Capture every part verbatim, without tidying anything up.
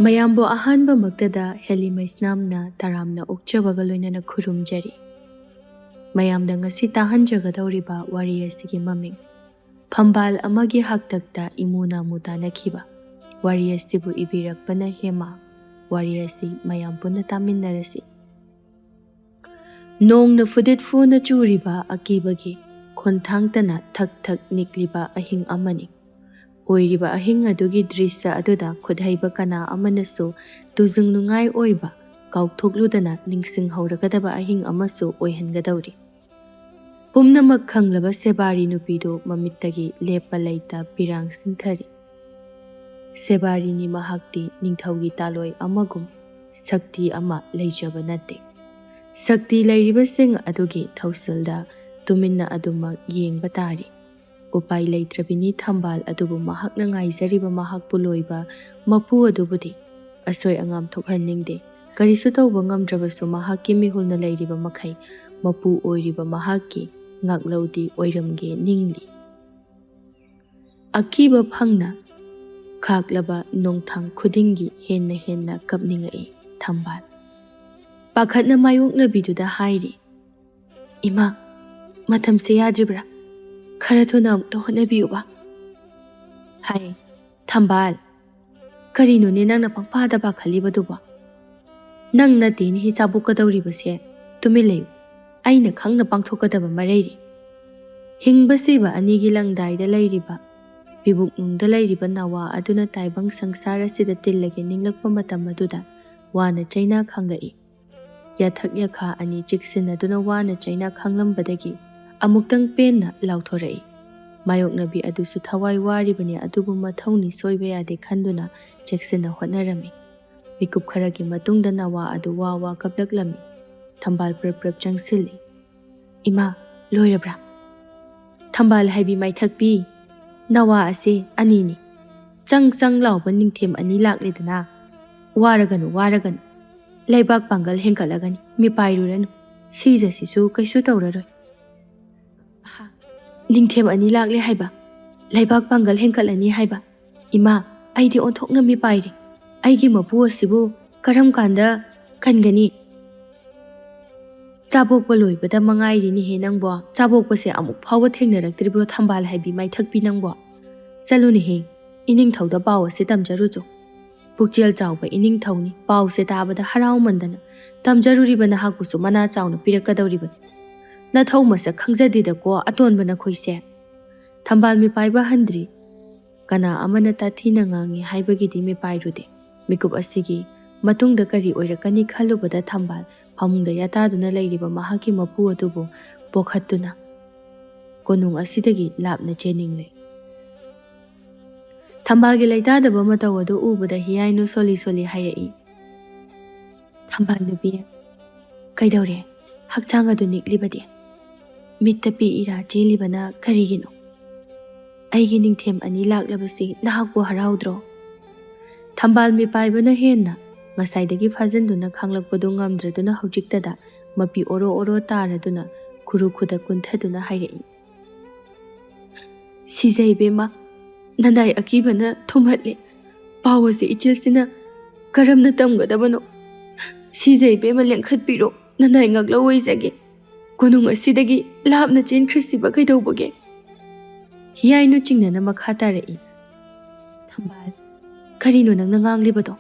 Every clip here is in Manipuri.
ꯃꯌꯥꯝꯕꯨ ꯑꯍꯥꯟꯕꯃꯛꯇꯗ ꯍꯦꯂꯤ ꯃꯩꯁꯅꯥꯝꯅ ꯇꯔꯥꯝꯅ ꯑꯣꯛꯆꯕꯒ ꯂꯣꯏꯅꯅ ꯈꯨꯔꯨꯝꯖꯔꯤ꯫ ꯃꯌꯥꯝꯗ ꯉꯁꯤ ꯇꯥꯍꯟꯖꯒꯗꯧꯔꯤꯕ ꯋꯥꯔꯤ ꯑꯁꯤꯒꯤ ꯃꯃꯤꯡ ꯐꯝꯕꯥꯜ ꯑꯃꯒꯤ ꯍꯥꯛꯇꯛꯇ ꯏꯃꯨ ꯅꯥꯃꯨ ꯇꯥꯅꯈꯤꯕ꯫ ꯋꯥꯔꯤ ꯑꯁꯤꯕꯨ ꯏꯕꯤꯔꯛꯄꯅ ꯍꯦꯃꯥ꯫ ꯋꯥꯔꯤ ꯑꯁꯤ ꯃꯌꯥꯝ ꯄꯨꯟꯅ ꯇꯥꯃꯤꯟꯅꯔꯁꯤ꯫ ꯅꯣꯡꯅ ꯐꯨꯗꯤꯠ ꯐꯨꯅ ꯆꯨꯔꯤꯕ ꯑꯀꯤꯕꯒꯤ ꯈꯣꯟꯊꯥꯡꯇꯅ ꯊꯛ ꯊꯛ ꯅꯤꯛꯂꯤꯕ ꯑꯍꯤꯡ ꯑꯃꯅꯤ꯫ ꯑꯣꯏꯔꯤꯕ ꯑꯍꯤꯡ ꯑꯗꯨꯒꯤ ꯗ꯭ꯔꯤꯁ꯭ꯌ ꯑꯗꯨꯗ ꯈꯨꯠꯍꯩꯕ ꯀꯅꯥ ꯑꯃꯅꯁꯨ ꯇꯨꯖꯨꯡ ꯅꯨꯡꯉꯥꯏ ꯑꯣꯏꯕ, ꯀꯥꯎꯊꯣꯛꯂꯨꯗꯅ ꯅꯤꯡꯁꯤꯡꯍꯧꯔꯒꯗꯕ ꯑꯍꯤꯡ ꯑꯃꯁꯨ ꯑꯣꯏꯍꯟꯒꯗꯧꯔꯤ꯫ ꯄꯨꯝꯅꯃꯛ ꯈꯪꯂꯕ ꯁꯦꯕꯥꯔꯤ ꯅꯨꯄꯤꯗꯨ ꯃꯃꯤꯠꯇꯒꯤ ꯂꯦꯞꯄ ꯂꯩꯇ ꯄꯤꯔꯥꯡ ꯁꯤꯟꯊꯔꯤ꯫ ꯁꯦꯕꯥꯔꯤꯅꯤ ꯃꯍꯥꯛꯇꯤ ꯅꯤꯡꯊꯧꯒꯤ ꯇꯥꯂꯣꯏ ꯑꯃꯒꯨꯝ ꯁꯛꯇꯤ ꯑꯃ ꯂꯩꯖꯕ ꯅꯠꯇꯦ꯫ ꯁꯛꯇꯤ ꯂꯩꯔꯤꯕꯁꯤꯡ ꯑꯗꯨꯒꯤ ꯊꯧꯁꯤꯜꯗ ꯇꯨꯃꯤꯟꯅ ꯑꯗꯨꯃꯛ ꯌꯦꯡꯕ ꯇꯥꯔꯤ꯫ ꯎꯄꯥꯏ ꯂꯩꯇ꯭ꯔꯕꯤꯅꯤ ꯊꯝꯕꯥꯜ ꯑꯗꯨꯕꯨ ꯃꯍꯥꯛꯅ ꯉꯥꯏꯖꯔꯤꯕ ꯃꯍꯥꯛꯄꯨ ꯂꯣꯏꯕ ꯃꯄꯨ ꯑꯗꯨꯕꯨꯗꯤ꯫ ꯑꯁꯣꯏ ꯑꯉꯥꯝ ꯊꯣꯛꯍꯟꯅꯤꯡꯗꯦ꯫ ꯀꯔꯤꯁꯨ ꯇꯧꯕ ꯉꯝꯗ꯭ꯔꯕꯁꯨ ꯃꯍꯥꯛꯀꯤ ꯃꯤꯍꯨꯜꯅ ꯂꯩꯔꯤꯕ ꯃꯈꯩ ꯃꯄꯨ ꯑꯣꯏꯔꯤꯕ ꯃꯍꯥꯛꯀꯤ ꯉꯥꯛꯂꯧꯗꯤ ꯑꯣꯏꯔꯝꯒꯦ ꯅꯤꯡꯂꯤ꯫ ꯑꯀꯤꯕ ꯐꯪꯅ ꯈꯥꯛꯂꯕ ꯅꯣꯡꯊꯥꯡ ꯈꯨꯗꯤꯡꯒꯤ ꯍꯦꯟꯅ ꯍꯦꯟꯅ ꯀꯞꯅꯤꯡꯉꯛꯏ ꯊꯝꯕꯥꯜ꯫ ꯄꯥꯈꯠꯅ ꯃꯥꯌꯣꯛꯅꯕꯤꯗꯨꯗ ꯍꯥꯏꯔꯤ, "ꯏꯃꯥ, ꯃꯇꯝꯁꯦ ꯌꯥꯗ꯭ꯔꯤꯕ꯭ꯔꯥ? ꯈꯔ ꯊꯨꯅ ꯑꯃꯨꯛꯇ ꯍꯣꯠꯅꯕꯤꯌꯨꯕ꯫" ꯍꯥꯏ, "ꯊꯝꯕꯥꯜ, ꯀꯔꯤꯅꯣꯅꯦ ꯅꯪꯅ ꯄꯪꯄꯥꯗ ꯄꯥꯈꯠꯂꯤꯕꯗꯨꯕꯣ? ꯅꯪ ꯅꯠꯇꯦꯅꯦ ꯍꯤ ꯆꯥꯕꯣꯛꯀꯗꯧꯔꯤꯕꯁꯦ꯫ ꯇꯨꯃꯤꯟ ꯂꯩꯌꯨ꯫ ꯑꯩꯅ ꯈꯪꯅ ꯄꯥꯡꯊꯣꯛꯀꯗꯕ ꯑꯃ ꯂꯩꯔꯤ꯫ ꯍꯤꯡꯕ ꯁꯤꯕ ꯑꯅꯤꯒꯤ ꯂꯪꯗꯥꯏꯗ ꯂꯩꯔꯤꯕ, ꯄꯤꯕꯨꯛꯅꯨꯡꯗ ꯂꯩꯔꯤꯕ ꯅꯋꯥ ꯑꯗꯨꯅ ꯇꯥꯏꯕꯪ ꯁꯪꯁꯥꯔ ꯑꯁꯤꯗ ꯇꯤꯜꯂꯒꯦ ꯅꯤꯡꯂꯛꯄ ꯃꯇꯝ ꯑꯗꯨꯗ ꯋꯥꯅ ꯆꯩꯅꯥ ꯈꯪꯂꯛꯏ꯫ ꯌꯥꯊꯛ ꯌꯥꯈꯥ ꯑꯅꯤ ꯆꯤꯛꯁꯤꯟꯅꯗꯨꯅ ꯋꯥꯅ ꯆꯩꯅꯥ ꯈꯥꯡꯂꯝꯕꯗꯒꯤ ꯑꯃꯨꯛꯇꯪ ꯄꯦꯟꯅ ꯂꯥꯎꯊꯣꯔꯛꯏ꯫ ꯃꯥꯌꯣꯛꯅꯕꯤ ꯑꯗꯨꯁꯨ ꯊꯋꯥꯏ ꯋꯥꯔꯤꯕꯅꯤ, ꯑꯗꯨꯕꯨ ꯃꯊꯧꯅꯤ ꯁꯣꯏꯕ ꯌꯥꯗꯦ ꯈꯟꯗꯨꯅ ꯆꯦꯛꯁꯤꯟꯅ ꯍꯣꯠꯅꯔꯝꯃꯤ꯫ ꯃꯤꯀꯨꯞ ꯈꯔꯒꯤ ꯃꯇꯨꯡꯗ ꯅꯋꯥ ꯑꯗꯨ ꯋꯥ ꯋꯥ ꯀꯞꯂꯛꯂꯝꯃꯤ꯫ ꯊꯝꯕꯥꯜ ꯄ꯭ꯔꯞ ꯄ꯭ꯔꯞ ꯆꯪꯁꯤꯜꯂꯤ꯫ "ꯏꯃꯥ, ꯂꯣꯏꯔꯕ꯭ꯔꯥ?" ꯊꯝꯕꯥꯜ ꯍꯥꯏꯕꯤ ꯃꯥꯏꯊꯛꯄꯤ, ꯅꯋꯥ ꯑꯁꯦ ꯑꯅꯤꯅꯤ꯫ ꯆꯪ ꯆꯪ ꯂꯥꯎꯕ ꯅꯤꯡꯊꯦꯝ ꯑꯅꯤ ꯂꯥꯛꯂꯦꯗꯅ꯫ ꯋꯥꯔꯒꯅꯨ, ꯋꯥꯔꯒꯅꯨ꯫ ꯂꯩꯕꯥꯛ ꯄꯥꯡꯒꯜ ꯍꯦꯟꯒꯠꯂꯒꯅꯤ, ꯃꯤꯄꯥꯏꯔꯨꯔꯅꯨ꯫ ꯁꯤꯖꯁꯤꯁꯨ ꯀꯩꯁꯨ ꯇꯧꯔꯔꯣꯏ꯫ ꯑꯍꯥ, ꯅꯤꯡꯊꯦꯝ ꯑꯅꯤ ꯂꯥꯛꯂꯦ ꯍꯥꯏꯕ? ꯂꯩꯕꯥꯛ ꯄꯥꯡꯒꯜ ꯍꯦꯟꯒꯠꯂꯅꯤ ꯍꯥꯏꯕ? ꯏꯃꯥ, ꯑꯩꯗꯤ ꯑꯣꯟꯊꯣꯛꯅ ꯃꯤꯄꯥꯏꯔꯦ꯫ ꯑꯩꯒꯤ ꯃꯄꯨ ꯑꯁꯤꯕꯨ ꯀꯔꯝ ꯀꯥꯟꯗ ꯀꯟꯒꯅꯤ? ꯆꯥꯕꯣꯛꯄ ꯂꯣꯏꯕꯗ ꯃꯉꯥꯏꯔꯤꯅꯦꯍꯦ ꯅꯪꯕꯣ꯫ ꯆꯥꯕꯣꯛꯄꯁꯦ ꯑꯃꯨꯛ ꯐꯥꯎꯕ ꯊꯦꯡꯅꯔꯛꯇ꯭ꯔꯤꯕ꯭ꯔꯣ ꯊꯝꯕꯥꯜ ꯍꯥꯏꯕꯤ ꯃꯥꯏꯊꯛꯄꯤ ꯅꯪꯕꯣ? ꯆꯠꯂꯨꯅꯦꯍꯦ, ꯏꯅꯤꯡꯊꯧꯗ ꯄꯥꯎ ꯑꯁꯤ ꯇꯝꯖꯔꯨꯆꯣ꯫ ꯄꯨꯛꯆꯦꯜ ꯆꯥꯎꯕ ꯏꯅꯤꯡꯊꯧꯅꯤ꯫ ꯄꯥꯎꯁꯦ ꯇꯥꯕꯗ ꯍꯔꯥꯎꯃꯟꯗꯅ ꯇꯝꯖꯔꯨꯔꯤꯕ ꯅꯍꯥꯛꯄꯨꯁꯨ ꯃꯅꯥ ꯆꯥꯎꯅ ꯄꯤꯔꯛꯀꯗꯧꯔꯤꯕꯅꯤ꯫ ꯅꯊꯧ ꯃꯁꯛ ꯈꯪꯖꯗꯦꯗꯀꯣ ꯑꯇꯣꯟꯕ ꯅꯈꯣꯏꯁꯦ꯫ ꯊꯝꯕꯥꯜ ꯃꯤꯄꯥꯏꯕ ꯍꯟꯗ꯭ꯔꯤ꯫ ꯀꯅꯥ ꯑꯃꯅ ꯇꯥꯊꯤꯅ ꯉꯥꯡꯉꯤ ꯍꯥꯏꯕꯒꯤꯗꯤ ꯃꯤꯄꯥꯏꯔꯨꯗꯦ꯫ ꯃꯤꯀꯨꯞ ꯑꯁꯤꯒꯤ ꯃꯇꯨꯡꯗ ꯀꯔꯤ ꯑꯣꯏꯔꯛꯀꯅꯤ ꯈꯜꯂꯨꯕꯗ ꯊꯝꯕꯥꯜ ꯐꯃꯨꯡꯗ ꯌꯥꯇꯥꯗꯨꯅ ꯂꯩꯔꯤꯕ ꯃꯍꯥꯛꯀꯤ ꯃꯄꯨ ꯑꯗꯨꯕꯨ ꯄꯣꯈꯠꯇꯨꯅ ꯀꯣꯅꯨꯡ ꯑꯁꯤꯗꯒꯤ ꯂꯥꯞꯅ ꯆꯦꯟꯅꯤꯡꯂꯦ꯫ ꯊꯝꯕꯥꯜꯒꯤ ꯂꯩꯇꯥꯗꯕ ꯃꯇꯧ ꯑꯗꯨ ꯎꯕꯗ ꯍꯤꯌꯥꯏꯅꯨ ꯁꯣꯂꯤ ꯁꯣꯂꯤ ꯍꯥꯏꯔꯛꯏ, "ꯊꯝꯕꯥꯜ ꯅꯨꯄꯤ, ꯀꯩꯗꯧꯔꯦ? ꯍꯛꯆꯥꯡ ꯑꯗꯨ ꯅꯤꯛꯂꯤꯕꯗꯤ? ꯃꯤꯠꯇ ꯄꯤ ꯏꯔꯥ ꯆꯦꯜꯂꯤꯕꯅ ꯀꯔꯤꯒꯤꯅꯣ? ꯑꯩꯒꯤ ꯅꯤꯡꯊꯦꯝ ꯑꯅꯤ ꯂꯥꯛꯂꯕꯁꯤ ꯅꯍꯥꯛꯄꯨ ꯍꯔꯥꯎꯗ꯭ꯔꯣ?" ꯊꯝꯕꯥꯜ ꯃꯤꯄꯥꯏꯕꯅ ꯍꯦꯟꯅ ꯉꯁꯥꯏꯗꯒꯤ ꯐꯥꯖꯤꯟꯗꯨꯅ ꯈꯥꯡꯂꯛꯄꯗꯨ ꯉꯝꯗ꯭ꯔꯗꯨꯅ ꯍꯧꯖꯤꯛꯇꯗ ꯃꯄꯤ ꯑꯣꯔꯣ ꯑꯣꯔꯣ ꯇꯥꯔꯗꯨꯅ ꯈꯨꯔꯨ ꯈꯨꯗ ꯀꯨꯟꯊꯗꯨꯅ ꯍꯥꯏꯔꯛꯏ, "ꯁꯤꯖꯩ ꯏꯕꯦꯝꯃ, ꯅꯅꯥꯏ ꯑꯀꯤꯕꯅ ꯊꯨꯝꯍꯠꯂꯦ꯫ ꯄꯥꯎ ꯑꯁꯤ ꯏꯆꯦꯜꯁꯤꯅ ꯀꯔꯝꯅ ꯇꯝꯒꯗꯕꯅꯣ? ꯁꯤꯖꯩ ꯏꯕꯦꯝꯃ, ꯂꯦꯡꯈꯠꯄꯤꯔꯣ, ꯅꯅꯥꯏ ꯉꯥꯛꯂꯧ ꯑꯣꯏꯖꯒꯦ꯫ ꯀꯣꯅꯨꯡ ꯑꯁꯤꯗꯒꯤ ꯂꯥꯞꯅ ꯆꯦꯟꯈ꯭ꯔꯁꯤꯕ ꯀꯩꯗꯧꯕꯒꯦ?" ꯍꯤꯌꯥꯏꯅꯨ ꯆꯤꯡꯅꯅ ꯃꯈꯥ ꯇꯥꯔꯛꯏ, "ꯊꯝꯕꯥꯜ, ꯀꯔꯤꯅꯣ ꯅꯪꯅ ꯉꯥꯡꯂꯤꯕꯗꯣ?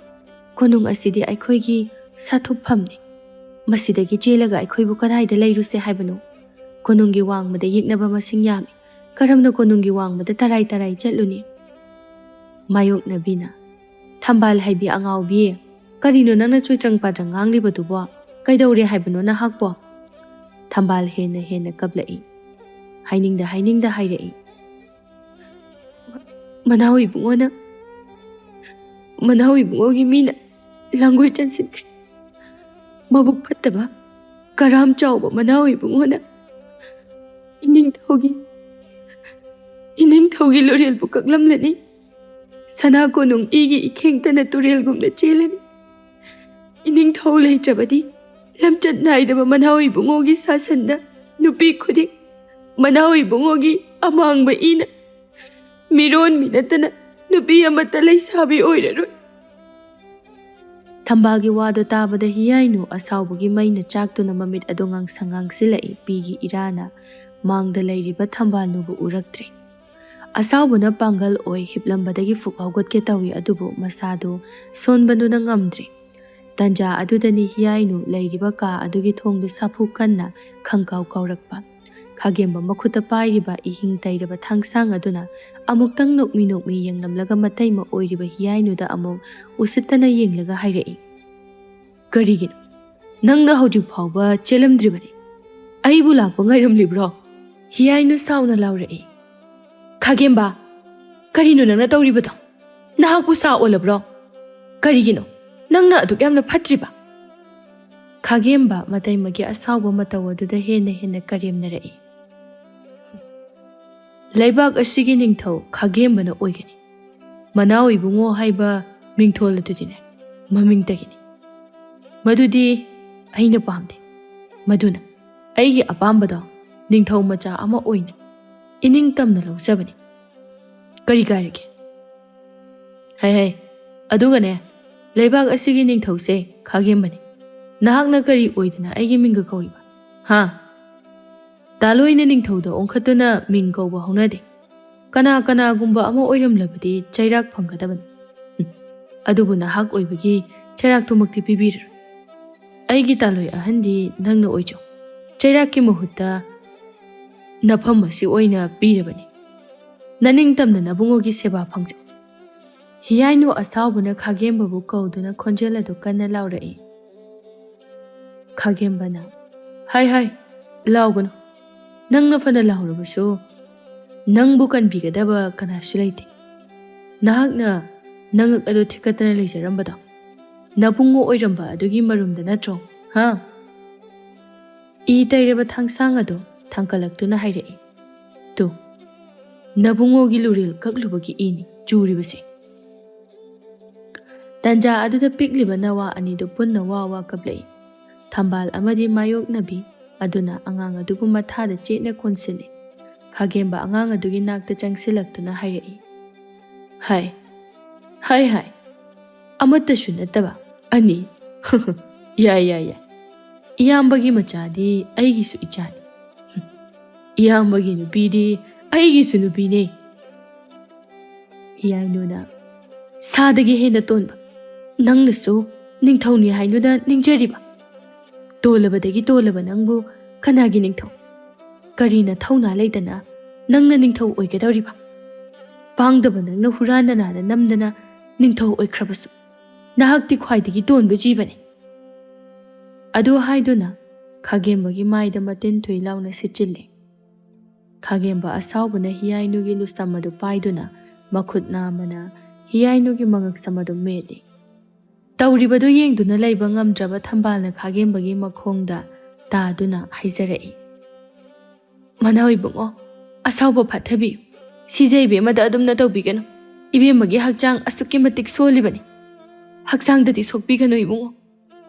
ꯀꯣꯅꯨꯡ ꯑꯁꯤꯗꯤ ꯑꯩꯈꯣꯏꯒꯤ ꯁꯥꯊꯨꯞꯐꯝꯅꯤ꯫ ꯃꯁꯤꯗꯒꯤ ꯆꯦꯜꯂꯒ ꯑꯩꯈꯣꯏꯕꯨ ꯀꯗꯥꯏꯗ ꯂꯩꯔꯨꯁꯦ ꯍꯥꯏꯕꯅꯣ? ꯀꯣꯅꯨꯡꯒꯤ ꯋꯥꯡꯃꯗ ꯌꯦꯛꯅꯕ ꯃꯁꯤꯡ ꯌꯥꯝꯃꯤ꯫ ꯀꯔꯝꯅ ꯀꯣꯅꯨꯡꯒꯤ ꯋꯥꯡꯃꯗ ꯇꯔꯥꯏ ꯇꯔꯥꯏ ꯆꯠꯂꯨꯅꯤ?" ꯃꯥꯌꯣꯛꯅꯕꯤꯅ, "ꯊꯝꯕꯥꯜ ꯍꯥꯏꯕꯤ ꯑꯉꯥꯎꯕꯤ, ꯀꯔꯤꯅꯣ ꯅꯪꯅ ꯆꯣꯏꯇ꯭ꯔꯪ ꯄꯥꯇ꯭ꯔꯪ ꯉꯥꯡꯂꯤꯕꯗꯨꯕꯣ? ꯀꯩꯗꯧꯔꯦ ꯍꯥꯏꯕꯅꯣ ꯅꯍꯥꯛꯄꯣ?" ꯊꯝꯕꯥꯜ ꯍꯦꯟꯅ ꯍꯦꯟꯅ ꯀꯞꯂꯛꯏ꯫ ꯍꯥꯏꯅꯤꯡꯗ ꯍꯥꯏꯅꯤꯡꯗ ꯍꯥꯏꯔꯛꯏ, "ꯃꯅꯥꯎ ꯏꯕꯨꯡꯉꯣꯅ, ꯃꯅꯥꯎ ꯏꯕꯨꯡꯉꯣꯒꯤ ꯃꯤꯅ ꯂꯥꯡꯒꯣꯏ ꯆꯟꯁꯤꯟꯈ꯭ꯔꯦ꯫ ꯃꯕꯨꯛ ꯐꯠꯇꯕ, ꯀꯔꯥꯝ ꯆꯥꯎꯕ ꯃꯅꯥꯎ ꯏꯕꯨꯡꯉꯣꯅ ꯏꯅꯤꯡꯊꯧꯒꯤ, ꯏꯅꯤꯡꯊꯧꯒꯤ ꯂꯨꯔꯦꯜꯕꯨ ꯀꯛꯂꯝꯂꯅꯤ꯫ ꯁꯅꯥ ꯀꯣꯅꯨꯡ ꯏꯒꯤ ꯏꯈꯦꯡꯇꯅ ꯇꯨꯔꯦꯜꯒꯨꯝꯅ ꯆꯦꯜꯂꯅꯤ꯫ ꯏꯅꯤꯡꯊꯧ ꯂꯩꯇ꯭ꯔꯕꯗꯤ ꯂꯝꯆꯠ ꯅꯥꯏꯗꯕ ꯃꯅꯥꯎ ꯏꯕꯨꯡꯉꯣꯒꯤ ꯁꯥꯁꯟꯗ ꯅꯨꯄꯤ ꯈꯨꯗꯤꯡ ꯃꯅꯥꯎ ꯏꯕꯨꯡꯉꯣꯒꯤ ꯑꯃꯥꯡꯕ ꯏꯅ ꯃꯤꯔꯣꯟ ꯃꯤ ꯅꯠꯇꯅ ꯅꯨꯄꯤ ꯑꯃꯠꯇ ꯂꯩꯁꯥꯕꯤ ꯑꯣꯏꯔꯔꯣꯏ꯫ ꯊꯝꯕꯥꯜꯒꯤ ꯋꯥꯗꯣ ꯇꯥꯕꯗ ꯍꯤꯌꯥꯏꯅꯨ ꯑꯁꯥꯎꯕꯒꯤ ꯃꯩꯅ ꯆꯥꯛꯇꯨꯅ ꯃꯃꯤꯠ ꯑꯗꯨ ꯉꯥꯡꯁꯪ ꯉꯥꯡꯁꯤꯜꯂꯛꯏ꯫ ꯄꯤꯒꯤ ꯏꯔꯥꯅ ꯃꯥꯡꯗ ꯂꯩꯔꯤꯕ ꯊꯝꯕꯥꯜꯅꯨꯕꯨ ꯎꯔꯛꯇ꯭ꯔꯦ꯫ ꯑꯁꯥꯎꯕꯅ ꯄꯥꯡꯒꯜ ꯑꯣꯏ ꯍꯤꯞꯂꯝꯕꯗꯒꯤ ꯐꯨꯛ ꯍꯧꯒꯠꯀꯦ ꯇꯧꯏ, ꯑꯗꯨꯕꯨ ꯃꯁꯥꯗꯨ ꯁꯣꯟꯕꯗꯨꯅ ꯉꯝꯗ꯭ꯔꯦ꯫ ꯇꯟꯖꯥ ꯑꯗꯨꯗꯅꯤ ꯍꯤꯌꯥꯏꯅꯨ ꯂꯩꯔꯤꯕ ꯀꯥ ꯑꯗꯨꯒꯤ ꯊꯣꯡꯗꯨ ꯁꯥꯐꯨ ꯀꯟꯅ ꯈꯪꯀꯥꯎ ꯀꯥꯎꯔꯛꯄ꯫ ꯈꯥꯒꯦꯝꯕ ꯃꯈꯨꯠꯇ ꯄꯥꯏꯔꯤꯕ ꯏꯍꯤꯡ ꯇꯩꯔꯕ ꯊꯥꯡꯁꯥꯡ ꯑꯗꯨꯅ ꯑꯃꯨꯛꯇꯪ ꯅꯣꯛꯃꯤ ꯅꯣꯛꯃꯤ ꯌꯦꯡꯂꯝꯂꯒ ꯃꯇꯩꯃ ꯑꯣꯏꯔꯤꯕ ꯍꯤꯌꯥꯏꯅꯨꯗ ꯑꯃꯨꯛ ꯎꯁꯤꯠꯇꯅ ꯌꯦꯡꯂꯒ ꯍꯥꯏꯔꯛꯏ, "ꯀꯔꯤꯒꯤꯅꯣ? ꯅꯪꯅ ꯍꯧꯖꯤꯛ ꯐꯥꯎꯕ ꯆꯦꯜꯂꯝꯗ꯭ꯔꯤꯕꯅꯤ꯫ ꯑꯩꯕꯨ ꯂꯥꯛꯄ ꯉꯥꯏꯔꯝꯂꯤꯕ꯭ꯔꯣ?" ꯍꯤꯌꯥꯏꯅꯨ ꯁꯥꯎꯅ ꯂꯥꯎꯔꯛꯏ, "ꯈꯥꯒꯦꯝꯕ, ꯀꯔꯤꯅꯣ ꯅꯪꯅ ꯇꯧꯔꯤꯕꯗꯣ? ꯅꯍꯥꯛꯄꯨ ꯁꯥ ꯑꯣꯜꯂꯕ꯭ꯔꯣ? ꯀꯔꯤꯒꯤꯅꯣ ꯅꯪꯅ ꯑꯗꯨꯛ ꯌꯥꯝꯅ ꯐꯠꯇ꯭ꯔꯤꯕ?" ꯈꯥꯒꯦꯝꯕ ꯃꯇꯩꯃꯒꯤ ꯑꯁꯥꯎꯕ ꯃꯇꯧ ꯑꯗꯨꯗ ꯍꯦꯟꯅ ꯍꯦꯟꯅ ꯀꯔꯦꯝꯅꯔꯛꯏ꯫ "ꯂꯩꯕꯥꯛ ꯑꯁꯤꯒꯤ ꯅꯤꯡꯊꯧ ꯈꯥꯒꯦꯝꯕꯅ ꯑꯣꯏꯒꯅꯤ꯫ ꯃꯅꯥꯎ ꯏꯕꯨꯡꯉꯣ ꯍꯥꯏꯕ ꯃꯤꯡꯊꯣꯜ ꯑꯗꯨꯗꯤꯅꯦ, ꯃꯃꯤꯡꯇꯒꯤꯅꯤ꯫ ꯃꯗꯨꯗꯤ ꯑꯩꯅ ꯄꯥꯝꯗꯦ꯫ ꯃꯗꯨꯅ ꯑꯩꯒꯤ ꯑꯄꯥꯝꯕꯗꯣ ꯅꯤꯡꯊꯧ ꯃꯆꯥ ꯑꯃ ꯑꯣꯏꯅ ꯏꯅꯤꯡ ꯇꯝꯅ ꯂꯧꯖꯕꯅꯤ꯫ ꯀꯔꯤ ꯀꯥꯏꯔꯒꯦ? ꯍꯩ ꯍꯩ, ꯑꯗꯨꯒꯅꯦ, ꯂꯩꯕꯥꯛ ꯑꯁꯤꯒꯤ ꯅꯤꯡꯊꯧꯁꯦ ꯈꯥꯒꯦꯝꯕꯅꯤ꯫ ꯅꯍꯥꯛꯅ ꯀꯔꯤ ꯑꯣꯏꯗꯅ ꯑꯩꯒꯤ ꯃꯤꯡꯒ ꯀꯧꯔꯤꯕ? ꯍꯥ? ꯇꯥꯂꯣꯏꯅ ꯅꯤꯡꯊꯧꯗ ꯑꯣꯟꯈꯠꯇꯨꯅ ꯃꯤꯡ ꯀꯧꯕ ꯍꯧꯅꯗꯦ꯫ ꯀꯅꯥ ꯀꯅꯥꯒꯨꯝꯕ ꯑꯃ ꯑꯣꯏꯔꯝꯂꯕꯗꯤ ꯆꯩꯔꯥꯛ ꯐꯪꯒꯗꯕꯅꯤ꯫ ꯎꯝ, ꯑꯗꯨꯕꯨ ꯅꯍꯥꯛ ꯑꯣꯏꯕꯒꯤ ꯆꯩꯔꯥꯛꯇꯨꯃꯛꯇꯤ ꯄꯤꯕꯤꯔꯔꯣꯏ꯫ ꯑꯩꯒꯤ ꯇꯥꯂꯣꯏ ꯑꯍꯟꯗꯤ ꯅꯪꯅ ꯑꯣꯏꯖꯧ꯫ ꯆꯩꯔꯥꯛꯀꯤ ꯃꯍꯨꯠꯇ ꯅꯐꯝ ꯑꯁꯤ ꯑꯣꯏꯅ ꯄꯤꯔꯕꯅꯤ꯫ ꯅꯅꯤꯡ ꯇꯝꯅ ꯅꯕꯨꯡꯉꯣꯒꯤ ꯁꯦꯕꯥ ꯐꯪꯖꯧ꯫" ꯍꯤꯌꯥꯏꯅꯨ ꯑꯁꯥꯎꯕꯅ ꯈꯥꯒꯦꯝꯕꯕꯨ ꯀꯧꯗꯨꯅ ꯈꯣꯟꯖꯦꯜ ꯑꯗꯨ ꯀꯟꯅ ꯂꯥꯎꯔꯛꯏ꯫ ꯈꯥꯒꯦꯝꯕꯅ, "ꯍꯥꯏ ꯍꯥꯏ, ꯂꯥꯎꯒꯅꯨ꯫ ꯅꯪꯅ ꯐꯅ ꯂꯥꯎꯔꯕꯁꯨ ꯅꯪꯕꯨ ꯀꯟꯕꯤꯒꯗꯕ ꯀꯅꯥꯁꯨ ꯂꯩꯇꯦ꯫ ꯅꯍꯥꯛꯅ ꯅꯉꯛ ꯑꯗꯨ ꯊꯦꯛꯀꯠꯇꯅ ꯂꯩꯖꯔꯝꯕꯗꯣ ꯅꯕꯨꯡꯉꯣ ꯑꯣꯏꯔꯝꯕ ꯑꯗꯨꯒꯤ ꯃꯔꯨꯝꯗ ꯅꯠꯇ꯭ꯔꯣ? ꯍꯥ?" ꯏ ꯇꯩꯔꯕ ꯊꯥꯡꯁꯥꯡ ꯑꯗꯨ ꯊꯥꯡꯀꯠꯂꯛꯇꯨꯅ ꯍꯥꯏꯔꯛꯏ, "ꯇꯨ, ꯅꯕꯨꯡꯉꯣꯒꯤ ꯂꯨꯔꯦꯜ ꯀꯛꯂꯨꯕꯒꯤ ꯏꯅꯤ ꯆꯨꯔꯤꯕꯁꯦ꯫" ꯇꯟꯖꯥ ꯑꯗꯨꯗ ꯄꯤꯛꯂꯤꯕ ꯅꯋꯥ ꯑꯅꯤꯗꯨ ꯄꯨꯟꯅ ꯋꯥ ꯋꯥ ꯀꯞꯂꯛꯏ꯫ ꯊꯝꯕꯥꯜ ꯑꯃꯗꯤ ꯃꯥꯌꯣꯛꯅꯕꯤ ꯑꯗꯨꯅ ꯑꯉꯥꯡ ꯑꯗꯨꯕꯨ ꯃꯊꯥꯗ ꯆꯦꯠꯅ ꯀꯣꯟꯁꯤꯜꯂꯤ꯫ ꯈꯥꯒꯦꯝꯕ ꯑꯉꯥꯡ ꯑꯗꯨꯒꯤ ꯅꯥꯛꯇ ꯆꯪꯁꯤꯜꯂꯛꯇꯨꯅ ꯍꯥꯏꯔꯛꯏ, "ꯍꯥꯏ, ꯍꯥꯏ, ꯍꯥꯏ, ꯑꯃꯠꯇꯁꯨ ꯅꯠꯇꯕ "ꯑꯅꯤ? ꯌꯥꯏ, ꯌꯥꯏ, ꯌꯥꯏ꯫ ꯏꯌꯥꯝꯕꯒꯤ ꯃꯆꯥꯗꯤ ꯑꯩꯒꯤꯁꯨ ꯏꯆꯥꯅꯤ꯫ ꯏꯌꯥꯝꯕꯒꯤ ꯅꯨꯄꯤꯗꯤ ꯑꯩꯒꯤꯁꯨ ꯅꯨꯄꯤꯅꯦ꯫" ꯍꯤꯌꯥꯏꯅꯨꯅ, "ꯁꯥꯗꯒꯤ ꯍꯦꯟꯅ ꯇꯣꯟꯕ ꯅꯪꯅꯁꯨ ꯅꯤꯡꯊꯧꯅꯤ ꯍꯥꯏꯅꯨꯗ ꯅꯤꯡꯖꯔꯤꯕ? ꯇꯣꯜꯂꯕꯗꯒꯤ ꯇꯣꯜꯂꯕ ꯅꯪꯕꯨ ꯀꯅꯥꯒꯤ ꯅꯤꯡꯊꯧ? ꯀꯔꯤ ꯅꯊꯧꯅꯥ ꯂꯩꯗꯅ ꯅꯪꯅ ꯅꯤꯡꯊꯧ ꯑꯣꯏꯒꯗꯧꯔꯤꯕ? ꯄꯥꯡꯗꯕ ꯅꯪꯅ ꯍꯨꯔꯥꯟ ꯅꯅꯥꯗ ꯅꯝꯗꯅ ꯅꯤꯡꯊꯧ ꯑꯣꯏꯈ꯭ꯔꯕꯁꯨ, ꯅꯍꯥꯛꯇꯤ ꯈ꯭ꯋꯥꯏꯗꯒꯤ ꯇꯣꯟꯕ ꯖꯤꯕꯅꯤ꯫" ꯑꯗꯨ ꯍꯥꯏꯗꯨꯅ ꯈꯥꯒꯦꯝꯕꯒꯤ ꯃꯥꯏꯗ ꯃꯇꯤꯟ ꯊꯨꯏ ꯂꯥꯎꯅ ꯁꯤꯠꯆꯤꯜꯂꯤ꯫ ꯈꯥꯒꯦꯝꯕ ꯑꯁꯥꯎꯕꯅ ꯍꯤꯌꯥꯏꯅꯨꯒꯤ ꯂꯨꯁꯝ ꯑꯗꯨ ꯄꯥꯏꯗꯨꯅ ꯃꯈꯨꯠ ꯅꯥꯝꯃꯅ ꯍꯤꯌꯥꯏꯅꯨꯒꯤ ꯃꯉꯛꯁꯝ ꯑꯗꯨ ꯃꯦꯠꯂꯤ꯫ ꯇꯧꯔꯤꯕꯗꯨ ꯌꯦꯡꯗꯨꯅ ꯂꯩꯕ ꯉꯝꯗ꯭ꯔꯕ ꯊꯝꯕꯥꯜꯅ ꯈꯥꯒꯦꯝꯕꯒꯤ ꯃꯈꯣꯡꯗ ꯇꯥꯗꯨꯅ ꯍꯥꯏꯖꯔꯛꯏ, "ꯃꯅꯥꯎ ꯏꯕꯨꯡꯉꯣ, ꯑꯁꯥꯎꯕ ꯐꯥꯊꯕꯤꯌꯨ꯫ ꯁꯤꯖ ꯏꯕꯦꯝꯃꯗ ꯑꯗꯨꯝꯅ ꯇꯧꯕꯤꯒꯅꯨ꯫ ꯏꯕꯦꯝꯃꯒꯤ ꯍꯛꯆꯥꯡ ꯑꯁꯨꯛꯀꯤ ꯃꯇꯤꯛ ꯁꯣꯜꯂꯤꯕꯅꯤ꯫ ꯍꯛꯆꯥꯡꯗꯗꯤ ꯁꯣꯛꯄꯤꯒꯅꯨ ꯏꯕꯨꯡꯉꯣ꯫"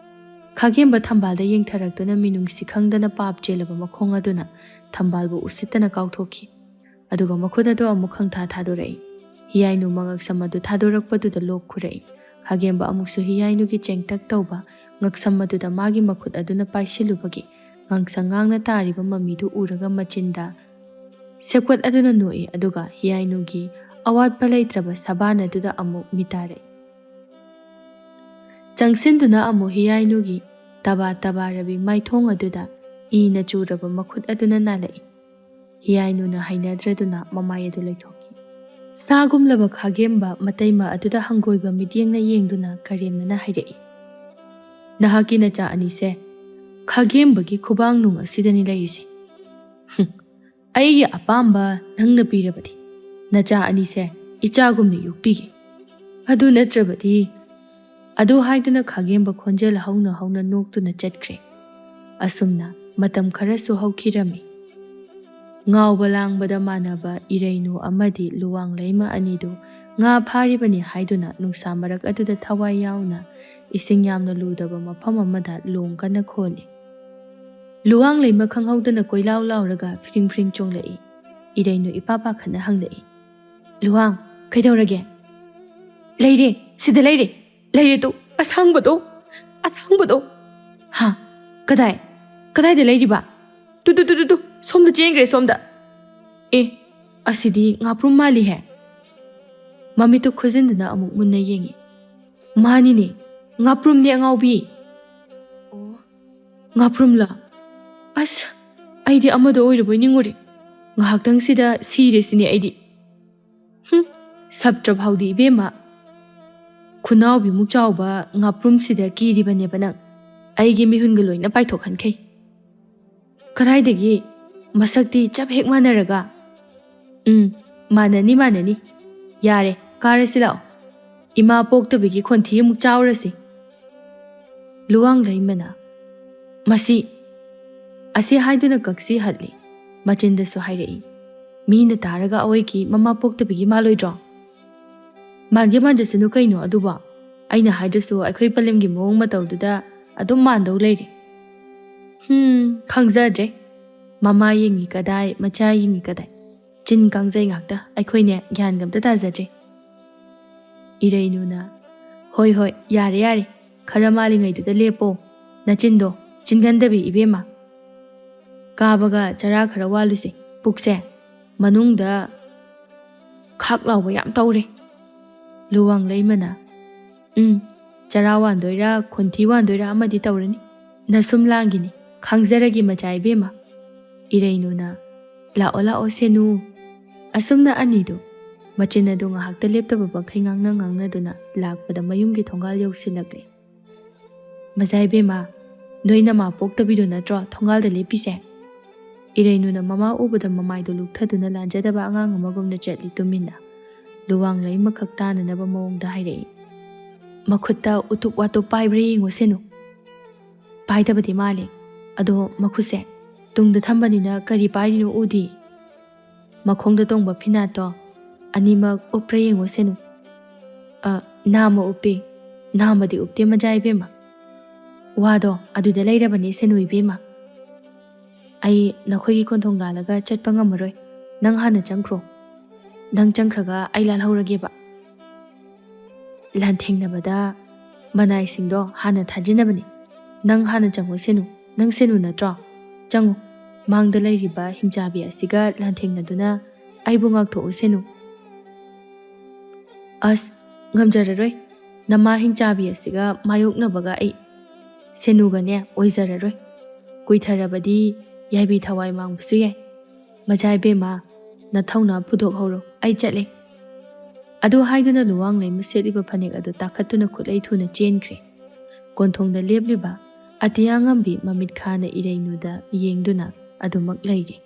ꯈꯥꯒꯦꯝꯕ ꯊꯝꯕꯥꯜꯗ ꯌꯦꯡꯊꯔꯛꯇꯨꯅ ꯃꯤꯅꯨꯡꯁꯤ ꯈꯪꯗꯅ ꯄꯥꯞ ꯆꯦꯜꯂꯕ ꯃꯈꯣꯡ ꯑꯗꯨꯅ ꯊꯝꯕꯥꯜꯕꯨ ꯎꯁꯤꯠꯇꯅ ꯀꯥꯎꯊꯣꯛꯈꯤ꯫ ꯑꯗꯨꯒ ꯃꯈꯨꯠ ꯑꯗꯨ ꯑꯃꯨꯛ ꯈꯪꯊꯥ ꯊꯥꯗꯣꯔꯛꯏ꯫ ꯍꯤꯌꯥꯏꯅꯨ ꯃꯉꯛꯁꯝ ꯑꯗꯨ ꯊꯥꯗꯣꯔꯛꯄꯗꯨꯗ ꯂꯣꯛ ꯈꯨꯔꯛꯏ꯫ ꯈꯥꯒꯦꯝꯕ ꯑꯃꯨꯛꯁꯨ ꯍꯤꯌꯥꯏꯅꯨꯒꯤ ꯆꯦꯡꯇꯛ ꯇꯧꯕ ꯉꯛꯁꯝ ꯑꯗꯨꯗ ꯃꯥꯒꯤ ꯃꯈꯨꯠ ꯑꯗꯨꯅ ꯄꯥꯏꯁꯤꯜꯂꯨꯕꯒꯤ ꯉꯥꯡꯁꯪ ꯉꯥꯡꯅ ꯇꯥꯔꯤꯕ ꯃꯃꯤꯗꯨ ꯎꯔꯒ ꯃꯆꯤꯟꯗ ꯁꯦꯛꯄꯠ ꯑꯗꯨꯅ ꯅꯣꯛꯏ, ꯑꯗꯨꯒ ꯍꯤꯌꯥꯏꯅꯨꯒꯤ ꯑꯋꯥꯠꯄ ꯂꯩꯇ꯭ꯔꯕ ꯁꯕꯥꯟ ꯑꯗꯨꯗ ꯑꯃꯨꯛ ꯃꯤꯇꯥꯔꯛꯏ꯫ ꯆꯪꯁꯤꯟꯗꯨꯅ ꯑꯃꯨꯛ ꯍꯤꯌꯥꯏꯅꯨꯒꯤ ꯇꯕꯥ ꯇꯕꯥꯔꯕꯤ ꯃꯥꯏꯊꯣꯡ ꯑꯗꯨꯗ ꯏꯅ ꯆꯨꯔꯕ ꯃꯈꯨꯠ ꯑꯗꯨꯅ ꯅꯥꯜꯂꯛꯏ꯫ ꯍꯤꯌꯥꯏꯅꯨꯅ ꯍꯩꯅꯗ꯭ꯔꯗꯨꯅ ꯃꯃꯥꯏ ꯑꯗꯨ ꯂꯩꯊꯣꯛꯈꯤ꯫ ꯁꯥꯒꯨꯝꯂꯕ ꯈꯥꯒꯦꯝꯕ ꯃꯇꯩꯃ ꯑꯗꯨꯗ ꯍꯪꯒꯣꯏꯕ ꯃꯤꯠꯌꯦꯡꯅ ꯌꯦꯡꯗꯨꯅ ꯀꯔꯦꯝꯅꯅ ꯍꯥꯏꯔꯛꯏ, "ꯅꯍꯥꯛꯀꯤ ꯅꯆꯥ ꯑꯅꯤꯁꯦ ꯈꯥꯒꯦꯝꯕꯒꯤ ꯈꯨꯕꯥꯡ ꯅꯨꯡ ꯑꯁꯤꯗꯅꯤ ꯂꯩꯔꯤꯁꯦ꯫ ꯍꯨꯝ, ꯑꯩꯒꯤ ꯑꯄꯥꯝꯕ ꯅꯪꯅ ꯄꯤꯔꯕꯗꯤ ꯅꯆꯥ ꯑꯅꯤꯁꯦ ꯏꯆꯥꯒꯨꯝꯅ ꯌꯣꯛꯄꯤꯒꯦ꯫ ꯑꯗꯨ ꯅꯠꯇ꯭ꯔꯕꯗꯤ," ꯑꯗꯨ ꯍꯥꯏꯗꯨꯅ ꯈꯥꯒꯦꯝꯕ ꯈꯣꯟꯖꯦꯜ ꯍꯧꯅ ꯍꯧꯅ ꯅꯣꯛꯇꯨꯅ ꯆꯠꯈ꯭ꯔꯦ꯫ ꯑꯁꯨꯝꯅ ꯃꯇꯝ ꯈꯔꯁꯨ ꯍꯧꯈꯤꯔꯝꯃꯤ꯫ ꯉꯥꯎꯕ ꯂꯥꯡꯕꯗ ꯃꯥꯟꯅꯕ ꯏꯔꯩꯅꯨ ꯑꯃꯗꯤ ꯂꯨꯋꯥꯡ ꯂꯩꯃ ꯑꯅꯤꯗꯨ ꯉꯥ ꯐꯥꯔꯤꯕꯅꯤ ꯍꯥꯏꯗꯨꯅ ꯅꯨꯡꯁꯥ ꯃꯔꯛ ꯑꯗꯨꯗ ꯊꯋꯥꯏ ꯌꯥꯎꯅ ꯏꯁꯤꯡ ꯌꯥꯝꯅ ꯂꯨꯗꯕ ꯃꯐꯝ ꯑꯃꯗ ꯂꯣꯡ ꯀꯟꯅ ꯈꯣꯜꯂꯤ꯫ ꯂꯨꯋꯥꯡ ꯂꯩꯃ ꯈꯪꯍꯧꯗꯅ ꯀꯣꯏꯂꯥꯎ ꯂꯥꯎꯔꯒ ꯐꯤꯔꯤꯡ ꯐꯤꯔꯤꯡ ꯆꯣꯡꯂꯛꯏ꯫ ꯏꯔꯩꯅꯨ ꯏꯄꯥ ꯄꯥꯈꯠꯅ ꯍꯪꯂꯛꯏ, "ꯂꯨꯋꯥꯡ, ꯀꯩꯗꯧꯔꯒꯦ?" "ꯂꯩꯔꯦ, ꯁꯤꯗ ꯂꯩꯔꯦ, ꯂꯩꯔꯦ ꯇꯨ, ꯑꯁꯥꯡꯕꯗꯣ, ꯑꯁꯥꯡꯕꯗꯣ꯫ ꯍꯥ? ꯀꯗꯥꯏ? ꯀꯗꯥꯏꯗ ꯂꯩꯔꯤꯕ? Two, two, two, two, two, ꯁꯣꯝꯗ ꯆꯦꯟꯈ꯭ꯔꯦ, ꯁꯣꯝꯗ꯫ ꯑꯦ, ꯑꯁꯤꯗꯤ ꯉꯥꯄ꯭ꯔꯨꯝ ꯃꯥꯜꯂꯤꯍꯦ꯫ ꯃꯃꯤꯠꯇꯨ ꯈꯨꯖꯤꯟꯗꯨꯅ ꯑꯃꯨꯛ ꯃꯨꯟꯅ ꯌꯦꯡꯉꯤ꯫ ꯃꯥꯅꯤꯅꯦ, ꯉꯥꯄ꯭ꯔꯨꯝꯅꯦ ꯑꯉꯥꯎꯕꯤ꯫ ꯑꯣ, ꯉꯥꯄ꯭ꯔꯨꯝꯂꯣ? ꯑꯁ, ꯑꯩꯗꯤ ꯑꯃꯗꯣ ꯑꯣꯏꯔꯕꯣꯏ ꯅꯤꯡꯉꯨꯔꯦ꯫ ꯉꯥꯏꯍꯥꯛꯇꯪꯁꯤꯗ ꯁꯤꯔꯦ ꯁꯤꯅꯦ ꯑꯩꯗꯤ꯫ ꯍꯨꯝ, ꯁꯞꯇ꯭ꯔ ꯐꯥꯎꯗꯤ ꯏꯕꯦꯝꯃ꯫ ꯈꯨꯅꯥꯎꯕꯤꯃꯨꯛ ꯆꯥꯎꯕ ꯉꯥꯄ꯭ꯔꯨꯝꯁꯤꯗ ꯀꯤꯔꯤꯕꯅꯦꯕ ꯅꯪ꯫ ꯑꯩꯒꯤ ꯃꯤꯍꯨꯟꯒ ꯂꯣꯏꯅ ꯄꯥꯏꯊꯣꯛꯍꯟꯈꯩ꯫ ꯀꯗꯥꯏꯗꯒꯤ? ꯃꯁꯛꯇꯤ ꯆꯞ ꯍꯦꯛ ꯃꯥꯟꯅꯔꯒ꯫ ꯎꯝ, ꯃꯥꯟꯅꯅꯤ, ꯃꯥꯟꯅꯅꯤ꯫ ꯌꯥꯔꯦ, ꯀꯥꯔꯁꯤ ꯂꯥꯛꯑꯣ꯫ ꯏꯃꯥ ꯄꯣꯛꯇꯕꯤꯒꯤ ꯈꯣꯟꯊꯤ ꯑꯃꯨꯛ ꯆꯥꯎꯔꯁꯤ꯫ ꯂꯨꯋꯥꯡ ꯂꯩꯃꯅ, "ꯃꯁꯤ," ꯑꯁꯤ ꯍꯥꯏꯗꯨꯅ ꯀꯛꯁꯤ ꯍꯠꯂꯤ꯫ ꯃꯆꯤꯟꯗꯁꯨ ꯍꯥꯏꯔꯛꯏ, "ꯃꯤꯅ ꯇꯥꯔꯒ ꯑꯋꯣꯏꯒꯤ ꯃꯃꯥ ꯄꯣꯛꯇꯕꯤꯒꯤ ꯃꯥꯜꯂꯣꯏꯗ꯭ꯔꯣ?" ꯃꯥꯟꯒꯦ ꯃꯥꯟꯖꯁꯅꯨ ꯀꯩꯅꯣ ꯑꯗꯨꯕꯣ꯫ ꯑꯩꯅ ꯍꯥꯏꯗ꯭ꯔꯁꯨ ꯑꯩꯈꯣꯏ ꯄꯂꯦꯝꯒꯤ ꯃꯑꯣꯡ ꯃꯇꯧꯗꯨꯗ ꯑꯗꯨꯝ ꯃꯥꯟꯗꯧ ꯂꯩꯔꯦ꯫ ꯍꯨꯝ, ꯈꯪꯖꯗ꯭ꯔꯦ꯫ ꯃꯃꯥ ꯌꯦꯡꯉꯤ ꯀꯗꯥꯏ, ꯃꯆꯥ ꯌꯦꯡꯉꯤ ꯀꯗꯥꯏ꯫ ꯆꯤꯟ ꯀꯥꯡꯖꯩ ꯉꯥꯛꯇ, ꯑꯩꯈꯣꯏꯅꯦ ꯒ꯭ꯌꯥꯟꯒ ꯑꯝꯇ ꯇꯥꯖꯗ꯭ꯔꯦ꯫ ꯏꯔꯩꯅꯨꯅ, "ꯍꯣꯏ, ꯍꯣꯏ, ꯌꯥꯔꯦ, ꯌꯥꯔꯦ, ꯈꯔ ꯃꯥꯜꯂꯤꯉꯩꯗꯨꯗ ꯂꯦꯞꯄꯣ, ꯅꯆꯤꯟꯗꯣ ꯆꯤꯟꯒꯟꯗꯕꯤ ꯏꯕꯦꯝꯃ꯫ ꯀꯥꯕꯒ ꯆꯔꯥ ꯈꯔ ꯋꯥꯜꯂꯨꯁꯦ, ꯄꯨꯛꯁꯦ ꯃꯅꯨꯡꯗ ꯈꯥꯛ ꯂꯥꯎꯕ ꯌꯥꯝ ꯇꯧꯔꯦ꯫" ꯂꯨꯋꯥꯡ ꯂꯩꯃꯅ, "ꯎꯝ, ꯆꯔꯥ ꯋꯥꯟꯗꯣꯏꯔꯥ, ꯈꯣꯟꯊꯤ ꯋꯥꯟꯗꯣꯏꯔꯥ ꯑꯃꯗꯤ ꯇꯧꯔꯅꯤ꯫ ꯅꯁꯨꯝ ꯂꯥꯡꯒꯤꯅꯤ, ꯈꯪꯖꯔꯒꯦ ꯃꯆꯥ ꯏꯕꯦꯝꯃ꯫" ꯏꯔꯩꯅꯨꯅ, "ꯂꯥꯛꯑꯣ, ꯂꯥꯛꯑꯣ, ꯁꯦꯅꯨ꯫" ꯑꯁꯨꯝꯅ ꯑꯅꯤꯗꯨ ꯃꯆꯤꯟ ꯑꯗꯨ ꯉꯥꯏꯍꯥꯛꯇ ꯂꯦꯞꯇꯕ ꯃꯈꯩ ꯉꯥꯡꯅ ꯉꯥꯡꯅꯗꯨꯅ ꯂꯥꯛꯄꯗ ꯃꯌꯨꯝꯒꯤ ꯊꯣꯡꯒꯥꯜ ꯌꯧꯁꯤꯜꯂꯛꯂꯦ꯫ "ꯃꯆꯥ ꯏꯕꯦꯝꯃ, ꯅꯣꯏ ꯅꯃꯥ ꯄꯣꯛꯇꯕꯤꯗꯣ ꯅꯠꯇ꯭ꯔꯣ ꯊꯣꯡꯒꯥꯜꯗ ꯂꯦꯞꯄꯤꯁꯦ?" ꯏꯔꯩꯅꯨꯅ ꯃꯃꯥ ꯎꯕꯗ ꯃꯃꯥꯏꯗꯣ ꯂꯨꯛꯊꯗꯨꯅ ꯂꯥꯟꯖꯗꯕ ꯑꯉꯥꯡ ꯑꯃꯒꯨꯝꯅ ꯆꯠꯂꯤ ꯇꯨꯃꯤꯟꯅ꯫ ꯂꯨꯋꯥꯡ ꯂꯩꯃꯈꯛ ꯇꯥꯅꯅꯕ ꯃꯑꯣꯡꯗ ꯍꯥꯏꯔꯛꯏ꯫ "ꯃꯈꯨꯠꯇ ꯎꯇꯨꯞ ꯋꯥꯇꯨꯞ ꯄꯥꯏꯕ꯭ꯔꯥ ꯌꯦꯡꯉꯨ ꯁꯦꯅꯨ꯫" ꯄꯥꯏꯗꯕꯗꯤ ꯃꯥꯜꯂꯤ꯫ ꯑꯗꯣ ꯃꯈꯨꯠꯁꯦ ꯇꯨꯡꯗ ꯊꯝꯕꯅꯤꯅ ꯀꯔꯤ ꯄꯥꯏꯔꯤꯅꯣ ꯎꯗꯤ꯫ ꯃꯈꯣꯡꯗ ꯇꯣꯡꯕ ꯐꯤꯅꯥꯠꯇꯣ ꯑꯅꯤꯃꯛ ꯎꯞꯄ꯭ꯔꯥ ꯌꯦꯡꯉꯨ ꯁꯦꯅꯨ꯫ ꯑ, ꯅꯥꯝꯃ ꯎꯞꯄꯤ꯫ ꯅꯥꯝꯃꯗꯤ ꯎꯞꯇꯦ ꯃꯆꯥ ꯏꯕꯦꯝꯃ꯫ ꯋꯥꯗꯣ ꯑꯗꯨꯗ ꯂꯩꯔꯕꯅꯤ ꯁꯦꯅꯨ ꯏꯕꯦꯝꯃ꯫ ꯑꯩ ꯅꯈꯣꯏꯒꯤ ꯀꯣꯟꯊꯣꯡ ꯂꯥꯜꯂꯒ ꯆꯠꯄ ꯉꯝꯃꯔꯣꯏ꯫ ꯅꯪ ꯍꯥꯟꯅ ꯆꯪꯈ꯭ꯔꯣ꯫ ꯅꯪ ꯆꯪꯈ꯭ꯔꯒ ꯑꯩ ꯂꯥꯜꯍꯧꯔꯒꯦꯕ꯫ ꯂꯥꯟꯊꯦꯡꯅꯕꯗ ꯃꯅꯥꯏꯁꯤꯡꯗꯣ ꯍꯥꯟꯅ ꯊꯥꯖꯤꯟꯅꯕꯅꯤ꯫ ꯅꯪ ꯍꯥꯟꯅ ꯆꯪꯉꯨ ꯁꯦꯅꯨ꯫ ꯅꯪ ꯁꯦꯅꯨ ꯅꯠꯇ꯭ꯔꯣ? ꯆꯪꯉꯨ꯫ ꯃꯥꯡꯗ ꯂꯩꯔꯤꯕ ꯍꯤꯡꯆꯥꯕꯤ ꯑꯁꯤꯒ ꯂꯥꯟꯊꯦꯡꯅꯗꯨꯅ ꯑꯩꯕꯨ ꯉꯥꯛꯊꯣꯛꯎ ꯁꯦꯅꯨ꯫ ꯑꯁ, ꯉꯝꯖꯔꯔꯣꯏ꯫ ꯅꯃꯥ ꯍꯤꯡꯆꯥꯕꯤ ꯑꯁꯤꯒ ꯃꯥꯌꯣꯛꯅꯕꯒ ꯑꯩ ꯁꯦꯅꯨꯒꯅꯦ ꯑꯣꯏꯖꯔꯔꯣꯏ꯫ ꯀꯨꯏꯊꯔꯕꯗꯤ ꯌꯥꯏꯕꯤ ꯊꯋꯥꯏ ꯃꯥꯡꯕꯁꯨ ꯌꯥꯏ꯫ ꯃꯖꯥ ꯏꯕꯦꯝꯃ, ꯅꯊꯧꯅ ꯐꯨꯗꯣꯛꯍꯧꯔꯣ, ꯑꯩ ꯆꯠꯂꯦ꯫ ꯑꯗꯨ ꯍꯥꯏꯗꯨꯅ ꯂꯨꯋꯥꯡꯂꯩꯃ ꯁꯦꯠꯂꯤꯕ ꯐꯅꯦꯛ ꯑꯗꯨ ꯇꯥꯈꯠꯇꯨꯅ ꯈꯨꯠꯂꯩ ꯊꯨꯅ ꯆꯦꯟꯈ꯭ꯔꯦ꯫ ꯀꯣꯟꯊꯣꯡꯗ ꯂꯦꯞꯂꯤꯕ ꯑꯇꯤꯌꯥꯉꯝꯕꯤ ꯃꯃꯤꯠ ꯈꯥꯅ ꯏꯔꯩꯅꯨꯗ ꯌꯦꯡꯗꯨꯅ ꯑꯗꯨꯃꯛ ꯂꯩꯔꯤ꯫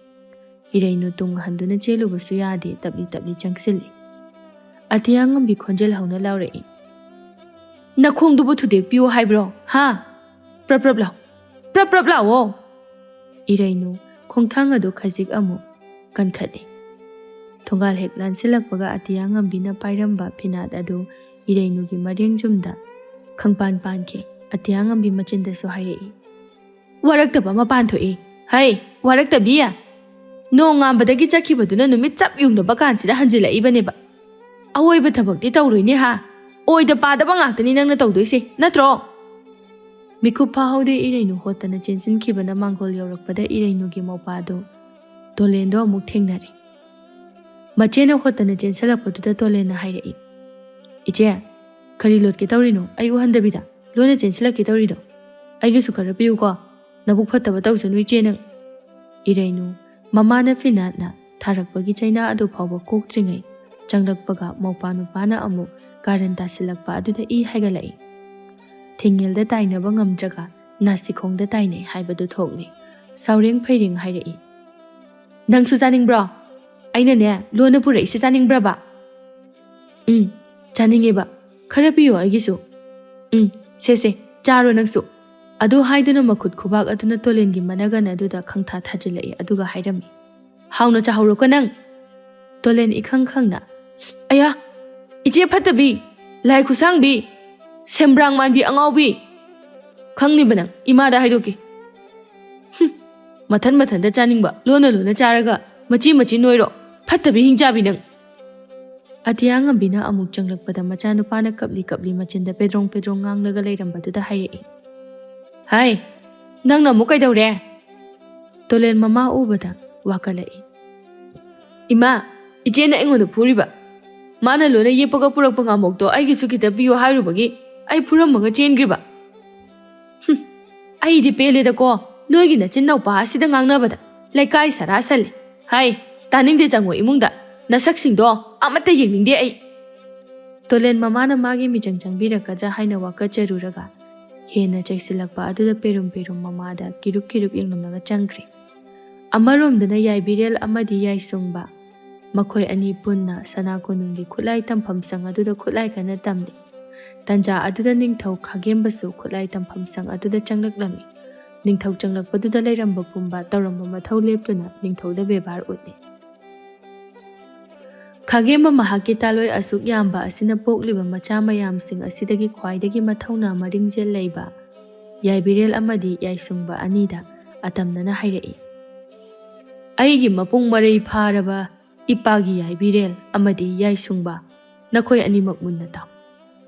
ꯏꯔꯩꯅꯨ ꯇꯨꯡ ꯍꯟꯗꯨꯅ ꯆꯦꯜꯂꯨꯕꯁꯨ ꯌꯥꯗꯦ, ꯇꯞꯂꯤ ꯇꯞꯂꯤ ꯆꯪꯁꯤꯜꯂꯤ꯫ ꯑꯇꯤꯌꯥꯉꯝꯕꯤ ꯈꯣꯟꯖꯦꯜ ꯍꯧꯅ ꯂꯥꯎꯔꯛꯏ, "ꯅꯈꯣꯡꯗꯨꯕꯨ ꯊꯨꯗꯦꯛꯄꯤꯌꯨ ꯍꯥꯏꯕ꯭ꯔꯣ? ꯍꯥ? ꯄ꯭ꯔꯞ ꯄ꯭ꯔꯞ ꯂꯥꯎ, ꯄ꯭ꯔꯞ ꯄ꯭ꯔꯞ ꯂꯥꯎꯑꯣ!" ꯏꯔꯩꯅꯨ ꯈꯣꯡꯊꯥꯡ ꯑꯗꯨ ꯈꯖꯤꯛ ꯑꯃꯨꯛ ꯀꯟꯈꯠꯂꯤ꯫ ꯊꯣꯡꯒꯥꯜ ꯍꯦꯛ ꯂꯥꯟꯁꯤꯜꯂꯛꯄꯒ ꯑꯇꯤꯌꯥꯉꯝꯕꯤꯅ ꯄꯥꯏꯔꯝꯕ ꯐꯤꯅꯥꯠ ꯑꯗꯨ ꯏꯔꯩꯅꯨꯒꯤ ꯃꯔꯦꯡꯖꯨꯝꯗ ꯈꯪꯄꯥꯟ ꯄꯥꯟꯈꯤ꯫ ꯑꯇꯤꯌꯥꯉꯝꯕꯤ ꯃꯆꯤꯟꯗꯁꯨ ꯍꯥꯏꯔꯛꯏ, "ꯋꯥꯔꯛꯇꯕ ꯃꯄꯥꯟ ꯊꯣꯛꯏ꯫ ꯍꯩ, ꯋꯥꯔꯛꯇꯕꯤ! ꯅꯣꯡ ꯉꯥꯟꯕꯗꯒꯤ ꯆꯠꯈꯤꯕꯗꯨꯅ ꯅꯨꯃꯤꯠ ꯆꯞ ꯌꯨꯡꯂꯕ ꯀꯥꯟꯁꯤꯗ ꯍꯟꯖꯤꯜꯂꯛꯏꯕꯅꯦꯕ꯫ ꯑꯋꯣꯏꯕ ꯊꯕꯛꯇꯤ ꯇꯧꯔꯣꯏꯅꯦ ꯍꯥ? ꯑꯣꯏꯗ ꯄꯥꯗꯕ ꯉꯥꯛꯇꯅꯤ ꯅꯪꯅ ꯇꯧꯗꯣꯏꯁꯦ, ꯅꯠꯇ꯭ꯔꯣ?" ꯃꯤꯀꯨꯞ ꯐꯥꯍꯧꯗꯦ ꯏꯔꯩꯅꯨ ꯍꯣꯠꯇꯅ ꯆꯦꯟꯁꯤꯟꯈꯤꯕꯅ ꯃꯥꯡꯒꯣꯜ ꯌꯧꯔꯛꯄꯗ ꯏꯔꯩꯅꯨꯒꯤ ꯃꯧꯄꯥꯗꯨ ꯇꯣꯂꯦꯟꯗꯣ ꯑꯃꯨꯛ ꯊꯦꯡꯅꯔꯦ꯫ ꯃꯆꯦꯅ ꯍꯣꯠꯇꯅ ꯆꯦꯟꯁꯤꯜꯂꯛꯄꯗꯨꯗ ꯇꯣꯂꯦꯟꯅ ꯍꯥꯏꯔꯛꯏ, "ꯏꯆꯦ, ꯀꯔꯤ ꯂꯣꯠꯀꯦ ꯇꯧꯔꯤꯅꯣ? ꯑꯩ ꯎꯍꯟꯗꯕꯤꯗ ꯂꯣꯟꯅ ꯆꯦꯟꯁꯤꯜꯂꯛꯀꯦ ꯇꯧꯔꯤꯗꯣ? ꯑꯩꯒꯤꯁꯨ ꯈꯔ ꯄꯤꯌꯨꯀꯣ꯫ ꯅꯕꯨꯛ ꯐꯠꯇꯕ ꯇꯧꯖꯅꯨ ꯏꯆꯦ ꯅꯪ꯫" ꯏꯔꯩꯅꯨ ꯃꯃꯥꯅ ꯐꯤꯅꯥꯠꯅ ꯊꯥꯔꯛꯄꯒꯤ ꯆꯩꯅꯥ ꯑꯗꯨ ꯐꯥꯎꯕ ꯀꯣꯛꯇ꯭ꯔꯤꯉꯩ ꯆꯪꯂꯛꯄꯒ ꯃꯧꯄꯥ ꯅꯨꯄꯥꯅ ꯑꯃꯨꯛ ꯀꯥꯔꯟ ꯇꯥꯁꯤꯜꯂꯛꯄ ꯑꯗꯨꯗ ꯏ ꯍꯥꯏꯒꯠꯂꯛꯏ꯫ ꯊꯤꯡꯉꯦꯜꯗ ꯇꯥꯏꯅꯕ ꯉꯝꯗ꯭ꯔꯒ ꯅꯥꯁꯤꯈꯣꯡꯗ ꯇꯥꯏꯅꯩ ꯍꯥꯏꯕꯗꯨ ꯊꯣꯛꯂꯤ꯫ ꯁꯥꯎꯔꯦꯡ ꯐꯩꯔꯦꯡ ꯍꯥꯏꯔꯛꯏ, "ꯅꯪꯁꯨ ꯆꯥꯅꯤꯡꯕ꯭ꯔꯣ? ꯑꯩꯅꯅꯦ ꯂꯣꯟꯅ ꯄꯨꯔꯛꯏꯁꯦ ꯆꯥꯅꯤꯡꯕ꯭ꯔꯕ?" "ꯎꯝ, ꯆꯥꯅꯤꯡꯉꯦꯕ꯫ ꯈꯔ ꯄꯤꯌꯣ ꯑꯩꯒꯤꯁꯨ꯫" "ꯎꯝ, ꯁꯦ ꯁꯦ, ꯆꯥꯔꯣ ꯅꯪꯁꯨ꯫" ꯑꯗꯨ ꯍꯥꯏꯗꯨꯅ ꯃꯈꯨꯠ ꯈꯨꯕꯥꯛ ꯑꯗꯨꯅ ꯇꯣꯂꯦꯟꯒꯤ ꯃꯅꯒꯟ ꯑꯗꯨꯗ ꯈꯪꯊꯥ ꯊꯥꯖꯤꯜꯂꯛꯏ, ꯑꯗꯨꯒ ꯍꯥꯏꯔꯝꯃꯤ, "ꯍꯥꯎꯅ ꯆꯥꯍꯧꯔꯣꯀꯣ ꯅꯪ꯫" ꯇꯣꯂꯦꯟ ꯏꯈꯪ ꯈꯪꯅ, "ꯑꯌꯥ, ꯏꯆꯦ ꯐꯠꯇꯕꯤ, ꯂꯥꯏ ꯈꯨꯠꯁꯥꯡꯕꯤ, ꯁꯦꯝꯕ꯭ꯔꯥꯡ ꯃꯥꯟꯕꯤ ꯑꯉꯥꯎꯕꯤ, ꯈꯪꯅꯤꯕ ꯅꯪ, ꯏꯃꯥꯗ ꯍꯥꯏꯗꯣꯛꯀꯦ꯫ ꯍꯨꯝ, ꯃꯊꯟ ꯃꯊꯟꯇ ꯆꯥꯅꯤꯡꯕ, ꯂꯣꯟꯅ ꯂꯣꯟꯅ ꯆꯥꯔꯒ ꯃꯆꯤ ꯃꯆꯤ ꯅꯣꯏꯔꯣ, ꯐꯠꯇꯕꯤ ꯍꯤꯡꯆꯥꯕꯤ ꯅꯪ꯫" ꯑꯇꯤꯌꯥꯉꯝꯕꯤꯅ ꯑꯃꯨꯛ ꯆꯪꯂꯛꯄꯗ ꯃꯆꯥꯅꯨꯄꯥꯅ ꯀꯞꯂꯤ ꯀꯞꯂꯤ ꯃꯆꯤꯟꯗ ꯄꯦꯗ꯭ꯔꯣꯡ ꯄꯦꯗ꯭ꯔꯣꯡ ꯉꯥꯡꯂꯒ ꯂꯩꯔꯝꯕꯗꯨꯗ ꯍꯥꯏꯔꯛꯏ, "ꯍꯥꯏ, ꯅꯪꯅ ꯑꯃꯨꯛ ꯀꯩꯗꯧꯔꯦ?" ꯇꯣꯂꯦꯟ ꯃꯃꯥ ꯎꯕꯗ ꯋꯥꯀꯠꯂꯛꯏ, "ꯏꯃꯥ, ꯏꯆꯦꯅ ꯑꯩꯉꯣꯟꯗ ꯐꯨꯔꯤꯕ꯫ ꯃꯥꯅ ꯂꯣꯏꯅ ꯌꯦꯞꯄꯒ ꯄꯨꯔꯛꯄ ꯉꯥꯃꯣꯛꯇꯣ ꯑꯩꯒꯤꯁꯨ ꯈꯤꯇ ꯄꯤꯌꯨ ꯍꯥꯏꯔꯨꯕꯒꯤ ꯑꯩ ꯐꯨꯔꯝꯃꯒ ꯆꯦꯟꯈ꯭ꯔꯤꯕ꯫ ꯍꯨꯝ, ꯑꯩꯗꯤ ꯄꯦꯜꯂꯦꯗꯀꯣ, ꯅꯣꯏꯒꯤ ꯅꯆꯤꯟ ꯅꯧꯄꯥ ꯑꯁꯤꯗ ꯉꯥꯡꯅꯕꯗ꯫ ꯂꯩꯀꯥꯏ ꯁꯔꯥ ꯁꯜꯂꯦ꯫ ꯍꯥꯏ, ꯇꯥꯅꯤꯡꯗꯦ, ꯆꯪꯉꯣ ꯏꯃꯨꯡꯗ꯫ ꯅꯁꯛꯁꯤꯡꯗꯣ ꯑꯃꯠꯇ ꯌꯦꯡꯅꯤꯡꯗꯦ ꯑꯩ꯫" ꯇꯣꯂꯦꯟ ꯃꯃꯥꯅ ꯃꯥꯒꯤ ꯃꯤꯆꯪ ꯆꯪꯕꯤꯔꯛꯀꯗ꯭ꯔꯥ ꯍꯥꯏꯅ ꯋꯥꯀꯠꯆꯔꯨꯔꯒ ꯍꯦꯟꯅ ꯆꯩꯁꯤꯜꯂꯛꯄ ꯑꯗꯨꯗ ꯄꯦꯔꯨꯝ ꯄꯦꯔꯨꯝ ꯃꯃꯥꯗ ꯀꯤꯔꯨꯞ ꯀꯤꯔꯨꯞ ꯌꯦꯡꯂꯝꯂꯒ ꯆꯪꯈ꯭ꯔꯦ꯫ ꯑꯃꯔꯣꯝꯗꯅ ꯌꯥꯏꯕꯤꯔꯦꯜ ꯑꯃꯗꯤ ꯌꯥꯏꯁꯨꯡꯕ, ꯃꯈꯣꯏ ꯑꯅꯤ ꯄꯨꯟꯅ ꯁꯅꯥ ꯀꯣꯅꯨꯡꯒꯤ ꯈꯨꯠꯂꯥꯏ ꯇꯝꯐꯝ ꯁꯪ ꯑꯗꯨꯗ ꯈꯨꯠꯂꯥꯏ ꯀꯟꯅ ꯇꯝꯂꯤ꯫ ꯇꯟꯖꯥ ꯑꯗꯨꯗ ꯅꯤꯡꯊꯧ ꯈꯥꯒꯦꯝꯕꯁꯨ ꯈꯨꯠꯂꯥꯏ ꯇꯝꯐꯝ ꯁꯪ ꯑꯗꯨꯗ ꯆꯪꯂꯛꯂꯝꯃꯤ꯫ ꯅꯤꯡꯊꯧ ꯆꯪꯂꯛꯄꯗꯨꯗ ꯂꯩꯔꯝꯕ ꯄꯨꯝꯕ ꯇꯧꯔꯝꯕ ꯃꯊꯧ ꯂꯦꯞꯇꯨꯅ ꯅꯤꯡꯊꯧꯗ ꯕꯦꯕꯥꯔ ꯎꯠꯂꯤ꯫ ꯈꯥꯒꯦꯝꯕ ꯃꯍꯥꯛꯀꯤ ꯇꯥꯂꯣꯏ ꯑꯁꯨꯛ ꯌꯥꯝꯕ ꯑꯁꯤꯅ ꯄꯣꯛꯂꯤꯕ ꯃꯆꯥ ꯃꯌꯥꯝꯁꯤꯡ ꯑꯁꯤꯗꯒꯤ ꯈ꯭ꯋꯥꯏꯗꯒꯤ ꯃꯊꯧꯅꯥ ꯃꯔꯤꯡꯖꯦꯜ ꯂꯩꯕ ꯌꯥꯏꯕꯤꯔꯦꯜ ꯑꯃꯗꯤ ꯌꯥꯏꯁꯨꯡꯕ ꯑꯅꯤꯗ ꯑꯇꯝꯅꯅ ꯍꯥꯏꯔꯛꯏ, "ꯑꯩꯒꯤ ꯃꯄꯨꯡ ꯃꯔꯩ ꯐꯥꯔꯕ ꯏꯄꯥꯒꯤ ꯌꯥꯏꯕꯤꯔꯦꯜ ꯑꯃꯗꯤ ꯌꯥꯏꯁꯨꯡꯕ, ꯅꯈꯣꯏ ꯑꯅꯤꯃꯛ ꯃꯨꯟꯅ ꯇꯥꯎ꯫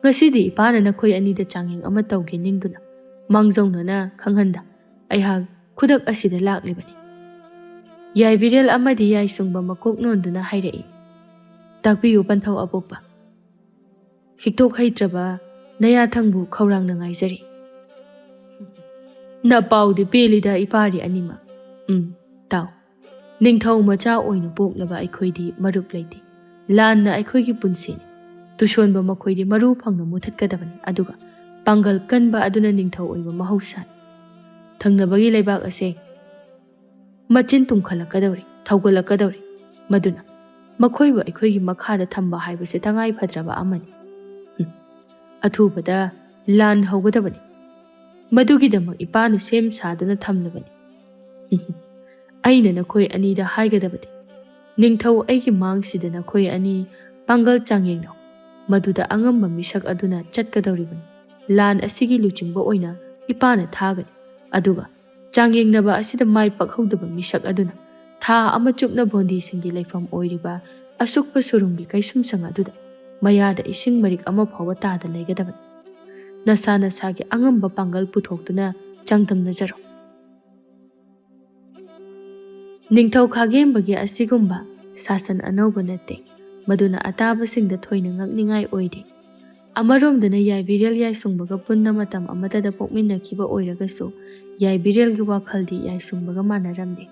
ꯉꯁꯤꯗꯤ ꯏꯄꯥꯅ ꯅꯈꯣꯏ ꯑꯅꯤꯗ ꯆꯥꯡꯌꯦꯡ ꯑꯃ ꯇꯧꯒꯦ ꯅꯤꯡꯗꯨꯅ ꯃꯥꯡꯖꯧꯅꯅ ꯈꯪꯍꯟꯗ ꯑꯩꯍꯥꯛ ꯈꯨꯗꯛ ꯑꯁꯤꯗ ꯂꯥꯛꯂꯤꯕꯅꯤ꯫" ꯌꯥꯏꯕꯤꯔꯦꯜ ꯑꯃꯗꯤ ꯌꯥꯏꯁꯨꯡꯕ ꯃꯀꯣꯛ ꯅꯣꯟꯗꯨꯅ ꯍꯥꯏꯔꯛꯏ, "ꯇꯥꯛꯄꯤꯌꯨ ꯄꯟꯊꯧ ꯑꯄꯣꯛꯄ꯫ ꯍꯤꯛꯊꯣꯛ ꯍꯩꯇ꯭ꯔꯕ ꯅꯌꯥꯊꯪꯕꯨ ꯈꯧꯔꯥꯡꯅ ꯉꯥꯏꯖꯔꯤ꯫" "ꯅꯄꯥꯎꯗꯤ ꯄꯦꯜꯂꯤꯗ ꯏꯄꯥꯔꯤ ꯑꯅꯤꯃꯛ꯫ ꯎꯝ, ꯇꯥꯎ꯫ ꯅꯤꯡꯊꯧ ꯃꯆꯥ ꯑꯣꯏꯅ ꯄꯣꯛꯂꯕ ꯑꯩꯈꯣꯏꯗꯤ ꯃꯔꯨꯞ ꯂꯩꯇꯦ꯫ ꯂꯥꯟꯅ ꯑꯩꯈꯣꯏꯒꯤ ꯄꯨꯟꯁꯤꯅꯤ꯫ ꯇꯨꯁꯣꯟꯕ ꯃꯈꯣꯏꯗꯤ ꯃꯔꯨ ꯐꯪꯅ ꯃꯨꯊꯠꯀꯗꯕꯅꯤ, ꯑꯗꯨꯒ ꯄꯥꯡꯒꯜ ꯀꯟꯕ ꯑꯗꯨꯅ ꯅꯤꯡꯊꯧ ꯑꯣꯏꯕ ꯃꯍꯧꯁꯥꯅꯤ꯫ ꯊꯪꯅꯕꯒꯤ ꯂꯩꯕꯥꯛ ꯑꯁꯦ ꯃꯆꯤꯟ ꯇꯨꯝꯈꯠꯂꯛꯀꯗꯧꯔꯤ, ꯊꯧꯒꯠꯂꯛꯀꯗꯧꯔꯤ꯫ ꯃꯗꯨꯅ ꯃꯈꯣꯏꯕꯨ ꯑꯩꯈꯣꯏꯒꯤ ꯃꯈꯥꯗ ꯊꯝꯕ ꯍꯥꯏꯕꯁꯤ ꯇꯉꯥꯏ ꯐꯗ꯭ꯔꯕ ꯑꯃꯅꯤ꯫ ꯍꯨꯝ꯫ ꯑꯊꯨꯕꯗ ꯂꯥꯟ ꯍꯧꯒꯗꯕꯅꯤ꯫ ꯃꯗꯨꯒꯤꯗꯃꯛ ꯏꯄꯥꯅ ꯁꯦꯝ ꯁꯥꯗꯨꯅ ꯊꯝꯂꯕꯅꯤ꯫ ꯍꯨꯝ꯫ ꯑꯩꯅ ꯅꯈꯣꯏ ꯑꯅꯤꯗ ꯍꯥꯏꯒꯗꯕꯗꯤ, ꯅꯤꯡꯊꯧ ꯑꯩꯒꯤ ꯃꯥꯡꯁꯤꯗ ꯅꯈꯣꯏ ꯑꯅꯤ ꯄꯥꯡꯒꯜ ꯆꯥꯡꯌꯦꯡꯅꯧ꯫ ꯃꯗꯨꯗ ꯑꯉꯝꯕ ꯃꯤꯁꯛ ꯑꯗꯨꯅ ꯆꯠꯀꯗꯧꯔꯤꯕꯅꯤ꯫ ꯂꯥꯟ ꯑꯁꯤꯒꯤ ꯂꯨꯆꯤꯡꯕ ꯑꯣꯏꯅ ꯏꯄꯥꯅ ꯊꯥꯒꯅꯤ꯫ ꯑꯗꯨꯒ ꯆꯥꯡꯌꯦꯡꯅꯕ ꯑꯁꯤꯗ ꯃꯥꯏ ꯄꯥꯛꯍꯧꯗꯕ ꯃꯤꯁꯛ ꯑꯗꯨꯅ ꯊꯥ ꯑꯃ ꯆꯨꯞꯅ ꯚꯣꯟꯗꯤꯁꯤꯡꯒꯤ ꯂꯩꯐꯝ ꯑꯣꯏꯔꯤꯕ ꯑꯁꯨꯛꯄ ꯁꯨꯔꯨꯡꯒꯤ ꯀꯩꯁꯨꯝꯁꯪ ꯑꯗꯨꯗ ꯃꯌꯥꯗ ꯏꯁꯤꯡ ꯃꯔꯤꯛ ꯑꯃ ꯐꯥꯎꯕ ꯇꯥꯗ ꯂꯩꯒꯗꯕꯅꯤ꯫ ꯅꯁꯥ ꯅꯁꯥꯒꯤ ꯑꯉꯝꯕ ꯄꯥꯡꯒꯜ ꯄꯨꯊꯣꯛꯇꯨꯅ ꯆꯥꯡꯗꯝꯅꯖꯔꯣ꯫ ꯅꯤꯡꯊꯧ ꯈꯥꯒꯦꯝꯕꯒꯤ ꯑꯁꯤꯒꯨꯝꯕ ꯁꯥꯁꯟ ꯑꯅꯧꯕ ꯅꯠꯇꯦ꯫ ꯃꯗꯨꯅ ꯑꯇꯥꯕꯁꯤꯡꯗ ꯊꯣꯏꯅ ꯉꯛꯅꯤꯡꯉꯥꯏ ꯑꯣꯏꯗꯦ꯫ ꯑꯃꯔꯣꯝꯗꯅ ꯌꯥꯏꯕꯤꯔꯦꯜ ꯌꯥꯏꯁꯨꯡꯕꯒ ꯄꯨꯟꯅ ꯃꯇꯝ ꯑꯃꯠꯇꯗ ꯄꯣꯛꯃꯤꯟꯅꯈꯤꯕ ꯑꯣꯏꯔꯒꯁꯨ, ꯌꯥꯏꯕꯤꯔꯦꯜꯒꯤ ꯋꯥꯈꯜꯗꯤ ꯌꯥꯏꯁꯨꯡꯕꯒ ꯃꯥꯟꯅꯔꯝꯗꯦ꯫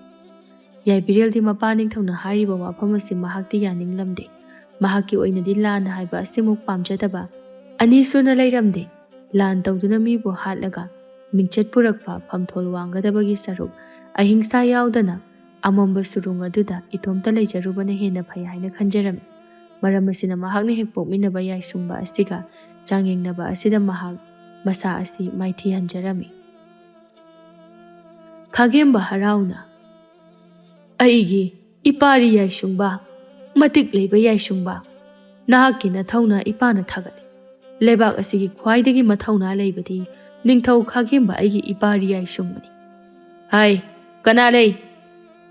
ꯌꯥꯏꯕꯤꯔꯦꯜꯗꯤ ꯃꯄꯥ ꯅꯤꯡꯊꯧꯅ ꯍꯥꯏꯔꯤꯕ ꯋꯥꯐꯝ ꯑꯁꯤ ꯃꯍꯥꯛꯇꯤ ꯌꯥꯅꯤꯡꯂꯝꯗꯦ꯫ ꯃꯍꯥꯛꯀꯤ ꯑꯣꯏꯅꯗꯤ ꯂꯥꯟ ꯍꯥꯏꯕ ꯑꯁꯤꯃꯨꯛ ꯄꯥꯝꯖꯗꯕ ꯑꯅꯤꯁꯨꯅ ꯂꯩꯔꯝꯗꯦ꯫ ꯂꯥꯟ ꯇꯧꯗꯨꯅ ꯃꯤꯕꯨ ꯍꯥꯠꯂꯒ ꯃꯤꯡꯆꯠ ꯄꯨꯔꯛꯄ ꯐꯝꯊꯣꯜ ꯋꯥꯡꯒꯗꯕꯒꯤ ꯁꯔꯨꯛ ꯑꯍꯤꯡꯁꯥ ꯌꯥꯎꯗꯅ ꯑꯃꯝꯕ ꯁꯨꯔꯨꯡ ꯑꯗꯨꯗ ꯏꯇꯣꯝꯇ ꯂꯩꯖꯔꯨꯕꯅ ꯍꯦꯟꯅ ꯐꯩ ꯍꯥꯏꯅ ꯈꯟꯖꯔꯝꯃꯤ꯫ ꯃꯔꯝ ꯑꯁꯤꯅ ꯃꯍꯥꯛꯅ ꯍꯦꯛ ꯄꯣꯛꯃꯤꯟꯅꯕ ꯌꯥꯏꯁꯨꯡꯕ ꯑꯁꯤꯒ ꯆꯥꯡꯌꯦꯡꯅꯕ ꯑꯁꯤꯗ ꯃꯍꯥꯛ ꯃꯁꯥ ꯑꯁꯤ ꯃꯥꯏꯊꯤꯍꯟꯖꯔꯝꯃꯤ꯫ ꯈꯥꯒꯦꯝꯕ ꯍꯔꯥꯎꯅ, "ꯑꯩꯒꯤ ꯏꯄꯥꯔꯤ ꯌꯥꯏꯁꯨꯡꯕ, ꯃꯇꯤꯛ ꯂꯩꯕ ꯌꯥꯏꯁꯨꯡꯕ, ꯅꯍꯥꯛꯀꯤ ꯅꯊꯧꯅꯥ ꯏꯄꯥꯅ ꯊꯥꯒꯠꯂꯤ꯫ ꯂꯩꯕꯥꯛ ꯑꯁꯤꯒꯤ ꯈ꯭ꯋꯥꯏꯗꯒꯤ ꯃꯊꯧꯅꯥ ꯂꯩꯕꯗꯤ ꯅꯤꯡꯊꯧ ꯈꯥꯒꯦꯝꯕ ꯑꯩꯒꯤ ꯏꯄꯥꯔꯤ ꯌꯥꯏꯁꯨꯡꯕꯅꯤ꯫ ꯍꯥꯏ, ꯀꯅꯥ ꯂꯩ?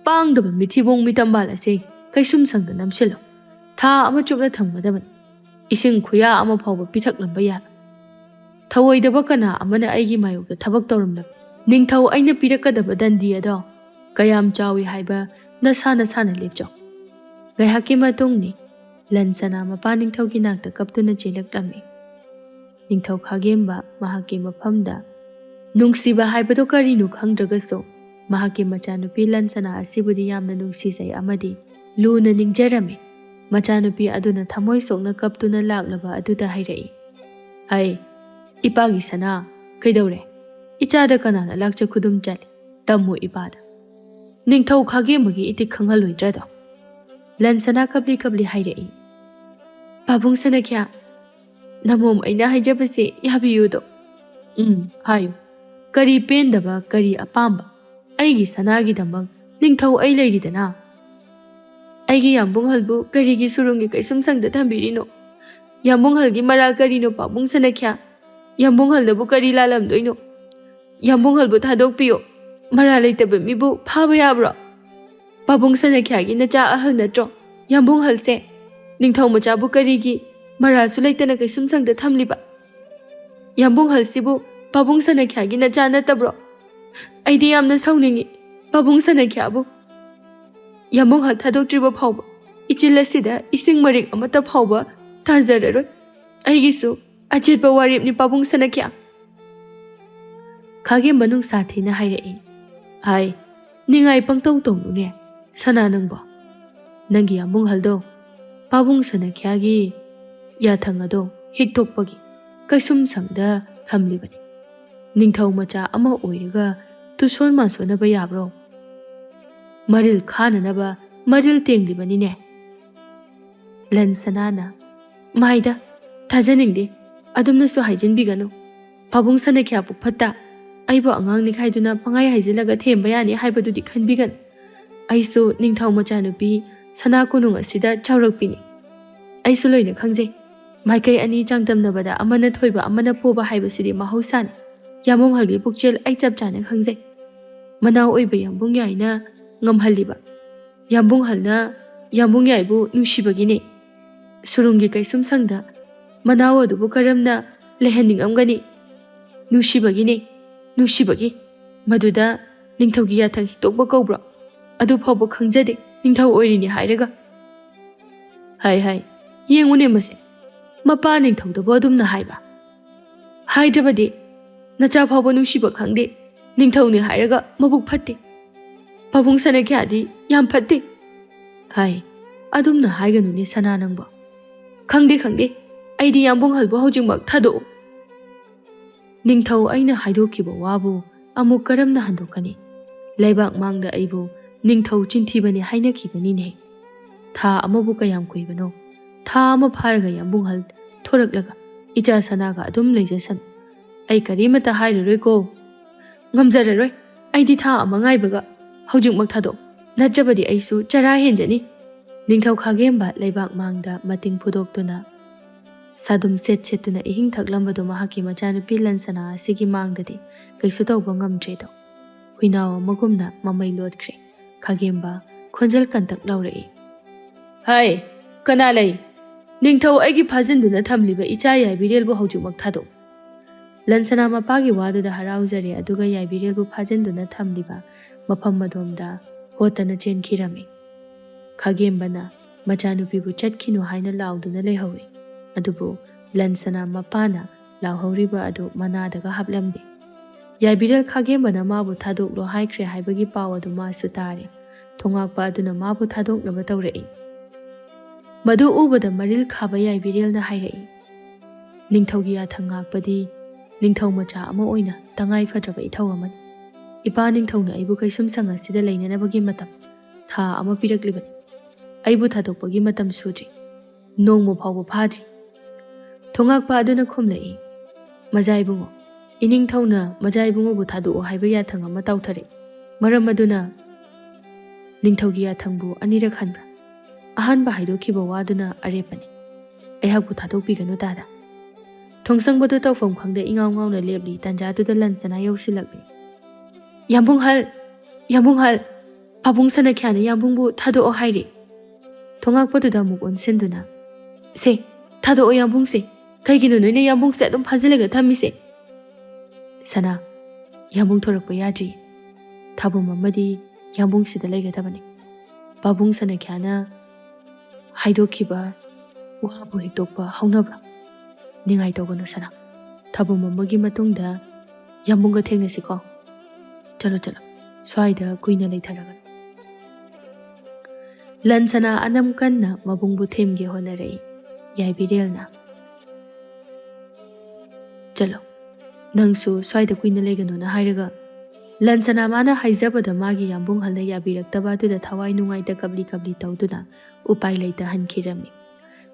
ꯄꯥꯡꯗꯕ ꯃꯤꯊꯤꯕꯣꯡ ꯃꯤꯇꯝꯕꯥꯜ ꯑꯁꯤ ꯀꯩꯁꯨꯝꯁꯪꯗ ꯅꯝꯁꯤꯜꯂꯨ꯫ ꯊꯥ ꯑꯃ ꯆꯨꯞꯅ ꯊꯝꯒꯗꯕꯅꯤ꯫ ꯏꯁꯤꯡ ꯈꯨꯌꯥ ꯑꯃ ꯐꯥꯎꯕ ꯄꯤꯊꯛꯂꯝꯕ ꯌꯥꯔꯣꯏ꯫ ꯊꯧꯑꯣꯏꯗꯕ ꯀꯅꯥ ꯑꯃꯅ ꯑꯩꯒꯤ ꯃꯥꯌꯣꯛꯇ ꯊꯕꯛ ꯇꯧꯔꯝꯂꯕ? ꯅꯤꯡꯊꯧ ꯑꯩꯅ ꯄꯤꯔꯛꯀꯗꯕ ꯗꯟꯗꯤ ꯑꯗꯣ ꯀꯌꯥꯝ ꯆꯥꯎꯏ ꯍꯥꯏꯕ ꯅꯁꯥ ꯅꯁꯥꯅ ꯂꯦꯞꯆꯧ꯫" ꯉꯥꯏꯍꯥꯛꯀꯤ ꯃꯇꯨꯡꯅꯤ꯫ ꯂꯟꯁꯅꯥ ꯃꯄꯥ ꯅꯤꯡꯊꯧꯒꯤ ꯅꯥꯛꯇ ꯀꯞꯇꯨꯅ ꯆꯦꯜꯂꯛꯂꯝꯃꯤ꯫ ꯅꯤꯡꯊꯧ ꯈꯥꯒꯦꯝꯕ ꯃꯍꯥꯛꯀꯤ ꯃꯐꯝꯗ ꯅꯨꯡꯁꯤꯕ ꯍꯥꯏꯕꯗꯨ ꯀꯔꯤꯅꯣ ꯈꯪꯗ꯭ꯔꯒꯁꯨ, ꯃꯍꯥꯛꯀꯤ ꯃꯆꯥꯅꯨꯄꯤ ꯂꯟꯁꯅꯥ ꯑꯁꯤꯕꯨꯗꯤ ꯌꯥꯝꯅ ꯅꯨꯡꯁꯤꯖꯩ ꯑꯃꯗꯤ ꯂꯨꯅ ꯅꯤꯡꯖꯔꯝꯃꯤ꯫ ꯃꯆꯥꯅꯨꯄꯤ ꯑꯗꯨꯅ ꯊꯃꯣꯏ ꯁꯣꯛꯅ ꯀꯞꯇꯨꯅ ꯂꯥꯛꯂꯕ ꯑꯗꯨꯗ ꯍꯥꯏꯔꯛꯏ, "ꯍꯩ, ꯏꯄꯥꯒꯤ ꯁꯅꯥ, ꯀꯩꯗꯧꯔꯦ? ꯏꯆꯥꯗ ꯀꯅꯥꯅ ꯂꯥꯛꯆ ꯈꯨꯗꯨꯝ ꯆꯜꯂꯤ? ꯇꯝꯃꯨ ꯏꯄꯥꯗ꯫ ꯅꯤꯡꯊꯧ ꯈꯥꯒꯦꯝꯕꯒꯤ ꯏꯇꯤꯛ ꯈꯪꯍꯜꯂꯣꯏꯗ꯭ꯔꯗꯣ?" ꯂꯟꯁꯅꯥ ꯀꯞꯂꯤ ꯀꯞꯂꯤ ꯍꯥꯏꯔꯛꯏ, "ꯄꯥꯕꯨꯡ ꯁꯅꯥꯈ꯭ꯌꯥ, ꯅꯃꯣꯝ ꯑꯩꯅ ꯍꯥꯏꯖꯕꯁꯦ ꯌꯥꯕꯤꯌꯨꯗꯣ꯫ ꯎꯝ, ꯍꯥꯏꯌꯨ꯫ ꯀꯔꯤ ꯄꯦꯟꯗꯕ, ꯀꯔꯤ ꯑꯄꯥꯝꯕ? ꯑꯩꯒꯤ ꯁꯅꯥꯒꯤꯗꯃꯛ ꯅꯤꯡꯊꯧ ꯑꯩ ꯂꯩꯔꯤꯗꯅ꯫ ꯑꯩꯒꯤ ꯌꯥꯝꯕꯨꯡꯍꯜꯕꯨ ꯀꯔꯤꯒꯤ ꯁꯨꯔꯨꯡꯒꯤ ꯀꯩꯁꯨꯝꯁꯪꯗ ꯊꯝꯕꯤꯔꯤꯅꯣ? ꯌꯥꯝꯕꯨꯡꯍꯜꯒꯤ ꯃꯔꯥꯜ ꯀꯔꯤꯅꯣ, ꯄꯥꯕꯨꯡ ꯁꯅꯥꯈ꯭ꯌꯥ? ꯌꯥꯝꯕꯨꯡꯍꯜꯅꯕꯨ ꯀꯔꯤ ꯂꯥꯜꯂꯝꯗꯣꯏꯅꯣ? ꯌꯥꯝꯕꯨꯡꯍꯜꯕꯨ ꯊꯥꯗꯣꯛꯄꯤꯌꯣ꯫ ꯃꯔꯥꯜ ꯂꯩꯇꯕ ꯃꯤꯕꯨ ꯐꯥꯕ ꯌꯥꯕ꯭ꯔꯣ? ꯄꯥꯕꯨꯡ ꯁꯅꯥꯈ꯭ꯌꯥꯒꯤ ꯅꯆꯥ ꯑꯍꯜ ꯅꯠꯇ꯭ꯔꯣ? ꯌꯥꯝꯕꯨꯡꯍꯜꯁꯦ ꯅꯤꯡꯊꯧ ꯃꯆꯥꯕꯨ ꯀꯔꯤꯒꯤ ꯃꯔꯥꯜꯁꯨ ꯂꯩꯇꯅ ꯀꯩꯁꯨꯝꯁꯪꯗ ꯊꯝꯂꯤꯕ? ꯌꯥꯝꯕꯨꯡꯍꯜꯁꯤꯕꯨ ꯄꯥꯕꯨꯡ ꯁꯅꯈ꯭ꯌꯥꯒꯤ ꯅꯆꯥ ꯅꯠꯇꯕ꯭ꯔꯣ? ꯑꯩꯗꯤ ꯌꯥꯝꯅ ꯁꯥꯎꯅꯤꯡꯏ ꯄꯥꯕꯨꯡ ꯁꯅꯈ꯭ꯌꯥꯕꯨ꯫ ꯌꯥꯝꯕꯨꯡꯍꯜ ꯊꯥꯗꯣꯛꯇ꯭ꯔꯤꯕ ꯐꯥꯎꯕ ꯏꯆꯤꯜ ꯑꯁꯤꯗ ꯏꯁꯤꯡ ꯃꯔꯤꯛ ꯑꯃꯠꯇ ꯐꯥꯎꯕ ꯇꯥꯖꯔꯔꯣꯏ꯫ ꯑꯩꯒꯤꯁꯨ ꯑꯆꯦꯠꯄ ꯋꯥꯔꯦꯞꯅꯤ ꯄꯥꯕꯨꯡ ꯁꯅꯈ꯭ꯌꯥ꯫ ꯈꯥꯒꯦꯝꯕ ꯅꯨꯡꯁꯥ ꯊꯤꯅ ꯍꯥꯏꯔꯛꯏ꯫ ꯍꯥꯏ, ꯅꯤꯡꯉꯥꯏ ꯄꯪꯇꯧ ꯇꯧꯅꯨꯅꯦ, ꯁꯅꯥ ꯅꯪꯕꯣ꯫ ꯅꯪꯒꯤ ꯌꯥꯝꯕꯨꯡꯍꯜꯗꯣ ꯄꯥꯕꯨꯡ ꯁꯅꯈ꯭ꯌꯥꯒꯤ ꯌꯥꯊꯪ ꯑꯗꯣ ꯍꯤꯛꯇꯣꯛꯄꯒꯤ ꯀꯩꯁꯨꯝꯁꯪꯗ ꯊꯝꯂꯤꯕꯅꯤ꯫ ꯅꯤꯡꯊꯧ ꯃꯆꯥ ꯑꯃ ꯑꯣꯏꯔꯒ ꯇꯨꯁꯣꯟ ꯃꯥꯟꯁꯣꯟꯅꯕ ꯌꯥꯕ꯭ꯔꯣ? ꯃꯔꯤꯜ ꯈꯥꯅꯅꯕ ꯃꯔꯤꯜ ꯇꯦꯡꯂꯤꯕꯅꯤꯅꯦ꯫ ꯂꯟ ꯁꯅꯥꯅ, ꯃꯥꯏꯗ, ꯊꯥꯖꯅꯤꯡꯗꯦ, ꯑꯗꯨꯝꯅꯁꯨ ꯍꯥꯏꯖꯤꯟꯕꯤꯒꯅꯨ꯫ ꯄꯥꯕꯨꯡ ꯁꯅꯈ꯭ꯌꯥ ꯄꯨꯛ ꯐꯠꯇ, ꯑꯩꯕꯨ ꯑꯉꯥꯡ ꯅꯤꯡꯈꯥꯏꯗꯨꯅ ꯄꯪꯍꯥꯏ ꯍꯥꯏꯖꯤꯜꯂꯒ ꯊꯦꯝꯕ ꯌꯥꯅꯤ ꯍꯥꯏꯕꯗꯨꯗꯤ ꯈꯟꯕꯤꯒꯅꯨ꯫ ꯑꯩꯁꯨ ꯅꯤꯡꯊꯧ ꯃꯆꯥꯅꯨꯄꯤ ꯁꯅꯥ ꯀꯣꯅꯨꯡ ꯑꯁꯤꯗ ꯆꯥꯎꯔꯛꯄꯤꯅꯤ꯫ ꯑꯩꯁꯨ ꯂꯣꯏꯅ ꯈꯪꯖꯩ꯫ ꯃꯥꯏꯀꯩ ꯑꯅꯤ ꯆꯥꯡꯗꯝꯅꯕꯗ ꯑꯃꯅ ꯊꯣꯏꯕ ꯑꯃꯅ ꯄꯣꯕ ꯍꯥꯏꯕꯁꯤꯗꯤ ꯃꯍꯧꯁꯥꯅꯤ꯫ ꯌꯥꯝꯕꯨꯡꯍꯜꯒꯤ ꯄꯨꯛꯆꯦꯜ ꯑꯩ ꯆꯞ ꯆꯥꯅ ꯈꯪꯖꯩ꯫ ꯃꯅꯥꯎ ꯑꯣꯏꯕ ꯌꯥꯝꯕꯨꯡ ꯌꯥꯏꯅ ꯉꯝꯍꯜꯂꯤꯕ ꯌꯥꯝꯕꯨꯡꯍꯜꯅ ꯌꯥꯝꯕꯨꯡ ꯌꯥꯏꯕꯨ ꯅꯨꯡꯁꯤꯕꯒꯤꯅꯤ꯫ ꯁꯨꯔꯨꯡꯒꯤ ꯀꯩꯁꯨꯝꯁꯪꯗ ꯃꯅꯥꯎ ꯑꯗꯨꯕꯨ ꯀꯔꯝꯅ ꯂꯩꯍꯟꯅꯤꯡꯉꯝꯒꯅꯤ? ꯅꯨꯡꯁꯤꯕꯒꯤꯅꯤ, ꯅꯨꯡꯁꯤꯕꯒꯤ꯫ ꯃꯗꯨꯗ ꯅꯤꯡꯊꯧꯒꯤ ꯌꯥꯊꯪ ꯍꯤꯛꯇꯣꯛꯄ ꯀꯧꯕ꯭ꯔꯣ? ꯑꯗꯨ ꯐꯥꯎꯕ ꯈꯪꯖꯗꯦ, ꯅꯤꯡꯊꯧ ꯑꯣꯏꯔꯤꯅꯤ ꯍꯥꯏꯔꯒ꯫ ꯍꯥꯏ ꯍꯥꯏ, ꯌꯦꯡꯉꯨꯅꯦ ꯃꯁꯦ, ꯃꯄꯥ ꯅꯤꯡꯊꯧꯗꯕꯨ ꯑꯗꯨꯝꯅ ꯍꯥꯏꯕ꯫ ꯍꯥꯏꯗ꯭ꯔꯕꯗꯤ ꯅꯆꯥ ꯐꯥꯎꯕ ꯅꯨꯡꯁꯤꯕ ꯈꯪꯗꯦ, ꯅꯤꯡꯊꯧꯅꯤ ꯍꯥꯏꯔꯒ ꯃꯕꯨꯛ ꯐꯠꯇꯦ꯫ ꯄꯥꯕꯨꯡ ꯁꯅꯈ꯭ꯌꯥꯗꯤ ꯌꯥꯝ ꯐꯠꯇꯦ꯫ ꯍꯥꯏ, ꯑꯗꯨꯝꯅ ꯍꯥꯏꯒꯅꯨꯅꯦ ꯁꯅꯥ ꯅꯪꯕꯣ꯫ ꯈꯪꯗꯦ, ꯈꯪꯗꯦ, ꯑꯩꯗꯤ ꯌꯥꯝꯕꯨꯡꯍꯜꯕꯨ ꯍꯧꯖꯤꯛꯃꯛ ꯊꯥꯗꯣꯛꯎ꯫ ꯅꯤꯡꯊꯧ ꯑꯩꯅ ꯍꯥꯏꯗꯣꯛꯈꯤꯕ ꯋꯥꯕꯨ ꯑꯃꯨꯛ ꯀꯔꯝꯅ ꯍꯟꯗꯣꯛꯀꯅꯤ? ꯂꯩꯕꯥꯛ ꯃꯥꯡꯗ ꯑꯩꯕꯨ ꯅꯤꯡꯊꯧ ꯆꯤꯟꯊꯤꯕꯅꯤ ꯍꯥꯏꯅꯈꯤꯕꯅꯤꯅꯦ꯫ ꯊꯥ ꯑꯃꯕꯨ ꯀꯌꯥꯝ ꯀꯨꯏꯕꯅꯣ? ꯊꯥ ꯑꯃ ꯐꯥꯔꯒ ꯌꯥꯝꯕꯨꯡꯍꯜ ꯊꯣꯔꯛꯂꯒ ꯏꯆꯥ ꯁꯅꯥꯒ ꯑꯗꯨꯝ ꯂꯩꯖꯁꯅꯨ꯫ ꯑꯩ ꯀꯔꯤꯃꯠꯇ ꯍꯥꯏꯔꯔꯣꯏꯀꯣ꯫ ꯉꯝꯖꯔꯔꯣꯏ꯫ ꯑꯩꯗꯤ ꯊꯥ ꯑꯃ ꯉꯥꯏꯕꯒ ꯍꯧꯖꯤꯛꯃꯛ ꯊꯥꯗꯣꯛ꯫ ꯅꯠꯇ꯭ꯔꯕꯗꯤ ꯑꯩꯁꯨ ꯆꯔꯥ ꯍꯦꯟꯖꯅꯤ꯫ ꯅꯤꯡꯊꯧ ꯈꯥꯒꯦꯝꯕ ꯂꯩꯕꯥꯛ ꯃꯥꯡꯗ ꯃꯇꯤꯡ ꯐꯨꯗꯣꯛꯇꯨꯅ ꯁꯥꯗꯨꯝ ꯁꯦꯠ ꯁꯦꯠꯇꯨꯅ ꯏꯍꯤꯡ ꯊꯛꯂꯝꯕꯗꯨ ꯃꯍꯥꯛꯀꯤ ꯃꯆꯥꯅꯨꯄꯤ ꯂꯟꯁꯅꯥ ꯑꯁꯤꯒꯤ ꯃꯥꯡꯗꯗꯤ ꯀꯩꯁꯨ ꯇꯧꯕ ꯉꯝꯗ꯭ꯔꯦꯗꯣ꯫ ꯍꯨꯏꯅꯥꯎ ꯑꯃꯒꯨꯝꯅ ꯃꯃꯩ ꯂꯣꯠꯈ꯭ꯔꯦ꯫ ꯈꯥꯒꯦꯝꯕ ꯈꯣꯟꯖꯦꯜ ꯀꯟꯇꯛ ꯂꯥꯎꯔꯛꯏ꯫ "ꯍꯥꯏ, ꯀꯅꯥ ꯂꯩ? ꯅꯤꯡꯊꯧ ꯑꯩꯒꯤ ꯐꯥꯖꯤꯟꯗꯨꯅ ꯊꯝꯂꯤꯕ ꯏꯆꯥ ꯌꯥꯏꯕꯤꯔꯦꯜꯕꯨ ꯍꯧꯖꯤꯛꯃꯛ ꯊꯥꯗꯣꯛꯎ꯫" ꯂꯟꯁꯅꯥ ꯃꯄꯥꯒꯤ ꯋꯥꯗꯨꯗ ꯍꯔꯥꯎꯖꯔꯦ, ꯑꯗꯨꯒ ꯌꯥꯏꯕꯤꯔꯦꯜꯕꯨ ꯐꯥꯖꯤꯟꯗꯨꯅ ꯊꯝꯂꯤꯕ ꯃꯐꯝ ꯑꯗꯣꯝꯗ ꯍꯣꯠꯇꯅ ꯆꯦꯟꯈꯤꯔꯝꯃꯤ꯫ ꯈꯥꯒꯦꯝꯕꯅ ꯃꯆꯥꯅꯨꯄꯤꯕꯨ ꯆꯠꯈꯤꯅꯨ ꯍꯥꯏꯅ ꯂꯥꯎꯗꯨꯅ ꯂꯩꯍꯧꯏ꯫ ꯑꯗꯨꯕꯨ ꯂꯟꯁꯅꯥ ꯃꯄꯥꯅ ꯂꯥꯎꯍꯧꯔꯤꯕ ꯑꯗꯨ ꯃꯅꯥꯗꯒ ꯍꯥꯞꯂꯝꯗꯦ꯫ ꯌꯥꯏꯕꯤꯔꯦꯜ ꯈꯥꯒꯦꯝꯕꯅ ꯃꯥꯕꯨ ꯊꯥꯗꯣꯛꯂꯣ ꯍꯥꯏꯈ꯭ꯔꯦ ꯍꯥꯏꯕꯒꯤ ꯄꯥꯎ ꯑꯗꯨ ꯃꯥꯁꯨ ꯇꯥꯔꯦ꯫ ꯊꯣꯉꯥꯛꯄ ꯑꯗꯨꯅ ꯃꯥꯕꯨ ꯊꯥꯗꯣꯛꯅꯕ ꯇꯧꯔꯛꯏ꯫ ꯃꯗꯨ ꯎꯕꯗ ꯃꯔꯤꯜ ꯈꯥꯕ ꯌꯥꯏꯕꯤꯔꯦꯜꯅ ꯍꯥꯏꯔꯛꯏ, "ꯅꯤꯡꯊꯧꯒꯤ ꯌꯥꯊꯪ ꯉꯥꯛꯄꯗꯤ ꯅꯤꯡꯊꯧ ꯃꯆꯥ ꯑꯃ ꯑꯣꯏꯅ ꯇꯉꯥꯏ ꯐꯗ꯭ꯔꯕ ꯏꯊꯧ ꯑꯃꯅꯤ꯫ ꯏꯄꯥ ꯅꯤꯡꯊꯧꯅ ꯑꯩꯕꯨ ꯀꯩꯁꯨꯝꯁꯪ ꯑꯁꯤꯗ ꯂꯩꯅꯅꯕꯒꯤ ꯃꯇꯝ ꯊꯥ ꯑꯃ ꯄꯤꯔꯛꯂꯤꯕꯅꯤ꯫ ꯑꯩꯕꯨ ꯊꯥꯗꯣꯛꯄꯒꯤ ꯃꯇꯝ ꯁꯨꯗ꯭ꯔꯤ, ꯅꯣꯡꯃ ꯐꯥꯎꯕ ꯐꯥꯗ꯭ꯔꯤ꯫" ꯊꯣꯉꯥꯛꯄ ꯑꯗꯨꯅ ꯈꯨꯝꯂꯛꯏ, "ꯃꯖꯥ ꯏꯕꯨꯡꯉꯣ, ꯏꯅꯤꯡꯊꯧꯅ ꯃꯖꯥ ꯏꯕꯨꯡꯉꯣꯕꯨ ꯊꯥꯗꯣꯛꯑꯣ ꯍꯥꯏꯕ ꯌꯥꯊꯪ ꯑꯃ ꯇꯥꯎꯊꯔꯛꯏ꯫ ꯃꯔꯝ ꯑꯗꯨꯅ ꯅꯤꯡꯊꯧꯒꯤ ꯌꯥꯊꯪꯕꯨ ꯑꯅꯤꯔꯛ ꯍꯟꯕ꯭ꯔꯥ? ꯑꯍꯥꯟꯕ ꯍꯥꯏꯗꯣꯛꯈꯤꯕ ꯋꯥꯗꯨꯅ ꯑꯔꯦꯞꯄꯅꯤ꯫ ꯑꯩꯍꯥꯛꯄꯨ ꯊꯥꯗꯣꯛꯄꯤꯒꯅꯨ ꯇꯥꯗ꯫" ꯊꯣꯡꯁꯪꯕꯗꯨ ꯇꯧꯐꯝ ꯈꯪꯗ ꯏꯉꯥꯎ ꯉꯥꯎꯅ ꯂꯦꯞꯂꯤ꯫ ꯇꯥꯟꯖꯥꯗꯨꯗ ꯂꯟꯆꯅꯥ ꯌꯧꯁꯤꯜꯂꯛꯂꯤ꯫ "ꯌꯥꯝꯕꯨꯡꯍꯜ! ꯌꯥꯝꯕꯨꯡꯍꯜ! ꯄꯥꯕꯨꯡ ꯁꯅꯥꯈ꯭ꯌꯥꯅ ꯌꯥꯝꯕꯨꯡꯕꯨ ꯊꯥꯗꯣꯛꯑꯣ ꯍꯥꯏꯔꯤ꯫" ꯊꯣꯉꯥꯛꯄꯗꯨꯗ ꯑꯃꯨꯛ ꯑꯣꯟꯁꯤꯟꯗꯨꯅ, "ꯁꯦ, ꯊꯥꯗꯣꯛꯑꯣ ꯌꯥꯝꯕꯨꯡꯁꯦ꯫ ꯀꯩꯒꯤꯅꯣ ꯅꯣꯏꯅ ꯌꯥꯝꯕꯨꯡꯁꯦ ꯑꯗꯨꯝ ꯐꯥꯖꯤꯜꯂꯒ ꯊꯝꯃꯤꯁꯦ?" "ꯁꯅꯥ, ꯌꯥꯝꯕꯨꯡ ꯊꯣꯔꯛꯄ ꯌꯥꯗ꯭ꯔꯤ꯫ ꯊꯥꯕꯨꯝ ꯑꯃꯗꯤ ꯌꯥꯝꯕꯨꯡꯁꯤꯗ ꯂꯩꯒꯗꯕꯅꯤ꯫ ꯄꯥꯕꯨꯡ ꯁꯅꯥꯈ꯭ꯌꯥꯅ ꯍꯥꯏꯗꯣꯛꯈꯤꯕ ꯋꯥꯕꯨ ꯍꯤꯛꯇꯣꯛꯄ ꯍꯧꯅꯕ꯭ꯔꯥ? ꯅꯤꯡꯉꯥꯏ ꯇꯧꯒꯅꯨ ꯁꯅꯥ꯫ ꯊꯥꯕꯨꯝ ꯑꯃꯒꯤ ꯃꯇꯨꯡꯗ ꯌꯥꯝꯕꯨꯡꯒ ꯊꯦꯡꯅꯁꯤꯀꯣ꯫ ꯆꯠꯂꯣ, ꯆꯠꯂꯣ꯫ ꯁ꯭ꯋꯥꯏꯗ ꯀꯨꯏꯅ ꯂꯩꯊꯔꯒꯅꯨ꯫" ꯂꯟꯁꯅꯥ ꯑꯅꯝ ꯀꯟꯅ ꯃꯕꯨꯡꯕꯨ ꯊꯦꯝꯒꯦ ꯍꯣꯠꯅꯔꯛꯏ꯫ ꯌꯥꯏꯕꯤꯔꯦꯜꯅ, "ꯆꯠꯂꯣ, ꯅꯪꯁꯨ ꯁ꯭ꯋꯥꯏꯗ ꯀꯨꯏꯅ ꯂꯩꯒꯅꯨꯅ ꯍꯥꯏꯔꯒ?" ꯂꯟꯁꯅꯥ ꯃꯥꯅ ꯍꯥꯏꯖꯕꯗ ꯃꯥꯒꯤ ꯌꯥꯝꯕꯨꯡꯍꯜꯅ ꯌꯥꯕꯤꯔꯛꯇꯕ ꯑꯗꯨꯗ ꯊꯋꯥꯏ ꯅꯨꯡꯉꯥꯏꯇ ꯀꯞꯂꯤ ꯀꯞꯂꯤ ꯇꯧꯗꯨꯅ ꯎꯄꯥꯏ ꯂꯩꯇ ꯍꯟꯈꯤꯔꯝꯃꯤ꯫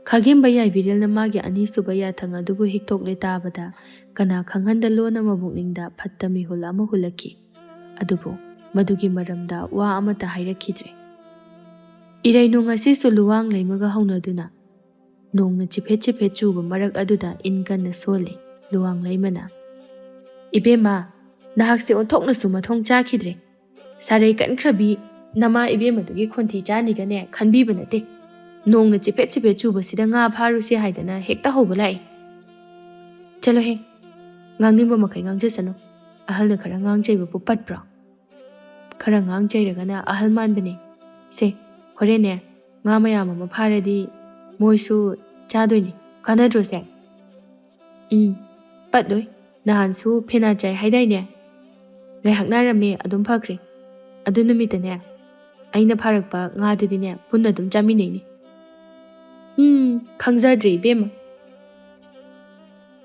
ꯈꯥꯒꯦꯝꯕ ꯌꯥꯏꯕꯤꯔꯦꯜꯅ ꯃꯥꯒꯤ ꯑꯅꯤꯁꯨꯕ ꯌꯥꯊꯪ ꯑꯗꯨꯕꯨ ꯍꯤꯛꯇꯣꯛꯂꯦ ꯇꯥꯕꯗ ꯀꯅꯥ ꯈꯪꯍꯟꯗ ꯂꯣꯟꯅ ꯃꯕꯨꯛꯅꯤꯡꯗ ꯐꯠꯇ ꯃꯤꯍꯨꯜ ꯑꯃ ꯍꯨꯜꯂꯛꯈꯤ꯫ ꯑꯗꯨꯕꯨ ꯃꯗꯨꯒꯤ ꯃꯔꯝꯗ ꯋꯥ ꯑꯃꯠꯇ ꯍꯥꯏꯔꯛꯈꯤꯗ꯭ꯔꯦ꯫ ꯏꯔꯩ ꯅꯣꯡ ꯑꯁꯤꯁꯨ ꯂꯨꯋꯥꯡ ꯂꯩꯃꯒ ꯍꯧꯅꯗꯨꯅ ꯅꯣꯡꯅ ꯆꯤꯐꯦꯠ ꯆꯤꯐꯦꯠ ꯆꯨꯕ ꯃꯔꯛ ꯑꯗꯨꯗ ꯏꯟ ꯀꯟꯅ ꯁꯣꯜꯂꯤ꯫ ꯂꯨꯋꯥꯡ ꯂꯩꯃꯅ, "ꯏꯕꯦꯝꯃ, ꯅꯍꯥꯛꯁꯦ ꯑꯣꯟꯊꯣꯛꯅꯁꯨ ꯃꯊꯣꯡ ꯆꯥꯈꯤꯗ꯭ꯔꯦ꯫ ꯁꯥꯔꯩ ꯀꯟꯈ꯭ꯔꯕꯤ ꯅꯃꯥ ꯏꯕꯦꯝꯃꯗꯨꯒꯤ ꯈꯣꯟꯊꯤ ꯆꯥꯅꯤꯒꯅꯦ ꯈꯟꯕꯤꯕ ꯅꯠꯇꯦ꯫ ꯅꯣꯡꯅ ꯆꯤꯐꯦꯠ ꯆꯤꯐꯦꯠ ꯆꯨꯕꯁꯤꯗ ꯉꯥ ꯐꯥꯔꯨꯁꯦ ꯍꯥꯏꯗꯅ ꯍꯦꯛꯇ ꯍꯧꯕ ꯂꯥꯛꯏ꯫ ꯆꯠꯂꯣꯍꯦ, ꯉꯥꯡꯅꯤꯡꯕ ꯃꯈꯩ ꯉꯥꯡꯖꯁꯅꯨ꯫ ꯑꯍꯜꯅ ꯈꯔ ꯉꯥꯡꯖꯩꯕꯕꯨ ꯄꯠꯄ꯭ꯔꯣ? ꯈꯔ ꯉꯥꯡꯖꯩꯔꯒꯅ ꯑꯍꯜ ꯃꯥꯟꯕꯅꯦ꯫ ꯁꯦ, ꯍꯣꯔꯦꯟꯅꯦ, ꯉꯥ ꯃꯌꯥꯝ ꯑꯃ ꯐꯥꯔꯗꯤ ꯃꯣꯏꯁꯨ ꯆꯥꯗꯣꯏꯅꯦ꯫ ꯀꯥꯟꯅꯗ꯭ꯔꯣ ꯁꯦ? ꯎꯝ, ꯄꯠꯂꯣꯏ꯫ ꯅꯍꯥꯟꯁꯨ ꯐꯦꯅꯥ ꯆꯥꯏ ꯍꯥꯏꯗꯥꯏꯅꯦ? ꯉꯥꯏꯍꯥꯛ ꯅꯥꯔꯝꯃꯦ, ꯑꯗꯨꯝ ꯐꯈ꯭ꯔꯦ꯫ ꯑꯗꯨ ꯅꯨꯃꯤꯠꯇꯅꯦ, ꯑꯩꯅ ꯐꯥꯔꯛꯄ ꯉꯥꯗꯨꯗꯤꯅꯦ, ꯄꯨꯟꯅ ꯑꯗꯨꯝ ꯆꯥꯃꯤꯟꯅꯩꯅꯦ꯫ ꯎꯝ, ꯈꯪꯖꯗ꯭ꯔꯦ ꯏꯕꯦꯝꯃ꯫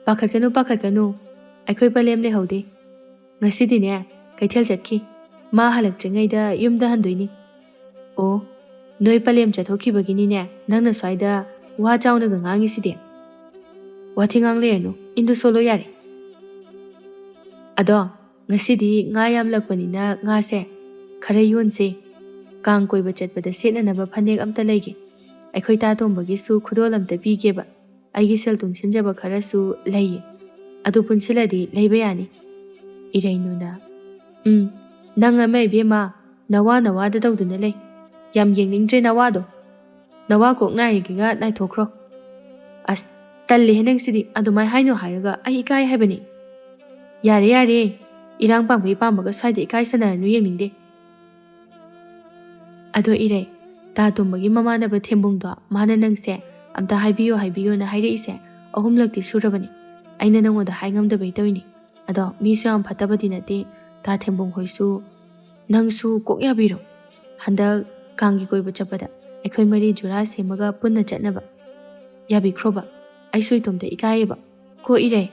ꯄꯥꯈꯠꯀꯅꯨ, ꯄꯥꯈꯠꯀꯅꯨ꯫ ꯑꯩꯈꯣꯏ ꯄꯂꯦꯝ ꯂꯩꯍꯧꯗꯦ꯫ ꯉꯁꯤꯗꯤꯅꯦ, ꯀꯩꯊꯦꯜ ꯆꯠꯈꯤ꯫ ꯃꯥ ꯍꯜꯂꯛꯇ꯭ꯔꯤꯉꯩꯗ ꯌꯨꯝꯗ ꯍꯟꯗꯣꯏꯅꯤ꯫ ꯑꯣ, ꯅꯣꯏ ꯄꯂꯦꯝ ꯆꯠꯊꯣꯛꯈꯤꯕꯒꯤꯅꯤꯅꯦ ꯅꯪꯅ ꯁ꯭ꯋꯥꯏꯗ ꯋꯥ ꯆꯥꯎꯅꯒ ꯉꯥꯡꯉꯤꯁꯤꯗꯤ꯫ ꯋꯥꯊꯤ ꯉꯥꯡ ꯂꯩꯔꯅꯨ, ꯏꯟꯗꯣ ꯁꯣꯜꯂꯣ ꯌꯥꯔꯦ꯫ ꯑꯗꯣ, ꯉꯁꯤꯗꯤ ꯉꯥ ꯌꯥꯝꯂꯛꯄꯅꯤꯅ ꯉꯥꯁꯦ ꯈꯔ ꯌꯣꯟꯁꯦ꯫ ꯀꯥꯡ ꯀꯣꯏꯕ ꯆꯠꯄꯗ ꯁꯦꯠꯅꯅꯕ ꯐꯅꯦꯛ ꯑꯝꯇ ꯂꯩꯒꯦ꯫ ꯑꯩꯈꯣꯏ ꯇꯥ ꯇꯣꯝꯕꯒꯤꯁꯨ ꯈꯨꯗꯣꯜ ꯑꯝꯇ ꯄꯤꯒꯦꯕ꯫ ꯑꯩꯒꯤ ꯁꯦꯜ ꯇꯨꯡꯁꯤꯟꯖꯕ ꯈꯔꯁꯨ ꯂꯩꯌꯦ꯫ ꯑꯗꯨ ꯄꯨꯟꯁꯤꯜꯂꯗꯤ ꯂꯩꯕ ꯌꯥꯅꯤ꯫ ꯏꯔꯩꯅꯨꯅ, "ꯎꯝ, ꯅꯪ ꯑꯃ ꯏꯕꯦꯝꯃ, ꯅꯋꯥ ꯅꯋꯥꯗ ꯇꯧꯗꯨꯅ ꯂꯩ꯫ ꯌꯥꯝ ꯌꯦꯡꯅꯤꯡꯗ꯭ꯔꯦ ꯅꯋꯥꯗꯣ꯫ ꯅꯋꯥ ꯀꯣꯛ ꯅꯥꯏꯒꯤꯒ ꯅꯥꯏꯊꯣꯛꯈ꯭ꯔꯣ꯫" ꯑꯁ, ꯇꯜꯂꯦꯍꯦ ꯅꯪꯁꯤꯗꯤ, ꯑꯗꯨꯃꯥꯏ ꯍꯥꯏꯅꯣ ꯍꯥꯏꯔꯒ ꯑꯩ ꯏꯀꯥꯏ ꯍꯥꯏꯕꯅꯤ꯫ ꯌꯥꯔꯦ, ꯌꯥꯔꯦ, ꯏꯔꯥꯡ ꯄꯥꯝꯕꯩ ꯄꯥꯝꯕꯒ ꯁ꯭ꯋꯥꯏꯗ ꯏꯀꯥꯏ ꯁꯥꯟꯅꯔꯅꯨ, ꯌꯦꯡꯅꯤꯡꯗꯦ꯫ ꯑꯗꯣ ꯏꯔꯩ, ꯇꯥ ꯇꯣꯝꯕꯒꯤ ꯃꯃꯥꯟꯅꯕ ꯊꯦꯝꯕꯨꯡꯗꯣ, ꯃꯥꯅ ꯅꯪꯁꯦ ꯑꯝꯇ ꯍꯥꯏꯕꯤꯌꯣ ꯍꯥꯏꯕꯤꯌꯣꯅ ꯍꯥꯏꯔꯛꯏꯁꯦ ꯑꯍꯨꯝꯂꯛꯇꯤ ꯁꯨꯔꯕꯅꯤ꯫ ꯑꯩꯅ ꯅꯪꯉꯣꯟꯗ ꯍꯥꯏ ꯉꯝꯗꯕꯩ ꯇꯧꯔꯤꯅꯤ꯫ ꯑꯗꯣ ꯃꯤꯁꯨ ꯌꯥꯝ ꯐꯠꯇꯕꯗꯤ ꯅꯠꯇꯦ꯫ ꯇꯥ ꯊꯦꯝꯕꯨꯡ ꯍꯣꯏꯁꯨ, ꯅꯪꯁꯨ ꯀꯣꯛ ꯌꯥꯕꯤꯔꯣ꯫ ꯍꯟꯗꯛ ꯀꯥꯡꯒꯤ ꯀꯣꯏꯕ ꯆꯠꯄꯗ ꯑꯩꯈꯣꯏ ꯃꯔꯤ ꯖꯨꯔꯥ ꯁꯦꯝꯃꯒ ꯄꯨꯟꯅ ꯆꯠꯅꯕ ꯌꯥꯕꯤꯈ꯭ꯔꯣꯕ꯫ ꯑꯩꯁꯨ ꯏꯇꯣꯝꯇ ꯏꯀꯥꯏꯌꯦꯕ꯫ ꯀꯣ ꯏꯔꯩ꯫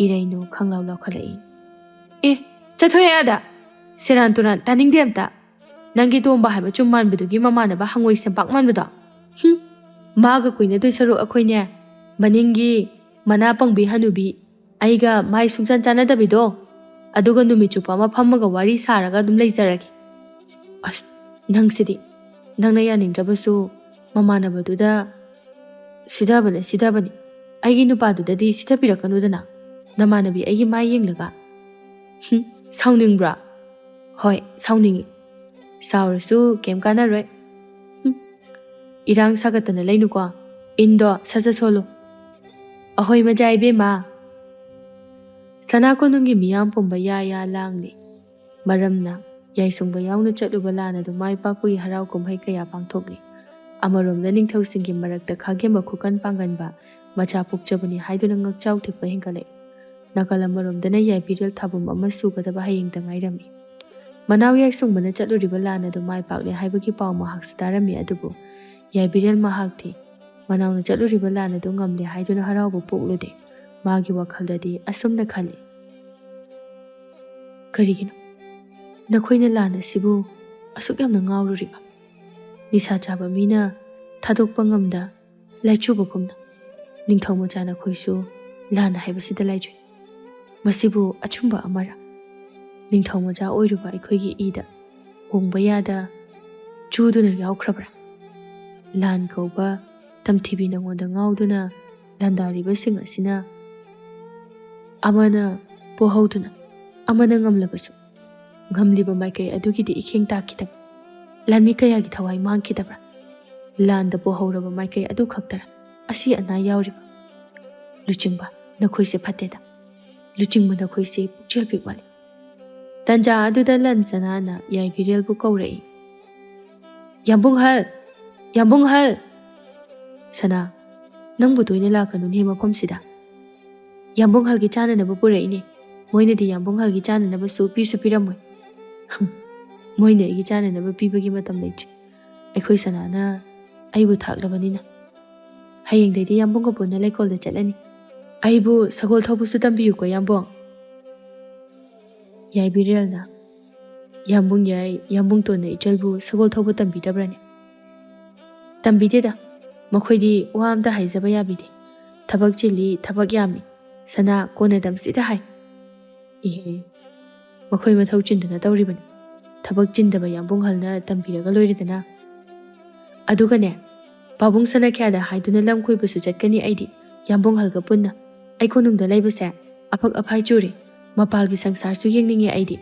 ꯏꯔꯩꯅꯨ ꯈꯪꯂꯥꯎ ꯂꯥꯎꯈꯠꯂꯛꯏ꯫ "ꯑꯦ, ꯆꯠꯊꯣꯛꯑꯦ ꯑꯥꯗ! ꯁꯦꯔꯥꯟ ꯇꯨꯔꯥꯟ, ꯇꯥꯅꯤꯡꯗꯦ ꯑꯝꯇ꯫ ꯅꯪꯒꯤ ꯇꯣꯝꯕ ꯍꯥꯏꯕ ꯆꯨꯝ ꯃꯥꯟꯕꯗꯨꯒꯤ ꯃꯃꯥꯟꯅꯕ ꯍꯪꯉꯣꯏ ꯁꯦꯝꯄꯥꯛ ꯃꯥꯟꯕꯗꯣ? ꯍꯨꯝ! ꯃꯥꯒ ꯀꯣꯏꯅꯗꯣꯏ ꯁꯔꯨꯛ ꯑꯩꯈꯣꯏꯅꯦ, ꯃꯅꯤꯡꯒꯤ ꯃꯅꯥ ꯄꯪꯕꯤ ꯍꯅꯨꯕꯤ, ꯑꯩꯒ ꯃꯥꯏ ꯁꯨꯡꯆꯥꯟ ꯆꯥꯟꯅꯗꯕꯤꯗꯣ, ꯑꯗꯨꯒ ꯅꯨꯃꯤꯠ ꯆꯨꯞꯄ ꯑꯃ ꯐꯝꯃꯒ ꯋꯥꯔꯤ ꯁꯥꯔꯒ ꯑꯗꯨꯝ ꯂꯩꯖꯔꯒꯦ꯫" ꯑꯁ, ꯅꯪꯁꯤꯗꯤ꯫ ꯅꯪꯅ ꯌꯥꯅꯤꯡꯗ꯭ꯔꯕꯁꯨ ꯃꯃꯥꯟꯅꯕꯗꯨꯗ ꯁꯤꯊꯕꯅ ꯁꯤꯊꯕꯅꯤ꯫ ꯑꯩꯒꯤ ꯅꯨꯄꯥꯗꯨꯗꯗꯤ ꯁꯤꯊꯕꯤꯔꯛꯀꯅꯨꯗꯅ, ꯅꯃꯥꯟꯅꯕꯤ ꯑꯩꯒꯤ ꯃꯥꯏ ꯌꯦꯡꯂꯒ꯫ ꯍꯨꯝ, ꯁꯥꯎꯅꯤꯡꯕ꯭ꯔꯥ? ꯍꯣꯏ, ꯁꯥꯎꯅꯤꯡꯉꯤ꯫ ꯁꯥꯎꯔꯁꯨ ꯀꯩꯝ ꯀꯥꯟꯅꯔꯣꯏ꯫ ꯍꯨꯝ꯫ ꯏꯔꯥꯡ ꯁꯥꯒꯠꯇꯅ ꯂꯩꯅꯨꯀꯣ꯫ ꯏꯟꯗꯣ ꯁꯠ ꯁꯠ ꯁꯣꯜꯂꯨ꯫ ꯑꯍꯣꯏ ꯃꯖꯥ ꯏꯕꯦꯝꯃ꯫ ꯁꯅꯥ ꯀꯣꯅꯨꯡꯒꯤ ꯃꯤꯌꯥꯝ ꯄꯨꯝꯕ ꯌꯥ ꯌꯥ ꯂꯥꯡꯂꯤ꯫ ꯃꯔꯝꯅ, ꯌꯥꯏꯁꯨꯡꯕ ꯌꯥꯎꯅ ꯆꯠꯂꯨꯕ ꯂꯥꯟ ꯑꯗꯨ ꯃꯥꯏ ꯄꯥꯛꯄꯒꯤ ꯍꯔꯥꯎ ꯀꯨꯝꯍꯩ ꯀꯌꯥ ꯄꯥꯡꯊꯣꯛꯂꯤ꯫ ꯑꯃꯔꯣꯝꯗ ꯅꯤꯡꯊꯧꯁꯤꯡꯒꯤ ꯃꯔꯛꯇ ꯈꯥꯒꯦꯝꯕ ꯈꯨꯀꯟ ꯄꯥꯡꯒꯟꯕ ꯃꯆꯥ ꯄꯣꯛꯆꯕꯅꯤ ꯍꯥꯏꯗꯨꯅ ꯉꯛꯆꯥꯎ ꯊꯦꯛꯄ ꯍꯦꯟꯒꯠꯂꯛꯏ꯫ ꯅꯥꯀꯜ ꯑꯃꯔꯣꯝꯗꯅ ꯌꯥꯏꯕꯤꯔꯦꯜ ꯊꯥꯕꯨꯝ ꯑꯃ ꯁꯨꯒꯗꯕ ꯍꯌꯦꯡꯗ ꯉꯥꯏꯔꯝꯃꯤ꯫ ꯃꯅꯥꯎ ꯌꯥꯏꯁꯨꯡꯕꯅ ꯆꯠꯂꯨꯔꯤꯕ ꯂꯥꯟ ꯑꯗꯨ ꯃꯥꯏ ꯄꯥꯛꯂꯦ ꯍꯥꯏꯕꯒꯤ ꯄꯥꯎ ꯃꯍꯥꯛꯁꯨ ꯇꯥꯔꯝꯃꯤ, ꯑꯗꯨꯕꯨ ꯌꯥꯏꯕꯤꯔꯦꯜ ꯃꯍꯥꯛꯇꯤ ꯃꯅꯥꯎꯅ ꯆꯠꯂꯨꯔꯤꯕ ꯂꯥꯟ ꯑꯗꯨ ꯉꯝꯂꯦ ꯍꯥꯏꯗꯨꯅ ꯍꯔꯥꯎꯕ ꯄꯣꯛꯂꯨꯗꯦ꯫ ꯃꯥꯒꯤ ꯋꯥꯈꯜꯗꯗꯤ ꯑꯁꯨꯝꯅ ꯈꯜꯂꯤ, "ꯀꯔꯤꯒꯤꯅꯣ? ꯅꯈꯣꯏꯅ ꯂꯥꯟ ꯑꯁꯤꯕꯨ ꯑꯁꯨꯛ ꯌꯥꯝꯅ ꯉꯥꯎꯔꯨꯔꯤꯕ? ꯅꯤꯁꯥ ꯆꯥꯕ ꯃꯤꯅ ꯊꯥꯗꯣꯛꯄ ꯉꯝꯗ ꯂꯥꯏꯆꯨꯕꯒꯨꯝꯅ ꯅꯤꯡꯊꯧ ꯃꯆꯥ ꯅꯈꯣꯏꯁꯨ ꯂꯥꯟ ꯍꯥꯏꯕꯁꯤꯗ ꯂꯥꯏꯆꯨꯏ꯫ ꯃꯁꯤꯕꯨ ꯑꯆꯨꯝꯕ ꯑꯃꯔ? ꯅꯤꯡꯊꯧ ꯃꯆꯥ ꯑꯣꯏꯔꯨꯕ ꯑꯩꯈꯣꯏꯒꯤ ꯏꯗ ꯍꯣꯡꯕ ꯌꯥꯗ ꯆꯨꯗꯨꯅ ꯌꯥꯎꯈ꯭ꯔꯕ꯭ꯔꯥ? ꯂꯥꯟ ꯀꯧꯕ ꯇꯝꯊꯤꯕꯤ ꯅꯉꯣꯟꯗ ꯉꯥꯎꯗꯨꯅ ꯂꯥꯟꯗꯥꯔꯤꯕꯁꯤꯡ ꯑꯁꯤꯅ ꯑꯃꯅ ꯄꯣꯍꯧꯗꯨꯅ ꯑꯃꯅ ꯉꯝꯂꯕꯁꯨ, ꯉꯝꯂꯤꯕ ꯃꯥꯏꯀꯩ ꯑꯗꯨꯒꯤꯗꯤ ꯏꯈꯦꯡ ꯇꯥꯈꯤꯗꯕ, ꯂꯥꯟꯃꯤ ꯀꯌꯥꯒꯤ ꯊꯋꯥꯏ ꯃꯥꯡꯈꯤꯗꯕ꯭ꯔꯥ? ꯂꯥꯟꯗ ꯄꯣꯍꯧꯔꯕ ꯃꯥꯏꯀꯩ ꯑꯗꯨ ꯈꯛꯇꯔ ꯑꯁꯤ ꯑꯅꯥ ꯌꯥꯎꯔꯤꯕ? ꯂꯨꯆꯤꯡꯕ, ꯅꯈꯣꯏꯁꯦ ꯐꯠꯇꯦꯗ꯫ ꯂꯨꯆꯤꯡꯕ, ꯅꯈꯣꯏꯁꯦ ꯄꯨꯛꯆꯦꯜ ꯄꯤꯛꯃꯜꯂꯤ꯫" ꯇꯟꯖꯥ ꯑꯗꯨꯗ ꯂꯟ ꯁꯅꯥꯅ ꯌꯥꯏꯕꯤꯔꯦꯜꯕꯨ ꯀꯧꯔꯛꯏ꯫ "ꯌꯥꯝꯕꯨꯡꯍꯜ! ꯌꯥꯝꯕꯨꯡꯍꯜ!" "ꯁꯅꯥ, ꯅꯪꯕꯨ ꯇꯣꯏꯅ ꯂꯥꯛꯀꯅꯨꯅꯦ ꯃꯐꯝꯁꯤꯗ꯫ ꯌꯥꯝꯕꯨꯡꯍꯜꯒꯤ ꯆꯥꯅꯅꯕ ꯄꯨꯔꯛꯏꯅꯦ꯫ ꯃꯣꯏꯅꯗꯤ ꯌꯥꯝꯕꯨꯡꯍꯜꯒꯤ ꯆꯥꯅꯅꯕꯁꯨ ꯄꯤꯁꯨ ꯄꯤꯔꯝꯃꯣꯏ꯫" "ꯍꯝ, ꯃꯣꯏꯅ ꯑꯩꯒꯤ ꯆꯥꯅꯅꯕ ꯄꯤꯕꯒꯤ ꯃꯇꯝ ꯂꯩꯇ꯭ꯔꯤ꯫ ꯑꯩꯈꯣꯏ ꯁꯅꯥꯅ ꯑꯩꯕꯨ ꯊꯥꯛꯂꯕꯅꯤꯅ꯫ ꯍꯌꯦꯡꯗꯩꯗꯤ ꯌꯥꯝꯕꯨꯡꯒ ꯄꯨꯟꯅ ꯂꯩꯀꯣꯜꯗ ꯆꯠꯂꯅꯤ꯫ ꯑꯩꯕꯨ ꯁꯒꯣꯜ ꯊꯧꯕꯁꯨ ꯇꯝꯕꯤꯌꯨꯀꯣ, ꯌꯥꯝꯕꯨꯡ꯫" ꯌꯥꯏꯕꯤꯔꯦꯜꯅ, "ꯌꯥꯝꯕꯨꯡ ꯌꯥꯏ, ꯌꯥꯝꯕꯨꯡꯇꯣꯟꯅ ꯏꯆꯜꯕꯨ ꯁꯒꯣꯜ ꯊꯧꯕ ꯇꯝꯕꯤꯗꯕ꯭ꯔꯅꯦ?" "ꯇꯝꯕꯤꯗꯦꯗ꯫ ꯃꯈꯣꯏꯗꯤ ꯋꯥ ꯑꯝꯇ ꯍꯥꯏꯖꯕ ꯌꯥꯕꯤꯗꯦ꯫ ꯊꯕꯛ ꯆꯤꯜꯂꯤ, ꯊꯕꯛ ꯌꯥꯝꯃꯤ꯫ ꯁꯅꯥ, ꯀꯣꯟꯅ ꯇꯝꯁꯤꯗ ꯍꯥꯏ꯫" "ꯏꯍꯦ, ꯃꯈꯣꯏ ꯃꯊꯧ ꯆꯤꯟꯗꯨꯅ ꯇꯧꯔꯤꯕꯅꯤ꯫ ꯊꯕꯛ ꯆꯤꯟꯗꯕ ꯌꯥꯝꯕꯨꯡꯍꯜꯅ ꯇꯝꯕꯤꯔꯒ ꯂꯣꯏꯔꯦꯗꯅ꯫ ꯑꯗꯨꯒꯅꯦ, ꯄꯥꯕꯨꯡ ꯁꯅꯥꯈ꯭ꯌꯥꯗ ꯍꯥꯏꯗꯨꯅ ꯂꯝ ꯀꯣꯏꯕꯁꯨ ꯆꯠꯀꯅꯤ ꯑꯩꯗꯤ, ꯌꯥꯝꯕꯨꯡꯍꯜꯒ ꯄꯨꯟꯅ꯫ ꯑꯩ ꯀꯣꯅꯨꯡꯗ ꯂꯩꯕꯁꯦ ꯑꯐꯛ ꯑꯐꯥꯏ ꯆꯨꯔꯦ꯫ ꯃꯄꯥꯜꯒꯤ ꯁꯪꯁꯥꯔꯁꯨ ꯌꯦꯡꯅꯤꯡꯉꯦ ꯑꯩꯗꯤ꯫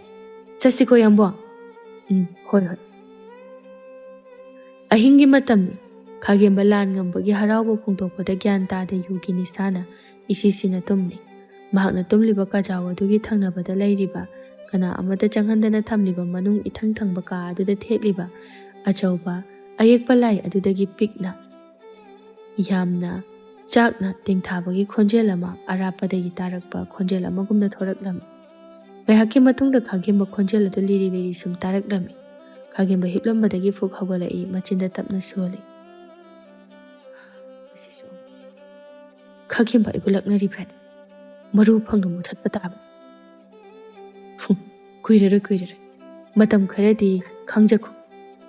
ꯆꯠꯁꯤꯀꯣ, ꯌꯥꯝꯕꯨꯡ?" "ꯎꯝ, ꯍꯣꯏ, ꯍꯣꯏ꯫" ꯑꯍꯤꯡꯒꯤ ꯃꯇꯝꯅꯤ꯫ ꯈꯥꯒꯦꯝꯕ ꯂꯥꯟ ꯉꯝꯕꯒꯤ ꯍꯔꯥꯎꯕ ꯐꯣꯡꯗꯣꯛꯄꯗ ꯒ꯭ꯌꯥꯟ ꯇꯥꯗꯦ ꯌꯨꯒꯤ ꯅꯤꯁꯥꯅ ꯏꯁꯤꯁꯤꯅ ꯇꯨꯝꯂꯤ꯫ ꯃꯍꯥꯛꯅ ꯇꯨꯝꯂꯤꯕ ꯀꯥꯖꯥꯎ ꯑꯗꯨꯒꯤ ꯊꯪꯅꯕꯗ ꯂꯩꯔꯤꯕ ꯀꯅꯥ ꯑꯃꯠꯇ ꯆꯪꯍꯟꯗꯅ ꯊꯝꯂꯤꯕ ꯃꯅꯨꯡ ꯏꯊꯪ ꯊꯪꯕ ꯀꯥ ꯑꯗꯨꯗ ꯊꯦꯠꯂꯤꯕ ꯑꯆꯧꯕ ꯑꯌꯦꯛꯄ ꯂꯥꯏ ꯑꯗꯨꯗꯒꯤ ꯄꯤꯛꯅ ꯌꯥꯝꯅ ꯆꯥꯛꯅ ꯇꯦꯡꯊꯥꯕꯒꯤ ꯈꯣꯟꯖꯦꯜ ꯑꯃ ꯑꯔꯥꯞꯄꯗꯒꯤ ꯇꯥꯔꯛꯄ ꯈꯣꯟꯖꯦꯜ ꯑꯃꯒꯨꯝꯅ ꯊꯣꯔꯛꯂꯝꯃꯤ꯫ ꯉꯥꯏꯍꯥꯛꯀꯤ ꯃꯇꯨꯡꯗ ꯈꯥꯒꯦꯝꯕ ꯈꯣꯟꯖꯦꯜ ꯑꯗꯨ ꯂꯤꯔꯤ ꯂꯤꯔꯤ ꯁꯨꯝ ꯇꯥꯔꯛꯂꯝꯃꯤ꯫ ꯈꯥꯒꯦꯝꯕ ꯍꯤꯞꯂꯝꯕꯗꯒꯤ ꯐꯨꯛ ꯍꯧꯒꯠꯂꯛꯏ, ꯃꯆꯤꯟꯗ ꯇꯞꯅ ꯁꯣꯜꯂꯤ꯫ ꯃꯁꯤꯁꯨ ꯈꯥꯒꯦꯝꯕ ꯑꯩꯕꯨ ꯂꯛꯅꯔꯤꯕ꯭ꯔꯥꯅꯦ? ꯃꯔꯨ ꯐꯪꯅ ꯃꯨꯊꯠꯄ ꯇꯥꯕ꯫ ꯍꯨꯝ, ꯀꯨꯏꯔꯔꯣꯏ, ꯀꯨꯏꯔꯔꯣꯏ꯫ ꯃꯇꯝ ꯈꯔꯗꯤ ꯈꯪꯖꯈꯣ꯫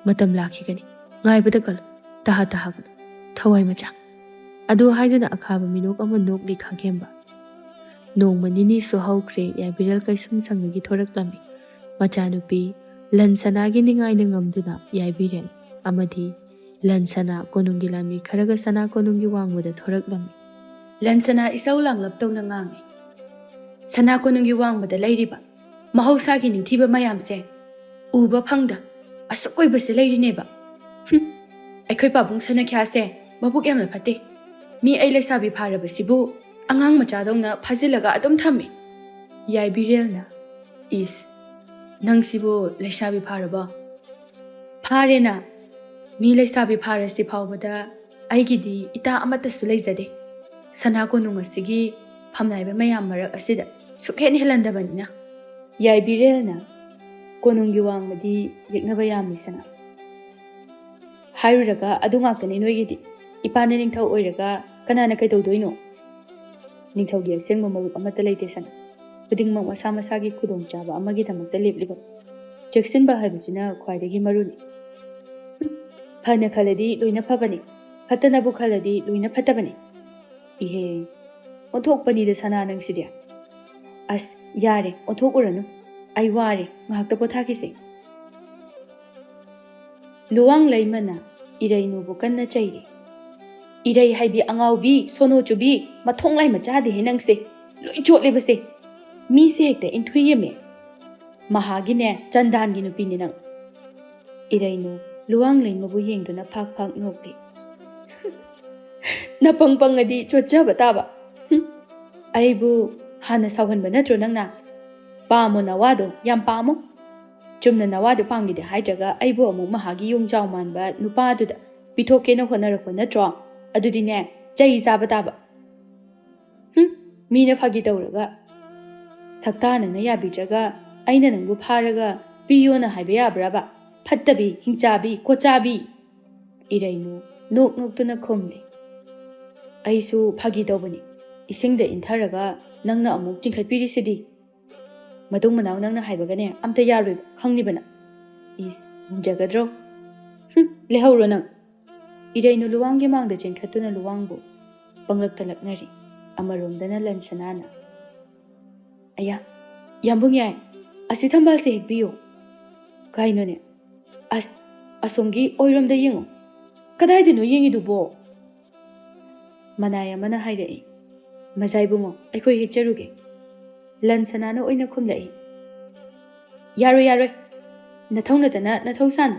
ꯃꯇꯝ ꯂꯥꯛꯈꯤꯒꯅꯤ꯫ ꯉꯥꯏꯕꯗ ꯀꯜꯂꯨ꯫ ꯇꯍꯥ ꯇꯍꯥꯒꯅꯨ꯫ ꯊꯋꯥꯏ ꯃꯆꯥ꯫ ꯑꯗꯨ ꯍꯥꯏꯗꯨꯅ ꯑꯈꯥꯕ ꯃꯤꯅꯣꯛ ꯑꯃ ꯅꯣꯛꯂꯤ ꯈꯥꯒꯦꯝꯕ꯫ ꯅꯣꯡꯃ ꯅꯤꯅꯤꯁꯨ ꯍꯧꯈ꯭ꯔꯦ, ꯌꯥꯏꯕꯤꯔꯦꯜ ꯀꯩꯁꯨꯝ ꯁꯪꯒꯒꯤ ꯊꯣꯔꯛꯂꯝꯃꯤ꯫ ꯃꯆꯥꯅꯨꯄꯤ ꯂꯟ ꯁꯅꯥꯒꯤ ꯅꯤꯡꯉꯥꯏꯅ ꯉꯝꯗꯨꯅ ꯌꯥꯏꯕꯤꯔꯦꯜ ꯑꯃꯗꯤ ꯂꯟ ꯁꯅꯥ ꯀꯣꯅꯨꯡꯒꯤ ꯂꯥꯟꯃꯤ ꯈꯔꯒ ꯁꯅꯥ ꯀꯣꯅꯨꯡꯒꯤ ꯋꯥꯡꯃꯗ ꯊꯣꯔꯛꯂꯝꯃꯤ꯫ ꯂꯟ ꯁꯅꯥ ꯏꯁꯧ ꯂꯥꯡꯂꯞ ꯇꯧꯅ ꯉꯥꯡꯉꯤ꯫ ꯁꯅꯥ ꯀꯣꯅꯨꯡꯒꯤ ꯋꯥꯡꯃꯗ ꯂꯩꯔꯤꯕ ꯃꯍꯧꯁꯥꯒꯤ ꯅꯤꯡꯊꯤꯕ ꯃꯌꯥꯝꯁꯦ ꯎꯕ ꯐꯪꯗ ꯑꯁꯨꯛ ꯀꯨꯏꯕꯁꯦ ꯂꯩꯔꯤꯅꯦꯕ꯫ ꯍꯨꯝ, ꯑꯩꯈꯣꯏ ꯄꯥꯕꯨꯡ ꯁꯅꯈ꯭ꯌꯥꯁꯦ ꯃꯕꯨꯛ ꯌꯥꯝꯅ ꯐꯠꯇꯦ꯫ ꯃꯤ ꯑꯩ ꯂꯩꯁꯥꯕꯤ ꯐꯥꯔꯕꯁꯤꯕꯨ ꯑꯉꯥꯡ ꯃꯆꯥꯗꯧꯅ ꯐꯥꯖꯤꯜꯂꯒ ꯑꯗꯨꯝ ꯊꯝꯃꯤ꯫ ꯌꯥꯏꯕꯤꯔꯦꯜꯅ, "ꯏꯁ, ꯅꯪꯁꯤꯕꯨ ꯂꯩꯁꯥꯕꯤ ꯐꯥꯔꯕꯣ?" "ꯐꯥꯔꯦꯅ꯫ ꯃꯤ ꯂꯩꯁꯥꯕꯤ ꯐꯥꯔꯁꯤ ꯐꯥꯎꯕꯗ ꯑꯩꯒꯤꯗꯤ ꯏꯇꯥ ꯑꯃꯠꯇꯁꯨ ꯂꯩꯖꯗꯦ꯫ ꯁꯅꯥ ꯀꯣꯅꯨꯡ ꯑꯁꯤꯒꯤ ꯐꯝꯅꯥꯏꯕ ꯃꯌꯥꯝ ꯃꯔꯛ ꯑꯁꯤꯗ ꯁꯨꯛꯍꯦꯟ ꯍꯦꯜꯍꯟꯗꯕꯅꯤꯅ꯫" ꯌꯥꯏꯕꯤꯔꯦꯜꯅ, "ꯀꯣꯅꯨꯡꯒꯤ ꯋꯥꯡꯃꯗꯤ ꯌꯦꯛꯅꯕ ꯌꯥꯝꯃꯤ ꯁꯅꯥ꯫ ꯍꯥꯏꯔꯨꯔꯒ ꯑꯗꯨ ꯉꯥꯛꯇꯅꯤ ꯅꯣꯏꯒꯤꯗꯤ꯫ ꯏꯄꯥꯅ ꯅꯤꯡꯊꯧ ꯑꯣꯏꯔꯒ ꯀꯅꯥꯅ ꯀꯩꯗꯧꯗꯣꯏꯅꯣ? ꯅꯤꯡꯊꯧꯒꯤ ꯑꯁꯦꯡꯕ ꯃꯔꯨꯞ ꯑꯃꯠꯇ ꯂꯩꯇꯦ ꯁꯅꯥ꯫ ꯈꯨꯗꯤꯡꯃꯛ ꯃꯁꯥ ꯃꯁꯥꯒꯤ ꯈꯨꯗꯣꯡꯆꯥꯕ ꯑꯃꯒꯤꯗꯃꯛꯇ ꯂꯦꯞꯂꯤꯕ꯫ ꯆꯦꯛꯁꯤꯟꯕ ꯍꯥꯏꯕꯁꯤꯅ ꯈ꯭ꯋꯥꯏꯗꯒꯤ ꯃꯔꯨꯅꯤ꯫ ꯐꯅ ꯈꯜꯂꯗꯤ ꯂꯣꯏꯅ ꯐꯕꯅꯤ, ꯐꯠꯇꯅꯕꯨ ꯈꯜꯂꯗꯤ ꯂꯣꯏꯅ ꯐꯠꯇꯕꯅꯤ꯫" ꯏꯍꯦ, ꯑꯣꯟꯊꯣꯛꯄꯅꯤꯗ ꯁꯅꯥ ꯅꯪꯁꯤꯗꯤ꯫ ꯑꯁ, ꯌꯥꯔꯦ, ꯑꯣꯟꯊꯣꯛꯎꯔꯅꯨ꯫ ꯑꯩ ꯋꯥꯔꯦ, ꯉꯥꯏꯍꯥꯛꯇ ꯄꯣꯊꯥꯈꯤꯁꯦ꯫ ꯂꯨꯋꯥꯡ ꯂꯩꯃꯅ ꯏꯔꯩꯅꯨꯕꯨ ꯀꯟꯅ ꯆꯩꯔꯤ꯫ "ꯏꯔꯩ ꯍꯥꯏꯕꯤ ꯑꯉꯥꯎꯕꯤ, ꯁꯣꯅꯣ ꯆꯨꯕꯤ, ꯃꯊꯣꯡ ꯂꯥꯏ ꯃꯆꯥꯗꯦꯍꯦ ꯅꯪꯁꯦ꯫ ꯂꯣꯏ ꯆꯣꯠꯂꯦꯕꯁꯦ꯫ ꯃꯤꯁꯦ ꯍꯦꯛꯇ ꯏꯟꯊꯨꯏꯌꯦꯃꯦ꯫ ꯃꯍꯥꯒꯤꯅꯦ, ꯆꯟꯗꯥꯟꯒꯤ ꯅꯨꯄꯤꯅꯦ ꯅꯪ꯫" ꯏꯔꯩꯅꯨ ꯂꯨꯋꯥꯡ ꯂꯩꯃꯕꯨ ꯌꯦꯡꯗꯨꯅ ꯐꯥꯛ ꯐꯥꯛ ꯅꯣꯛꯂꯤ꯫ ꯅꯄꯪ ꯄꯪꯉꯗꯤ ꯆꯣꯠꯆꯕ ꯇꯥꯕ꯫ ꯍꯨꯝ, ꯑꯩꯕꯨ ꯍꯥꯟꯅ ꯁꯥꯎꯍꯟꯕ ꯅꯠꯇ꯭ꯔꯣ ꯅꯪꯅ? ꯄꯥꯝꯃꯣ ꯅꯋꯥꯗꯣ, ꯌꯥꯝ ꯄꯥꯝꯃꯣ꯫ ꯆꯨꯝꯅ ꯅꯋꯥꯗꯣ ꯄꯥꯝꯈꯤꯗꯦ ꯍꯥꯏꯗ꯭ꯔꯒ ꯑꯩꯕꯨ ꯑꯃꯨꯛ ꯃꯍꯥꯛꯀꯤ ꯌꯨꯝꯖꯥꯎ ꯃꯥꯟꯕ ꯅꯨꯄꯥꯗꯨꯗ ꯄꯤꯊꯣꯛꯀꯦꯅ ꯍꯣꯠꯅꯔꯛꯄ ꯅꯠꯇ꯭ꯔꯣ? ꯑꯗꯨꯗꯤꯅꯦ, ꯆꯩ ꯆꯥꯕ ꯇꯥꯕ꯫ ꯍꯨꯝ, ꯃꯤꯅ ꯐꯥꯒꯤ ꯇꯧꯔꯒ ꯁꯛꯇꯥ ꯅꯪꯅ ꯌꯥꯕꯤꯗ꯭ꯔꯒ ꯑꯩꯅ ꯅꯪꯕꯨ ꯐꯥꯔꯒ ꯄꯤꯌꯣꯅ ꯍꯥꯏꯕ ꯌꯥꯕ꯭ꯔꯕ? ꯐꯠꯇꯕꯤ, ꯍꯤꯡꯆꯥꯕꯤ, ꯀꯣꯠꯆꯥꯕꯤ꯫ ꯏꯔꯩꯅꯨ ꯅꯣꯛ ꯅꯣꯛꯇꯨꯅ ꯈꯨꯝꯂꯤ꯫ ꯑꯩꯁꯨ ꯐꯥꯒꯤ ꯇꯧꯕꯅꯤ꯫ ꯏꯁꯤꯡꯗ ꯏꯟꯊꯔꯒ ꯅꯪꯅ ꯑꯃꯨꯛ ꯆꯤꯡꯈꯠꯄꯤꯔꯤꯁꯤꯗꯤ꯫ ꯃꯇꯨꯡ ꯃꯅꯥꯎ ꯅꯪꯅ ꯍꯥꯏꯕꯒꯅꯦ ꯑꯝꯇ ꯌꯥꯔꯣꯏꯕ, ꯈꯪꯂꯤꯕꯅ꯫ ꯏꯁ, ꯉꯝꯖꯒꯗ꯭ꯔꯣ? ꯍꯨꯝ, ꯂꯩꯍꯧꯔꯣ ꯅꯪ꯫ ꯏꯔꯩꯅꯨ ꯂꯨꯋꯥꯡꯒꯤ ꯃꯥꯡꯗ ꯆꯦꯟꯈꯠꯇꯨꯅ ꯂꯨꯋꯥꯡꯕꯨ ꯄꯪꯂꯛꯇ ꯂꯛꯅꯔꯤ꯫ ꯑꯃꯔꯣꯝꯗꯅ ꯂꯟꯁꯅꯥꯅ, "ꯑꯌꯥ, ꯌꯥꯝꯕꯨꯡ ꯌꯥꯏ, ꯑꯁꯤ ꯊꯝꯕꯥꯜꯁꯦ ꯍꯦꯛꯄꯤꯌꯨ꯫" "ꯀꯥꯏꯅꯣꯅꯦ?" "ꯑꯁ, ꯑꯁꯣꯝꯒꯤ ꯑꯣꯏꯔꯣꯝꯗ ꯌꯦꯡꯉꯨ꯫" "ꯀꯗꯥꯏꯗꯅꯣ ꯌꯦꯡꯉꯤꯗꯨꯕꯣ?" ꯃꯅꯥꯏ ꯑꯃꯅ ꯍꯥꯏꯔꯛꯏ꯫ "ꯃꯖꯥ ꯏꯕꯨꯡꯉꯣ, ꯑꯩꯈꯣꯏ ꯍꯦꯛꯆꯔꯨꯒꯦ꯫" ꯂꯟꯁꯅꯥꯅ ꯑꯣꯏꯅ ꯈꯨꯝꯂꯛꯏ꯫ "ꯌꯥꯔꯣꯏ, ꯌꯥꯔꯣꯏ꯫ ꯅꯊꯧ ꯅꯠꯇꯅ ꯅꯊꯧ ꯁꯥꯅꯨ꯫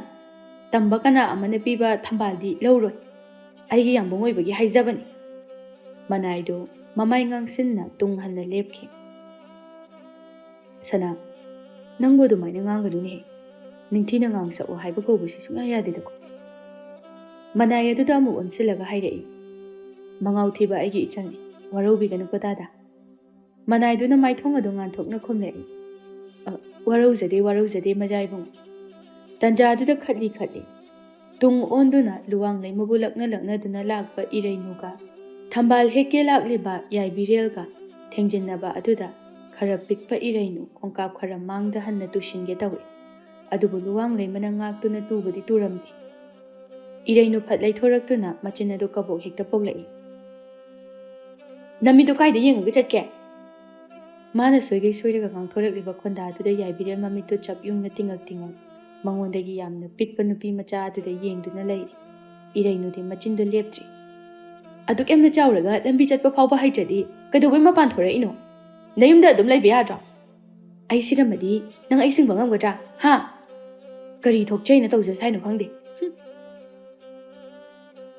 ꯇꯝꯕ ꯀꯅꯥ ꯑꯃꯅ ꯄꯤꯕ ꯊꯝꯕꯥꯜꯗꯤ ꯂꯧꯔꯣꯏ꯫ ꯑꯩꯒꯤ ꯌꯥꯝꯕꯨꯡ ꯑꯣꯏꯕꯒꯤ ꯍꯥꯏꯖꯕꯅꯤ꯫" ꯃꯅꯥꯏꯗꯨ ꯃꯃꯥꯏ ꯉꯥꯡꯁꯤꯟꯅ ꯇꯨꯡ ꯍꯟꯅ ꯂꯦꯞꯈꯤ꯫ "ꯁꯅꯥ, ꯅꯪꯕꯨ ꯑꯗꯨꯃꯥꯏꯅ ꯉꯥꯡꯒꯅꯨꯅꯦꯍꯦ꯫ ꯅꯤꯡꯊꯤꯅ ꯉꯥꯡꯁꯛꯎ ꯍꯥꯏꯕ ꯀꯧꯕꯁꯤ ꯁꯨꯡꯌꯥ ꯌꯥꯗꯦꯗꯀꯣ꯫" ꯃꯅꯥꯏ ꯑꯗꯨꯗ ꯑꯃꯨꯛ ꯑꯣꯟꯁꯤꯜꯂꯒ ꯍꯥꯏꯔꯛꯏ꯫ "ꯃꯉꯥꯎ ꯊꯤꯕ ꯑꯩꯒꯤ ꯏꯆꯟꯅꯤ, ꯋꯥꯔꯧꯕꯤꯒꯅꯨꯀꯣ ꯗꯥꯗꯥ꯫" ꯃꯅꯥꯏꯗꯨꯅ ꯃꯥꯏꯊꯣꯡ ꯑꯗꯨ ꯉꯥꯟꯊꯣꯛꯅ ꯈꯨꯝꯂꯛꯏ꯫ "ꯑ, ꯋꯥꯔꯧꯖꯗꯦ, ꯋꯥꯔꯧꯖꯗꯦ, ꯃꯖꯥ ꯏꯕꯨꯡ꯫" ꯇꯟꯖꯥꯗꯨꯗ ꯈꯠꯂꯤ ꯈꯠꯂꯤ ꯇꯨꯡ ꯑꯣꯟꯗꯨꯅ ꯂꯨꯋꯥꯡ ꯂꯩꯃꯕꯨ ꯂꯛꯅ ꯂꯛꯅꯗꯨꯅ ꯂꯥꯛꯄ ꯏꯔꯩꯅꯨꯒ ꯊꯝꯕꯥꯜ ꯍꯦꯛꯀꯦ ꯂꯥꯛꯂꯤꯕ ꯌꯥꯏꯕꯤꯔꯦꯜꯒ ꯊꯦꯡꯖꯤꯟꯅꯕ ꯑꯗꯨꯗ ꯈꯔ ꯄꯤꯛꯄ ꯏꯔꯩꯅꯨ ꯈꯣꯡꯀꯥꯞ ꯈꯔ ꯃꯥꯡꯗ ꯍꯟꯅ ꯇꯨꯁꯤꯟꯒꯦ ꯇꯧꯏ꯫ ꯑꯗꯨꯕꯨ ꯂꯨꯋꯥꯡ ꯂꯩꯃꯅ ꯉꯥꯛꯇꯨꯅ ꯇꯨꯕꯗꯤ ꯇꯨꯔꯝꯗꯦ꯫ ꯏꯔꯩꯅꯨ ꯐꯠ ꯂꯩꯊꯣꯔꯛꯇꯨꯅ ꯃꯆꯤꯟ ꯑꯗꯨ ꯀꯕꯣꯛ ꯍꯦꯛꯇ ꯄꯣꯛꯂꯛꯏ꯫ "ꯅꯃꯤꯠꯇꯨ ꯀꯥꯏꯗ ꯌꯦꯡꯉꯒ ꯆꯠꯀꯦ?" ꯃꯥꯅ ꯁꯣꯏꯒꯩ ꯁꯣꯏꯔꯒ ꯉꯥꯡꯊꯣꯔꯛꯂꯤꯕ ꯈꯣꯟꯗꯥ ꯑꯗꯨꯗ ꯌꯥꯏꯕꯤꯔꯦꯜ ꯃꯃꯤꯠꯇꯨ ꯆꯞ ꯌꯨꯡꯅ ꯇꯤꯡꯉꯛ ꯇꯤꯡꯉꯛ ꯃꯉꯣꯟꯗꯒꯤ ꯌꯥꯝꯅ ꯄꯤꯛꯄ ꯅꯨꯄꯤ ꯃꯆꯥ ꯑꯗꯨꯗ ꯌꯦꯡꯗꯨꯅ ꯂꯩꯔꯤ꯫ ꯏꯔꯩꯅꯨꯗꯤ ꯃꯆꯤꯟꯗꯨ ꯂꯦꯞꯇ꯭ꯔꯤ꯫ "ꯑꯗꯨꯛ ꯌꯥꯝꯅ ꯆꯥꯎꯔꯒ ꯂꯝꯕꯤ ꯆꯠꯄ ꯐꯥꯎꯕ ꯍꯩꯇ꯭ꯔꯗꯤ ꯀꯩꯗꯧꯕꯩ ꯃꯄꯥꯟ ꯊꯣꯔꯛꯏꯅꯣ? ꯅꯌꯨꯝꯗ ꯑꯗꯨꯝ ꯂꯩꯕ ꯌꯥꯗ꯭ꯔꯣ? ꯑꯩ ꯁꯤꯔꯝꯃꯗꯤ ꯅꯪ ꯑꯩ ꯁꯤꯡꯕ ꯉꯝꯒꯗ꯭ꯔꯥ? ꯍꯥ? ꯀꯔꯤ ꯊꯣꯛꯆꯩꯅ ꯇꯧꯖꯁꯥꯏꯅꯣ ꯈꯪꯗꯦ꯫" ꯍꯨꯝ꯫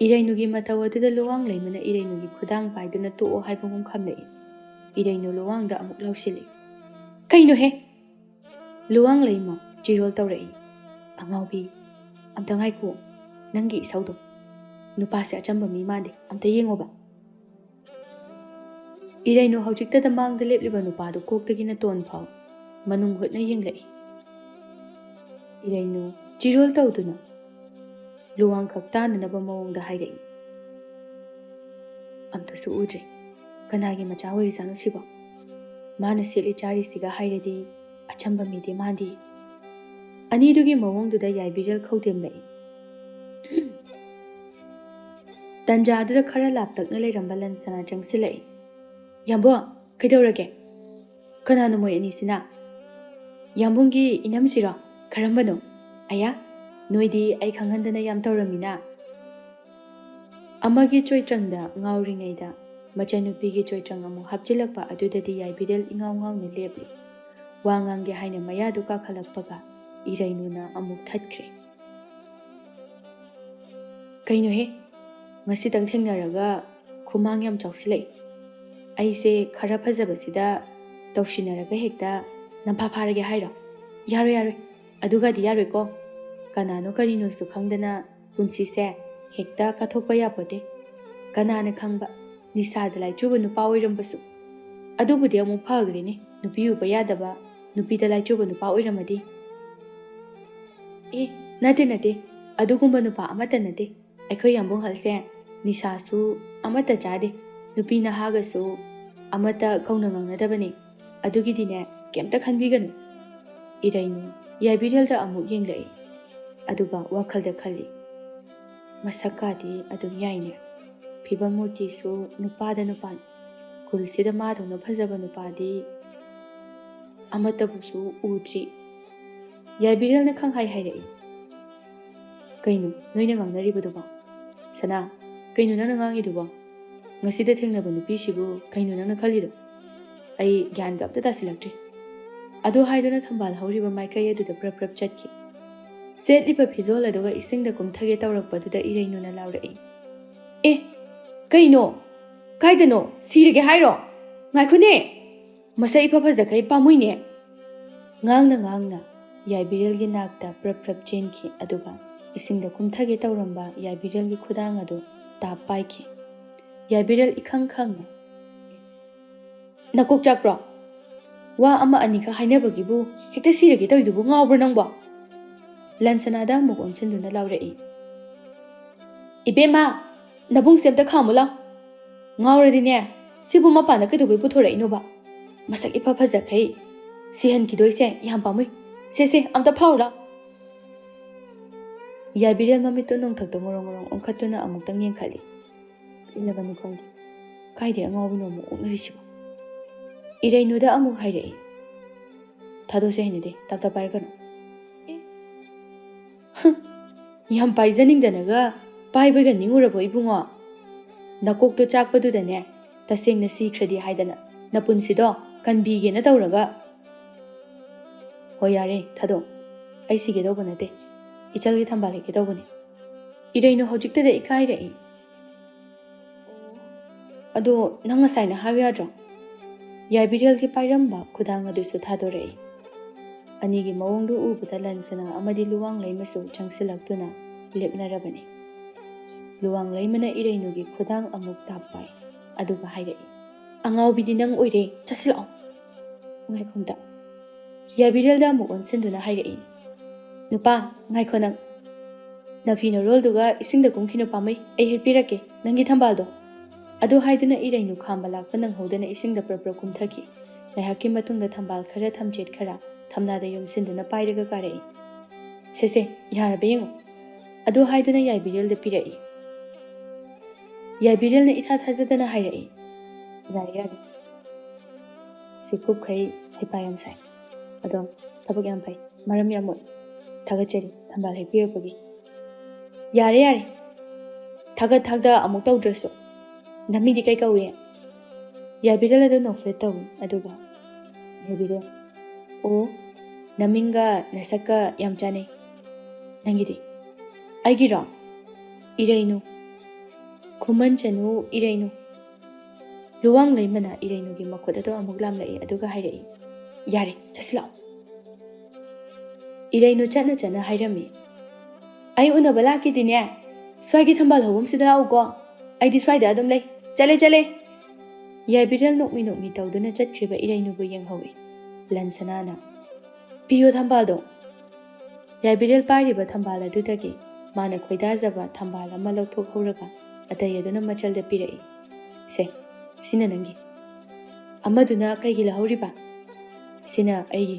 ꯏꯔꯩꯅꯨꯒꯤ ꯃꯇꯧ ꯑꯗꯨꯗ ꯂꯨꯋꯥꯡ ꯂꯩꯃꯅ ꯏꯔꯩꯅꯨꯒꯤ ꯈꯨꯗꯥꯡ ꯄꯥꯏꯗꯨꯅ ꯇꯣꯛꯑꯣ ꯍꯥꯏꯕꯒꯨꯝ ꯈꯝꯂꯛꯏ꯫ ꯏꯔꯩꯅꯨ ꯂꯨꯋꯥꯡꯗ ꯑꯃꯨꯛ ꯂꯥꯎꯁꯤꯜꯂꯤ꯫ "ꯀꯩꯅꯣꯍꯦ?" ꯂꯨꯋꯥꯡ ꯂꯩꯃ ꯆꯤꯔꯣꯜ ꯇꯧꯔꯛꯏ꯫ "ꯑꯉꯥꯎꯕꯤ, ꯑꯝꯇ ꯉꯥꯏꯈꯣ, ꯅꯪꯒꯤ ꯏꯁꯧꯗꯣ꯫ ꯅꯨꯄꯥꯁꯦ ꯑꯆꯝꯕ ꯃꯤ ꯃꯥꯟꯗꯦ, ꯑꯝꯇ ꯌꯦꯡꯉꯣꯕ꯫" ꯏꯔꯩꯅꯨ ꯍꯧꯖꯤꯛꯇꯗ ꯃꯥꯡꯗ ꯂꯦꯞꯂꯤꯕ ꯅꯨꯄꯥꯗꯨ ꯀꯣꯛꯇꯒꯤꯅ ꯇꯣꯟ ꯐꯥꯎ ꯃꯅꯨꯡ ꯍꯨꯠꯅ ꯌꯦꯡꯂꯛꯏ꯫ ꯏꯔꯩꯅꯨ ꯆꯤꯔꯣꯜ ꯇꯧꯗꯨꯅ ꯂꯨꯋꯥꯡꯈꯛ ꯇꯥꯅꯅꯕ ꯃꯑꯣꯡꯗ ꯍꯥꯏꯔꯛꯏ꯫ "ꯑꯝꯇꯁꯨ ꯎꯗ꯭ꯔꯤ꯫ ꯀꯅꯥꯒꯤ ꯃꯆꯥ ꯑꯣꯏꯔꯤꯖꯥꯠꯅꯣ ꯁꯤꯕꯣ? ꯃꯥꯅ ꯁꯦꯠꯂꯤ ꯆꯥꯔꯤꯁꯤꯒ ꯍꯥꯏꯔꯗꯤ ꯑꯆꯝꯕ ꯃꯤꯗꯤ ꯃꯥꯟꯗꯦ꯫" ꯑꯅꯤꯗꯨꯒꯤ ꯃꯑꯣꯡꯗꯨꯗ ꯌꯥꯏꯕꯤꯔꯦꯜ ꯈꯧꯗꯦꯝꯂꯛꯏ꯫ ꯇꯟꯖꯥꯗꯨꯗ ꯈꯔ ꯂꯥꯞꯇꯛꯅ ꯂꯩꯔꯝꯕ ꯂꯟꯁꯅꯥ ꯆꯪꯁꯤꯜꯂꯛꯏ꯫ "ꯌꯥꯝꯕꯣ, ꯀꯩꯗꯧꯔꯒꯦ? ꯀꯅꯥꯅꯣ ꯃꯣꯏ ꯑꯅꯤꯁꯤꯅ? ꯌꯥꯝꯕꯨꯡꯒꯤ ꯏꯅꯝꯁꯤꯔꯣ? ꯀꯔꯝꯕꯅꯣ? ꯑꯌꯥ, ꯅꯣꯏꯗꯤ ꯑꯩ ꯈꯪꯍꯟꯗꯅ ꯌꯥꯝ ꯇꯧꯔꯝꯃꯤꯅ꯫" ꯑꯃꯒꯤ ꯆꯣꯏꯇ꯭ꯔꯪꯗ ꯉꯥꯎꯔꯤꯉꯩꯗ ꯃꯆꯟꯅꯨꯄꯤꯒꯤ ꯆꯣꯏꯇ꯭ꯔꯪ ꯑꯃꯨꯛ ꯍꯥꯞꯆꯤꯜꯂꯛꯄ ꯑꯗꯨꯗꯗꯤ ꯌꯥꯏꯕꯤꯔꯦꯜ ꯏꯉꯥꯎ ꯉꯥꯎꯅ ꯂꯦꯞꯂꯤ꯫ ꯋꯥ ꯉꯥꯡꯒꯦ ꯍꯥꯏꯅ ꯃꯌꯥꯗꯨ ꯀꯥꯈꯠꯂꯛꯄꯒ ꯏꯔꯩꯅꯨꯅ ꯑꯃꯨꯛ ꯊꯠꯈ꯭ꯔꯦ꯫ "ꯀꯩꯅꯣꯍꯦ, ꯉꯁꯤꯇꯪ ꯊꯦꯡꯅꯔꯒ ꯈꯨꯃꯥꯡ ꯌꯥꯝ ꯆꯥꯎꯁꯤꯜꯂꯛꯏ꯫ ꯑꯩꯁꯦ ꯈꯔ ꯐꯖꯕꯁꯤꯗ ꯇꯧꯁꯤꯟꯅꯔꯒ ꯍꯦꯛꯇ ꯅꯝꯐꯥ ꯐꯥꯔꯒꯦ ꯍꯥꯏꯔꯣ? ꯌꯥꯔꯣꯏ, ꯌꯥꯔꯣꯏ, ꯑꯗꯨꯒꯗꯤ ꯌꯥꯔꯣꯏꯀꯣ꯫ ꯀꯅꯥꯅꯣ ꯀꯔꯤꯅꯣꯁꯨ ꯈꯪꯗꯅ ꯄꯨꯟꯁꯤꯁꯦ ꯍꯦꯛꯇ ꯀꯠꯊꯣꯛꯄ ꯌꯥꯄꯣꯠꯇꯦ꯫ ꯀꯅꯥꯅ ꯈꯪꯕ, ꯅꯤꯁꯥꯗ ꯂꯥꯏꯆꯨꯕ ꯅꯨꯄꯥ ꯑꯣꯏꯔꯝꯕꯁꯨ꯫ ꯑꯗꯨꯕꯨꯗꯤ ꯑꯃꯨꯛ ꯐꯈ꯭ꯔꯦꯅꯦ, ꯅꯨꯄꯤ ꯎꯕ ꯌꯥꯗꯕ, ꯅꯨꯄꯤꯗ ꯂꯥꯏꯆꯨꯕ ꯅꯨꯄꯥ ꯑꯣꯏꯔꯝꯃꯗꯤ꯫" "ꯑꯦ, ꯅꯠꯇꯦ, ꯅꯠꯇꯦ, ꯑꯗꯨꯒꯨꯝꯕ ꯅꯨꯄꯥ ꯑꯃꯠꯇ ꯅꯠꯇꯦ꯫ ꯑꯩꯈꯣꯏ ꯌꯥꯝꯕꯨꯡꯍꯜꯁꯦ ꯅꯤꯁꯥꯁꯨ ꯑꯃꯠꯇ ꯆꯥꯗꯦ, ꯅꯨꯄꯤ ꯅꯍꯥꯒꯁꯨ ꯑꯃꯠꯇ ꯀꯧꯅ ꯉꯥꯡꯅꯗꯕꯅꯦ꯫ ꯑꯗꯨꯒꯤꯗꯤꯅꯦ, ꯀꯩꯝꯇ ꯈꯟꯕꯤꯒꯅꯨ꯫" ꯏꯔꯩꯅꯨ ꯌꯥꯏꯕꯤꯔꯦꯜꯗ ꯑꯃꯨꯛ ꯌꯦꯡꯂꯛꯏ, ꯑꯗꯨꯒ ꯋꯥꯈꯜꯗ ꯈꯜꯂꯤ, "ꯃꯁꯛꯀꯥꯗꯤ ꯑꯗꯨꯝ ꯌꯥꯏꯅꯦ, ꯐꯤꯕꯝ ꯃꯨꯔꯇꯤꯁꯨ ꯅꯨꯄꯥꯗ ꯅꯨꯄꯥꯅꯤ꯫ ꯈꯨꯜꯁꯤꯗ ꯃꯥꯗꯧꯅ ꯐꯖꯕ ꯅꯨꯄꯥꯗꯤ ꯑꯃꯠꯇꯕꯨꯁꯨ ꯎꯗ꯭ꯔꯤ꯫" ꯌꯥꯏꯕꯤꯔꯦꯜꯅ ꯈꯪꯍꯥꯏ ꯍꯥꯏꯔꯛꯏ, "ꯀꯩꯅꯣ ꯅꯣꯏꯅ ꯉꯥꯡꯅꯔꯤꯕꯗꯨꯕꯣ? ꯁꯅꯥ, ꯀꯩꯅꯣ ꯅꯪꯅ ꯉꯥꯡꯉꯤꯗꯨꯕꯣ? ꯉꯁꯤꯗ ꯊꯦꯡꯅꯕ ꯅꯨꯄꯤꯁꯤꯕꯨ ꯀꯩꯅꯣ ꯅꯪꯅ ꯈꯜꯂꯤꯗꯣ? ꯑꯩ ꯒ꯭ꯌꯥꯟꯒ ꯑꯝꯇ ꯇꯥꯁꯤꯜꯂꯛꯇ꯭ꯔꯦ꯫" ꯑꯗꯨ ꯍꯥꯏꯗꯨꯅ ꯊꯝꯕꯥꯜ ꯍꯧꯔꯤꯕ ꯃꯥꯏꯀꯩ ꯑꯗꯨꯗ ꯄ꯭ꯔꯞ ꯄ꯭ꯔꯞ ꯆꯠꯈꯤ꯫ ꯁꯦꯠꯂꯤꯕ ꯐꯤꯖꯣꯜ ꯑꯗꯨꯒ ꯏꯁꯤꯡꯗ ꯀꯨꯝꯊꯒꯦ ꯇꯧꯔꯛꯄꯗꯨꯗ ꯏꯔꯩꯅꯨꯅ ꯂꯥꯎꯔꯛꯏ, "ꯑꯦ, ꯀꯩꯅꯣ? ꯀꯥꯏꯗꯅꯣ? ꯁꯤꯔꯒꯦ ꯍꯥꯏꯔꯣ? ꯉꯥꯏꯈꯣꯅꯦ! ꯃꯁꯛ ꯏꯐ ꯐꯖꯈꯩ ꯄꯥꯝꯃꯨꯏꯅꯦ!" ꯉꯥꯡꯅ ꯉꯥꯡꯅ ꯌꯥꯏꯕꯤꯔꯦꯜꯒꯤ ꯅꯥꯛꯇ ꯄ꯭ꯔꯞ ꯄ꯭ꯔꯞ ꯆꯦꯟꯈꯤ, ꯑꯗꯨꯒ ꯏꯁꯤꯡꯗ ꯀꯨꯝꯊꯒꯦ ꯇꯧꯔꯝꯕ ꯌꯥꯏꯕꯤꯔꯦꯜꯒꯤ ꯈꯨꯗꯥꯡ ꯑꯗꯨ ꯇꯥꯞ ꯄꯥꯏꯈꯤ꯫ ꯌꯥꯏꯕꯤꯔꯦꯜ ꯏꯈꯪ ꯈꯪꯅ, "ꯅꯀꯣꯛ ꯆꯥꯛꯄ꯭ꯔꯣ? ꯋꯥ ꯑꯃ ꯑꯅꯤꯈꯛ ꯍꯥꯏꯅꯕꯒꯤꯕꯨ ꯍꯦꯛꯇ ꯁꯤꯔꯒꯦ ꯇꯧꯔꯤꯗꯨꯕꯨ ꯉꯥꯎꯕ꯭ꯔꯣ ꯅꯪꯕꯣ?" ꯂꯟꯁꯅꯥꯗ ꯑꯃꯨꯛ ꯑꯣꯟꯁꯤꯟꯗꯨꯅ ꯂꯥꯎꯔꯛꯏ꯫ "ꯏꯕꯦꯝꯃ, ꯅꯕꯨꯡꯁꯦ ꯑꯝꯇ ꯈꯥꯝꯃꯨ ꯂꯥꯎ꯫ ꯉꯥꯎꯔꯗꯤꯅꯦ, ꯁꯤꯕꯨ ꯃꯄꯥꯟꯗ ꯀꯩꯗꯧꯕꯩ ꯄꯨꯊꯣꯔꯛꯏꯅꯣꯕ? ꯃꯁꯛ ꯏꯐ ꯐꯖꯈꯩ ꯁꯤꯍꯟꯈꯤꯗꯣꯏꯁꯦ ꯌꯥꯝ ꯄꯥꯝꯃꯨꯏ꯫ ꯁꯦ, ꯁꯦ, ꯑꯝꯇ ꯐꯥꯎ ꯂꯥꯎ꯫" ꯌꯥꯏꯕꯤꯔꯦꯜ ꯃꯃꯤꯠꯇꯨ ꯅꯣꯡꯊꯛꯇ ꯉꯣꯔꯣꯡ ꯉꯣꯔꯣꯡ ꯑꯣꯟꯈꯠꯇꯨꯅ ꯑꯃꯨꯛꯇꯪ ꯌꯦꯡꯈꯠꯂꯤ꯫ ꯄꯦꯜꯂꯕꯅꯤꯀꯣ ꯑꯩꯗꯤ꯫ ꯀꯥꯏꯗꯩ ꯑꯉꯥꯎꯕꯤꯅꯣ ꯑꯃꯨꯛ ꯑꯣꯛꯅꯔꯤꯁꯤꯕꯣ? ꯏꯔꯩꯅꯨꯗ ꯑꯃꯨꯛ ꯍꯥꯏꯔꯛꯏ꯫ "ꯊꯥꯗꯣꯛꯁꯦ, ꯍꯩꯅꯗꯦ, ꯇꯞ ꯇꯞ ꯄꯥꯏꯔꯛꯀꯅꯨ꯫" ꯑꯦ? ꯍꯝ, ꯌꯥꯝ ꯄꯥꯏꯖꯅꯤꯡꯗꯅꯒ ꯄꯥꯏꯕꯒ ꯅꯤꯡꯉꯨꯔꯕꯣ ꯏꯕꯨꯡꯉꯣ? ꯅꯀꯣꯛꯇꯣ ꯆꯥꯛꯄꯗꯨꯗꯅꯦ, ꯇꯁꯦꯡꯅ ꯁꯤꯈ꯭ꯔꯗꯤ ꯍꯥꯏꯗꯅ ꯅꯄꯨꯟꯁꯤꯗꯣ ꯀꯟꯕꯤꯒꯦꯅ ꯇꯧꯔꯒ꯫ "ꯍꯣꯏ, ꯌꯥꯔꯦ, ꯊꯥꯗꯣꯛ꯫ ꯑꯩ ꯁꯤꯒꯦ ꯇꯧꯕ ꯅꯠꯇꯦ꯫ ꯏꯆꯜꯒꯤ ꯊꯝꯕꯥꯜ ꯍꯦꯛꯀꯦ ꯇꯧꯕꯅꯦ꯫" ꯏꯔꯩꯅꯨ ꯍꯧꯖꯤꯛꯇꯗ ꯏꯀꯥꯏꯔꯛꯏ꯫ "ꯑꯗꯣ ꯅꯪ ꯉꯁꯥꯏꯅ ꯍꯥꯏꯌꯨ ꯌꯥꯗ꯭ꯔꯣ?" ꯌꯥꯏꯕꯤꯔꯦꯜꯒꯤ ꯄꯥꯏꯔꯝꯕ ꯈꯨꯗꯥꯡ ꯑꯗꯨꯁꯨ ꯊꯥꯗꯣꯔꯛꯏ꯫ ꯑꯅꯤꯒꯤ ꯃꯑꯣꯡꯗꯨ ꯎꯕꯗ ꯂꯟꯁꯅꯥ ꯑꯃꯗꯤ ꯂꯨꯋꯥꯡꯂꯩꯃꯁꯨ ꯆꯪꯁꯤꯜꯂꯛꯇꯨꯅ ꯂꯦꯞꯅꯔꯕꯅꯤ꯫ ꯂꯨꯋꯥꯡꯂꯩꯃꯅ ꯏꯔꯩꯅꯨꯒꯤ ꯈꯨꯗꯥꯡ ꯑꯃꯨꯛ ꯇꯥꯞ ꯄꯥꯏ, ꯑꯗꯨꯒ ꯍꯥꯏꯔꯛꯏ, "ꯑꯉꯥꯎꯕꯤꯗꯤ ꯅꯪ ꯑꯣꯏꯔꯦ, ꯆꯠꯁꯤꯜꯂꯛꯑꯣ꯫" "ꯉꯥꯏꯈꯣ ꯑꯝꯇ꯫" ꯌꯥꯏꯕꯤꯔꯦꯜꯗ ꯑꯃꯨꯛ ꯑꯣꯟꯁꯤꯟꯗꯨꯅ ꯍꯥꯏꯔꯛꯏ, "ꯅꯨꯄꯥ, ꯉꯥꯏꯈꯣ ꯅꯪ꯫ ꯅꯐꯤ ꯅꯔꯣꯜꯗꯨꯒ ꯏꯁꯤꯡꯗ ꯀꯨꯝꯈꯤꯅꯨ ꯄꯥꯝꯃꯩ, ꯑꯩ ꯍꯦꯛꯄꯤꯔꯛꯀꯦ ꯅꯪꯒꯤ ꯊꯝꯕꯥꯜꯗꯣ꯫" ꯑꯗꯨ ꯍꯥꯏꯗꯨꯅ ꯏꯔꯩꯅꯨ ꯈꯥꯝꯕ ꯂꯥꯛꯄ ꯅꯪꯍꯧꯗꯅ ꯏꯁꯤꯡꯗ ꯄ꯭ꯔꯞ ꯄ꯭ꯔꯞ ꯀꯨꯝꯊꯈꯤ꯫ ꯉꯥꯏꯍꯥꯛꯀꯤ ꯃꯇꯨꯡꯗ ꯊꯝꯕꯥꯜ ꯈꯔ, ꯊꯝꯆꯦꯠ ꯈꯔ ꯊꯝꯅꯥꯗ ꯌꯣꯝꯁꯤꯟꯗꯨꯅ ꯄꯥꯏꯔꯒ ꯀꯥꯔꯛꯏ꯫ "ꯁꯦ ꯁꯦ, ꯌꯥꯔꯕ ꯌꯦꯡꯉꯨ꯫" ꯑꯗꯨ ꯍꯥꯏꯗꯨꯅ ꯌꯥꯏꯕꯤꯔꯦꯜꯗ ꯄꯤꯔꯛꯏ꯫ ꯌꯥꯏꯕꯤꯔꯦꯜꯅ ꯏꯊꯥ ꯊꯥꯖꯗꯅ ꯍꯥꯏꯔꯛꯏ, "ꯌꯥꯔꯦ, ꯌꯥꯔꯦ꯫ ꯁꯤ ꯀꯨꯞꯈꯩ ꯍꯩꯄꯥ ꯌꯥꯝ ꯁꯥꯏ꯫ ꯑꯗꯣ ꯊꯕꯛ ꯌꯥꯝ ꯐꯩ, ꯃꯔꯝ ꯌꯥꯝ ꯃꯣꯛꯏ꯫ ꯊꯥꯒꯠꯆꯔꯤ ꯊꯝꯕꯥꯜ ꯍꯦꯛꯄꯤꯔꯛꯄꯒꯤ꯫" "ꯌꯥꯔꯦ, ꯌꯥꯔꯦ꯫ ꯊꯥꯒꯠ ꯊꯥꯒꯠ ꯑꯃꯨꯛ ꯇꯧꯗ꯭ꯔꯁꯨ꯫ ꯅꯃꯤꯡꯗꯤ ꯀꯩ ꯀꯧꯏ?" ꯌꯥꯏꯕꯤꯔꯦꯜ ꯑꯗꯨ ꯅꯣꯛꯐꯦꯠ ꯇꯧꯏ, ꯑꯗꯨꯒ ꯌꯥꯏꯕꯤꯔꯦꯜ, "ꯑꯣ, ꯅꯃꯤꯡꯒ ꯅꯁꯛꯀ ꯌꯥꯝ ꯆꯥꯟꯅꯩ꯫ ꯅꯪꯒꯤꯗꯤ?" "ꯑꯩꯒꯤꯔꯣ? ꯏꯔꯩꯅꯨ꯫" "ꯈꯨꯃꯟ ꯆꯅꯨ, ꯏꯔꯩꯅꯨ꯫" ꯂꯨꯋꯥꯡ ꯂꯩꯃꯅ ꯏꯔꯩꯅꯨꯒꯤ ꯃꯈꯨꯠ ꯑꯗꯨ ꯑꯃꯨꯛ ꯂꯥꯝꯂꯛꯏ, ꯑꯗꯨꯒ ꯍꯥꯏꯔꯛꯏ, "ꯌꯥꯔꯦ, ꯆꯠꯁꯤꯜꯂꯛꯑꯣ꯫" ꯏꯔꯩꯅꯨ ꯆꯠꯅ ꯆꯠꯅ ꯍꯥꯏꯔꯝꯃꯤ, "ꯑꯩ ꯎꯅꯕ ꯂꯥꯛꯀꯦꯗꯤꯅꯦ, ꯁ꯭ꯋꯥꯏꯒꯤ ꯊꯝꯕꯥꯜ ꯍꯧꯕꯝꯁꯤꯗ ꯂꯥꯛꯎꯀꯣ꯫ ꯑꯩꯗꯤ ꯁ꯭ꯋꯥꯏꯗ ꯑꯗꯨꯝ ꯂꯩ꯫ ꯆꯠꯂꯦ, ꯆꯠꯂꯦ!" ꯌꯥꯏꯕꯤꯔꯦꯜ ꯅꯣꯛꯃꯤ ꯅꯣꯛꯃꯤ ꯇꯧꯗꯨꯅ ꯆꯠꯈ꯭ꯔꯤꯕ ꯏꯔꯩꯅꯨꯕꯨ ꯌꯦꯡꯍꯧꯏ꯫ ꯂꯟꯁꯅꯥꯅ, "ꯄꯤꯌꯣ ꯊꯝꯕꯥꯜꯗꯣ꯫" ꯌꯥꯏꯕꯤꯔꯦꯜ ꯄꯥꯏꯔꯤꯕ ꯊꯝꯕꯥꯜ ꯑꯗꯨꯗꯒꯤ ꯃꯥꯅ ꯈꯣꯏꯗꯥꯖꯕ ꯊꯝꯕꯥꯜ ꯑꯃ ꯂꯧꯊꯣꯛꯍꯧꯔꯒ ꯑꯇꯩ ꯑꯗꯨꯅ ꯃꯆꯜꯗ ꯄꯤꯔꯛꯏ꯫ "ꯁꯦ, ꯁꯤꯅ ꯅꯪꯒꯤ꯫" "ꯑꯃꯗꯨꯅ ꯀꯩꯒꯤ ꯂꯧꯍꯧꯔꯤꯕ?" "ꯁꯤꯅ ꯑꯩꯒꯤ꯫"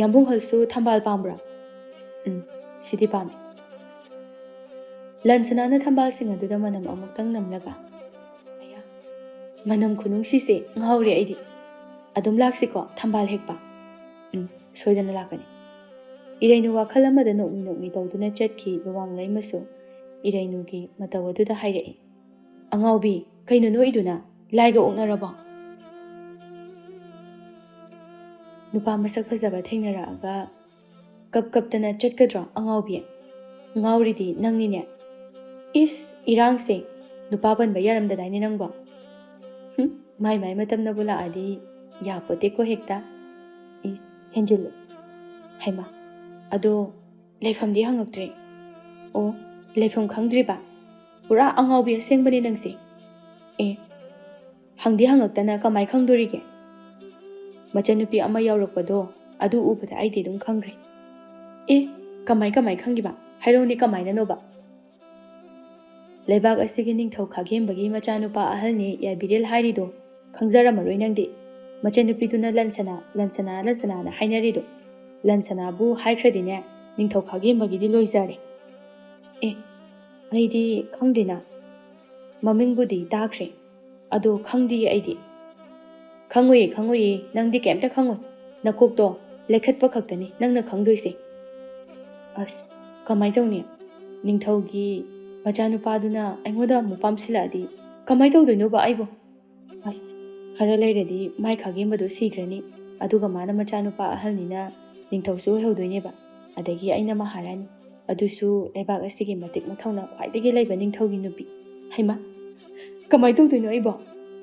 "ꯌꯥꯝꯕꯨꯡ ꯍꯜꯁꯨ ꯊꯝꯕꯥꯜ ꯄꯥꯝꯕ꯭ꯔꯥ?" "ꯎꯝ, ꯁꯤꯗꯤ ꯄꯥꯝꯃꯤ꯫" ꯂꯟꯁꯅꯥꯅ ꯊꯝꯕꯥꯜꯁꯤꯡ ꯑꯗꯨꯗ ꯃꯅꯝ ꯑꯃꯨꯛꯇꯪ ꯅꯝꯂꯒ, "ꯑꯌꯥ, ꯃꯅꯝ ꯈꯨꯅꯨꯡꯁꯤꯁꯦ ꯉꯥꯎꯔꯦ ꯑꯩꯗꯤ꯫ ꯑꯗꯨꯝ ꯂꯥꯛꯁꯤꯀꯣ ꯊꯝꯕꯥꯜ ꯍꯦꯛꯄ?" "ꯎꯝ, ꯁꯣꯏꯗꯅ ꯂꯥꯛꯀꯅꯤ꯫" ꯏꯔꯩꯅꯨ ꯋꯥꯈꯜ ꯑꯃꯗ ꯅꯣꯛꯃꯤ ꯅꯣꯛꯃꯤ ꯇꯧꯗꯨꯅ ꯆꯠꯈꯤ꯫ ꯂꯨꯋꯥꯡ ꯂꯩꯃꯁꯨ ꯏꯔꯩꯅꯨꯒꯤ ꯃꯇꯧ ꯑꯗꯨꯗ ꯍꯥꯏꯔꯛꯏ, "ꯑꯉꯥꯎꯕꯤ, ꯀꯩꯅꯣ ꯅꯣꯛꯏꯗꯨꯅ? ꯂꯥꯏꯒ ꯑꯣꯛꯅꯔꯕꯣ?" ꯅꯨꯄꯥ ꯃꯁꯛ ꯐꯖꯕ ꯊꯦꯡꯅꯔꯛꯑꯒ ꯀꯞ ꯀꯞꯇꯅ ꯆꯠꯀꯗ꯭ꯔꯣ, ꯑꯉꯥꯎꯕꯤ? ꯉꯥꯎꯔꯤꯗꯤ ꯅꯪꯅꯤꯅꯦ꯫ ꯏꯁ, ꯏꯔꯥꯡꯁꯦ! ꯅꯨꯄꯥ ꯄꯟꯕ ꯌꯥꯔꯝꯗꯗꯥꯏꯅꯦ ꯅꯪꯕꯣ? ꯍꯨꯝ, ꯃꯥꯏ ꯃꯥꯏ ꯃꯇꯝꯅꯕꯨ ꯂꯥꯛꯑꯗꯤ ꯌꯥꯄꯣꯠꯇꯦꯀꯣ ꯍꯦꯛꯇ꯫ ꯏꯁ, ꯍꯦꯟꯖꯤꯜꯂꯦ꯫ ꯍꯩꯃꯥ, ꯑꯗꯣ ꯂꯩꯐꯝꯗꯤ ꯍꯪꯉꯛꯇ꯭ꯔꯦ꯫ ꯑꯣ, ꯂꯩꯐꯝ ꯈꯪꯗ꯭ꯔꯤꯕ? ꯄꯨꯔꯥ ꯑꯉꯥꯎꯕꯤ ꯑꯁꯦꯡꯕꯅꯦ ꯅꯪꯁꯦ꯫ ꯑꯦ, ꯍꯪꯗꯤ ꯍꯪꯉꯛꯇꯅ ꯀꯃꯥꯏ ꯈꯪꯗꯣꯔꯤꯒꯦ? ꯃꯆꯟꯅꯨꯄꯤ ꯑꯃ ꯌꯥꯎꯔꯛꯄꯗꯣ, ꯑꯗꯨ ꯎꯕꯗ ꯑꯩꯗꯤ ꯑꯗꯨꯝ ꯈꯪꯈ꯭ꯔꯦ꯫ ꯑꯦ, ꯀꯃꯥꯏ ꯀꯃꯥꯏ ꯈꯪꯈꯤꯕ? ꯍꯥꯏꯔꯛꯎꯅꯦ, ꯀꯃꯥꯏꯅꯅꯣꯕ? ꯂꯩꯕꯥꯛ ꯑꯁꯤꯒꯤ ꯅꯤꯡꯊꯧ ꯈꯥꯒꯦꯝꯕꯒꯤ ꯃꯆꯥꯅꯨꯄꯥ ꯑꯍꯜꯅꯦ ꯌꯥꯏꯕꯤꯔꯦꯜ ꯍꯥꯏꯔꯤꯗꯣ꯫ ꯈꯪꯖꯔꯝꯃꯔꯣꯏ ꯅꯪꯗꯤ꯫ ꯃꯆꯟꯅꯨꯄꯤꯗꯨꯅ ꯂꯟꯁꯅꯥ, ꯂꯟꯁꯅꯥ, ꯂꯟꯁꯅꯥꯅ ꯍꯥꯏꯅꯔꯤꯗꯣ꯫ ꯂꯟꯁꯅꯥꯕꯨ ꯍꯥꯏꯈ꯭ꯔꯗꯤꯅꯦ, ꯅꯤꯡꯊꯧ ꯈꯥꯒꯦꯝꯕꯒꯤꯗꯤ ꯂꯣꯏꯖꯔꯦ꯫ ꯑꯦ, ꯑꯩꯗꯤ ꯈꯪꯗꯦꯅ꯫ ꯃꯃꯤꯡꯕꯨꯗꯤ ꯇꯥꯈ꯭ꯔꯦ, ꯑꯗꯣ ꯈꯪꯗꯤꯌꯦ ꯑꯩꯗꯤ꯫ ꯈꯪꯉꯣꯏꯌꯦ, ꯈꯪꯉꯣꯏꯌꯦ, ꯅꯪꯗꯤ ꯀꯩꯝꯇ ꯈꯪꯉꯣꯏ꯫ ꯅꯀꯣꯛꯇꯣ ꯂꯩꯈꯠꯄ ꯈꯛꯇꯅꯤ ꯅꯪꯅ ꯈꯪꯗꯣꯏꯁꯦ꯫ ꯑꯁ, ꯀꯃꯥꯏ ꯇꯧꯅꯤ? ꯅꯤꯡꯊꯧꯒꯤ ꯃꯆꯥꯅꯨꯄꯥꯗꯨꯅ ꯑꯩꯉꯣꯟꯗ ꯑꯃꯨꯛ ꯄꯥꯝꯁꯤꯜꯂꯛꯑꯗꯤ ꯀꯃꯥꯏ ꯇꯧꯗꯣꯏꯅꯣꯕ ꯑꯩꯕꯨ? ꯑꯁ, ꯈꯔ ꯂꯩꯔꯗꯤ ꯃꯥꯏ ꯈꯥꯒꯦꯝꯕꯗꯣ ꯁꯤꯈ꯭ꯔꯅꯤ, ꯑꯗꯨꯒ ꯃꯥꯅ ꯃꯆꯥꯅꯨꯄꯥ ꯑꯍꯜꯅꯤꯅ ꯅꯤꯡꯊꯧꯁꯨ ꯑꯣꯏꯍꯧꯗꯣꯏꯅꯦꯕ, ꯑꯗꯒꯤ ꯑꯩꯅ ꯃꯍꯥꯔꯥꯅꯤ, ꯑꯗꯨꯁꯨ ꯂꯩꯕꯥꯛ ꯑꯁꯤꯒꯤ ꯃꯇꯤꯛ ꯃꯊꯧꯅꯥ ꯈ꯭ꯋꯥꯏꯗꯒꯤ ꯂꯩꯕ ꯅꯤꯡꯊꯧꯒꯤ ꯅꯨꯄꯤ꯫ ꯍꯩꯃꯥ, ꯀꯃꯥꯏꯅ ꯇꯧꯗꯣꯏꯅꯣ ꯑꯩꯕꯣ?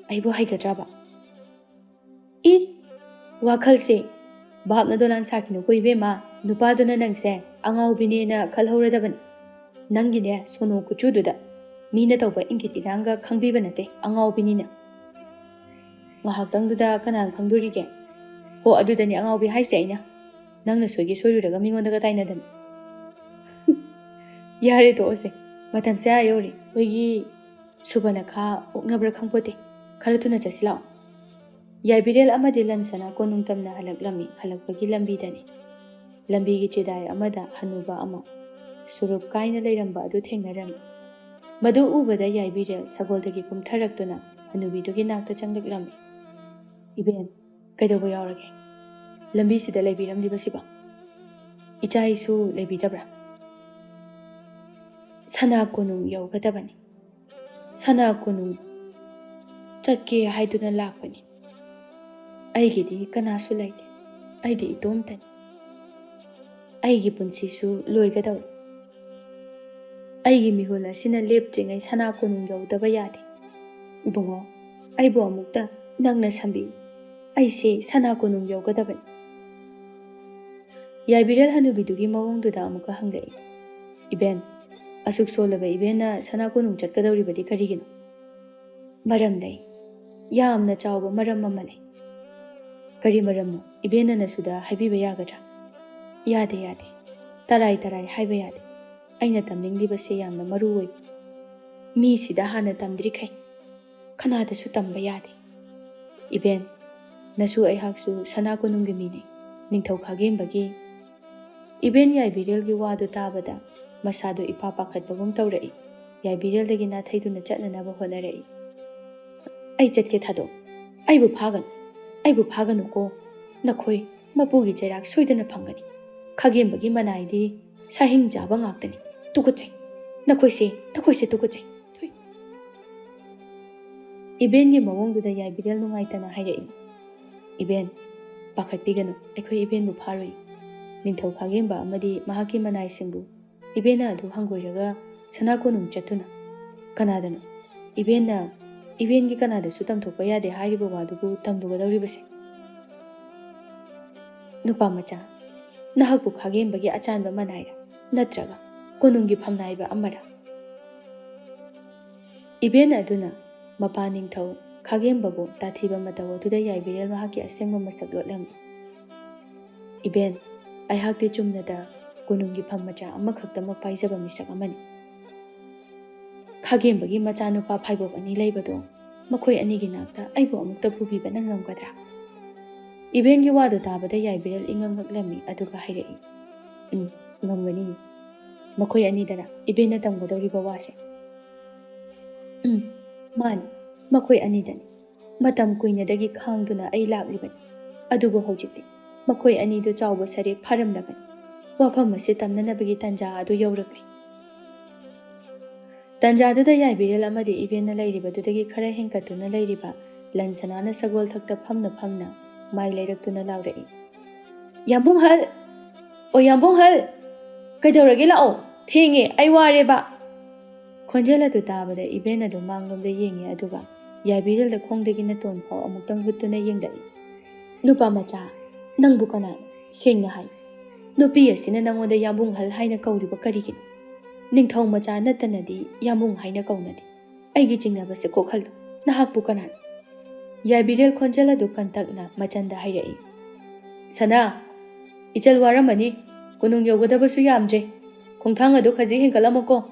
ꯑꯩꯕꯨ ꯍꯩꯒꯗ꯭ꯔꯕ? ꯏꯁ, ꯋꯥꯈꯜꯁꯦ ꯚꯥꯞꯅ ꯗꯣꯂꯥꯟ ꯁꯥꯈꯤꯅꯨꯀꯣ ꯏꯕꯦꯝꯃ꯫ ꯅꯨꯄꯥꯗꯨꯅ ꯅꯪꯁꯦ ꯑꯉꯥꯎꯕꯤꯅꯦꯅ ꯈꯜꯍꯧꯔꯗꯕꯅꯤ꯫ ꯅꯪꯒꯤꯅꯦ ꯁꯣꯅꯣ ꯀꯨꯆꯨꯗꯨꯗ ꯃꯤꯅ ꯇꯧꯕ ꯏꯪꯒꯤꯠ ꯏꯔꯥꯡꯒ ꯈꯪꯕꯤꯕ ꯅꯠꯇꯦ, ꯑꯉꯥꯎꯕꯤꯅꯤꯅ꯫ ꯉꯥꯏꯍꯥꯛꯇꯪꯗꯨꯗ ꯀꯅꯥꯅ ꯈꯪꯗꯣꯔꯤꯒꯦ? ꯍꯣ, ꯑꯗꯨꯗꯅꯤ ꯑꯉꯥꯎꯕꯤ ꯍꯥꯏꯁꯦ ꯑꯩꯅ꯫ ꯅꯪꯅ ꯁꯣꯏꯒꯦ ꯁꯣꯏꯔꯨꯔꯒ ꯃꯤꯉꯣꯟꯗꯒ ꯇꯥꯏꯅꯗꯅ꯫ ꯌꯥꯔꯦ, ꯇꯣꯛꯑꯁꯦ꯫ ꯃꯇꯝꯁꯦ ꯑꯥ ꯌꯧꯔꯦ꯫ ꯑꯩꯈꯣꯏꯒꯤ ꯁꯨꯕꯅꯈꯥ ꯑꯣꯛꯅꯕ꯭ꯔꯥ ꯈꯪꯄꯣꯠꯇꯦ꯫ ꯈꯔ ꯊꯨꯅ ꯆꯠꯁꯤ ꯂꯥꯛꯑꯣ꯫ ꯌꯥꯏꯕꯤꯔꯦꯜ ꯑꯃꯗꯤ ꯂꯟꯁꯅꯥ ꯀꯣꯅꯨꯡ ꯇꯝꯅ ꯍꯜꯂꯛꯂꯝꯃꯤ꯫ ꯍꯜꯂꯛꯄꯒꯤ ꯂꯝꯕꯤꯗꯅꯤ꯫ ꯂꯝꯕꯤꯒꯤ ꯆꯤꯗꯥꯏ ꯑꯃꯗ ꯍꯅꯨꯕ ꯑꯃ ꯁꯨꯔꯨꯞ ꯀꯥꯏꯅ ꯂꯩꯔꯝꯕ ꯑꯗꯨ ꯊꯦꯡꯅꯔꯝꯃꯤ꯫ ꯃꯗꯨ ꯎꯕꯗ ꯌꯥꯏꯕꯤꯔꯦꯜ ꯁꯒꯣꯜꯗꯒꯤ ꯀꯨꯝꯊꯔꯛꯇꯨꯅ ꯍꯅꯨꯕꯤꯗꯨꯒꯤ ꯅꯥꯛꯇ ꯆꯪꯂꯛꯂꯝꯃꯤ꯫ "ꯏꯕꯦꯟ, ꯀꯩꯗꯧꯕ ꯌꯥꯎꯔꯒꯦ? ꯂꯝꯕꯤꯁꯤꯗ ꯂꯩꯕꯤꯔꯝꯂꯤꯕꯁꯤꯕꯣ? ꯏꯆꯥ ꯏꯁꯨ ꯂꯩꯕꯤꯗꯕ꯭ꯔꯥ?" "ꯁꯅꯥ ꯀꯣꯅꯨꯡ ꯌꯧꯒꯗꯕꯅꯤ꯫ ꯁꯅꯥ ꯀꯣꯅꯨꯡ ꯆꯠꯀꯦ ꯍꯥꯏꯗꯨꯅ ꯂꯥꯛꯄꯅꯤ꯫ ꯑꯩꯒꯤꯗꯤ ꯀꯅꯥꯁꯨ ꯂꯩꯇꯦ꯫ ꯑꯩꯗꯤ ꯏꯇꯣꯝꯇꯅꯤ꯫ ꯑꯩꯒꯤ ꯄꯨꯟꯁꯤꯁꯨ ꯂꯣꯏꯒꯗꯧꯔꯦ꯫ ꯑꯩꯒꯤ ꯃꯤꯍꯨꯜ ꯑꯁꯤꯅ ꯂꯦꯞꯇ꯭ꯔꯤꯉꯩ ꯁꯅꯥ ꯀꯣꯅꯨꯡ ꯌꯧꯗꯕ ꯌꯥꯗꯦ꯫ ꯏꯕꯨꯡꯉꯣ, ꯑꯩꯕꯨ ꯑꯃꯨꯛꯇ ꯅꯪꯅ ꯁꯝꯕꯤꯌꯨ꯫ ꯑꯩꯁꯦ ꯁꯅꯥ ꯀꯣꯅꯨꯡ ꯌꯧꯒꯗꯕꯅꯤ꯫" ꯌꯥꯏꯕꯤꯔꯦꯜ ꯍꯅꯨꯕꯤꯗꯨꯒꯤ ꯃꯑꯣꯡꯗꯨꯗ ꯑꯃꯨꯛꯀ ꯍꯪꯂꯛꯏ, "ꯏꯕꯦꯟ, ꯑꯁꯨꯛ ꯁꯣꯜꯂꯕ ꯏꯕꯦꯟꯅ ꯁꯅꯥ ꯀꯣꯅꯨꯡ ꯆꯠꯀꯗꯧꯔꯤꯕꯗꯤ ꯀꯔꯤꯒꯤꯅꯣ?" "ꯃꯔꯝ ꯂꯩ꯫ ꯌꯥꯝꯅ ꯆꯥꯎꯕ ꯃꯔꯝ ꯑꯃ ꯂꯩ꯫" "ꯀꯔꯤ ꯃꯔꯝꯅꯣ? ꯏꯕꯦꯟꯅ ꯅꯁꯨꯗ ꯍꯥꯏꯕꯤꯕ ꯌꯥꯒꯗ꯭ꯔꯥ?" "ꯌꯥꯗꯦ, ꯌꯥꯗꯦ꯫ ꯇꯔꯥꯏ ꯇꯔꯥꯏ ꯍꯥꯏꯕ ꯌꯥꯗꯦ꯫ ꯑꯩꯅ ꯇꯝꯅꯤꯡꯂꯤꯕꯁꯦ ꯌꯥꯝꯅ ꯃꯔꯨ ꯑꯣꯏꯕ꯫ ꯃꯤꯁꯤꯗ ꯍꯥꯟꯅ ꯇꯝꯗ꯭ꯔꯤꯈꯩ ꯀꯅꯥꯗꯁꯨ ꯇꯝꯕ ꯌꯥꯗꯦ꯫ ꯏꯕꯦꯟ, ꯅꯁꯨ ꯑꯩꯍꯥꯛꯁꯨ ꯁꯅꯥ ꯀꯣꯅꯨꯡꯒꯤ ꯃꯤꯅꯤ, ꯅꯤꯡꯊꯧ ꯈꯥꯒꯦꯝꯕꯒꯤ꯫" ꯏꯕꯦꯟ ꯌꯥꯏꯕꯤꯔꯦꯜꯒꯤ ꯋꯥꯗꯨ ꯇꯥꯕꯗ ꯃꯁꯥꯗꯨ ꯏꯄꯥ ꯄꯥꯈꯠꯄꯒꯨꯝ ꯇꯧꯔꯛꯏ꯫ ꯌꯥꯏꯕꯤꯔꯦꯜꯗꯒꯤ ꯅꯥꯊꯩꯗꯨꯅ ꯆꯠꯅꯅꯕ ꯍꯣꯠꯅꯔꯛꯏ꯫ "ꯑꯩ ꯆꯠꯀꯦ ꯊꯥꯗꯣꯛ꯫ ꯑꯩꯕꯨ ꯐꯥꯒꯅꯨ꯫ ꯑꯩꯕꯨ ꯐꯥꯒꯅꯨꯀꯣ꯫ ꯅꯈꯣꯏ ꯃꯄꯨꯒꯤ ꯆꯩꯔꯥꯛ ꯁꯣꯏꯗꯅ ꯐꯪꯒꯅꯤ꯫ ꯈꯥꯒꯦꯝꯕꯒꯤ ꯃꯅꯥꯏꯗꯤ ꯁꯥꯍꯤꯡ ꯆꯥꯕ ꯉꯥꯛꯇꯅꯤ꯫ ꯇꯨꯀꯠꯆꯩ꯫ ꯅꯈꯣꯏꯁꯦ, ꯅꯈꯣꯏꯁꯦ ꯇꯨꯀꯠꯆꯩ꯫ ꯊꯨꯏ꯫" ꯏꯕꯦꯟꯒꯤ ꯃꯑꯣꯡꯗꯨꯗ ꯌꯥꯏꯕꯤꯔꯦꯜ ꯅꯨꯡꯉꯥꯏꯇꯅ ꯍꯥꯏꯔꯛꯏ, "ꯏꯕꯦꯟ, ꯄꯥꯈꯠꯄꯤꯒꯅꯨ, ꯑꯩꯈꯣꯏ ꯏꯕꯦꯟꯕꯨ ꯐꯥꯔꯣꯏ꯫ ꯅꯤꯡꯊꯧ ꯈꯥꯒꯦꯝꯕ ꯑꯃꯗꯤ ꯃꯍꯥꯛꯀꯤ ꯃꯅꯥꯏꯁꯤꯡꯕꯨ ꯏꯕꯦꯟꯅ ꯑꯗꯨ ꯍꯪꯒꯣꯏꯔꯒ ꯁꯅꯥ ꯀꯣꯅꯨꯡ ꯆꯠꯇꯨꯅ "ꯀꯅꯥꯗꯅꯣ? ꯏꯕꯦꯟꯅ, ꯏꯕꯦꯟꯒꯤ ꯀꯅꯥꯗꯁꯨ ꯇꯝꯊꯣꯛꯄ ꯌꯥꯗꯦ ꯍꯥꯏꯔꯤꯕ ꯋꯥꯗꯨꯕꯨ ꯇꯝꯂꯨꯒꯗꯧꯔꯤꯕꯁꯦ?" "ꯅꯨꯄꯥ ꯃꯆꯥ, ꯅꯍꯥꯛꯄꯨ ꯈꯥꯒꯦꯝꯕꯒꯤ ꯑꯆꯥꯟꯕ ꯃꯅꯥꯏꯔ, ꯅꯠꯇ꯭ꯔꯒ ꯀꯣꯅꯨꯡꯒꯤ ꯐꯝꯅꯥꯏꯕ ꯑꯃꯔ?" ꯏꯕꯦꯟ ꯑꯗꯨꯅ ꯃꯄꯥ ꯅꯤꯡꯊꯧ ꯈꯥꯒꯦꯝꯕꯕꯨ ꯇꯥꯊꯤꯕ ꯃꯇꯧ ꯑꯗꯨꯗ ꯌꯥꯏꯕꯤꯔꯦꯜ ꯃꯍꯥꯛꯀꯤ ꯑꯁꯦꯡꯕ ꯃꯁꯛ ꯂꯣꯠꯂꯝꯃꯤ꯫ "ꯏꯕꯦꯟ, ꯑꯩꯍꯥꯛꯇꯤ ꯆꯨꯝꯅꯗ ꯀꯣꯅꯨꯡꯒꯤ ꯐꯝ ꯃꯆꯥ ꯑꯃꯈꯛꯇꯃꯛ ꯄꯥꯏꯖꯕ ꯃꯤꯁꯛ ꯑꯃꯅꯤ꯫ ꯈꯥꯒꯦꯝꯕꯒꯤ ꯃꯆꯥꯅꯨꯄꯥ ꯐꯥꯏꯕꯣꯛ ꯑꯅꯤ ꯂꯩꯕꯗꯣ, ꯃꯈꯣꯏ ꯑꯅꯤꯒꯤ ꯅꯥꯛꯇ ꯑꯩꯕꯨ ꯑꯃꯨꯛꯇ ꯄꯨꯕꯤꯕ ꯅꯪ ꯉꯝꯒꯗ꯭ꯔꯥ?" ꯏꯕꯦꯟꯒꯤ ꯋꯥꯗꯨ ꯇꯥꯕꯗ ꯌꯥꯏꯕꯤꯔꯦꯜ ꯏꯉꯛ ꯉꯛꯂꯝꯃꯤ, ꯑꯗꯨꯒ ꯍꯥꯏꯔꯛꯏ, "ꯎꯝ, ꯉꯝꯒꯅꯤ꯫ ꯃꯈꯣꯏ ꯑꯅꯤꯗꯔ ꯏꯕꯦꯟꯅ ꯇꯝꯒꯗꯧꯔꯤꯕ ꯋꯥꯁꯦ?" "ꯎꯝ, ꯃꯥꯅꯤ, ꯃꯈꯣꯏ ꯑꯅꯤꯗꯅꯤ꯫ ꯃꯇꯝ ꯀꯨꯏꯅꯗꯒꯤ ꯈꯥꯡꯗꯨꯅ ꯑꯩ ꯂꯥꯛꯂꯤꯕꯅꯤ꯫ ꯑꯗꯨꯕꯨ ꯍꯧꯖꯤꯛꯇꯤ ꯃꯈꯣꯏ ꯑꯅꯤꯗꯨ ꯆꯥꯎꯕ ꯁꯔꯦ ꯐꯥꯔꯝꯂꯕꯅꯤ꯫ ꯋꯥꯐꯝ ꯑꯁꯤ ꯇꯝꯅꯅꯕꯒꯤ ꯇꯥꯟꯖꯥ ꯑꯗꯨ ꯌꯧꯔꯛꯂꯤ꯫" ꯇꯥꯟꯖꯥꯗꯨꯗ ꯌꯥꯏꯕꯤꯔꯦꯜ ꯑꯃꯗꯤ ꯏꯕꯦꯟꯅ ꯂꯩꯔꯤꯕꯗꯨꯗꯒꯤ ꯈꯔ ꯍꯦꯟꯀꯠꯇꯨꯅ ꯂꯩꯔꯤꯕ ꯂꯟ ꯁꯅꯥꯅ ꯁꯒꯣꯜ ꯊꯛꯇ ꯐꯝꯅ ꯐꯝꯅ ꯃꯥꯏ ꯂꯩꯔꯛꯇꯨꯅ ꯂꯥꯎꯔꯛꯏ, "ꯌꯥꯝꯕꯨꯡꯍꯜ! ꯑꯣ ꯌꯥꯝꯕꯨꯡꯍꯜ! ꯀꯩꯗꯧꯔꯒꯦ? ꯂꯥꯛꯑꯣ! ꯊꯦꯡꯉꯦ, ꯑꯩ ꯋꯥꯔꯦꯕ!" ꯈꯣꯟꯖꯦꯜ ꯑꯗꯨ ꯇꯥꯕꯗ ꯏꯕꯦꯟ ꯑꯗꯨ ꯃꯥꯡꯂꯣꯝꯗ ꯌꯦꯡꯉꯤ, ꯑꯗꯨꯒ ꯌꯥꯏꯕꯤꯔꯦꯜꯗ ꯈꯣꯡꯗꯒꯤ ꯅꯥꯇꯣꯟ ꯐꯥꯎ ꯑꯃꯨꯛꯇꯪ ꯍꯨꯠꯇꯨꯅ ꯌꯦꯡꯂꯛꯏ꯫ "ꯅꯨꯄꯥ ꯃꯆꯥ, ꯅꯪꯕꯨ ꯀꯅꯥꯅꯣ? ꯁꯦꯡꯅ ꯍꯥꯏ꯫ ꯅꯨꯄꯤ ꯑꯁꯤꯅ ꯅꯪꯉꯣꯟꯗ ꯌꯥꯝꯕꯨꯡꯍꯜ ꯍꯥꯏꯅ ꯀꯧꯔꯤꯕ ꯀꯔꯤꯒꯤꯅꯣ? ꯅꯤꯡꯊꯧ ꯃꯆꯥ ꯅꯠꯇꯅꯗꯤ ꯌꯥꯝꯕꯨꯡ ꯍꯥꯏꯅ ꯀꯧꯅꯗꯦ꯫ ꯑꯩꯒꯤ ꯆꯤꯡꯅꯕꯁꯦ ꯀꯣꯛꯍꯜꯂꯨ꯫ ꯅꯍꯥꯛꯄꯨ ꯀꯅꯥꯅꯣ?" ꯌꯥꯏꯕꯤꯔꯦꯜ ꯈꯣꯟꯖꯦꯜ ꯑꯗꯨ ꯀꯟꯇꯛꯅ ꯃꯆꯟꯗ ꯍꯥꯏꯔꯛꯏ, "ꯁꯅꯥ, ꯏꯆꯜ ꯋꯥꯔꯝꯃꯅꯤ꯫ ꯀꯣꯅꯨꯡ ꯌꯧꯒꯗꯕꯁꯨ ꯌꯥꯝꯗ꯭ꯔꯦ꯫ ꯈꯣꯡꯊꯥꯡ ꯑꯗꯨ ꯈꯖꯤꯛ ꯍꯦꯟꯀꯠꯂꯝꯃꯨꯀꯣ꯫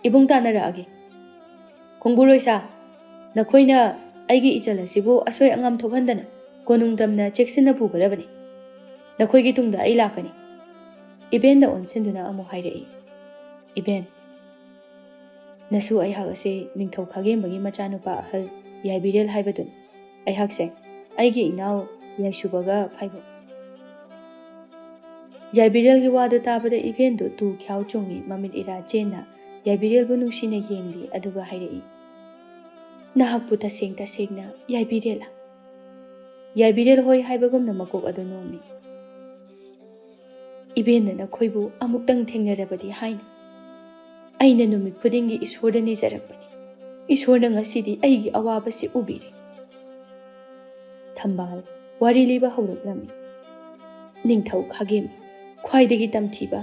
ꯏꯕꯨꯡ ꯇꯥꯟꯅꯔꯛꯑꯒꯦ꯫ ꯈꯣꯡꯕꯨꯔꯣꯏꯁꯥ, ꯅꯈꯣꯏꯅ ꯑꯩꯒꯤ ꯏꯆꯜ ꯑꯁꯤꯕꯨ ꯑꯁꯣꯏ ꯑꯉꯥꯝ ꯊꯣꯛꯍꯟꯗꯅ ꯀꯣꯅꯨꯡ ꯇꯝꯅ ꯆꯦꯛꯁꯤꯟꯅ ꯄꯨꯒꯗꯕꯅꯤ꯫ ꯅꯈꯣꯏꯒꯤ ꯇꯨꯡꯗ ꯑꯩ ꯂꯥꯛꯀꯅꯤ꯫" ꯏꯕꯦꯟꯗ ꯑꯣꯟꯁꯤꯟꯗꯨꯅ ꯑꯃꯨꯛ ꯍꯥꯏꯔꯛꯏ, "ꯏꯕꯦꯟ, ꯅꯁꯨ ꯑꯩꯍꯥꯛ ꯑꯁꯤ ꯅꯤꯡꯊꯧ ꯈꯥꯒꯦꯝꯕꯒꯤ ꯃꯆꯥꯅꯨꯄꯥ ꯑꯍꯜ ꯌꯥꯏꯕꯤꯔꯦꯜ ꯍꯥꯏꯕꯗꯨꯅꯤ꯫ ꯑꯩꯍꯥꯛꯁꯦ ꯑꯩꯒꯤ ꯏꯅꯥꯎ ꯌꯥꯏꯁꯨꯕꯒ ꯐꯥꯏꯕꯣꯛ꯫" ꯌꯥꯏꯕꯤꯔꯦꯜꯒꯤ ꯋꯥꯗꯨ ꯇꯥꯕꯗ ꯏꯕꯦꯟꯗꯨ ꯇꯨ ꯈ꯭ꯌꯥꯎ ꯆꯨꯡꯉꯤ, ꯃꯃꯤꯠ ꯏꯔꯥ ꯆꯦꯟꯅ ꯌꯥꯏꯕꯤꯔꯦꯜꯕꯨ ꯅꯨꯡꯁꯤꯅ ꯌꯦꯡꯂꯤ, ꯑꯗꯨꯒ ꯍꯥꯏꯔꯛꯏ, "ꯅꯍꯥꯛꯄꯨ ꯇꯁꯦꯡ ꯇꯁꯦꯡꯅ ꯌꯥꯏꯕꯤꯔꯦꯜꯂ?" ꯌꯥꯏꯕꯤꯔꯦꯜ ꯍꯣꯏ ꯍꯥꯏꯕꯒꯨꯝꯅ ꯃꯀꯣꯛ ꯑꯗꯨ ꯅꯣꯝꯃꯤ꯫ "ꯏꯕꯦꯟꯅ ꯅꯈꯣꯏꯕꯨ ꯑꯃꯨꯛꯇꯪ ꯊꯦꯡꯅꯔꯕꯗꯤ ꯍꯥꯏꯅ꯫ ꯑꯩꯅ ꯅꯨꯃꯤꯠ ꯈꯨꯗꯤꯡꯒꯤ ꯏꯁꯣꯔꯗ ꯅꯤꯖꯔꯛꯄꯅꯤ꯫ ꯏꯁꯣꯔꯅ ꯉꯁꯤꯗꯤ ꯑꯩꯒꯤ ꯑꯋꯥꯕꯁꯤ ꯎꯕꯤꯔꯦ꯫ ꯊꯝꯕꯥꯜ ꯋꯥꯔꯤ ꯂꯤꯕ ꯍꯧꯔꯛꯂꯝꯃꯤ꯫ ꯅꯤꯡꯊꯧ ꯈꯥꯒꯦꯝ, ꯈ꯭ꯋꯥꯏꯗꯒꯤ ꯇꯝꯊꯤꯕ,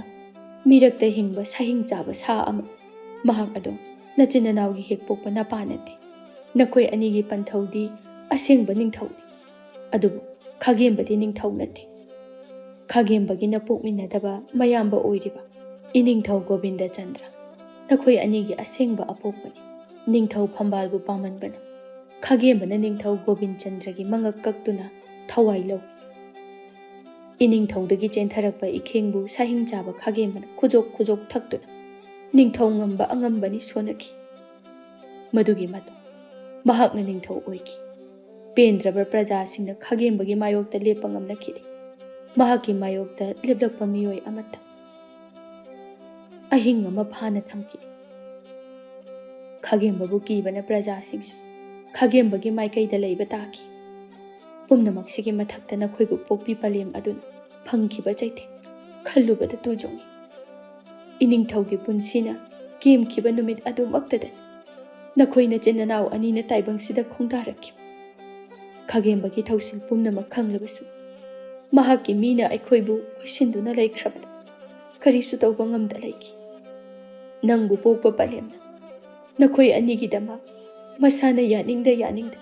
ꯃꯤꯔꯛꯇ ꯍꯤꯡꯕ ꯁꯥꯍꯤꯡ ꯆꯥꯕ ꯁꯥ ꯑꯃ꯫ ꯃꯍꯥꯛ ꯑꯗꯣ ꯅꯆꯤꯟ ꯅꯅꯥꯎꯒꯤ ꯍꯦꯛ ꯄꯣꯛꯄ ꯅꯄꯥ ꯅꯠꯇꯦ꯫ ꯅꯈꯣꯏ ꯑꯅꯤꯒꯤ ꯄꯟꯊꯧꯗꯤ ꯑꯁꯦꯡꯕ ꯅꯤꯡꯊꯧꯅꯤ꯫ ꯑꯗꯨꯕꯨ ꯈꯥꯒꯦꯝꯕꯗꯤ ꯅꯤꯡꯊꯧ ꯅꯠꯇꯦ꯫ ꯈꯥꯒꯦꯝꯕꯒꯤꯅ ꯄꯣꯛꯃꯤꯟꯅꯗꯕ ꯃꯌꯥꯝꯕ ꯑꯣꯏꯔꯤꯕ ꯏꯅꯤꯡꯊꯧ ꯒꯣꯕꯤꯟꯗ ꯆꯟꯗ꯭ꯔ꯫ ꯅꯈꯣꯏ ꯑꯅꯤꯒꯤ ꯑꯁꯦꯡꯕ ꯑꯄꯣꯛꯄꯅꯤ꯫ ꯅꯤꯡꯊꯧ ꯐꯝꯕꯥꯜꯕꯨ ꯄꯥꯝꯃꯟꯕꯅ ꯈꯥꯒꯦꯝꯕꯅ ꯅꯤꯡꯊꯧ ꯒꯣꯕꯤꯟ ꯆꯟꯗ꯭ꯔꯒꯤ ꯃꯉꯛ ꯀꯛꯇꯨꯅ ꯊꯋꯥꯏ ꯂꯧꯏ꯫ ꯏꯅꯤꯡꯊꯧꯗꯒꯤ ꯆꯦꯟꯊꯔꯛꯄ ꯏꯈꯦꯡꯕꯨ ꯁꯥꯍꯤꯡ ꯆꯥꯕ ꯈꯥꯒꯦꯝꯕꯅ ꯈꯨꯖꯣꯛ ꯈꯨꯖꯣꯛ ꯊꯛꯇꯨꯅ ꯅꯤꯡꯊꯧ ꯉꯝꯕ ꯑꯉꯝꯕꯅꯤ ꯁꯣꯟꯅꯈꯤ꯫ ꯃꯗꯨꯒꯤ ꯃꯇꯨꯡ ꯃꯍꯥꯛꯅ ꯅꯤꯡꯊꯧ ꯑꯣꯏꯈꯤ꯫ ꯄꯦꯟꯗ꯭ꯔꯕ ꯄ꯭ꯔꯖꯥꯁꯤꯡꯅ ꯈꯥꯒꯦꯝꯕꯒꯤ ꯃꯥꯌꯣꯛꯇ ꯂꯦꯞꯄ ꯉꯝꯂꯛꯈꯤꯗꯦ꯫ ꯃꯍꯥꯛꯀꯤ ꯃꯥꯌꯣꯛꯇ ꯂꯦꯞꯂꯛꯄ ꯃꯤꯑꯣꯏ ꯑꯃꯠꯇ ꯑꯍꯤꯡ ꯑꯃ ꯐꯥꯅ ꯊꯝꯈꯤ꯫ ꯈꯥꯒꯦꯝꯕꯕꯨ ꯀꯤꯕꯅ ꯄ꯭ꯔꯖꯥꯁꯤꯡꯁꯨ ꯈꯥꯒꯦꯝꯕꯒꯤ ꯃꯥꯏꯀꯩꯗ ꯂꯩꯕ ꯇꯥꯈꯤ꯫ ꯄꯨꯝꯅꯃꯛꯁꯤꯒꯤ ꯃꯊꯛꯇ ꯅꯈꯣꯏꯕꯨ ꯄꯣꯛꯄꯤ ꯄꯂꯦꯝ ꯑꯗꯨꯅ ꯐꯪꯈꯤꯕ ꯆꯩꯊꯦꯡ ꯈꯜꯂꯨꯕꯗ ꯇꯨ ꯆꯣꯡꯏ꯫ ꯏꯅꯤꯡꯊꯧꯒꯤ ꯄꯨꯟꯁꯤꯅ ꯀꯦꯝꯈꯤꯕ ꯅꯨꯃꯤꯠ ꯑꯗꯨꯃꯛꯇꯗ ꯅꯈꯣꯏ ꯅꯆꯤꯟ ꯅꯅꯥꯎ ꯑꯅꯤꯅ ꯇꯥꯏꯕꯪꯁꯤꯗ ꯈꯣꯡꯗꯥꯔꯛꯈꯤ꯫ ꯈꯥꯒꯦꯝꯕꯒꯤ ꯊꯧꯁꯤꯜ ꯄꯨꯝꯅꯃꯛ ꯈꯪꯂꯕꯁꯨ ꯃꯍꯥꯛꯀꯤ ꯃꯤꯅ ꯑꯩꯈꯣꯏꯕꯨ ꯀꯣꯏꯁꯤꯟꯗꯨꯅ ꯂꯩꯈ꯭ꯔꯕꯗ ꯀꯔꯤꯁꯨ ꯇꯧꯕ ꯉꯝꯗ ꯂꯩꯈꯤ꯫ ꯅꯪꯕꯨ ꯄꯣꯛꯄ ꯄꯂꯦꯝꯅ ꯅꯈꯣꯏ ꯑꯅꯤꯒꯤꯗꯃꯛ ꯃꯁꯥꯅ ꯌꯥꯅꯤꯡꯗ ꯌꯥꯅꯤꯡꯗ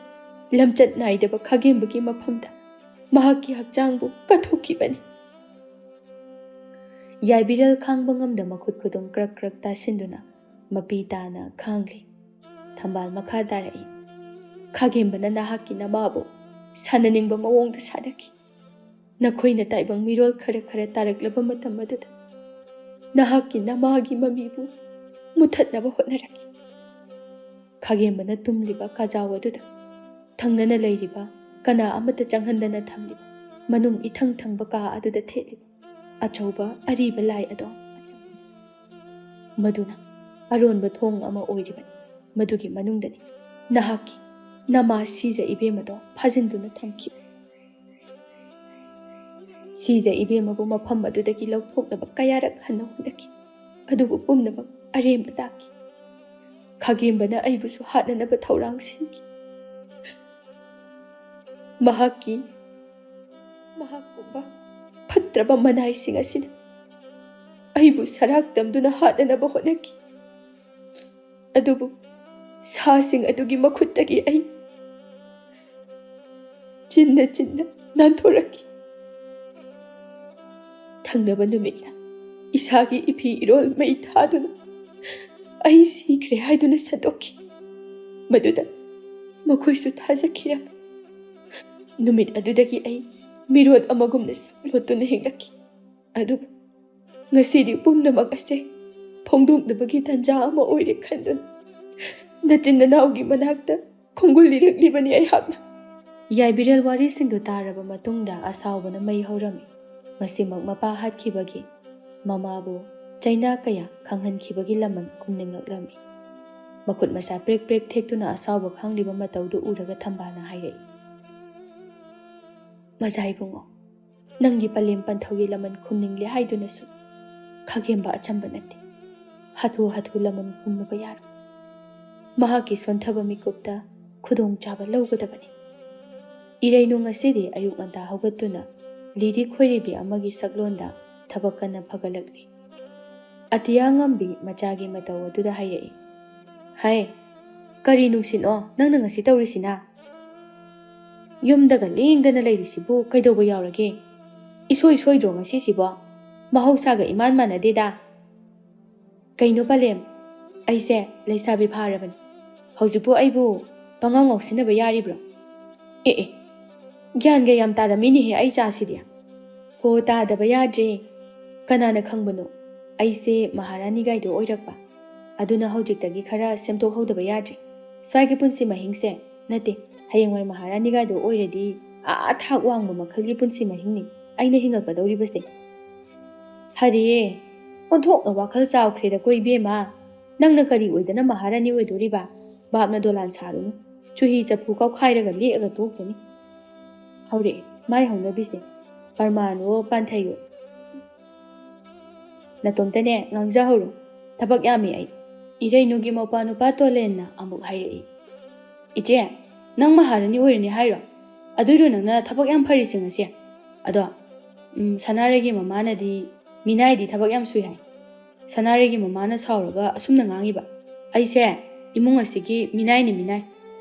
ꯂꯝꯆꯠ ꯅꯥꯏꯗꯕ ꯈꯥꯒꯦꯝꯕꯒꯤ ꯃꯐꯝꯗ ꯃꯍꯥꯛꯀꯤ ꯍꯛꯆꯥꯡꯕꯨ ꯀꯠꯊꯣꯛꯈꯤꯕꯅꯤ꯫ ꯌꯥꯏꯕꯤꯔꯦꯜ ꯈꯥꯡꯕ ꯉꯝꯗ ꯃꯈꯨꯠ ꯈꯨꯗꯣꯝ ꯀ꯭ꯔꯛ ꯀ꯭ꯔꯛ ꯇꯥꯁꯤꯟꯗꯨꯅ ꯃꯄꯤ ꯇꯥꯅ ꯈꯥꯡꯂꯤ꯫ ꯊꯝꯕꯥꯜ ꯃꯈꯥ ꯇꯥꯔꯛꯏ꯫ ꯈꯥꯒꯦꯝꯕꯅ ꯅꯍꯥꯛꯀꯤ ꯅꯃꯥꯕꯨ ꯁꯥꯟꯅꯅꯤꯡꯕ ꯃꯑꯣꯡꯗ ꯁꯥꯟꯅꯈꯤ꯫ ꯅꯈꯣꯏꯅ ꯇꯥꯏꯕꯪ ꯃꯤꯔꯣꯜ ꯈꯔ ꯈꯔ ꯇꯥꯔꯛꯂꯕ ꯃꯇꯝ ꯑꯗꯨꯗ ꯅꯍꯥꯛꯀꯤ ꯅꯃꯥꯒꯤ ꯃꯃꯤꯕꯨ ꯃꯨꯊꯠꯅꯕ ꯍꯣꯠꯅꯔꯛꯈꯤ꯫ ꯈꯥꯒꯦꯝꯕꯅ ꯇꯨꯝꯂꯤꯕ ꯀꯥꯖꯥꯎ ꯑꯗꯨꯗ ꯊꯪꯅꯅ ꯂꯩꯔꯤꯕ ꯀꯅꯥ ꯑꯃꯠꯇ ꯆꯪꯍꯟꯗꯅ ꯊꯝꯂꯤꯕ ꯃꯅꯨꯡ ꯏꯊꯪ ꯊꯪꯕ ꯀꯥ ꯑꯗꯨꯗ ꯊꯦꯠꯂꯤꯕ ꯑꯆꯧꯕ ꯑꯔꯤꯕ ꯂꯥꯏ ꯑꯗꯣ ꯃꯗꯨꯅ ꯑꯔꯣꯟꯕ ꯊꯣꯡ ꯑꯃ ꯑꯣꯏꯔꯤꯕꯅꯤ꯫ ꯃꯗꯨꯒꯤ ꯃꯅꯨꯡꯗꯅꯤ ꯅꯍꯥꯛꯀꯤ ꯅꯃꯥ ꯁꯤꯖ ꯏꯕꯦꯝꯃꯗꯣ ꯐꯥꯖꯤꯟꯗꯨꯅ ꯊꯝꯈꯤꯕꯅꯤ꯫ ꯁꯤꯖ ꯏꯕꯦꯝꯃꯕꯨ ꯃꯐꯝ ꯑꯗꯨꯗꯒꯤ ꯂꯧꯊꯣꯛꯅꯕ ꯀꯌꯥꯔꯛ ꯍꯟꯅ ꯍꯣꯠꯅꯈꯤ, ꯑꯗꯨꯕꯨ ꯄꯨꯝꯅꯃꯛ ꯑꯔꯦꯝꯕ ꯇꯥꯈꯤ꯫ ꯈꯥꯒꯦꯝꯕꯅ ꯑꯩꯕꯨꯁꯨ ꯍꯥꯠꯅꯅꯕ ꯊꯧꯔꯥꯡ ꯁꯤꯟꯈꯤ꯫ ꯃꯍꯥꯛꯀꯤ, ꯃꯍꯥꯛꯀꯨꯝꯕ ꯐꯠꯇ꯭ꯔꯕ ꯃꯅꯥꯏꯁꯤꯡ ꯑꯁꯤꯅ ꯑꯩꯕꯨ ꯁꯔꯥꯛ ꯇꯝꯗꯨꯅ ꯍꯥꯠꯅꯅꯕ ꯍꯣꯠꯅꯈꯤ꯫ ꯑꯗꯨꯕꯨ ꯁꯥꯁꯤꯡ ꯑꯗꯨꯒꯤ ꯃꯈꯨꯠꯇꯒꯤ ꯑꯩ ꯆꯤꯟꯅ ꯆꯤꯟꯅ ꯅꯥꯟꯊꯣꯔꯛꯈꯤ꯫ ꯊꯪꯅꯕ ꯅꯨꯃꯤꯠꯅ ꯏꯁꯥꯒꯤ ꯏꯐꯤ ꯏꯔꯣꯜ ꯃꯩ ꯊꯥꯗꯨꯅ ꯑꯩ ꯁꯤꯈ꯭ꯔꯦ ꯍꯥꯏꯗꯨꯅ ꯁꯟꯗꯣꯛꯈꯤ꯫ ꯃꯗꯨꯗ ꯃꯈꯣꯏꯁꯨ ꯊꯥꯖꯈꯤꯔꯝꯃꯤ꯫ ꯅꯨꯃꯤꯠ ꯑꯗꯨꯗꯒꯤ ꯑꯩ ꯃꯤꯔꯣꯠ ꯑꯃꯒꯨꯝꯅ ꯁꯛꯂꯣꯠꯇꯨꯅ ꯍꯤꯡꯂꯛꯈꯤ꯫ ꯑꯗꯨꯕꯨ ꯉꯁꯤꯗꯤ ꯄꯨꯝꯅꯃꯛ ꯑꯁꯦ ꯐꯣꯡꯗꯣꯛꯅꯕꯒꯤ ꯇꯥꯟꯖꯥ ꯑꯃ ꯑꯣꯏꯔꯦ ꯈꯟꯗꯨꯅ ꯅꯆꯤꯟ ꯅꯅꯥꯎꯒꯤ ꯃꯅꯥꯛꯇ ꯈꯣꯡꯒꯨꯜ ꯂꯤꯔꯛꯂꯤꯕꯅꯤ ꯑꯩꯍꯥꯛꯅ꯫ ꯌꯥꯏꯕꯤꯔꯦꯜ ꯋꯥꯔꯤꯁꯤꯡꯗꯨ ꯇꯥꯔꯕ ꯃꯇꯨꯡꯗ ꯑꯁꯥꯎꯕꯅ ꯃꯩ ꯍꯧꯔꯝꯃꯤ꯫ ꯃꯁꯤꯃꯛ ꯃꯄꯥ ꯍꯥꯠꯈꯤꯕꯒꯤ ꯃꯃꯥꯕꯨ ꯆꯩꯅꯥ ꯀꯌꯥ ꯈꯪꯍꯟꯈꯤꯕꯒꯤ ꯂꯃꯟ ꯈꯨꯝꯅꯤꯡꯉꯛꯂꯝꯃꯤ꯫ ꯃꯈꯨꯠ ꯃꯁꯥ ꯄ꯭ꯔꯦꯛ ꯄ꯭ꯔꯦꯛ ꯊꯦꯛꯇꯨꯅ ꯑꯁꯥꯎꯕ ꯈꯥꯡꯂꯤꯕ ꯃꯇꯧꯗꯨ ꯎꯔꯒ ꯊꯝꯕꯥꯜꯅ ꯍꯥꯏꯔꯛꯏ, "ꯃꯖꯥ ꯏꯕꯨꯡꯉꯣ, ꯅꯪꯒꯤ ꯄꯂꯦꯝ ꯄꯟꯊꯧꯒꯤ ꯂꯃꯟ ꯈꯨꯝꯅꯤꯡꯂꯦ ꯍꯥꯏꯗꯨꯅꯁꯨ ꯈꯥꯒꯦꯝꯕ ꯑꯆꯝꯕ ꯅꯠꯇꯦ꯫ ꯍꯥꯊꯨ ꯍꯥꯊꯨ ꯂꯃꯟ ꯈꯨꯝꯂꯨꯕ ꯌꯥꯔꯣꯏ꯫ ꯃꯍꯥꯛꯀꯤ ꯁꯣꯟꯊꯕ ꯃꯤꯀꯨꯞꯇ ꯈꯨꯗꯣꯡꯆꯥꯕ ꯂꯧꯒꯗꯕꯅꯤ꯫" ꯏꯔꯩꯅꯨ ꯉꯁꯤꯗꯤ ꯑꯌꯨꯛ ꯉꯟꯇꯥ ꯍꯧꯒꯠꯇꯨꯅ ꯂꯤꯔꯤ ꯈꯣꯏꯔꯤꯕꯤ ꯑꯃꯒꯤ ꯁꯛꯂꯣꯟꯗ ꯊꯕꯛ ꯀꯟꯅ ꯐꯒꯠꯂꯛꯂꯤ꯫ ꯑꯇꯤꯌꯥ ꯉꯝꯕꯤ ꯃꯆꯥꯒꯤ ꯃꯇꯧ ꯑꯗꯨꯗ ꯍꯥꯏꯔꯛꯏ, "ꯍꯥꯏ, ꯀꯔꯤ ꯅꯨꯡꯁꯤꯠꯅꯣ ꯅꯪꯅ ꯉꯁꯤ ꯇꯧꯔꯤꯁꯤꯅ? ꯌꯨꯝꯗꯒ ꯂꯦꯡꯗꯅ ꯂꯩꯔꯤꯁꯤꯕꯨ ꯀꯩꯗꯧꯕ ꯌꯥꯎꯔꯒꯦ? ꯏꯁꯣꯏ ꯁꯣꯏꯗ꯭ꯔꯣ ꯉꯁꯤꯁꯤꯕꯣ? ꯃꯍꯧꯁꯥꯒ ꯏꯃꯥꯟ ꯃꯥꯟꯅꯗꯦꯗ꯫" "ꯀꯩꯅꯣ ꯄꯂꯦꯝ, ꯑꯩꯁꯦ ꯂꯩꯁꯥꯕꯤ ꯐꯥꯔꯕꯅꯤ꯫ ꯍꯧꯖꯤꯛꯄꯨ ꯑꯩꯕꯨ ꯄꯉꯥꯎ ꯉꯥꯎꯁꯤꯟꯅꯕ ꯌꯥꯔꯤꯕ꯭ꯔꯣ? ꯑꯦ ꯑꯦ, ꯒ꯭ꯌꯥꯟꯒ ꯌꯥꯝ ꯇꯥꯔꯝꯃꯤꯅꯦꯍꯦ ꯑꯩ ꯆꯥꯁꯤꯗꯤ꯫ ꯍꯣ, ꯇꯥꯗꯕ ꯌꯥꯗ꯭ꯔꯦ꯫ ꯀꯅꯥꯅ ꯈꯪꯕꯅꯣ, ꯑꯩꯁꯦ ꯃꯍꯥꯔꯥꯅꯤ ꯒꯥꯏꯗꯣ ꯑꯣꯏꯔꯛꯄ꯫ ꯑꯗꯨꯅ ꯍꯧꯖꯤꯛꯇꯒꯤ ꯈꯔ ꯁꯦꯝꯗꯣꯛꯍꯧꯗꯕ ꯌꯥꯗ꯭ꯔꯦ꯫ ꯁ꯭ꯋꯥꯏꯒꯤ ꯄꯨꯟꯁꯤ ꯃꯍꯤꯡꯁꯦ ꯅꯠꯇꯦ, ꯍꯌꯦꯡꯋꯥꯏ ꯃꯍꯥꯔꯥꯅꯤ ꯒꯥꯏꯗꯣ ꯑꯣꯏꯔꯗꯤ ꯑꯥ ꯊꯥꯛ ꯋꯥꯡꯕ ꯃꯈꯜꯒꯤ ꯄꯨꯟꯁꯤ ꯃꯍꯤꯡꯅꯤ ꯑꯩꯅ ꯍꯤꯡꯉꯛꯀꯗꯧꯔꯤꯕꯁꯦ꯫" "ꯐꯔꯦ, ꯑꯣꯟꯊꯣꯛꯅ ꯋꯥꯈꯜ ꯆꯥꯎꯈ꯭ꯔꯦꯗꯀꯣ ꯏꯕꯦꯝꯃ꯫ ꯅꯪꯅ ꯀꯔꯤ ꯑꯣꯏꯗꯅ ꯃꯍꯥꯔꯥꯅꯤ ꯑꯣꯏꯗꯣꯔꯤꯕ? ꯚꯥꯞꯅ ꯗꯣꯂꯥꯟ ꯁꯥꯔꯨꯅꯨ꯫ ꯆꯨꯍꯤ ꯆꯐꯨ ꯀꯥꯎꯈꯥꯏꯔꯒ ꯂꯦꯛꯑꯒ ꯇꯣꯛꯆꯅꯤ꯫" ꯍꯧꯔꯛꯑꯦ ꯃꯥꯏ ꯍꯧꯅꯕꯤꯁꯦ꯫ "ꯄ꯭ꯔꯃꯥꯟ ꯑꯣ ꯄꯥꯟꯊꯩ ꯑꯣ꯫ ꯅꯇꯣꯝꯇꯅꯦ ꯉꯥꯡꯖꯍꯧꯔꯣ꯫ ꯊꯕꯛ ꯌꯥꯝꯃꯤ ꯑꯩ꯫ ꯏꯔꯩꯅꯨꯒꯤ ꯃꯧꯄꯥ ꯅꯨꯄꯥ ꯇꯣꯂꯦꯟꯅ ꯑꯃꯨꯛ ꯍꯥꯏꯔꯛꯏ, "ꯏꯆꯦ, ꯅꯪ ꯃꯍꯥꯔꯥꯅꯤ ꯑꯣꯏꯔꯅꯤ ꯍꯥꯏꯔꯣ? ꯑꯗꯨꯏꯔꯣ ꯅꯪꯅ ꯊꯕꯛ ꯌꯥꯝ ꯐꯔꯤꯁꯦ ꯉꯁꯤ? ꯑꯗꯣ, ꯎꯝ, ꯁꯅꯥꯔꯩꯒꯤ ꯃꯃꯥꯅꯗꯤ ꯃꯤꯅꯥꯏꯗꯤ ꯊꯕꯛ ꯌꯥꯝ ꯁꯨꯏ ꯍꯥꯏ꯫ ꯁꯅꯥꯔꯩꯒꯤ ꯃꯃꯥꯅ ꯁꯥꯎꯔꯒ ꯑꯁꯨꯝꯅ ꯉꯥꯡꯉꯤꯕ, 'ꯑꯩꯁꯦ ꯏꯃꯨꯡ ꯑꯁꯤꯒꯤ ꯃꯤꯅꯥꯏꯅꯤ, ꯃꯤꯅꯥꯏ꯫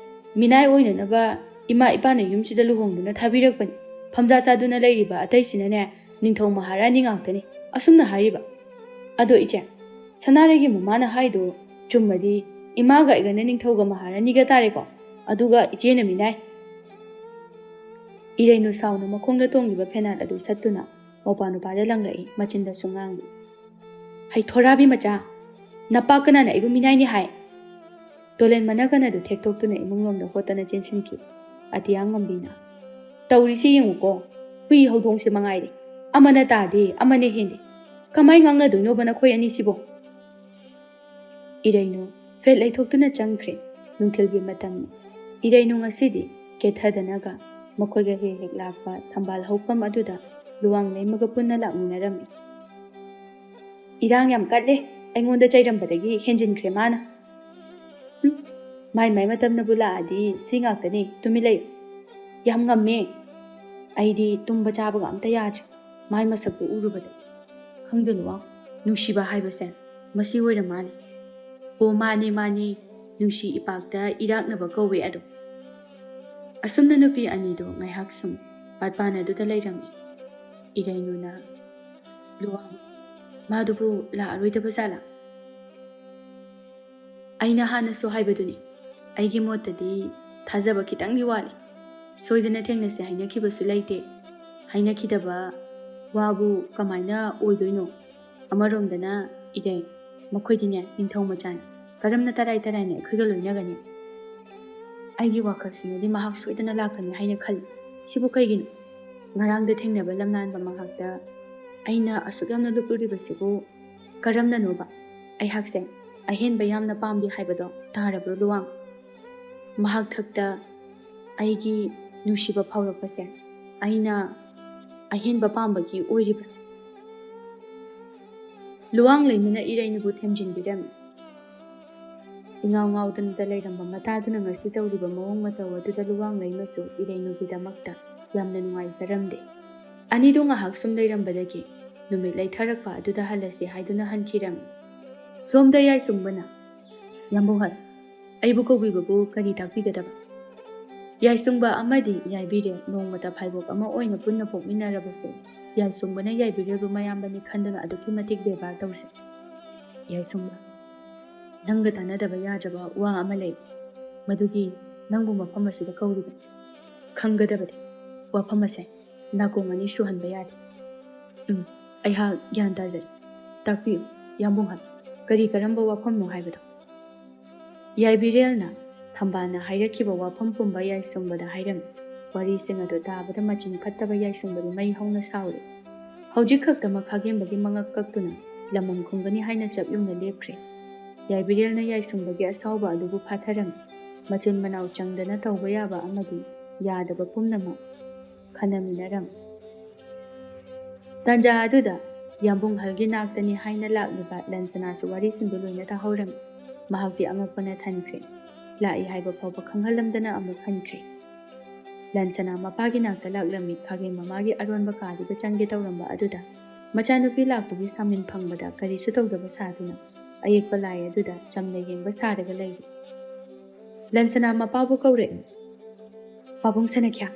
ꯃꯤꯅꯥꯏ ꯑꯣꯏꯅꯅꯕ ꯏꯃꯥ ꯏꯄꯥꯅ ꯌꯨꯝꯁꯤꯗ ꯂꯨꯍꯣꯡꯗꯨꯅ ꯊꯥꯕꯤꯔꯛꯄꯅꯤ꯫ ꯐꯝꯖꯥ ꯆꯥꯗꯨꯅ ꯂꯩꯔꯤꯕ ꯑꯇꯩꯁꯤꯅꯅꯦ, ꯅꯤꯡꯊꯧ ꯃꯍꯥꯔꯥꯅꯤ ꯉꯥꯛꯇꯅꯤ,' ꯑꯁꯨꯝꯅ ꯍꯥꯏꯔꯤꯕ꯫ ꯑꯗꯣ ꯏꯆꯦ, ꯁꯅꯥꯔꯩꯒꯤ ꯃꯃꯥꯅ ꯍꯥꯏꯗꯣ ꯆꯨꯝꯃꯗꯤ, ꯏꯃꯥꯒ ꯑꯩꯒꯅ ꯅꯤꯡꯊꯧꯒ ꯃꯍꯥꯔꯥꯅꯤꯒ ꯇꯥꯔꯦꯀꯣ, ꯑꯗꯨꯒ ꯏꯆꯦꯅ ꯃꯤꯅꯥꯏ꯫ ꯏꯔꯩꯅꯨ ꯁꯥꯎꯅ ꯃꯈꯣꯡꯗ ꯇꯣꯡꯂꯤꯕ ꯐꯦꯅꯥꯠ ꯑꯗꯨ ꯁꯠꯇꯨꯅ ꯃꯧꯄꯥ ꯅꯨꯄꯥꯗ ꯂꯪꯂꯛꯏ, ꯃꯆꯤꯟꯗꯁꯨ ꯉꯥꯡꯂꯤ, "ꯍꯩ ꯊꯣꯔꯥꯕꯤ ꯃꯆꯥ, ꯅꯄꯥ ꯀꯅꯥꯅ ꯑꯩꯕꯨ ꯃꯤꯅꯥꯏꯅꯤ ꯍꯥꯏ?" ꯇꯣꯂꯦꯟ ꯃꯅꯒꯟ ꯑꯗꯨ ꯊꯦꯛꯇꯣꯛꯇꯨꯅ ꯏꯃꯨꯡꯂꯣꯝꯗ ꯍꯣꯠꯇꯅ ꯆꯦꯟꯁꯤꯟꯈꯤ꯫ ꯑꯇꯤꯌꯥ ꯉꯝꯕꯤꯅ, "ꯇꯧꯔꯤꯁꯤ ꯌꯦꯡꯉꯨꯀꯣ, ꯍꯨꯏ ꯍꯧꯗꯣꯡꯁꯦ ꯃꯉꯥꯏꯔꯦ, ꯑꯃꯅ ꯇꯥꯗꯦ, ꯑꯃꯅ ꯍꯦꯟꯗꯦ꯫ ꯀꯃꯥꯏ ꯉꯥꯡꯅꯗꯣꯏꯅꯣꯕ ꯅꯈꯣꯏ ꯑꯅꯤꯁꯤꯕꯣ?" ꯏꯔꯩꯅꯨ ꯐꯦꯠ ꯂꯩꯊꯣꯛꯇꯨꯅ ꯆꯪꯈ꯭ꯔꯦ꯫ ꯅꯨꯡꯊꯤꯜꯒꯤ ꯃꯇꯝꯅꯤ꯫ ꯏꯔꯩꯅꯨ ꯉꯁꯤꯗꯤ ꯀꯦꯊꯗꯅꯒ ꯃꯈꯣꯏꯒ ꯍꯦꯛ ꯍꯦꯛ ꯂꯥꯛꯄ ꯊꯝꯕꯥꯜ ꯍꯧꯐꯝ ꯑꯗꯨꯗ ꯂꯨꯋꯥꯡ ꯂꯩꯃꯒ ꯄꯨꯟꯅ ꯂꯥꯛꯃꯤꯟꯅꯔꯝꯃꯤ꯫ "ꯏꯔꯥꯡ ꯌꯥꯝ ꯀꯜꯂꯦ, ꯑꯩꯉꯣꯟꯗ ꯆꯩꯔꯝꯕꯗꯒꯤ ꯍꯦꯟꯖꯤꯟꯈ꯭ꯔꯦ ꯃꯥꯅ꯫ ꯍꯨꯝ, ꯃꯥꯏ ꯃꯥꯏ ꯃꯇꯝꯅꯕꯨ ꯂꯥꯛꯑꯗꯤ ꯁꯤ ꯉꯥꯛꯇꯅꯦ, ꯇꯨꯃꯤꯟ ꯂꯩꯌꯨ꯫ ꯌꯥꯝ ꯉꯝꯃꯦ꯫ ꯑꯩꯗꯤ ꯇꯨꯝꯕ ꯆꯥꯕꯒ ꯑꯝꯇ ꯌꯥꯗ꯭ꯔꯦ, ꯃꯥꯏ ꯃꯁꯛꯇꯨ ꯎꯔꯨꯕꯗ꯫ ꯈꯪꯗꯦ ꯂꯨꯋꯥꯡ, ꯅꯨꯡꯁꯤꯕ ꯍꯥꯏꯕꯁꯦ ꯃꯁꯤ ꯑꯣꯏꯔ ꯃꯥꯜꯂꯦ꯫ ꯑꯣ ꯃꯥꯅꯦ ꯃꯥꯅꯦ, ꯅꯨꯡꯁꯤ ꯏꯄꯥꯛꯇ ꯏꯔꯥꯛꯅꯕ ꯀꯧꯋꯦ ꯑꯗꯣ꯫" ꯑꯁꯨꯝꯅ ꯅꯨꯄꯤ ꯑꯅꯤꯗꯨ ꯉꯥꯏꯍꯥꯛ ꯁꯨꯝ ꯄꯥꯠ ꯄꯥꯅꯗꯨꯗ ꯂꯩꯔꯝꯃꯤ꯫ ꯏꯔꯩꯅꯨꯅ, "ꯂꯨꯋꯥꯡ, ꯃꯥꯗꯨꯕꯨ ꯂꯥꯛꯑꯔꯣꯏꯗꯕ ꯖꯥꯠꯂꯥ?" "ꯑꯩꯅ ꯍꯥꯟꯅꯁꯨ ꯍꯥꯏꯕꯗꯨꯅꯤ, ꯑꯩꯒꯤ ꯃꯣꯠꯇꯗꯤ ꯊꯥꯖꯕ ꯈꯤꯇꯪꯗꯤ ꯋꯥꯠꯂꯤ꯫ ꯁꯣꯏꯗꯅ ꯊꯦꯡꯅꯁꯦ ꯍꯥꯏꯅꯈꯤꯕꯁꯨ ꯂꯩꯇꯦ꯫ ꯍꯥꯏꯅꯈꯤꯗꯕ ꯋꯥꯕꯨ ꯀꯃꯥꯏꯅ ꯑꯣꯏꯗꯣꯏꯅꯣ? ꯑꯃꯔꯣꯝꯗꯅ ꯏꯔꯩ, ꯃꯈꯣꯏꯗꯤꯅꯦ ꯅꯤꯡꯊꯧ ꯃꯆꯥꯅꯤ, ꯀꯔꯝꯅ ꯇꯔꯥꯏ ꯇꯔꯥꯏꯅ ꯑꯩꯈꯣꯏꯒ ꯂꯣꯏꯅꯒꯅꯤ? ꯑꯩꯒꯤ ꯋꯥꯈꯜꯁꯤꯅꯗꯤ ꯃꯍꯥꯛ ꯁꯣꯏꯗꯅ ꯂꯥꯛꯀꯅꯤ ꯍꯥꯏꯅ ꯈꯜꯂꯤ꯫ ꯁꯤꯕꯨ ꯀꯩꯒꯤꯅꯣ? ꯉꯔꯥꯡꯗ ꯊꯦꯡꯅꯕ ꯂꯝꯂꯥꯟꯕ ꯃꯍꯥꯛꯇ ꯑꯩꯅ ꯑꯁꯨꯛ ꯌꯥꯝꯅ ꯂꯨꯞꯂꯨꯔꯤꯕꯁꯤꯕꯨ ꯀꯔꯝꯅꯅꯣꯕ? ꯑꯩꯍꯥꯛꯁꯦ ꯑꯍꯦꯟꯕ ꯌꯥꯝꯅ ꯄꯥꯝꯂꯤ ꯍꯥꯏꯕꯗꯣ ꯇꯥꯔꯕ꯭ꯔꯣ ꯂꯨꯋꯥꯡ? ꯃꯍꯥꯛ ꯊꯛꯇ ꯑꯩꯒꯤ ꯅꯨꯡꯁꯤꯕ ꯐꯥꯎꯔꯛꯄꯁꯦ ꯑꯩꯅ ꯑꯍꯦꯟꯕ ꯄꯥꯝꯕꯒꯤ ꯑꯣꯏꯔꯤꯕ꯭ꯔꯥ?" ꯂꯨꯋꯥꯡꯂꯩꯃꯅ ꯏꯔꯩꯅꯨꯕꯨ ꯊꯦꯝꯖꯤꯟꯕꯤꯔꯝꯃꯤ꯫ ꯏꯉꯥꯎ ꯉꯥꯎꯗꯅꯇ ꯂꯩꯔꯝꯕ ꯃꯇꯥꯗꯨꯅ ꯉꯁꯤ ꯇꯧꯔꯤꯕ ꯃꯑꯣꯡ ꯃꯇꯧ ꯑꯗꯨꯗ ꯂꯨꯋꯥꯡꯂꯩꯃꯁꯨ ꯏꯔꯩꯅꯨꯒꯤꯗꯃꯛꯇ ꯌꯥꯝꯅ ꯅꯨꯡꯉꯥꯏꯖꯔꯝꯗꯦ꯫ ꯑꯅꯤꯗꯨ ꯉꯥꯏꯍꯥꯛ ꯁꯨꯝ ꯂꯩꯔꯝꯕꯗꯒꯤ ꯅꯨꯃꯤꯠ ꯂꯩꯊꯔꯛꯄ ꯑꯗꯨꯗ ꯍꯜꯂꯁꯤ ꯍꯥꯏꯗꯨꯅ ꯍꯟꯈꯤꯔꯝꯃꯤ꯫ ꯁꯣꯝꯗ ꯌꯥꯏꯁꯨꯡꯕꯅ, "ꯌꯥꯝꯕꯨꯡꯍꯜ, ꯑꯩꯕꯨ ꯀꯧꯕꯤꯕꯕꯨ ꯀꯔꯤ ꯇꯥꯛꯄꯤꯒꯗꯕ?" ꯌꯥꯏꯁꯨꯡꯕ ꯑꯃꯗꯤ ꯌꯥꯏꯕꯤꯔꯦꯜ ꯅꯣꯡꯃꯇ ꯐꯥꯏꯕꯣꯛ ꯑꯃ ꯑꯣꯏꯅ ꯄꯨꯟꯅ ꯄꯣꯛꯃꯤꯟꯅꯔꯕꯁꯨ, ꯌꯥꯏꯁꯨꯡꯕꯅ ꯌꯥꯏꯕꯤꯔꯦꯜꯕꯨ ꯃꯌꯥꯝꯕꯅꯤ ꯈꯟꯗꯨꯅ ꯑꯗꯨꯛꯀꯤ ꯃꯇꯤꯛ ꯕꯦꯕꯥꯔ ꯇꯧꯖꯩ꯫ ꯌꯥꯏꯁꯨꯡꯕ, ꯅꯪꯒ ꯇꯥꯟꯅꯗꯕ ꯌꯥꯗ꯭ꯔꯕ ꯋꯥ ꯑꯃ ꯂꯩ꯫ ꯃꯗꯨꯒꯤ ꯅꯪꯕꯨ ꯃꯐꯝ ꯑꯁꯤꯗ ꯀꯧꯔꯤꯕꯅꯤ꯫ ꯈꯪꯒꯗꯕꯗꯤ ꯋꯥꯐꯝ ꯑꯁꯦ ꯅꯥꯀꯣꯡ ꯑꯅꯤ ꯁꯨꯍꯟꯕ ꯌꯥꯗꯦ꯫ ꯎꯝ, ꯑꯩꯍꯥꯛ ꯒ꯭ꯌꯥꯟ ꯇꯥꯖꯔꯦ꯫ ꯇꯥꯛꯄꯤꯌꯨ, ꯌꯥꯝꯕꯨꯡꯍꯜ, ꯀꯔꯤ ꯀꯔꯝꯕ ꯋꯥꯐꯝꯅꯣ ꯍꯥꯏꯕꯗꯣ? ꯌꯥꯏꯕꯤꯔꯦꯜꯅ ꯊꯝꯕꯥꯜꯅ ꯍꯥꯏꯔꯛꯈꯤꯕ ꯋꯥꯐꯝ ꯄꯨꯝꯕ ꯌꯥꯏꯁꯨꯡꯕꯗ ꯍꯥꯏꯔꯝꯃꯤ꯫ ꯋꯥꯔꯤꯁꯤꯡ ꯑꯗꯨ ꯇꯥꯕꯗ ꯃꯆꯤꯟ ꯐꯠꯇꯕ ꯌꯥꯏꯁꯨꯡꯕꯗꯤ ꯃꯩ ꯍꯧꯅ ꯁꯥꯎꯔꯤ꯫ ꯍꯧꯖꯤꯛ ꯈꯛꯇꯃꯛ ꯈꯥꯒꯦꯝꯕꯒꯤ ꯃꯉꯛ ꯀꯛꯇꯨꯅ ꯂꯃꯟ ꯈꯨꯝꯒꯅꯤ ꯍꯥꯏꯅ ꯆꯞ ꯌꯨꯡꯅ ꯂꯦꯞꯈ꯭ꯔꯦ꯫ ꯌꯥꯏꯕꯤꯔꯦꯜꯅ ꯌꯥꯏꯁꯨꯡꯕꯒꯤ ꯑꯁꯥꯎꯕ ꯑꯗꯨꯕꯨ ꯐꯥꯊꯔꯝꯃꯤ꯫ ꯃꯆꯤꯟ ꯃꯅꯥꯎ ꯆꯪꯗꯅ ꯇꯧꯕ ꯌꯥꯕ ꯑꯃꯗꯤ ꯌꯥꯗꯕ ꯄꯨꯝꯅꯃꯛ ꯈꯟꯅꯃꯤꯟꯅꯔꯝꯃꯤ꯫ ꯇꯥꯟꯖꯥ ꯑꯗꯨꯗ ꯌꯥꯝꯕꯨꯡꯍꯜꯒꯤ ꯅꯥꯛꯇꯅꯤ ꯍꯥꯏꯅ ꯂꯥꯛꯂꯤꯕ ꯂꯟꯁꯅꯥꯁꯨ ꯋꯥꯔꯤꯁꯤꯡꯗꯨ ꯂꯣꯏꯅ ꯇꯥꯍꯧꯔꯝꯃꯤ꯫ ꯃꯍꯥꯛꯇꯤ ꯑꯉꯛꯄꯅ ꯊꯟꯈ꯭ꯔꯦ꯫ ꯂꯥꯛꯏ ꯍꯥꯏꯕ ꯐꯥꯎꯕ ꯈꯪꯍꯜꯂꯝꯗꯅ ꯑꯃꯨꯛ ꯍꯟꯈ꯭ꯔꯦ꯫ ꯂꯟꯁꯅꯥ ꯃꯄꯥꯒꯤ ꯅꯥꯛꯇ ꯂꯥꯛꯂꯝꯃꯤ꯫ ꯈꯥꯒꯦꯝ ꯃꯃꯥꯒꯤ ꯑꯔꯣꯟꯕ ꯀꯥꯗꯨꯗ ꯆꯪꯒꯦ ꯇꯧꯔꯝꯕ ꯑꯗꯨꯗ ꯃꯆꯥꯅꯨꯄꯤ ꯂꯥꯛꯄꯒꯤ ꯁꯥꯃꯤꯟ ꯐꯪꯕꯗ ꯀꯔꯤꯁꯨ ꯇꯧꯗꯕ ꯁꯥꯗꯨꯅ ꯑꯌꯦꯛꯄ ꯂꯥꯏ ꯑꯗꯨꯗ ꯆꯝꯅ ꯌꯦꯡꯕ ꯁꯥꯔꯒ ꯂꯩꯔꯤ꯫ ꯂꯟꯁꯅꯥ ꯃꯄꯥꯕꯨ ꯀꯧꯔꯛꯏ꯫ "ꯄꯥꯕꯨꯡ ꯁꯅꯥꯈ꯭ꯌꯥ!"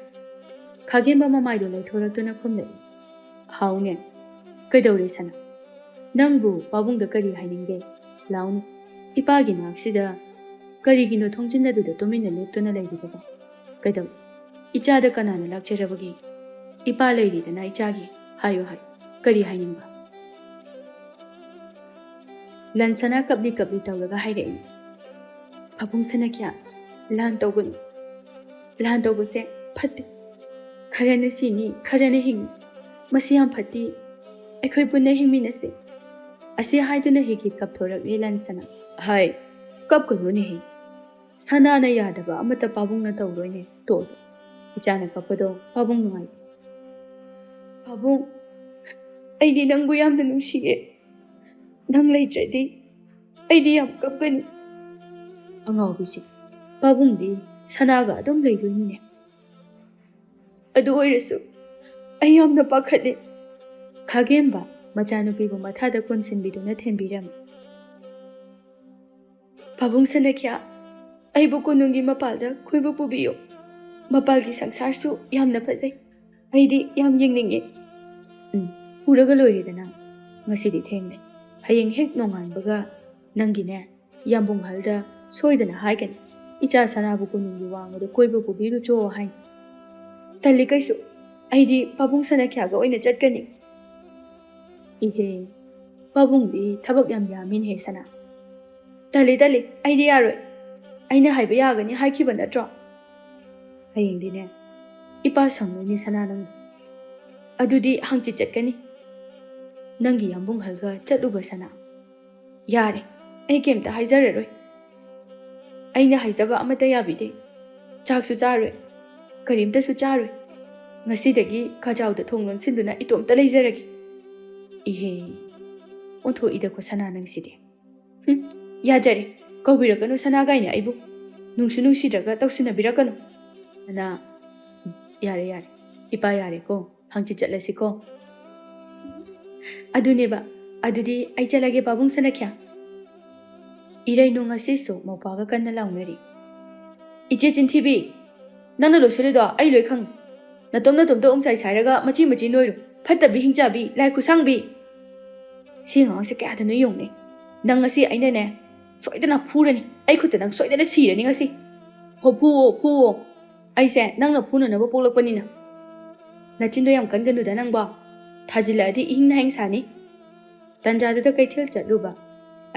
ꯈꯥꯒꯦꯝꯕ ꯃꯃꯥꯏꯗꯨ ꯂꯩꯊꯣꯔꯛꯇꯨꯅ ꯈꯨꯝꯂꯛꯏ꯫ "ꯍꯥꯎꯅꯦ꯫ ꯀꯩꯗꯧꯔꯦ ꯁꯅꯥ? ꯅꯪꯕꯨ ꯄꯥꯕꯨꯡꯗ ꯀꯔꯤ ꯍꯥꯏꯅꯤꯡꯒꯦ? ꯂꯥꯎꯅꯦ꯫ ꯏꯄꯥꯒꯤ ꯅꯥꯛꯁꯤꯗ ꯀꯔꯤꯒꯤꯅꯣ ꯊꯣꯡꯖꯤꯟ ꯑꯗꯨꯗ ꯇꯨꯃꯤꯟꯅ ꯂꯦꯞꯇꯨꯅ ꯂꯩꯔꯤꯕꯕꯣ? ꯀꯩꯗꯧꯔꯦ? ꯏꯆꯥꯗ ꯀꯅꯥꯅ ꯂꯥꯛꯆꯔꯕꯒꯦ? ꯏꯄꯥ ꯂꯩꯔꯤꯗꯅ ꯏꯆꯥꯒꯤ꯫ ꯍꯥꯏꯌꯨ, ꯍꯥꯏꯌꯨ꯫ ꯀꯔꯤ ꯍꯥꯏꯅꯤꯡꯕ?" ꯂꯟꯁꯅꯥ ꯀꯞꯂꯤ ꯀꯞꯂꯤ ꯇꯧꯔꯒ ꯍꯥꯏꯔꯛꯏ꯫ "ꯄꯥꯕꯨꯡ ꯁꯅꯥꯈ꯭ꯌꯥ, ꯂꯥꯟ ꯇꯧꯒꯅꯨ꯫ ꯂꯥꯟ ꯇꯧꯕꯁꯦ ꯐꯠꯇꯦ꯫ ꯈꯔꯅ ꯁꯤꯅꯤ, ꯈꯔꯅ ꯍꯤꯡꯅꯤ꯫ ꯃꯁꯤ ꯌꯥꯝ ꯐꯠꯇꯦ꯫ ꯑꯩꯈꯣꯏ ꯄꯨꯟꯅ ꯍꯤꯡꯃꯤꯟꯅꯁꯤ꯫" ꯑꯁꯤ ꯍꯥꯏꯗꯨꯅ ꯍꯤꯛ ꯍꯤꯛ ꯀꯞꯊꯣꯔꯛꯂꯦ ꯂꯟꯁꯅꯥ꯫ "ꯍꯥꯏ, ꯀꯞꯀꯅꯨꯅꯦꯍꯦ꯫ ꯁꯅꯥꯅ ꯌꯥꯗꯕ ꯑꯃꯠꯇ ꯄꯥꯕꯨꯡꯅ ꯇꯧꯔꯣꯏꯅꯦ꯫ ꯇꯣꯛꯑꯣ꯫ ꯏꯆꯥꯅ ꯀꯞꯄꯗꯣ ꯄꯥꯕꯨꯡ ꯅꯨꯡꯉꯥꯏꯇꯦ꯫" "ꯄꯥꯕꯨꯡ, ꯑꯩꯗꯤ ꯅꯪꯕꯨ ꯌꯥꯝꯅ ꯅꯨꯡꯁꯤꯌꯦ꯫ ꯅꯪ ꯂꯩꯇ꯭ꯔꯗꯤ ꯑꯩꯗꯤ ꯌꯥꯝ ꯀꯞꯀꯅꯤ꯫ ꯑꯉꯥꯎꯕꯤꯁꯦ, ꯄꯥꯕꯨꯡꯗꯤ ꯁꯅꯥꯒ ꯑꯗꯨꯝ ꯂꯩꯗꯣꯏꯅꯤꯅꯦ꯫ ꯑꯗꯨ ꯑꯣꯏꯔꯁꯨ ꯑꯩ ꯌꯥꯝꯅ ꯄꯥꯈꯠꯂꯦ꯫ ꯈꯥꯒꯦꯝꯕ ꯃꯆꯥꯅꯨꯄꯤꯕꯨ ꯃꯊꯥꯗ ꯀꯣꯟꯁꯤꯟꯕꯤꯗꯨꯅ ꯊꯦꯝꯕꯤꯔꯝꯃꯤ꯫ ꯄꯥꯕꯨꯡ ꯁꯅꯥꯈ꯭ꯌꯥ, ꯑꯩꯕꯨ ꯀꯣꯅꯨꯡꯒꯤ ꯃꯄꯥꯜꯗ ꯀꯣꯏꯕ ꯄꯨꯕꯤꯌꯨ꯫ ꯃꯄꯥꯜꯒꯤ ꯁꯪꯁꯥꯔꯁꯨ ꯌꯥꯝꯅ ꯐꯖꯩ꯫ ꯑꯩꯗꯤ ꯌꯥꯝ ꯌꯦꯡꯅꯤꯡꯉꯦ꯫ ꯎꯝ, ꯄꯨꯔꯒ ꯂꯣꯏꯔꯦꯗꯅ꯫ ꯉꯁꯤꯗꯤ ꯊꯦꯡꯂꯦ꯫ ꯍꯌꯦꯡ ꯍꯦꯛ ꯅꯣꯡꯉꯥꯟꯕꯒ ꯅꯪꯒꯤꯅꯦ, ꯌꯥꯝꯕꯨꯡ ꯑꯍꯜꯗ ꯁꯣꯏꯗꯅ ꯍꯥꯏꯒꯅꯤ, "ꯏꯆꯥ ꯁꯅꯥꯕꯨ ꯀꯣꯅꯨꯡꯒꯤ ꯋꯥꯡꯃꯗ ꯀꯣꯏꯕ ꯄꯨꯕꯤꯔꯨꯆꯣ" ꯍꯥꯏꯅ꯫ ꯇꯜꯂꯤ ꯀꯩꯁꯨ꯫ ꯑꯩꯗꯤ ꯄꯥꯕꯨꯡ ꯁꯅꯥꯈ꯭ꯌꯥꯒ ꯑꯣꯏꯅ ꯆꯠꯀꯅꯤ꯫ ꯏꯍꯦ, ꯄꯥꯕꯨꯡꯗꯤ ꯊꯕꯛ ꯌꯥꯝ ꯌꯥꯝꯃꯤꯅꯦꯍꯦ ꯁꯅꯥ꯫ ꯇꯜꯂꯤ, ꯇꯜꯂꯤ, ꯑꯩꯗꯤ ꯌꯥꯔꯣꯏ꯫ ꯑꯩꯅ ꯍꯥꯏꯕ ꯌꯥꯒꯅꯤ ꯍꯥꯏꯈꯤꯕ ꯅꯠꯇ꯭ꯔꯣ? ꯍꯌꯦꯡꯗꯤꯅꯦ, ꯏꯄꯥ ꯁꯪꯉꯣꯏꯅꯦ ꯁꯅꯥ ꯅꯪꯕꯨ꯫ ꯑꯗꯨꯗꯤ ꯍꯪꯆꯤꯠ ꯆꯠꯀꯅꯤ꯫ ꯅꯪꯒꯤ ꯌꯥꯝꯕꯨꯡ ꯑꯍꯜꯒ ꯆꯠꯂꯨꯕ ꯁꯅꯥ꯫ ꯌꯥꯔꯦ, ꯑꯩ ꯀꯩꯝꯇ ꯍꯥꯏꯖꯔꯔꯣꯏ꯫ ꯑꯩꯅ ꯍꯥꯏꯖꯕ ꯑꯃꯠꯇ ꯌꯥꯕꯤꯗꯦ꯫ ꯆꯥꯛꯁꯨ ꯆꯥꯔꯣꯏ, ꯀꯔꯤꯝꯇꯁꯨ ꯆꯥꯔꯣꯏ꯫ ꯉꯁꯤꯗꯒꯤ ꯀꯥꯖꯥꯎꯗ ꯊꯣꯡ ꯂꯣꯟꯁꯤꯟꯗꯨꯅ ꯏꯇꯣꯝꯇ ꯂꯩꯖꯔꯒꯦ꯫ ꯏꯍꯦ, ꯑꯣꯟꯊꯣꯛꯏꯗꯀꯣ ꯁꯅꯥ ꯅꯪꯁꯤꯗꯤ꯫ ꯍꯨꯝ, ꯌꯥꯖꯔꯦ, ꯀꯧꯕꯤꯔꯛꯀꯅꯨ ꯁꯅꯥ ꯀꯥꯏꯅ ꯑꯩꯕꯨ꯫ ꯅꯨꯡꯁꯨ ꯅꯨꯡꯁꯤꯗ꯭ꯔꯒ ꯇꯧꯁꯤꯟꯅꯕꯤꯔꯛꯀꯅꯨ꯫ ꯁꯅꯥ, ꯌꯥꯔꯦ, ꯌꯥꯔꯦ, ꯏꯄꯥ ꯌꯥꯔꯦꯀꯣ꯫ ꯍꯪꯆꯤꯠ ꯆꯠꯂꯁꯤꯀꯣ꯫ ꯑꯗꯨꯅꯦꯕ꯫ ꯑꯗꯨꯗꯤ ꯑꯩ ꯆꯠꯂꯒꯦ, ꯄꯥꯕꯨꯡ ꯁꯅꯥꯈ꯭ꯌꯥ꯫ ꯏꯔꯩꯅꯨ ꯉꯁꯤꯁꯨ ꯃꯧꯄ꯭ꯋꯥꯒ ꯀꯟꯅ ꯂꯥꯎꯅꯔꯤ꯫ "ꯏꯆꯦ ꯆꯤꯟꯊꯤꯕꯤ, ꯅꯪꯅ ꯂꯣꯏꯁꯤꯜꯂꯤꯗꯣ ꯑꯩ ꯂꯣꯏ ꯈꯪꯉꯤ꯫ ꯅꯇꯣꯝ ꯅꯇꯣꯝꯇ ꯎꯝꯁꯥꯏ ꯁꯥꯏꯔꯒ ꯃꯆꯤ ꯃꯆꯤ ꯅꯣꯏꯔꯨ꯫ ꯐꯠꯇꯕꯤ, ꯍꯤꯡꯆꯥꯕꯤ, ꯂꯥꯏ ꯈꯨꯁꯥꯡꯕꯤ꯫ ꯁꯤ ꯑꯉꯥꯡꯁꯦ ꯀꯌꯥꯗꯅꯣ ꯌꯦꯡꯉꯨꯅꯦ꯫ ꯅꯪ ꯉꯁꯤ ꯑꯩꯅꯅꯦ, ꯁꯣꯏꯗꯅ ꯐꯨꯔꯅꯤ꯫ ꯑꯩ ꯈꯨꯠꯇ ꯅꯪ ꯁꯣꯏꯗꯅ ꯁꯤꯔꯅꯤ ꯉꯁꯤ꯫ ꯍꯣ, ꯐꯨꯋꯣ, ꯐꯨꯋꯣ꯫ ꯑꯩꯁꯦ ꯅꯪꯅ ꯐꯨꯅꯅꯕ ꯄꯣꯛꯂꯛꯄꯅꯤꯅ꯫ ꯅꯆꯤꯟꯗꯣ ꯌꯥꯝ ꯀꯟꯒꯅꯨꯗ ꯅꯪꯕꯣ꯫ ꯊꯥꯖꯤꯜꯂꯛꯑꯗꯤ ꯏꯍꯤꯡ ꯅꯥꯍꯤꯡ ꯁꯥꯅꯤ꯫" ꯇꯟꯖꯥꯗꯨꯗ ꯀꯩꯊꯦꯜ ꯆꯠꯂꯨꯕ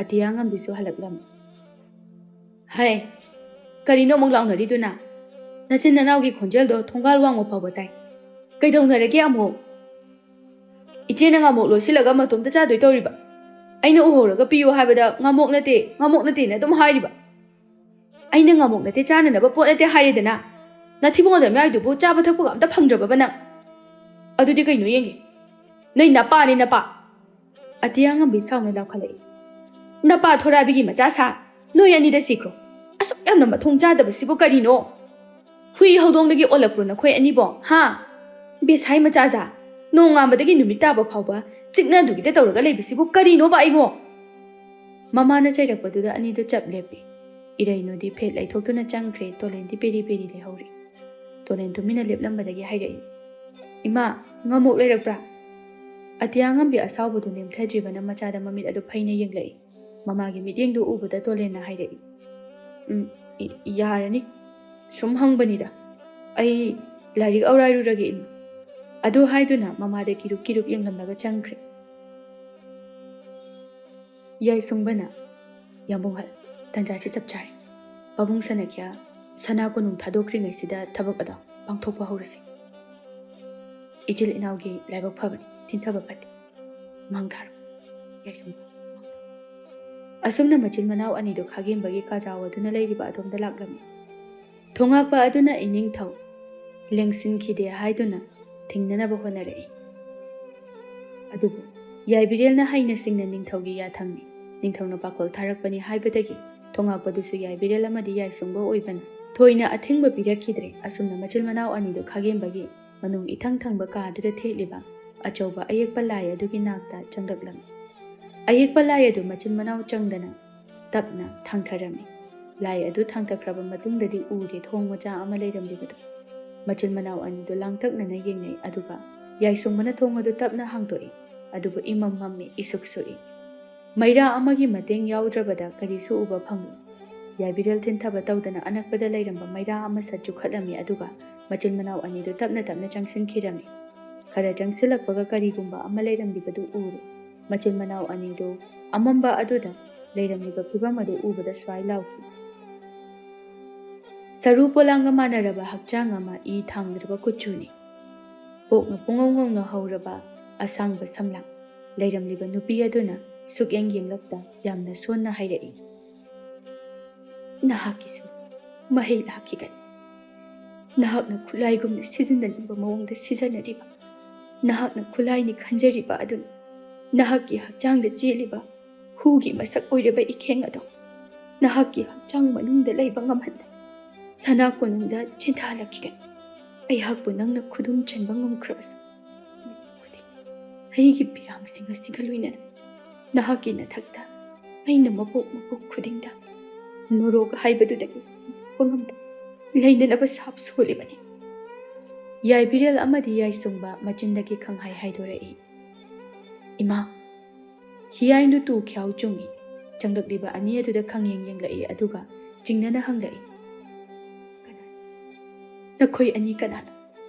ꯑꯇꯤꯌꯥꯉꯝꯕꯤꯁꯨ ꯍꯜꯂꯛꯂꯝꯃꯤ꯫ "ꯍꯩ, ꯀꯔꯤꯅꯣ ꯑꯃꯨꯛ ꯂꯥꯎꯅꯔꯤꯗꯨꯅ? ꯅꯆꯤꯟ ꯅꯅꯥꯎꯒꯤ ꯈꯣꯟꯖꯦꯜꯗꯣ ꯊꯣꯡꯒꯥꯜ ꯋꯥꯡꯃ ꯐꯥꯎꯕ ꯇꯥꯏ꯫ ꯀꯩꯗꯧꯅꯔꯒꯦ ꯑꯃꯨꯛ? ꯏꯆꯦꯅ ꯉꯥꯃꯣꯛ ꯂꯣꯏꯁꯤꯜꯂꯒ ꯃꯇꯣꯝꯇ ꯆꯥꯗꯣꯏ ꯇꯧꯔꯤꯕ꯫ ꯑꯩꯅ ꯎꯍꯧꯔꯒ ꯄꯤꯌꯨ ꯍꯥꯏꯕꯗ ꯉꯥꯃꯣꯛ ꯅꯠꯇꯦ, ꯉꯥꯃꯣꯛ ꯅꯠꯇꯦꯅ ꯑꯗꯨꯝ ꯍꯥꯏꯔꯤꯕ꯫ ꯑꯩꯅ ꯉꯥꯃꯣꯛ ꯅꯠꯇꯦ, ꯆꯥꯅꯅꯕ ꯄꯣꯠ ꯅꯠꯇꯦ ꯍꯥꯏꯔꯦꯗꯅ꯫ ꯅꯊꯤꯕꯣꯡ ꯑꯗꯨꯝ ꯌꯥꯎꯏꯗꯨꯕꯨ ꯆꯥꯕ ꯊꯛꯄꯒ ꯑꯝꯇ ꯐꯪꯗ꯭ꯔꯕꯕ ꯅꯪ? ꯑꯗꯨꯗꯤ ꯀꯩꯅꯣ ꯌꯦꯡꯒꯦ꯫ ꯅꯣꯏ ꯅꯄꯥꯅꯤ ꯅꯄꯥ꯫ ꯑꯇꯤꯌꯥꯉꯝꯕꯤ ꯁꯥꯎꯅ ꯂꯥꯎꯈꯠꯂꯛꯏ꯫ "ꯅꯄꯥ ꯊꯣꯔꯥꯕꯤꯒꯤ ꯃꯆꯥ ꯁꯥ, ꯅꯣꯏ ꯑꯅꯤꯗ ꯁꯤꯈ꯭ꯔꯣ꯫ ꯑꯁꯨꯛ ꯌꯥꯝꯅ ꯃꯊꯣꯡ ꯆꯥꯗꯕꯁꯤꯕꯨ ꯀꯔꯤꯅꯣ? ꯍꯨꯏ ꯍꯧꯗꯣꯡꯗꯒꯤ ꯑꯣꯜꯂꯛꯄ꯭ꯔꯣ ꯅꯈꯣꯏ ꯑꯅꯤꯕꯣ, ꯍꯥ? ꯕꯦꯁꯥꯏ ꯃꯆꯥꯖꯥ, ꯅꯣꯡꯉꯥꯟꯕꯗꯒꯤ ꯅꯨꯃꯤꯠ ꯇꯥꯕ ꯐꯥꯎꯕ ꯆꯤꯛꯅꯗꯨꯒꯤꯗ ꯇꯧꯔꯒ ꯂꯩꯕꯁꯤꯕꯨ ꯀꯔꯤꯅꯣꯕ ꯑꯩꯕꯣ?" ꯃꯃꯥꯅ ꯆꯩꯔꯛꯄꯗꯨꯗ ꯑꯅꯤꯗꯨ ꯆꯞ ꯂꯦꯞꯄꯤ꯫ ꯏꯔꯩꯅꯨꯗꯤ ꯐꯦꯠ ꯂꯩꯊꯣꯛꯇꯨꯅ ꯆꯪꯈ꯭ꯔꯦ, ꯇꯣꯂꯦꯟꯗꯤ ꯄꯦꯔꯤ ꯄꯦꯔꯤ ꯂꯩꯍꯧꯔꯤ꯫ ꯇꯣꯂꯦꯟ ꯇꯨꯃꯤꯟꯅ ꯂꯦꯞꯂꯝꯕꯗꯒꯤ ꯍꯥꯏꯔꯛꯏ, "ꯏꯃꯥ, ꯉꯝꯃꯣꯛ ꯂꯩꯔꯛꯄ꯭ꯔꯥ?" ꯑꯇꯤꯌꯥꯉꯝꯕꯤ ꯑꯁꯥꯎꯕꯗꯨ ꯅꯦꯝꯊꯗ꯭ꯔꯤꯕꯅ ꯃꯆꯥꯗ ꯃꯃꯤꯠ ꯑꯗꯨ ꯐꯩꯅ ꯌꯦꯡꯂꯛꯏ꯫ ꯃꯃꯥꯒꯤ ꯃꯤꯠꯌꯦꯡꯗꯨ ꯎꯕꯗ ꯇꯣꯂꯦꯟꯅ ꯍꯥꯏꯔꯛꯏ, "ꯎꯝ, ꯏ-, ꯌꯥꯔꯅꯤ꯫ ꯁꯨꯝ ꯍꯪꯕꯅꯤꯗ꯫ ꯑꯩ ꯂꯥꯏꯔꯤꯛ ꯑꯧꯔꯥꯏꯔꯨꯔꯒꯦ, ꯏꯃꯥ"꯫ ꯑꯗꯨ ꯍꯥꯏꯗꯨꯅ ꯃꯃꯥꯗ ꯀꯤꯔꯨꯞ ꯀꯤꯔꯨꯞ ꯌꯦꯡꯂꯝꯂꯒ ꯆꯪꯈ꯭ꯔꯦ꯫ ꯌꯥꯏꯁꯨꯡꯕꯅ, "ꯌꯥꯝꯕꯨꯡꯍꯜ, ꯇꯟꯖꯥꯁꯤ ꯆꯞ ꯆꯥꯔꯦ꯫ ꯄꯥꯕꯨꯡ ꯁꯅꯥꯈ꯭ꯌꯥ ꯁꯅꯥ ꯀꯣꯅꯨꯡ ꯊꯥꯗꯣꯛꯈ꯭ꯔꯤꯉꯩꯁꯤꯗ ꯊꯕꯛ ꯑꯗꯣ ꯄꯥꯡꯊꯣꯛꯄ ꯍꯧꯔꯁꯤ꯫ ꯏꯆꯤꯜ ꯏꯅꯥꯎꯒꯤ ꯂꯥꯏꯕꯛ ꯐꯕꯅꯤ, ꯊꯤꯟꯊꯕ ꯐꯠꯇꯦ꯫ ꯃꯥꯡ ꯊꯥꯔꯣ, ꯌꯥꯏꯁꯨꯡꯕ, ꯃꯥꯡ ꯊꯥꯔꯣ"꯫ ꯑꯁꯨꯝꯅ ꯃꯆꯤꯟ ꯃꯅꯥꯎ ꯑꯅꯤꯗꯨ ꯈꯥꯒꯦꯝꯕꯒꯤ ꯀꯥꯖꯥꯎ ꯑꯗꯨꯅ ꯂꯩꯔꯤꯕ ꯑꯗꯣꯝꯗ ꯂꯥꯛꯂꯝꯃꯤ꯫ ꯊꯣꯉꯥꯛꯄ ꯑꯗꯨꯅ ꯏꯅꯤꯡꯊꯧ ꯂꯦꯡꯁꯤꯟꯈꯤꯗꯦ ꯍꯥꯏꯗꯨꯅ ꯊꯤꯡꯅꯅꯕ ꯍꯣꯠꯅꯔꯛꯏ꯫ ꯑꯗꯨꯕꯨ ꯌꯥꯏꯕꯤꯔꯦꯜꯅ ꯍꯩꯅ ꯁꯤꯡꯅ ꯅꯤꯡꯊꯧꯒꯤ ꯌꯥꯊꯪꯅꯤ, ꯅꯤꯡꯊꯧꯅ ꯄꯥꯈꯣꯜ ꯊꯥꯔꯛꯄꯅꯤ ꯍꯥꯏꯕꯗꯒꯤ ꯊꯣꯉꯥꯛꯄꯗꯨꯁꯨ ꯌꯥꯏꯕꯤꯔꯦꯜ ꯑꯃꯗꯤ ꯌꯥꯏꯁꯨꯡꯕ ꯑꯣꯏꯕꯅ ꯊꯣꯏꯅ ꯑꯊꯤꯡꯕ ꯄꯤꯔꯛꯈꯤꯗ꯭ꯔꯦ꯫ ꯑꯁꯨꯝꯅ ꯃꯆꯤꯟ ꯃꯅꯥꯎ ꯑꯅꯤꯗꯨ ꯈꯥꯒꯦꯝꯕꯒꯤ ꯃꯅꯨꯡ ꯏꯊꯪ ꯊꯪꯕ ꯀꯥꯗꯨꯗ ꯊꯦꯠꯂꯤꯕ ꯑꯆꯧꯕ ꯑꯌꯦꯛꯄ ꯂꯥꯏ ꯑꯗꯨꯒꯤ ꯅꯥꯛꯇ ꯆꯪꯂꯛꯂꯝꯃꯤ꯫ ꯑꯌꯦꯛꯄ ꯂꯥꯏ ꯑꯗꯨ ꯃꯆꯤꯟ ꯃꯅꯥꯎ ꯆꯪꯗꯅ ꯇꯞꯅ ꯊꯥꯡꯊꯔꯝꯃꯤ꯫ ꯂꯥꯏ ꯑꯗꯨ ꯊꯥꯡꯊꯈ꯭ꯔꯕ ꯃꯇꯨꯡꯗꯗꯤ ꯎꯔꯦ ꯊꯣꯡ ꯃꯆꯥ ꯑꯃ ꯂꯩꯔꯝꯂꯤꯕꯗꯨ꯫ ꯃꯆꯤꯟ ꯃꯅꯥꯎ ꯑꯅꯤꯗꯨ ꯂꯥꯡꯇꯛꯅꯅ ꯌꯦꯡꯅꯩ, ꯑꯗꯨꯒ ꯌꯥꯏꯁꯨꯡꯕꯅ ꯊꯣꯡ ꯑꯗꯨ ꯇꯞꯅ ꯍꯥꯡꯗꯣꯛꯏ, ꯑꯗꯨꯕꯨ ꯏꯃꯝ ꯃꯝꯃꯤ, ꯏꯁꯨꯛ ꯁꯨꯛꯏ꯫ ꯃꯩꯔꯥ ꯑꯃꯒꯤ ꯃꯇꯦꯡ ꯌꯥꯎꯗ꯭ꯔꯕꯗ ꯀꯔꯤꯁꯨ ꯎꯕ ꯐꯪꯂꯣꯏ꯫ ꯌꯥꯏꯕꯤꯔꯦꯜ ꯊꯤꯟꯊꯕ ꯇꯧꯗꯅ ꯑꯅꯛꯄꯗ ꯂꯩꯔꯝꯕ ꯃꯩꯔꯥ ꯑꯃ ꯁꯠ ꯆꯨꯈꯠꯂꯝꯃꯤ, ꯑꯗꯨꯒ ꯃꯆꯤꯟ ꯃꯅꯥꯎ ꯑꯅꯤꯗꯨ ꯇꯞꯅ ꯇꯞꯅ ꯆꯪꯁꯤꯟꯈꯤꯔꯝꯃꯤ꯫ ꯈꯔ ꯆꯪꯁꯤꯜꯂꯛꯄꯒ ꯀꯔꯤꯒꯨꯝꯕ ꯑꯃ ꯂꯩꯔꯝꯂꯤꯕꯗꯨ ꯎꯔꯦ꯫ ꯃꯆꯤꯟ ꯃꯅꯥꯎ ꯑꯅꯤꯗꯨ ꯑꯃꯝꯕ ꯑꯗꯨꯗ ꯂꯩꯔꯝꯂꯤꯕ ꯐꯤꯕꯝ ꯑꯗꯨ ꯎꯕꯗ ꯁ꯭ꯋꯥꯏ ꯂꯥꯎꯈꯤ꯫ ꯁꯔꯨ ꯄꯣꯂꯥꯡꯒ ꯃꯥꯟꯅꯔꯕ ꯍꯛꯆꯥꯡ ꯑꯃ, ꯏ ꯊꯥꯡꯗ꯭ꯔꯕ ꯀꯨꯆꯨꯅꯤ꯫ ꯄꯣꯛꯅ ꯄꯨꯡꯉꯧ ꯉꯧꯅ ꯍꯧꯔꯕ ꯑꯁꯥꯡꯕ ꯁꯝꯂꯥꯡ꯫ ꯂꯩꯔꯝꯂꯤꯕ ꯅꯨꯄꯤ ꯑꯗꯨꯅ ꯁꯨꯛꯌꯦꯡ ꯌꯦꯡꯂꯛꯇ ꯌꯥꯝꯅ ꯁꯣꯟꯅ ꯍꯥꯏꯔꯛꯏ, "ꯅꯍꯥꯛꯀꯤꯁꯨ ꯃꯍꯩ ꯂꯥꯛꯈꯤꯒꯅꯤ꯫ ꯅꯍꯥꯛꯅ ꯈꯨꯠꯂꯥꯏꯒꯨꯝꯅ ꯁꯤꯖꯤꯟꯅꯅꯤꯡꯕ ꯃꯑꯣꯡꯗ ꯁꯤꯖꯤꯟꯅꯔꯤꯕ, ꯅꯍꯥꯛꯅ ꯈꯨꯠꯂꯥꯏꯅꯤ ꯈꯟꯖꯔꯤꯕ ꯑꯗꯨꯅ ꯅꯍꯥꯛꯀꯤ ꯍꯛꯆꯥꯡꯗ ꯆꯦꯜꯂꯤꯕ ꯍꯨꯒꯤ ꯃꯁꯛ ꯑꯣꯏꯔꯕ ꯏꯈꯦꯡ ꯑꯗꯣ ꯅꯍꯥꯛꯀꯤ ꯍꯛꯆꯥꯡ ꯃꯅꯨꯡꯗ ꯂꯩꯕ ꯉꯝꯍꯟꯗ ꯁꯅꯥ ꯀꯣꯅꯨꯡꯗ ꯆꯦꯟꯊꯍꯜꯂꯛꯈꯤꯒꯅꯤ꯫ ꯑꯩꯍꯥꯛꯄꯨ ꯅꯪꯅ ꯈꯨꯗꯨꯝ ꯆꯟꯕ ꯉꯝꯈ꯭ꯔꯕꯁꯨ, ꯑꯩꯒꯤ ꯄꯤꯔꯥꯡꯁꯤꯡ ꯑꯁꯤꯒ ꯂꯣꯏꯅꯅ ꯅꯍꯥꯛꯀꯤ ꯅꯊꯛꯇ ꯑꯩꯅ ꯃꯄꯣꯛ ꯃꯄꯣꯛ ꯈꯨꯗꯤꯡꯗ ꯅꯣꯔꯣꯛ ꯍꯥꯏꯕꯗꯨꯗꯒꯤ ꯉꯝꯗ ꯂꯩꯅꯅꯕ ꯁꯥꯞ ꯁꯣꯜꯂꯤꯕꯅꯤ꯫ ꯌꯥꯏꯕꯤꯔꯦꯜ ꯑꯃꯗꯤ ꯌꯥꯏꯁꯨꯡꯕ ꯃꯆꯤꯟꯗꯒꯤ ꯈꯪꯍꯥꯏ ꯍꯥꯏꯗꯣꯔꯛꯏ, "ꯏꯃꯥ!" ꯍꯤꯌꯥꯏꯅꯨ ꯇꯨ ꯈ꯭ꯌꯥꯎ ꯆꯨꯡꯏ꯫ ꯆꯪꯂꯛꯂꯤꯕ ꯑꯅꯤ ꯑꯗꯨꯗ ꯈꯪꯌꯦꯡ ꯌꯦꯡꯂꯛꯏ, ꯑꯗꯨꯒ ꯆꯤꯡꯅꯅ ꯍꯪꯂꯛꯏ, "ꯀꯅꯥ? ꯅꯈꯣꯏ ꯑꯅꯤ ꯀꯅꯥꯅꯣ?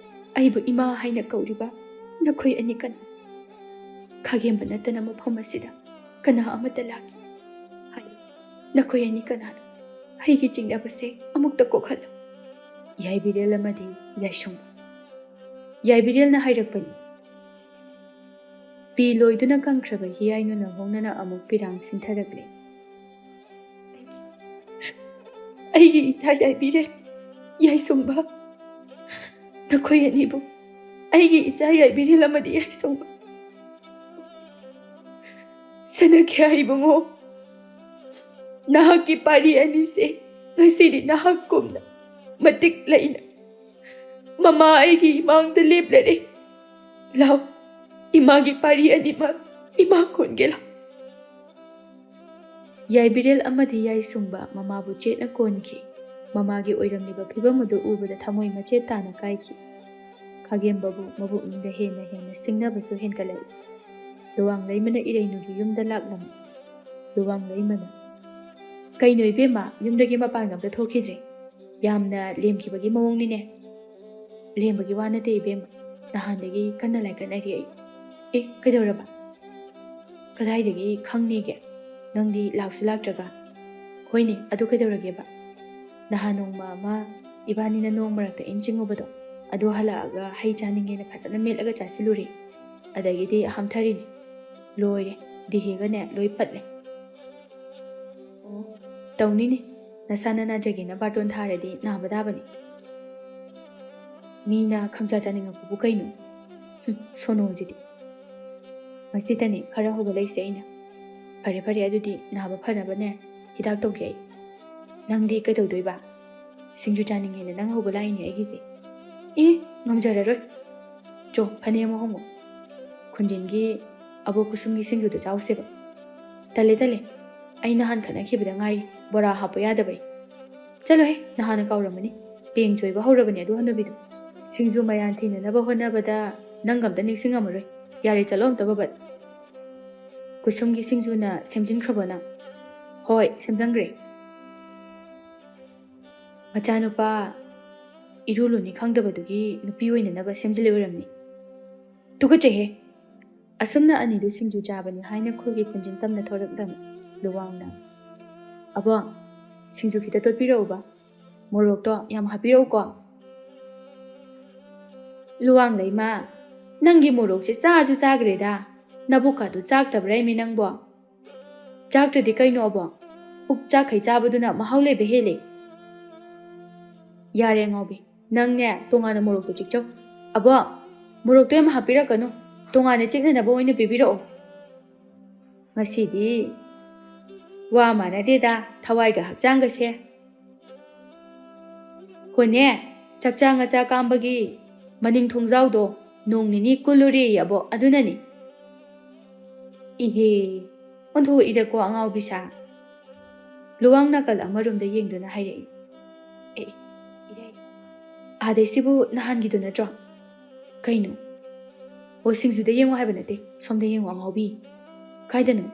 ꯑꯩꯕꯨ ꯏꯃꯥ ꯍꯥꯏꯅ ꯀꯧꯔꯤꯕ ꯅꯈꯣꯏ ꯑꯅꯤ ꯀꯅꯥ? ꯈꯥꯒꯦꯝꯕ ꯅꯠꯇꯅ ꯃꯐꯝ ꯑꯁꯤꯗ ꯀꯅꯥ ꯑꯃꯠꯇ ꯂꯥꯛꯈꯤ? ꯍꯥꯏ, ꯅꯈꯣꯏ ꯑꯅꯤ ꯀꯅꯥꯅꯣ? ꯑꯩꯒꯤ ꯆꯤꯡꯅꯕꯁꯦ ꯑꯃꯨꯛꯇ ꯀꯣꯛꯍꯜꯂꯨ꯫" ꯌꯥꯏꯕꯤꯔꯦꯜ ꯑꯃꯗꯤ ꯌꯥꯏꯁꯨꯡ꯫ ꯌꯥꯏꯕꯤꯔꯦꯜꯅ ꯍꯥꯏꯔꯛꯄꯅꯤ, ꯄꯤ ꯂꯣꯏꯗꯨꯅ ꯀꯪꯈ꯭ꯔꯕ ꯍꯤꯌꯥꯏꯅꯨꯅ ꯍꯣꯡꯅꯅ ꯑꯃꯨꯛ ꯄꯤꯔꯥꯡ ꯁꯤꯟꯊꯔꯛꯂꯦ꯫ "ꯑꯩꯒꯤ ꯏꯆꯥ ꯌꯥꯏꯕꯤꯔꯦꯜ, ꯌꯥꯏꯁꯨꯡꯕ, ꯅꯈꯣꯏ ꯑꯅꯤꯕꯨ, ꯑꯩꯒꯤ ꯏꯆꯥ ꯌꯥꯏꯕꯤꯔꯦꯜ ꯑꯃꯗꯤ ꯌꯥꯏꯁꯨꯡꯕ, ꯁꯅꯥꯈ꯭ꯌꯥ ꯏꯕꯨꯡꯉꯣ, ꯅꯍꯥꯛꯀꯤ ꯄꯥꯔꯤ ꯑꯅꯤꯁꯦ ꯉꯁꯤꯗꯤ ꯅꯍꯥꯛ ꯀꯨꯝꯅ ꯃꯇꯤꯛ ꯂꯩꯅ ꯃꯃꯥ ꯑꯩꯒꯤ ꯏꯃꯥꯡꯗ ꯂꯦꯞꯂꯔꯦ꯫ ꯂꯥꯎ, ꯏꯃꯥꯒꯤ ꯄꯥꯔꯤ ꯑꯅꯤꯃꯛ ꯏꯃꯥ ꯀꯣꯟꯒꯦ ꯂꯥꯎ꯫" ꯌꯥꯏꯕꯤꯔꯦꯜ ꯑꯃꯗꯤ ꯌꯥꯏꯁꯨꯡꯕ ꯃꯃꯥꯕꯨ ꯆꯦꯠꯅ ꯀꯣꯟꯈꯤ꯫ ꯃꯃꯥꯒꯤ ꯑꯣꯏꯔꯝꯂꯤꯕ ꯐꯤꯕꯝ ꯑꯗꯨ ꯎꯕꯗ ꯊꯃꯣꯏ ꯃꯆꯦꯠ ꯇꯥꯅ ꯀꯥꯏꯈꯤ꯫ ꯈꯥꯒꯦꯝꯕꯕꯨ ꯃꯕꯨꯛꯅꯤꯡꯗ ꯍꯦꯟꯅ ꯍꯦꯟꯅ ꯁꯤꯡꯅꯕꯁꯨ ꯍꯦꯟꯒꯠꯂꯛꯏ꯫ ꯂꯨꯋꯥꯡ ꯂꯩꯃꯅ ꯏꯔꯩꯅꯨꯒꯤ ꯌꯨꯝꯗ ꯂꯥꯛꯂꯝꯃꯤ꯫ ꯂꯨꯋꯥꯡ ꯂꯩꯃꯅ, "ꯀꯩꯅꯣ ꯏꯕꯦꯝꯃ, ꯌꯨꯝꯗꯒꯤ ꯃꯄꯥꯟꯒ ꯑꯝꯇ ꯊꯣꯛꯈꯤꯗ꯭ꯔꯦ? ꯌꯥꯝꯅ ꯂꯦꯝꯈꯤꯕꯒꯤ ꯃꯑꯣꯡꯅꯤꯅꯦ꯫" "ꯂꯦꯝꯕꯒꯤ ꯋꯥ ꯅꯠꯇꯦ ꯏꯕꯦꯝꯃ, ꯅꯍꯥꯟꯗꯒꯤ ꯀꯟꯅ ꯂꯥꯏꯀꯠꯅꯔꯤ ꯑꯩ꯫" "ꯑꯦ, ꯀꯩꯗꯧꯔꯕ? ꯀꯗꯥꯏꯗꯒꯤ ꯈꯪꯅꯤꯒꯦ? ꯅꯪꯗꯤ ꯂꯥꯛꯁꯨ ꯂꯥꯛꯇ꯭ꯔꯒ꯫" "ꯍꯣꯏꯅꯦ, ꯑꯗꯨ ꯀꯩꯗꯧꯔꯒꯦꯕ?" "ꯅꯍꯥꯟ ꯅꯣꯡꯃ ꯑꯃ ꯏꯕꯥꯅꯤꯅ ꯅꯣꯡ ꯃꯔꯛꯇ ꯏꯟ ꯆꯤꯡꯉꯨꯕꯗꯣ, ꯑꯗꯨ ꯍꯜꯂꯛꯑꯒ ꯍꯩ ꯆꯥꯅꯤꯡꯉꯦꯅ ꯐꯖꯅ ꯃꯦꯠꯂꯒ ꯆꯥꯁꯤꯜꯂꯨꯔꯦ꯫ ꯑꯗꯒꯤꯗꯤ ꯍꯥꯝꯊꯔꯤꯅꯦ꯫ ꯂꯣꯏꯔꯦ, ꯗꯤꯍꯦꯒꯅꯦ ꯂꯣꯏ ꯄꯠꯂꯦ꯫" "ꯑꯣ, ꯇꯧꯅꯤꯅꯦ, ꯅꯁꯥꯅ ꯅꯥꯖꯒꯦꯅ ꯕꯥꯔꯇꯣꯟ ꯊꯥꯔꯗꯤ ꯅꯥꯕ ꯇꯥꯕꯅꯤ꯫ ꯃꯤꯅ ꯈꯪꯆꯥ ꯆꯥꯅꯤꯡꯉꯛꯄꯕꯨ ꯀꯩꯅꯣ? ꯍꯨꯝ, ꯁꯣꯅꯣꯁꯤꯗꯤ꯫" ꯉꯁꯤꯇꯅꯤ ꯈꯔ ꯍꯧꯒꯠꯂꯛꯏꯁꯦ ꯑꯩꯅ꯫ ꯐꯔꯦ ꯐꯔꯦ, ꯑꯗꯨꯗꯤ ꯅꯥꯕ ꯐꯅꯕꯅꯦ ꯍꯤꯗꯥꯛ ꯇꯧꯒꯦ ꯑꯩ꯫ ꯅꯪꯗꯤ ꯀꯩꯗꯧꯗꯣꯏꯕ? ꯁꯤꯡꯖꯨ ꯆꯥꯅꯤꯡꯉꯦꯅ ꯅꯪ ꯍꯧꯕ ꯂꯥꯛꯏꯅꯦ ꯑꯩꯒꯤꯁꯦ꯫ ꯏ, ꯉꯝꯖꯔꯔꯣꯏ꯫ ꯆꯣ, ꯐꯅꯦꯛ ꯑꯃ ꯍꯣꯡꯉꯣ꯫ ꯈꯨꯟꯖꯤꯟꯒꯤ ꯑꯕꯣꯛ ꯀꯨꯁꯨꯝꯒꯤ ꯁꯤꯡꯖꯨꯗꯣ ꯆꯥꯎꯁꯦꯕ꯫ ꯇꯜꯂꯦ ꯇꯜꯂꯦ, ꯑꯩ ꯅꯍꯥꯟ ꯈꯠꯅꯈꯤꯕꯗ ꯉꯥꯏꯔꯤ ꯕꯣꯔꯥ ꯍꯥꯞꯄ ꯌꯥꯗꯕꯩ꯫ ꯆꯠꯂꯣꯍꯦ, ꯅꯍꯥꯟꯅ ꯀꯥꯎꯔꯝꯃꯅꯤ꯫ ꯄꯦꯡ ꯆꯣꯏꯕ ꯍꯧꯔꯕꯅꯦ ꯑꯗꯨ ꯍꯅꯨꯕꯤꯗꯣ꯫ ꯁꯤꯡꯖꯨ ꯃꯌꯥꯟ ꯊꯤꯅꯅꯕ ꯍꯣꯠꯅꯕꯗ ꯅꯪꯒ ꯑꯝꯇ ꯅꯤꯡꯁꯤꯡꯉꯝꯃꯔꯣꯏ꯫ ꯌꯥꯔꯦ, ꯆꯠꯂꯣ ꯑꯝꯇ ꯕꯕꯠ꯫ ꯀꯨꯁꯨꯝꯒꯤ ꯁꯤꯡꯖꯨꯅ ꯁꯦꯝꯖꯤꯟꯈ꯭ꯔꯕꯣ ꯅꯪ? ꯍꯣꯏ, ꯁꯦꯝꯖꯤꯟꯈ꯭ꯔꯦ꯫ ꯃꯆꯥꯅꯨꯄꯥ ꯏꯔꯨ ꯂꯨꯅꯤ ꯈꯪꯗꯕꯗꯨꯒꯤ ꯅꯨꯄꯤ ꯑꯣꯏꯅꯅꯕ ꯁꯦꯝꯖꯤꯜꯂꯤ ꯑꯣꯏꯔꯝꯅꯤ꯫ ꯇꯨꯀꯠꯆꯩꯍꯦ! ꯑꯁꯨꯝꯅ ꯑꯅꯤꯗꯨ ꯁꯤꯡꯖꯨ ꯆꯥꯕꯅꯤ ꯍꯥꯏꯅ ꯈꯨꯜꯒꯤ ꯈꯨꯟꯖꯤꯟ ꯇꯝꯅ ꯊꯣꯔꯛꯂꯝꯃꯤ꯫ ꯂꯨꯋꯥꯡꯅ, "ꯑꯕꯣ, ꯁꯤꯡꯖꯨ ꯈꯤꯇ ꯇꯣꯠꯄꯤꯔꯛꯎꯕ꯫ ꯃꯣꯔꯣꯛꯇꯣ ꯌꯥꯝ ꯍꯥꯞꯄꯤꯔꯛꯎꯀꯣ꯫" "ꯂꯨꯋꯥꯡ ꯂꯩꯃ, ꯅꯪꯒꯤ ꯃꯣꯔꯣꯛꯁꯦ ꯆꯥꯁꯨ ꯆꯥꯈ꯭ꯔꯦꯗ꯫ ꯅꯕꯨꯛꯀꯥꯗꯨ ꯆꯥꯛꯇꯕ꯭ꯔꯥ ꯏꯃꯤ ꯅꯪꯕꯣ?" "ꯆꯥꯛꯇ꯭ꯔꯗꯤ ꯀꯩꯅꯣ ꯑꯕꯣ? ꯄꯨꯛ ꯆꯥꯛꯈꯩ ꯆꯥꯕꯗꯨꯅ ꯃꯍꯥꯎ ꯂꯩꯕ ꯍꯦꯜꯂꯦ꯫" "ꯌꯥꯔꯦ ꯑꯉꯥꯎꯕꯤ, ꯅꯪꯅꯦ ꯇꯣꯉꯥꯟꯅ ꯃꯣꯔꯣꯛꯇꯣ ꯆꯤꯛꯆꯧ꯫ ꯑꯕꯣ, ꯃꯣꯔꯣꯛꯇꯣ ꯌꯥꯝ ꯍꯥꯞꯄꯤꯔꯛꯀꯅꯨ, ꯇꯣꯉꯥꯟꯅ ꯆꯤꯛꯅꯅꯕ ꯑꯣꯏꯅ ꯄꯤꯕꯤꯔꯛꯑꯣ꯫" ꯉꯁꯤꯗꯤ ꯋꯥ ꯃꯥꯟꯅꯗꯦꯗ, ꯊꯋꯥꯏꯒ ꯍꯛꯆꯥꯡꯒꯁꯦ꯫ "ꯍꯣꯅꯦ, ꯆꯥꯛꯆꯥ ꯉꯆꯥ ꯀꯥꯝꯕꯒꯤ ꯃꯅꯤꯡ ꯊꯣꯡꯖꯥꯎꯗꯣ ꯅꯣꯡ ꯅꯤꯅꯤ ꯀꯨꯜꯂꯨꯔꯦꯌꯦ ꯑꯕꯣ, ꯑꯗꯨꯅꯅꯤ꯫" "ꯏꯍꯦ, ꯑꯣꯟꯊꯣꯛꯏꯗꯀꯣ ꯑꯉꯥꯎꯕꯤ ꯁꯥ꯫" ꯂꯨꯋꯥꯡ ꯅꯥꯀꯜ ꯑꯃꯔꯣꯝꯗ ꯌꯦꯡꯗꯨꯅ ꯍꯥꯏꯔꯛꯏ꯫ "ꯑꯦ, ꯏꯔꯩ, ꯑꯥꯗꯩꯁꯤꯕꯨ ꯅꯍꯥꯟꯒꯤꯗꯨ ꯅꯠꯇ꯭ꯔꯣ?" "ꯀꯩꯅꯣ?" "ꯑꯣ, ꯁꯤꯡꯖꯨꯗ ꯌꯦꯡꯉꯣ ꯍꯥꯏꯕ ꯅꯠꯇꯦ, ꯁꯣꯝꯗ ꯌꯦꯡꯉꯣ ꯑꯉꯥꯎꯕꯤ꯫" "ꯀꯥꯏꯗꯅꯣ?"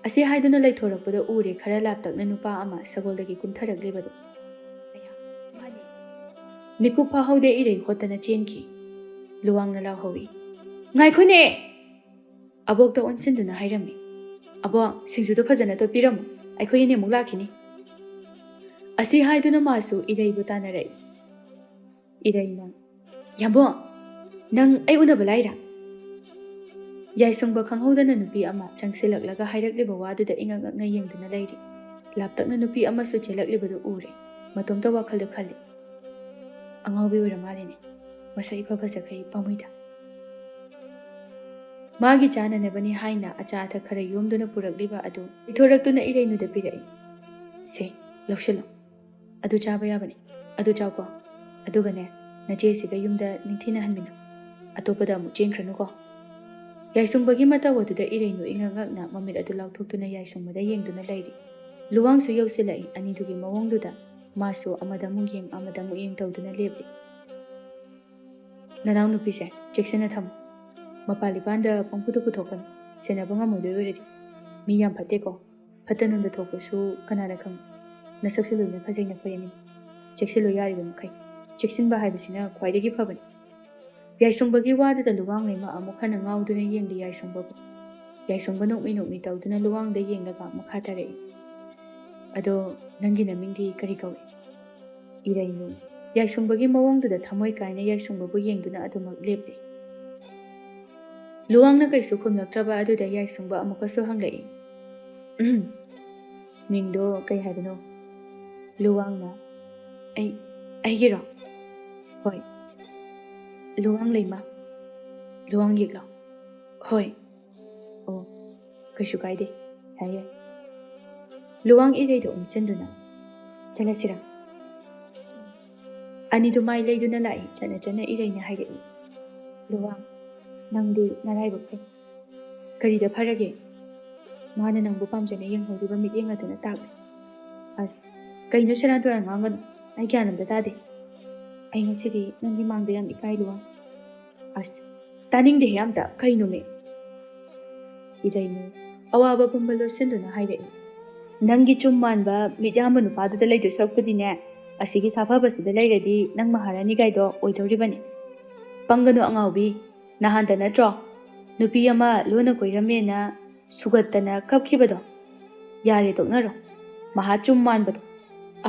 ꯑꯁꯤ ꯍꯥꯏꯗꯨꯅ ꯂꯩꯊꯣꯔꯛꯄꯗ ꯎꯔꯦ ꯈꯔ ꯂꯥꯞꯇꯛꯅ ꯅꯨꯄꯥ ꯑꯃ ꯁꯒꯣꯜꯗꯒꯤ ꯀꯨꯝꯊꯔꯛꯂꯤꯕꯗꯨ꯫ "ꯑꯌꯥ, ꯃꯥꯅꯦ꯫" ꯃꯤꯀꯨꯞ ꯐꯥꯍꯧꯗꯦ ꯏꯔꯩ ꯍꯣꯠꯇꯅ ꯆꯦꯟꯈꯤ꯫ ꯂꯨꯋꯥꯡꯅ ꯂꯥꯎꯍꯧꯏ, "ꯉꯥꯏꯈꯣꯅꯦ!" ꯑꯕꯣꯛꯇ ꯑꯣꯟꯁꯤꯟꯗꯨꯅ ꯍꯥꯏꯔꯝꯃꯤ, "ꯑꯕꯣꯛ, ꯁꯤꯡꯖꯨꯗꯣ ꯐꯖꯅ ꯇꯣꯠꯄꯤꯔꯝꯃꯨ, ꯑꯩꯈꯣꯏ ꯏꯅꯦꯃꯨꯛ ꯂꯥꯛꯈꯤꯅꯤ꯫" ꯑꯁꯤ ꯍꯥꯏꯗꯨꯅ ꯃꯥꯁꯨ ꯏꯔꯩꯕꯨ ꯇꯥꯟꯅꯔꯛꯏ꯫ ꯏꯔꯩꯅ, "ꯌꯥꯝꯕꯣ, ꯅꯪ ꯑꯩ ꯎꯅꯕ ꯂꯥꯛꯏꯔꯥ?" ꯌꯥꯏꯁꯪꯕ ꯈꯪꯍꯧꯗꯅ ꯅꯨꯄꯤ ꯑꯃ ꯆꯪꯁꯤꯜꯂꯛꯂꯒ ꯍꯥꯏꯔꯛꯂꯤꯕ ꯋꯥꯗꯨꯗ ꯏꯉꯛ ꯉꯛꯅ ꯌꯦꯡꯗꯨꯅ ꯂꯩꯔꯤ꯫ ꯂꯥꯞꯇꯛꯅ ꯅꯨꯄꯤ ꯑꯃꯁꯨ ꯆꯦꯜꯂꯛꯂꯤꯕꯗꯨ ꯎꯔꯦ꯫ ꯃꯇꯣꯝꯇ ꯋꯥꯈꯜꯗ ꯈꯜꯂꯤ, "ꯑꯉꯥꯎꯕꯤ ꯑꯣꯏꯔ ꯃꯥꯜꯂꯤꯅꯦ, ꯃꯁꯛ ꯏꯐ ꯐꯖꯈꯩ ꯄꯥꯝꯃꯨꯏꯗ꯫" ꯃꯥꯒꯤ ꯆꯥꯅꯅꯕꯅꯤ ꯍꯥꯏꯅ ꯑꯆꯥ ꯑꯊꯛ ꯈꯔ ꯌꯣꯝꯗꯨꯅ ꯄꯨꯔꯛꯂꯤꯕ ꯑꯗꯨ ꯏꯊꯣꯔꯛꯇꯨꯅ ꯏꯔꯩꯅꯨꯗ ꯄꯤꯔꯛꯏ꯫ "ꯁꯦ, ꯂꯧꯁꯤꯜꯂꯣ꯫ ꯑꯗꯨ ꯆꯥꯕ ꯌꯥꯕꯅꯤ꯫ ꯑꯗꯨ ꯆꯥꯎꯀꯣ꯫ ꯑꯗꯨꯒꯅꯦ, ꯅꯆꯦꯁꯤꯒ ꯌꯨꯝꯗ ꯅꯤꯡꯊꯤꯅ ꯍꯟꯃꯤꯟꯅꯧ꯫ ꯑꯇꯣꯞꯄꯗ ꯑꯃꯨꯛ ꯆꯦꯟꯈ꯭ꯔꯅꯨꯀꯣ꯫" ꯌꯥꯏꯁꯨꯡꯕꯒꯤ ꯃꯇꯧ ꯑꯗꯨꯗ ꯏꯔꯩꯅꯨ ꯏꯉꯛ ꯉꯛꯅ ꯃꯃꯤꯠ ꯑꯗꯨ ꯂꯥꯎꯊꯣꯛꯇꯨꯅ ꯌꯥꯏꯁꯨꯡꯕꯗ ꯌꯦꯡꯗꯨꯅ ꯂꯩꯔꯤ꯫ ꯂꯨꯋꯥꯡꯁꯨ ꯌꯧꯁꯤꯜꯂꯛꯏ꯫ ꯑꯅꯤꯗꯨꯒꯤ ꯃꯑꯣꯡꯗꯨꯗ ꯃꯥꯁꯨ ꯑꯃꯗ ꯑꯃꯨꯛ ꯌꯦꯡ, ꯑꯃꯗ ꯑꯃꯨꯛ ꯌꯦꯡ ꯇꯧꯗꯨꯅ ꯂꯦꯞꯂꯤ꯫ "ꯅꯅꯥꯎꯅꯨꯄꯤꯁꯦ ꯆꯦꯛꯁꯤꯟꯅ ꯊꯝꯃꯨ꯫ ꯃꯄꯥꯟ ꯏꯄꯥꯟꯗ ꯄꯪꯄꯨꯗ ꯄꯨꯊꯣꯛꯀꯅꯨ꯫ ꯁꯦꯟꯅꯕ ꯉꯝꯃꯣꯏꯗꯣꯏ ꯑꯣꯏꯔꯗꯤ꯫ ꯃꯤ ꯌꯥꯝ ꯐꯠꯇꯦꯀꯣ꯫ ꯐꯠꯇ ꯅꯨꯡꯗ ꯊꯣꯛꯄꯁꯨ ꯀꯅꯥꯅ ꯈꯪ? ꯅꯁꯛꯁꯨ ꯂꯣꯏꯅ ꯐꯖꯩ ꯅꯈꯣꯏ ꯑꯅꯤ꯫ ꯆꯦꯛꯁꯤꯜꯂꯨ ꯌꯥꯔꯤꯕ ꯃꯈꯩ꯫ ꯆꯦꯛꯁꯤꯟꯕ ꯍꯥꯏꯕꯁꯤꯅ ꯈ꯭ꯋꯥꯏꯗꯒꯤ ꯐꯕꯅꯤ꯫" ꯌꯥꯏꯁꯨꯡꯕꯒꯤ ꯋꯥꯗꯨꯗ ꯂꯨꯋꯥꯡ ꯂꯩꯃ ꯑꯃꯨꯛ ꯍꯟꯅ ꯉꯥꯎꯗꯨꯅ ꯌꯦꯡꯂꯤ ꯌꯥꯏꯁꯨꯡꯕꯕꯨ꯫ ꯌꯥꯏꯁꯨꯡꯕ ꯅꯣꯛꯃꯤ ꯅꯣꯛꯃꯤ ꯇꯧꯗꯨꯅ ꯂꯨꯋꯥꯡꯗ ꯌꯦꯡꯂꯒ ꯃꯈꯥ ꯇꯥꯔꯛꯏ꯫ "ꯑꯗꯣ ꯅꯪꯒꯤ ꯅꯃꯤꯡꯗꯤ ꯀꯔꯤ ꯀꯧꯏ?" "ꯏꯔꯩꯅꯨ꯫" ꯌꯥꯏꯁꯨꯡꯕꯒꯤ ꯃꯑꯣꯡꯗꯨꯗ ꯊꯃꯣꯏ ꯀꯥꯏꯅ ꯌꯥꯏꯁꯨꯡꯕꯕꯨ ꯌꯦꯡꯗꯨꯅ ꯑꯗꯨꯃꯛ ꯂꯦꯞꯂꯤ꯫ ꯂꯨꯋꯥꯡꯅ ꯀꯩꯁꯨ ꯈꯨꯝꯂꯛꯇ꯭ꯔꯕ ꯑꯗꯨꯗ ꯌꯥꯏꯁꯨꯡꯕ ꯑꯃꯨꯛꯀꯁꯨ ꯍꯪꯂꯛꯏ꯫ "ꯎꯝ, ꯃꯤꯡꯗꯣ ꯀꯩ ꯍꯥꯏꯕꯅꯣ?" ꯂꯨꯋꯥꯡꯅ, "ꯑꯩ, ꯑꯩꯒꯤꯔꯣ?" "ꯍꯣꯏ꯫" "ꯂꯨꯋꯥꯡ ꯂꯩꯃ?" "ꯂꯨꯋꯥꯡ ꯌꯦꯛꯂꯣ?" "ꯍꯣꯏ꯫" "ꯑꯣ, ꯀꯩꯁꯨ ꯀꯥꯏꯗꯦ꯫ ꯌꯥꯏ, ꯌꯥꯏ꯫" ꯂꯨꯋꯥꯡ ꯏꯔꯩꯗ ꯑꯣꯟꯁꯤꯟꯗꯨꯅ, "ꯆꯠꯂꯁꯤꯔ?" ꯑꯅꯤꯗꯨ ꯃꯥꯏ ꯂꯩꯗꯨꯅ ꯂꯥꯛꯏ꯫ ꯆꯠꯅ ꯆꯠꯅ ꯏꯔꯩꯅ ꯍꯥꯏꯔꯛꯏ, "ꯂꯨꯋꯥꯡ, ꯅꯪꯗꯤ ꯅꯔꯥꯏꯕꯛ ꯐꯩ꯫" "ꯀꯔꯤꯗ ꯐꯔꯒꯦ?" "ꯃꯥꯅ ꯅꯪꯕꯨ ꯄꯥꯝꯖꯅ ꯌꯦꯡꯍꯧꯔꯤꯕ ꯃꯤꯠꯌꯦꯡ ꯑꯗꯨꯅ ꯇꯥꯛꯂꯤ꯫" "ꯑꯁ, ꯀꯩꯅꯣ ꯁꯦꯔꯥꯟ ꯇꯨꯔꯥꯟ ꯉꯥꯡꯒꯅꯨ꯫ ꯑꯩ ꯒ꯭ꯌꯥꯟ ꯑꯝꯇ ꯇꯥꯗꯦ꯫ ꯑꯩ ꯉꯁꯤꯗꯤ ꯅꯪꯒꯤ ꯃꯥꯡꯗ ꯌꯥꯝ ꯏꯀꯥꯏ, ꯂꯨꯋꯥꯡ꯫" "ꯑꯁ, ꯇꯥꯅꯤꯡꯗꯦꯍꯦ ꯑꯝꯇ꯫ ꯀꯩꯅꯣꯃꯤ?" ꯏꯔꯩꯅꯨ ꯑꯋꯥꯕ ꯄꯨꯝꯕ ꯂꯣꯠꯁꯤꯟꯗꯨꯅ ꯍꯥꯏꯔꯛꯏ, "ꯅꯪꯒꯤ ꯆꯨꯝ ꯃꯥꯟꯕ ꯃꯤꯠꯌꯥꯝꯕ ꯅꯨꯄꯥꯗꯨꯗ ꯂꯩꯗꯣꯏ ꯁꯔꯨꯛꯄꯨꯗꯤꯅꯦ, ꯑꯁꯤꯒꯤ ꯁꯥꯐꯕꯁꯤꯗ ꯂꯩꯔꯗꯤ ꯅꯪ ꯃꯍꯥꯔꯥꯅꯤ ꯀꯥꯏꯗꯣ ꯑꯣꯏꯗꯧꯔꯤꯕꯅꯤ꯫ ꯄꯪꯒꯅꯨ ꯑꯉꯥꯎꯕꯤ, ꯅꯍꯥꯟꯇ ꯅꯠꯇ꯭ꯔꯣ ꯅꯨꯄꯤ ꯑꯃ ꯂꯣꯟꯅ ꯀꯣꯏꯔꯝꯃꯦꯅ ꯁꯨꯒꯠꯇꯅ ꯀꯞꯈꯤꯕꯗꯣ? ꯌꯥꯔꯦ, ꯇꯣꯛꯅꯔꯣ꯫ ꯃꯍꯥ ꯆꯨꯝ ꯃꯥꯟꯕꯗꯣ꯫"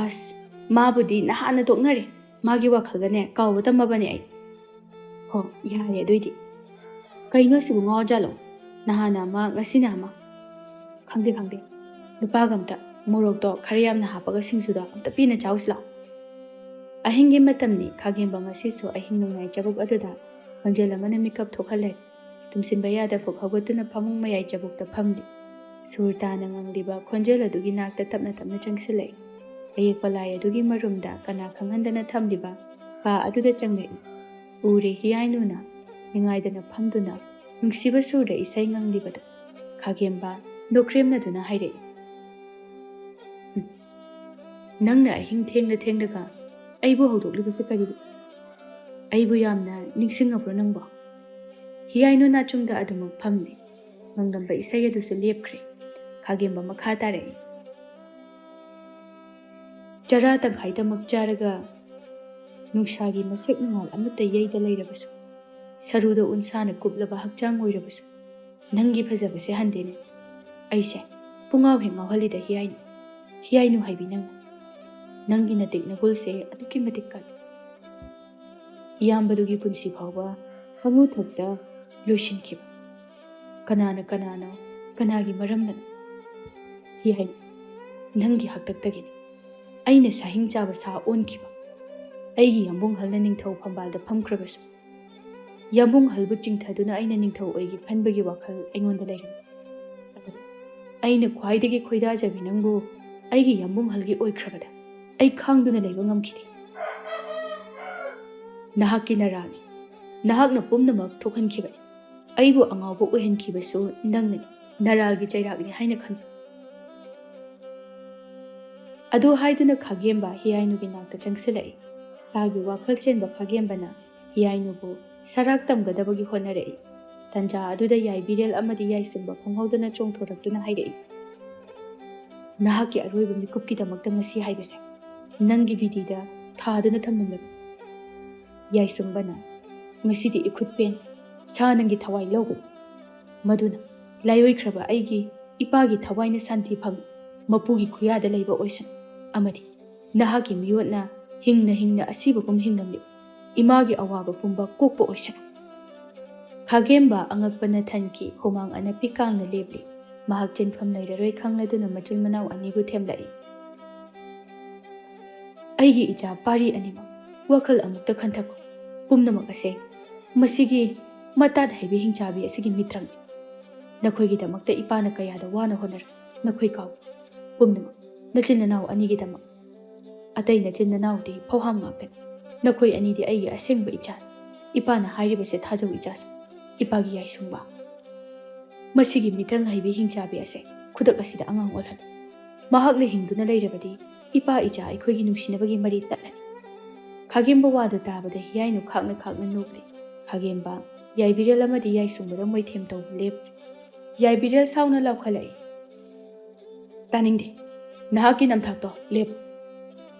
"ꯑꯁ, ꯃꯥꯕꯨꯗꯤ ꯅꯍꯥꯟꯅ ꯇꯣꯛꯅꯔꯦ꯫ ꯃꯥꯒꯤ ꯋꯥꯈꯜꯒꯅꯦ ꯀꯥꯎꯕ ꯇꯝꯃꯕꯅꯦ ꯑꯩ꯫" "ꯍꯣ, ꯌꯥꯔꯦ ꯑꯗꯨꯏꯗꯤ꯫ ꯀꯩꯅꯣ ꯁꯤꯕꯨ ꯉꯥꯎꯔꯖꯥꯠꯂꯣ? ꯅꯍꯥꯟꯅ ꯑꯃ, ꯉꯁꯤꯅ ꯑꯃ꯫ ꯈꯪꯗꯦ, ꯈꯪꯗꯦ꯫ ꯅꯨꯄꯥꯒ ꯑꯝꯇ ꯃꯣꯔꯣꯛꯇꯣ ꯈꯔ ꯌꯥꯝꯅ ꯍꯥꯞꯄꯒ ꯁꯤꯡꯖꯨꯗꯣ ꯑꯝꯇ ꯄꯦꯟꯅ ꯆꯥꯎꯁꯤ ꯂꯥꯎ꯫" ꯑꯍꯤꯡꯒꯤ ꯃꯇꯝꯅꯤ꯫ ꯈꯥꯒꯦꯝꯕ ꯉꯁꯤꯁꯨ ꯑꯍꯤꯡ ꯅꯣꯡꯌꯥꯏ ꯆꯕꯨꯛ ꯑꯗꯨꯗ ꯈꯣꯟꯖꯦꯜ ꯑꯃꯅ ꯃꯤꯀꯞ ꯊꯣꯛꯍꯜꯂꯦ꯫ ꯇꯨꯝꯁꯤꯟꯕ ꯌꯥꯗ ꯐꯨꯛ ꯍꯧꯒꯠꯇꯨꯅ ꯐꯃꯨꯡ ꯃꯌꯥꯏ ꯆꯕꯨꯛꯇ ꯐꯝꯂꯤ꯫ ꯁꯨꯔ ꯇꯥꯅ ꯉꯪꯂꯤꯕ ꯈꯣꯟꯖꯦꯜ ꯑꯗꯨꯒꯤ ꯅꯥꯛꯇ ꯇꯞꯅ ꯇꯞꯅ ꯆꯪꯁꯤꯜꯂꯛꯏ꯫ ꯑꯌꯦꯛꯄ ꯂꯥꯏ ꯑꯗꯨꯒꯤ ꯃꯔꯨꯝꯗ ꯀꯅꯥ ꯈꯪꯍꯟꯗꯅ ꯊꯝꯂꯤꯕ ꯀꯥ ꯑꯗꯨꯗ ꯆꯪꯂꯛꯏ꯫ ꯎꯔꯦ ꯍꯤꯌꯥꯏꯅꯨꯅ ꯅꯤꯡꯉꯥꯏꯗꯅ ꯐꯝꯗꯨꯅ ꯅꯨꯡꯁꯤꯕ ꯁꯨꯔꯗ ꯏꯁꯩ ꯉꯪꯂꯤꯕꯗꯨ꯫ ꯈꯥꯒꯦꯝꯕ ꯅꯣꯛꯈ꯭ꯔꯦꯝꯅꯗꯨꯅ ꯍꯥꯏꯔꯛꯏ, "ꯎꯝ, ꯅꯪꯅ ꯑꯍꯤꯡ ꯊꯦꯡꯅ ꯊꯦꯡꯅꯒ ꯑꯩꯕꯨ ꯍꯧꯗꯣꯛꯂꯤꯕꯁꯤ ꯀꯔꯤꯒꯤꯅꯣ? ꯑꯩꯕꯨ ꯌꯥꯝꯅ ꯅꯤꯡꯁꯤꯡꯉꯕ꯭ꯔꯣ ꯅꯪꯕꯣ?" ꯍꯤꯌꯥꯏꯅꯨ ꯅꯥꯆꯨꯡꯗ ꯑꯗꯨꯃꯛ ꯐꯝꯂꯦ꯫ ꯉꯪꯂꯝꯕ ꯏꯁꯩ ꯑꯗꯨꯁꯨ ꯂꯦꯞꯈ꯭ꯔꯦ꯫ ꯈꯥꯒꯦꯝꯕ ꯃꯈꯥ ꯇꯥꯔꯛꯏ, "ꯆꯔꯥ ꯇꯪꯈꯥꯏꯗꯃꯛ ꯆꯥꯔꯒ ꯅꯨꯡꯁꯥꯒꯤ ꯃꯁꯛ ꯃꯉꯥꯜ ꯑꯃꯠꯇ ꯌꯩꯗ ꯂꯩꯔꯕꯁꯨ, ꯁꯔꯨꯗ ꯎꯟꯁꯥꯅ ꯀꯨꯞꯂꯕ ꯍꯛꯆꯥꯡ ꯑꯣꯏꯔꯕꯁꯨ, ꯅꯪꯒꯤ ꯐꯖꯕꯁꯦ ꯍꯟꯗꯦꯅꯦ꯫ ꯑꯩꯁꯦ ꯄꯨꯡꯉꯥꯎ ꯍꯦꯛ ꯉꯥꯎꯍꯜꯂꯤꯗ ꯍꯤꯌꯥꯏꯅꯨ꯫ ꯍꯤꯌꯥꯏꯅꯨ ꯍꯥꯏꯕꯤ ꯅꯪꯅ꯫ ꯅꯪꯒꯤ ꯅꯇꯤꯛ ꯅꯒꯨꯜꯁꯦ ꯑꯗꯨꯛꯀꯤ ꯃꯇꯤꯛ ꯀꯜꯂꯤ꯫ ꯏꯌꯥꯝꯕꯗꯨꯒꯤ ꯄꯨꯟꯁꯤ ꯐꯥꯎꯕ ꯐꯃꯨ ꯊꯛꯇ ꯂꯣꯏꯁꯤꯟꯈꯤꯕ꯫ ꯀꯅꯥꯅ ꯀꯅꯥꯅꯣ, ꯀꯅꯥꯒꯤ ꯃꯔꯝꯅꯅꯣ? ꯍꯤꯌꯥꯏꯅꯨ, ꯅꯪꯒꯤ ꯍꯥꯛꯇꯛꯇꯒꯤꯅꯤ ꯑꯩꯅ ꯁꯥꯍꯤꯡ ꯆꯥꯕ ꯁꯥ ꯑꯣꯟꯈꯤꯕ꯫ ꯑꯩꯒꯤ ꯌꯥꯝꯕꯨꯡꯍꯜꯅ ꯅꯤꯡꯊꯧ ꯐꯝꯕꯥꯜꯗ ꯐꯝꯈ꯭ꯔꯕꯁꯨ, ꯌꯥꯝꯕꯨꯡꯍꯜꯕꯨ ꯆꯤꯡꯊꯗꯨꯅ ꯑꯩꯅ ꯅꯤꯡꯊꯧ ꯑꯣꯏꯒꯦ ꯈꯟꯕꯒꯤ ꯋꯥꯈꯜ ꯑꯩꯉꯣꯟꯗ ꯂꯩꯔꯝꯃꯤ꯫ ꯑꯗꯨꯕꯨ ꯑꯩꯅ ꯈ꯭ꯋꯥꯏꯗꯒꯤ ꯈꯣꯏꯗꯥꯖꯕꯤ ꯅꯪꯕꯨ ꯑꯩꯒꯤ ꯌꯥꯝꯕꯨꯡꯍꯜꯒꯤ ꯑꯣꯏꯈ꯭ꯔꯕꯗ ꯑꯩ ꯈꯥꯡꯗꯨꯅ ꯂꯩꯕ ꯉꯝꯈꯤꯗꯦ꯫ ꯅꯍꯥꯛꯀꯤ ꯅꯔꯥꯜꯅꯤ꯫ ꯅꯍꯥꯛꯅ ꯄꯨꯝꯅꯃꯛ ꯊꯣꯛꯍꯟꯈꯤꯕꯅꯤ꯫ ꯑꯩꯕꯨ ꯑꯉꯥꯎꯕ ꯑꯣꯏꯍꯟꯈꯤꯕꯁꯨ ꯅꯪꯅꯅꯤ꯫ ꯅꯔꯥꯜꯒꯤ ꯆꯩꯔꯥꯛꯅꯤ ꯍꯥꯏꯅ ꯈꯟꯖꯩ꯫" ꯑꯗꯨ ꯍꯥꯏꯗꯨꯅ ꯈꯥꯒꯦꯝꯕ ꯍꯤꯌꯥꯏꯅꯨꯒꯤ ꯅꯥꯛꯇ ꯆꯪꯁꯤꯜꯂꯛꯏ꯫ ꯁꯥꯒꯤ ꯋꯥꯈꯜ ꯆꯦꯟꯕ ꯈꯥꯒꯦꯝꯕꯅ ꯍꯤꯌꯥꯏꯅꯨꯕꯨ ꯁꯔꯥꯛ ꯇꯝꯒꯗꯕꯒꯤ ꯍꯣꯠꯅꯔꯛꯏ꯫ ꯇꯟꯖꯥ ꯑꯗꯨꯗ ꯌꯥꯏꯕꯤꯔꯦꯜ ꯑꯃꯗꯤ ꯌꯥꯏꯁꯨꯝꯕ ꯈꯪꯍꯧꯗꯅ ꯆꯣꯡꯊꯣꯔꯛꯇꯨꯅ ꯍꯥꯏꯔꯛꯏ, "ꯅꯍꯥꯛꯀꯤ ꯑꯔꯣꯏꯕ ꯃꯤꯀꯨꯞꯀꯤꯗꯃꯛꯇ ꯉꯁꯤ ꯍꯥꯏꯕꯁꯦ ꯅꯪꯒꯤ ꯕꯤꯗꯤꯗ ꯊꯥꯗꯨꯅ ꯊꯝꯂꯝꯂꯕꯅꯤ꯫" ꯌꯥꯏꯁꯨꯝꯕꯅ, "ꯉꯁꯤꯗꯤ ꯏꯈꯨꯠ ꯄꯦꯟ ꯁꯥ ꯅꯪꯒꯤ ꯊꯋꯥꯏ ꯂꯧꯒꯅꯤ꯫ ꯃꯗꯨꯅ ꯂꯥꯏꯑꯣꯏꯈ꯭ꯔꯕ ꯑꯩꯒꯤ ꯏꯄꯥꯒꯤ ꯊꯋꯥꯏꯅ ꯁꯥꯟꯇꯤ ꯐꯪ, ꯃꯄꯨꯒꯤ ꯈꯨꯌꯥꯗ ꯂꯩꯕ ꯑꯣꯏꯁꯅꯨ, ꯑꯃꯗꯤ ꯅꯍꯥꯛꯀꯤ ꯃꯤꯑꯣꯠꯅ ꯍꯤꯡꯅ ꯍꯤꯡꯅ ꯑꯁꯤꯕꯒꯨꯝ ꯍꯤꯡꯂꯝꯂꯤꯕ ꯏꯃꯥꯒꯤ ꯑꯋꯥꯕ ꯄꯨꯝꯕ ꯀꯣꯛꯄ ꯑꯣꯏꯁꯅꯨ꯫" ꯈꯥꯒꯦꯝꯕ ꯑꯉꯛꯄꯅ ꯊꯟꯈꯤ, ꯍꯨꯃꯥꯡ ꯑꯅꯞꯄꯤ ꯀꯥꯡꯅ ꯂꯦꯞꯂꯤ꯫ ꯃꯍꯥꯛ ꯆꯦꯟꯐꯝ ꯂꯩꯔꯔꯣꯏ ꯈꯪꯂꯗꯨꯅ ꯃꯆꯤꯟ ꯃꯅꯥꯎ ꯑꯅꯤꯕꯨ ꯊꯦꯝꯂꯛꯏ꯫ "ꯑꯩꯒꯤ ꯏꯆꯥ ꯄꯥꯔꯤ ꯑꯅꯤꯃꯛ, ꯋꯥꯈꯜ ꯑꯃꯨꯛꯇ ꯈꯟꯊꯀꯣ꯫ ꯄꯨꯝꯅꯃꯛ ꯑꯁꯦ ꯃꯁꯤꯒꯤ ꯃꯇꯥꯠ ꯍꯩꯕꯤ ꯍꯤꯡꯆꯥꯕꯤ ꯑꯁꯤꯒꯤ ꯃꯤꯇ꯭ꯔꯪꯅꯤ꯫ ꯅꯈꯣꯏꯒꯤꯗꯃꯛꯇ ꯏꯄꯥꯅ ꯀꯌꯥꯗ ꯋꯥꯅ ꯍꯣꯠꯅꯔꯦ, ꯅꯈꯣꯏ ꯀꯥꯎ꯫ ꯄꯨꯝꯅꯃꯛ ꯅꯆꯤꯟ ꯅꯅꯥꯎ ꯑꯅꯤꯒꯤꯗꯃꯛ꯫ ꯑꯇꯩ ꯅꯆꯤꯟ ꯅꯅꯥꯎꯗꯤ ꯐꯧꯍꯥꯝ ꯉꯥꯛꯇꯅꯤ꯫ ꯅꯈꯣꯏ ꯑꯅꯤꯗꯤ ꯑꯩꯒꯤ ꯑꯁꯦꯡꯕ ꯏꯆꯥꯅꯤ꯫ ꯏꯄꯥꯅ ꯍꯥꯏꯔꯤꯕꯁꯦ ꯊꯥꯖꯧ ꯏꯆꯥꯁꯤꯡ, ꯏꯄꯥꯒꯤ ꯌꯥꯏꯁꯨꯡꯕ꯫ ꯃꯁꯤꯒꯤ ꯃꯤꯇ꯭ꯔꯪ ꯍꯩꯕꯤ ꯍꯤꯡꯆꯥꯕꯤ ꯑꯁꯦ ꯈꯨꯗꯛ ꯑꯁꯤꯗ ꯑꯉꯥꯡ ꯑꯣꯜꯍꯜꯂꯨ꯫ ꯃꯍꯥꯛꯅ ꯍꯤꯡꯗꯨꯅ ꯂꯩꯔꯕꯗꯤ ꯏꯄꯥ ꯏꯆꯥ ꯑꯩꯈꯣꯏꯒꯤ ꯅꯨꯡꯁꯤꯅꯕꯒꯤ ꯃꯔꯤ ꯇꯠꯂꯅꯤ꯫ ꯈꯥꯒꯦꯝꯕ ꯋꯥꯗꯨ ꯇꯥꯕꯗ ꯍꯤꯌꯥꯏꯅꯨ ꯈꯥꯛꯅ ꯈꯥꯛꯅ ꯅꯣꯛꯂꯤ꯫ ꯈꯥꯒꯦꯝꯕ, ꯌꯥꯏꯕꯤꯔꯦꯜ ꯑꯃꯗꯤ ꯌꯥꯏꯁꯨꯡꯕꯗ ꯃꯣꯏꯊꯦꯝ ꯇꯧꯕ ꯂꯦꯞꯈ꯭ꯔꯦ꯫ ꯌꯥꯏꯕꯤꯔꯦꯜ ꯁꯥꯎꯅ ꯂꯥꯎꯈꯠꯂꯛꯏ, "ꯇꯥꯅꯤꯡꯗꯦ꯫ ꯅꯍꯥꯛꯀꯤ ꯅꯝꯊꯥꯛꯇꯣ ꯂꯦꯞꯄꯨ꯫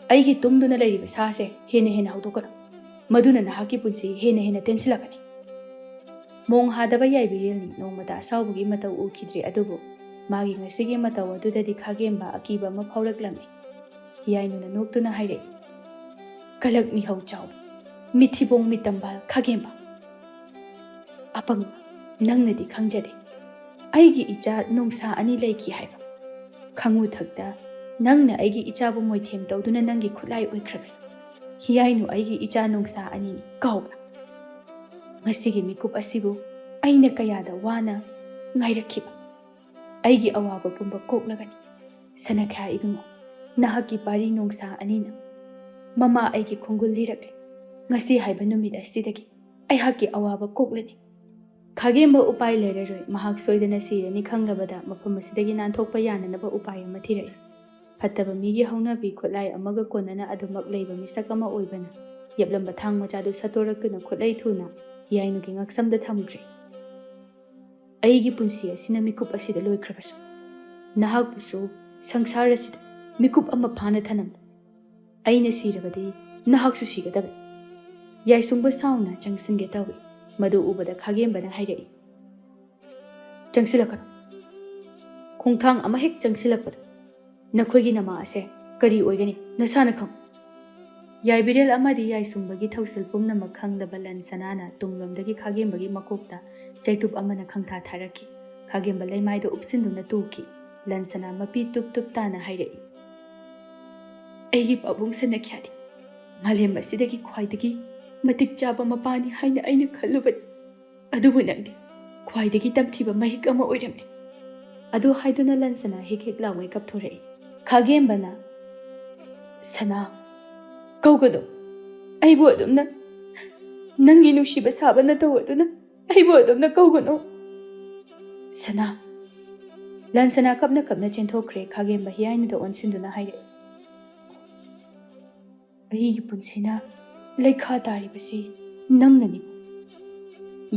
ꯑꯩꯒꯤ ꯇꯨꯝꯗꯨꯅ ꯂꯩꯔꯤꯕ ꯁꯥꯁꯦ ꯍꯦꯟꯅ ꯍꯦꯟꯅ ꯍꯧꯗꯣꯛꯀꯅꯨ꯫ ꯃꯗꯨꯅ ꯅꯍꯥꯛꯀꯤ ꯄꯨꯟꯁꯤ ꯍꯦꯟꯅ ꯍꯦꯟꯅ ꯇꯦꯟꯁꯤꯜꯂꯛꯀꯅꯤ꯫" ꯃꯣꯡ ꯍꯥꯗꯕ ꯌꯥꯏꯕꯤꯔꯦꯜꯅꯤ ꯅꯣꯡꯃꯇ ꯑꯁꯥꯎꯕꯒꯤ ꯃꯇꯧ ꯎꯈꯤꯗ꯭ꯔꯤ, ꯑꯗꯨꯕꯨ ꯃꯥꯒꯤ ꯉꯁꯤꯒꯤ ꯃꯇꯧ ꯑꯗꯨꯗꯗꯤ ꯈꯥꯒꯦꯝꯕ ꯑꯀꯤꯕ ꯑꯃ ꯐꯥꯎꯔꯛꯂꯝꯃꯤ꯫ ꯍꯤꯌꯥꯏꯅꯨꯅ ꯅꯣꯛꯇꯨꯅ ꯍꯥꯏꯔꯛꯏ, "ꯀꯂꯛ ꯃꯤꯍꯧ ꯆꯥꯎꯕ, ꯃꯤꯊꯤꯕꯣꯡ ꯃꯤꯇꯝꯕꯥꯜ ꯈꯥꯒꯦꯝꯕ꯫ ꯑꯄꯪꯕ, ꯅꯪꯅꯗꯤ ꯈꯪꯖꯗꯦ꯫ ꯑꯩꯒꯤ ꯏꯆꯥ ꯅꯣꯡꯁꯥ ꯑꯅꯤ ꯂꯩꯈꯤ ꯍꯥꯏꯕ꯫ ꯈꯪꯉꯨ ꯊꯛꯇ ꯅꯪꯅ ꯑꯩꯒꯤ ꯏꯆꯥꯕꯨ ꯃꯣꯏꯊꯦꯝ ꯇꯧꯗꯨꯅ ꯅꯪꯒꯤ ꯈꯨꯠꯂꯥꯏ ꯑꯣꯏꯈ꯭ꯔꯕꯁꯨ, ꯍꯤꯌꯥꯏꯅꯨ ꯑꯩꯒꯤ ꯏꯆꯥ ꯅꯣꯡꯁꯥ ꯑꯅꯤꯅꯤ, ꯀꯥꯎꯕ꯭ꯔꯥ? ꯉꯁꯤꯒꯤ ꯃꯤꯀꯨꯞ ꯑꯁꯤꯕꯨ ꯑꯩꯅ ꯀꯌꯥꯗ ꯋꯥꯅ ꯉꯥꯏꯔꯛꯈꯤꯕ꯫ ꯑꯩꯒꯤ ꯑꯋꯥꯕ ꯄꯨꯝꯕ ꯀꯣꯛꯂꯒꯅꯤ꯫ ꯁꯅꯈ꯭ꯌꯥ ꯏꯕꯨꯡꯉꯣ, ꯅꯍꯥꯛꯀꯤ ꯄꯥꯔꯤ ꯅꯣꯡꯁꯥ ꯑꯅꯤꯅ ꯃꯃꯥ ꯑꯩꯒꯤ ꯈꯣꯡꯒꯨꯜ ꯂꯤꯔꯛꯂꯤ꯫ ꯉꯁꯤ ꯍꯥꯏꯕ ꯅꯨꯃꯤꯠ ꯑꯁꯤꯗꯒꯤ ꯑꯩꯍꯥꯛꯀꯤ ꯑꯋꯥꯕ ꯀꯣꯛꯂꯅꯤ꯫" ꯈꯥꯒꯦꯝꯕ ꯎꯄꯥꯏ ꯂꯩꯔꯔꯣꯏ꯫ ꯃꯍꯥꯛ ꯁꯣꯏꯗꯅ ꯁꯤꯔꯅꯤ ꯈꯪꯂꯕꯗ ꯃꯐꯝ ꯑꯁꯤꯗꯒꯤ ꯅꯥꯟꯊꯣꯛꯄ ꯌꯥꯅꯅꯕ ꯎꯄꯥꯏ ꯑꯃ ꯊꯤꯔꯛꯏ꯫ ꯐꯠꯇꯕ ꯃꯤꯒꯤ ꯍꯧꯅꯕꯤ ꯈꯨꯠꯂꯥꯏ ꯑꯃꯒ ꯀꯣꯟꯅꯅ ꯑꯗꯨꯃꯛ ꯂꯩꯕ ꯃꯤꯁꯛ ꯑꯃ ꯑꯣꯏꯕꯅ ꯌꯦꯞꯂꯝꯕ ꯊꯥꯡ ꯃꯆꯥꯗꯨ ꯁꯠꯇꯣꯔꯛꯇꯨꯅ ꯈꯨꯠꯂꯩ ꯊꯨꯅ ꯍꯤꯌꯥꯏꯅꯨꯒꯤ ꯉꯛꯁꯝꯗ ꯊꯝꯈ꯭ꯔꯦ꯫ "ꯑꯩꯒꯤ ꯄꯨꯟꯁꯤ ꯑꯁꯤꯅ ꯃꯤꯀꯨꯞ ꯑꯁꯤꯗ ꯂꯣꯏꯈ꯭ꯔꯕꯁꯨ, ꯅꯍꯥꯛꯄꯨꯁꯨ ꯁꯪꯁꯥꯔ ꯑꯁꯤꯗ ꯃꯤꯀꯨꯞ ꯑꯃ ꯐꯥꯅ ꯊꯅꯝꯂꯨ꯫ ꯑꯩꯅ ꯁꯤꯔꯕꯗꯤ ꯅꯍꯥꯛꯁꯨ ꯁꯤꯒꯗꯕꯅꯤ꯫" ꯌꯥꯏꯁꯨꯡꯕ ꯁꯥꯎꯅ ꯆꯪꯁꯤꯟꯒꯦ ꯇꯧꯏ꯫ ꯃꯗꯨ ꯎꯕꯗ ꯈꯥꯒꯦꯝꯕꯅ ꯍꯥꯏꯔꯛꯏ, "ꯆꯪꯁꯤꯜꯂꯛꯀꯅꯨ꯫ ꯈꯣꯡꯊꯥꯡ ꯑꯃ ꯍꯦꯛ ꯆꯪꯁꯤꯜꯂꯛꯄꯗ ꯅꯈꯣꯏꯒꯤ ꯅꯃꯥ ꯑꯁꯦ ꯀꯔꯤ ꯑꯣꯏꯒꯅꯤ ꯅꯁꯥꯅ ꯈꯪꯉꯨ꯫" ꯌꯥꯏꯕꯤꯔꯦꯜ ꯑꯃꯗꯤ ꯌꯥꯏꯁꯨꯡꯕꯒꯤ ꯊꯧꯁꯤꯜ ꯄꯨꯝꯅꯃꯛ ꯈꯪꯂꯕ ꯂꯟ ꯁꯅꯥꯅ ꯇꯨꯡꯂꯣꯝꯗꯒꯤ ꯈꯥꯒꯦꯝꯕꯒꯤ ꯃꯀꯣꯛꯇ ꯆꯩꯇꯨꯞ ꯑꯃꯅ ꯈꯪꯊꯥ ꯊꯥꯔꯛꯈꯤ꯫ ꯈꯥꯒꯦꯝꯕ ꯂꯩꯃꯥꯏꯗ ꯎꯞꯁꯤꯟꯗꯨꯅ ꯇꯨꯈꯤ꯫ ꯂꯟ ꯁꯅꯥ ꯃꯄꯤ ꯇꯨꯞ ꯇꯨꯞ ꯇꯥꯅ ꯍꯥꯏꯔꯛꯏ, "ꯑꯩꯒꯤ ꯄꯥꯕꯨꯡ ꯁꯅꯈ꯭ꯌꯥꯗꯤ ꯃꯥꯂꯦꯝ ꯑꯁꯤꯗꯒꯤ ꯈ꯭ꯋꯥꯏꯗꯒꯤ ꯃꯇꯤꯛ ꯆꯥꯕ ꯃꯄꯥꯅꯤ ꯍꯥꯏꯅ ꯑꯩꯅ ꯈꯜꯂꯨꯕꯅꯤ꯫ ꯑꯗꯨꯕꯨ ꯅꯪꯗꯤ ꯈ꯭ꯋꯥꯏꯗꯒꯤ ꯇꯝꯊꯤꯕ ꯃꯍꯤꯛ ꯑꯃ ꯑꯣꯏꯔꯝꯂꯦ꯫ ꯑꯗꯨ ꯍꯥꯏꯗꯨꯅ ꯂꯟꯁꯅꯥ ꯍꯤꯛ ꯍꯤꯛ ꯂꯥꯎꯉꯩ ꯀꯞꯊꯣꯔꯛꯏ꯫ ꯈꯥꯒꯦꯝꯕꯅ, "ꯁꯅꯥ, ꯀꯧꯒꯅꯨ꯫ ꯑꯩꯕꯨ ꯑꯗꯨꯝꯅ ꯅꯪꯒꯤ ꯅꯨꯡꯁꯤꯕ ꯁꯥꯕ ꯅꯇꯧ ꯑꯗꯨꯅ ꯑꯩꯕꯨ ꯑꯗꯨꯝꯅ ꯀꯧꯒꯅꯨ꯫ ꯁꯅꯥ꯫" ꯂꯟꯁꯅꯥ ꯀꯞꯅ ꯀꯞꯅ ꯆꯦꯟꯊꯣꯛꯈ꯭ꯔꯦ꯫ ꯈꯥꯒꯦꯝꯕ ꯍꯤꯌꯥꯏꯅꯨꯗ ꯑꯣꯟꯁꯤꯟꯗꯨꯅ ꯍꯥꯏꯔꯛꯏ, "ꯑꯩꯒꯤ ꯄꯨꯟꯁꯤꯅ ꯂꯩꯈꯥ ꯇꯥꯔꯤꯕꯁꯤ ꯅꯪꯅꯅꯤ꯫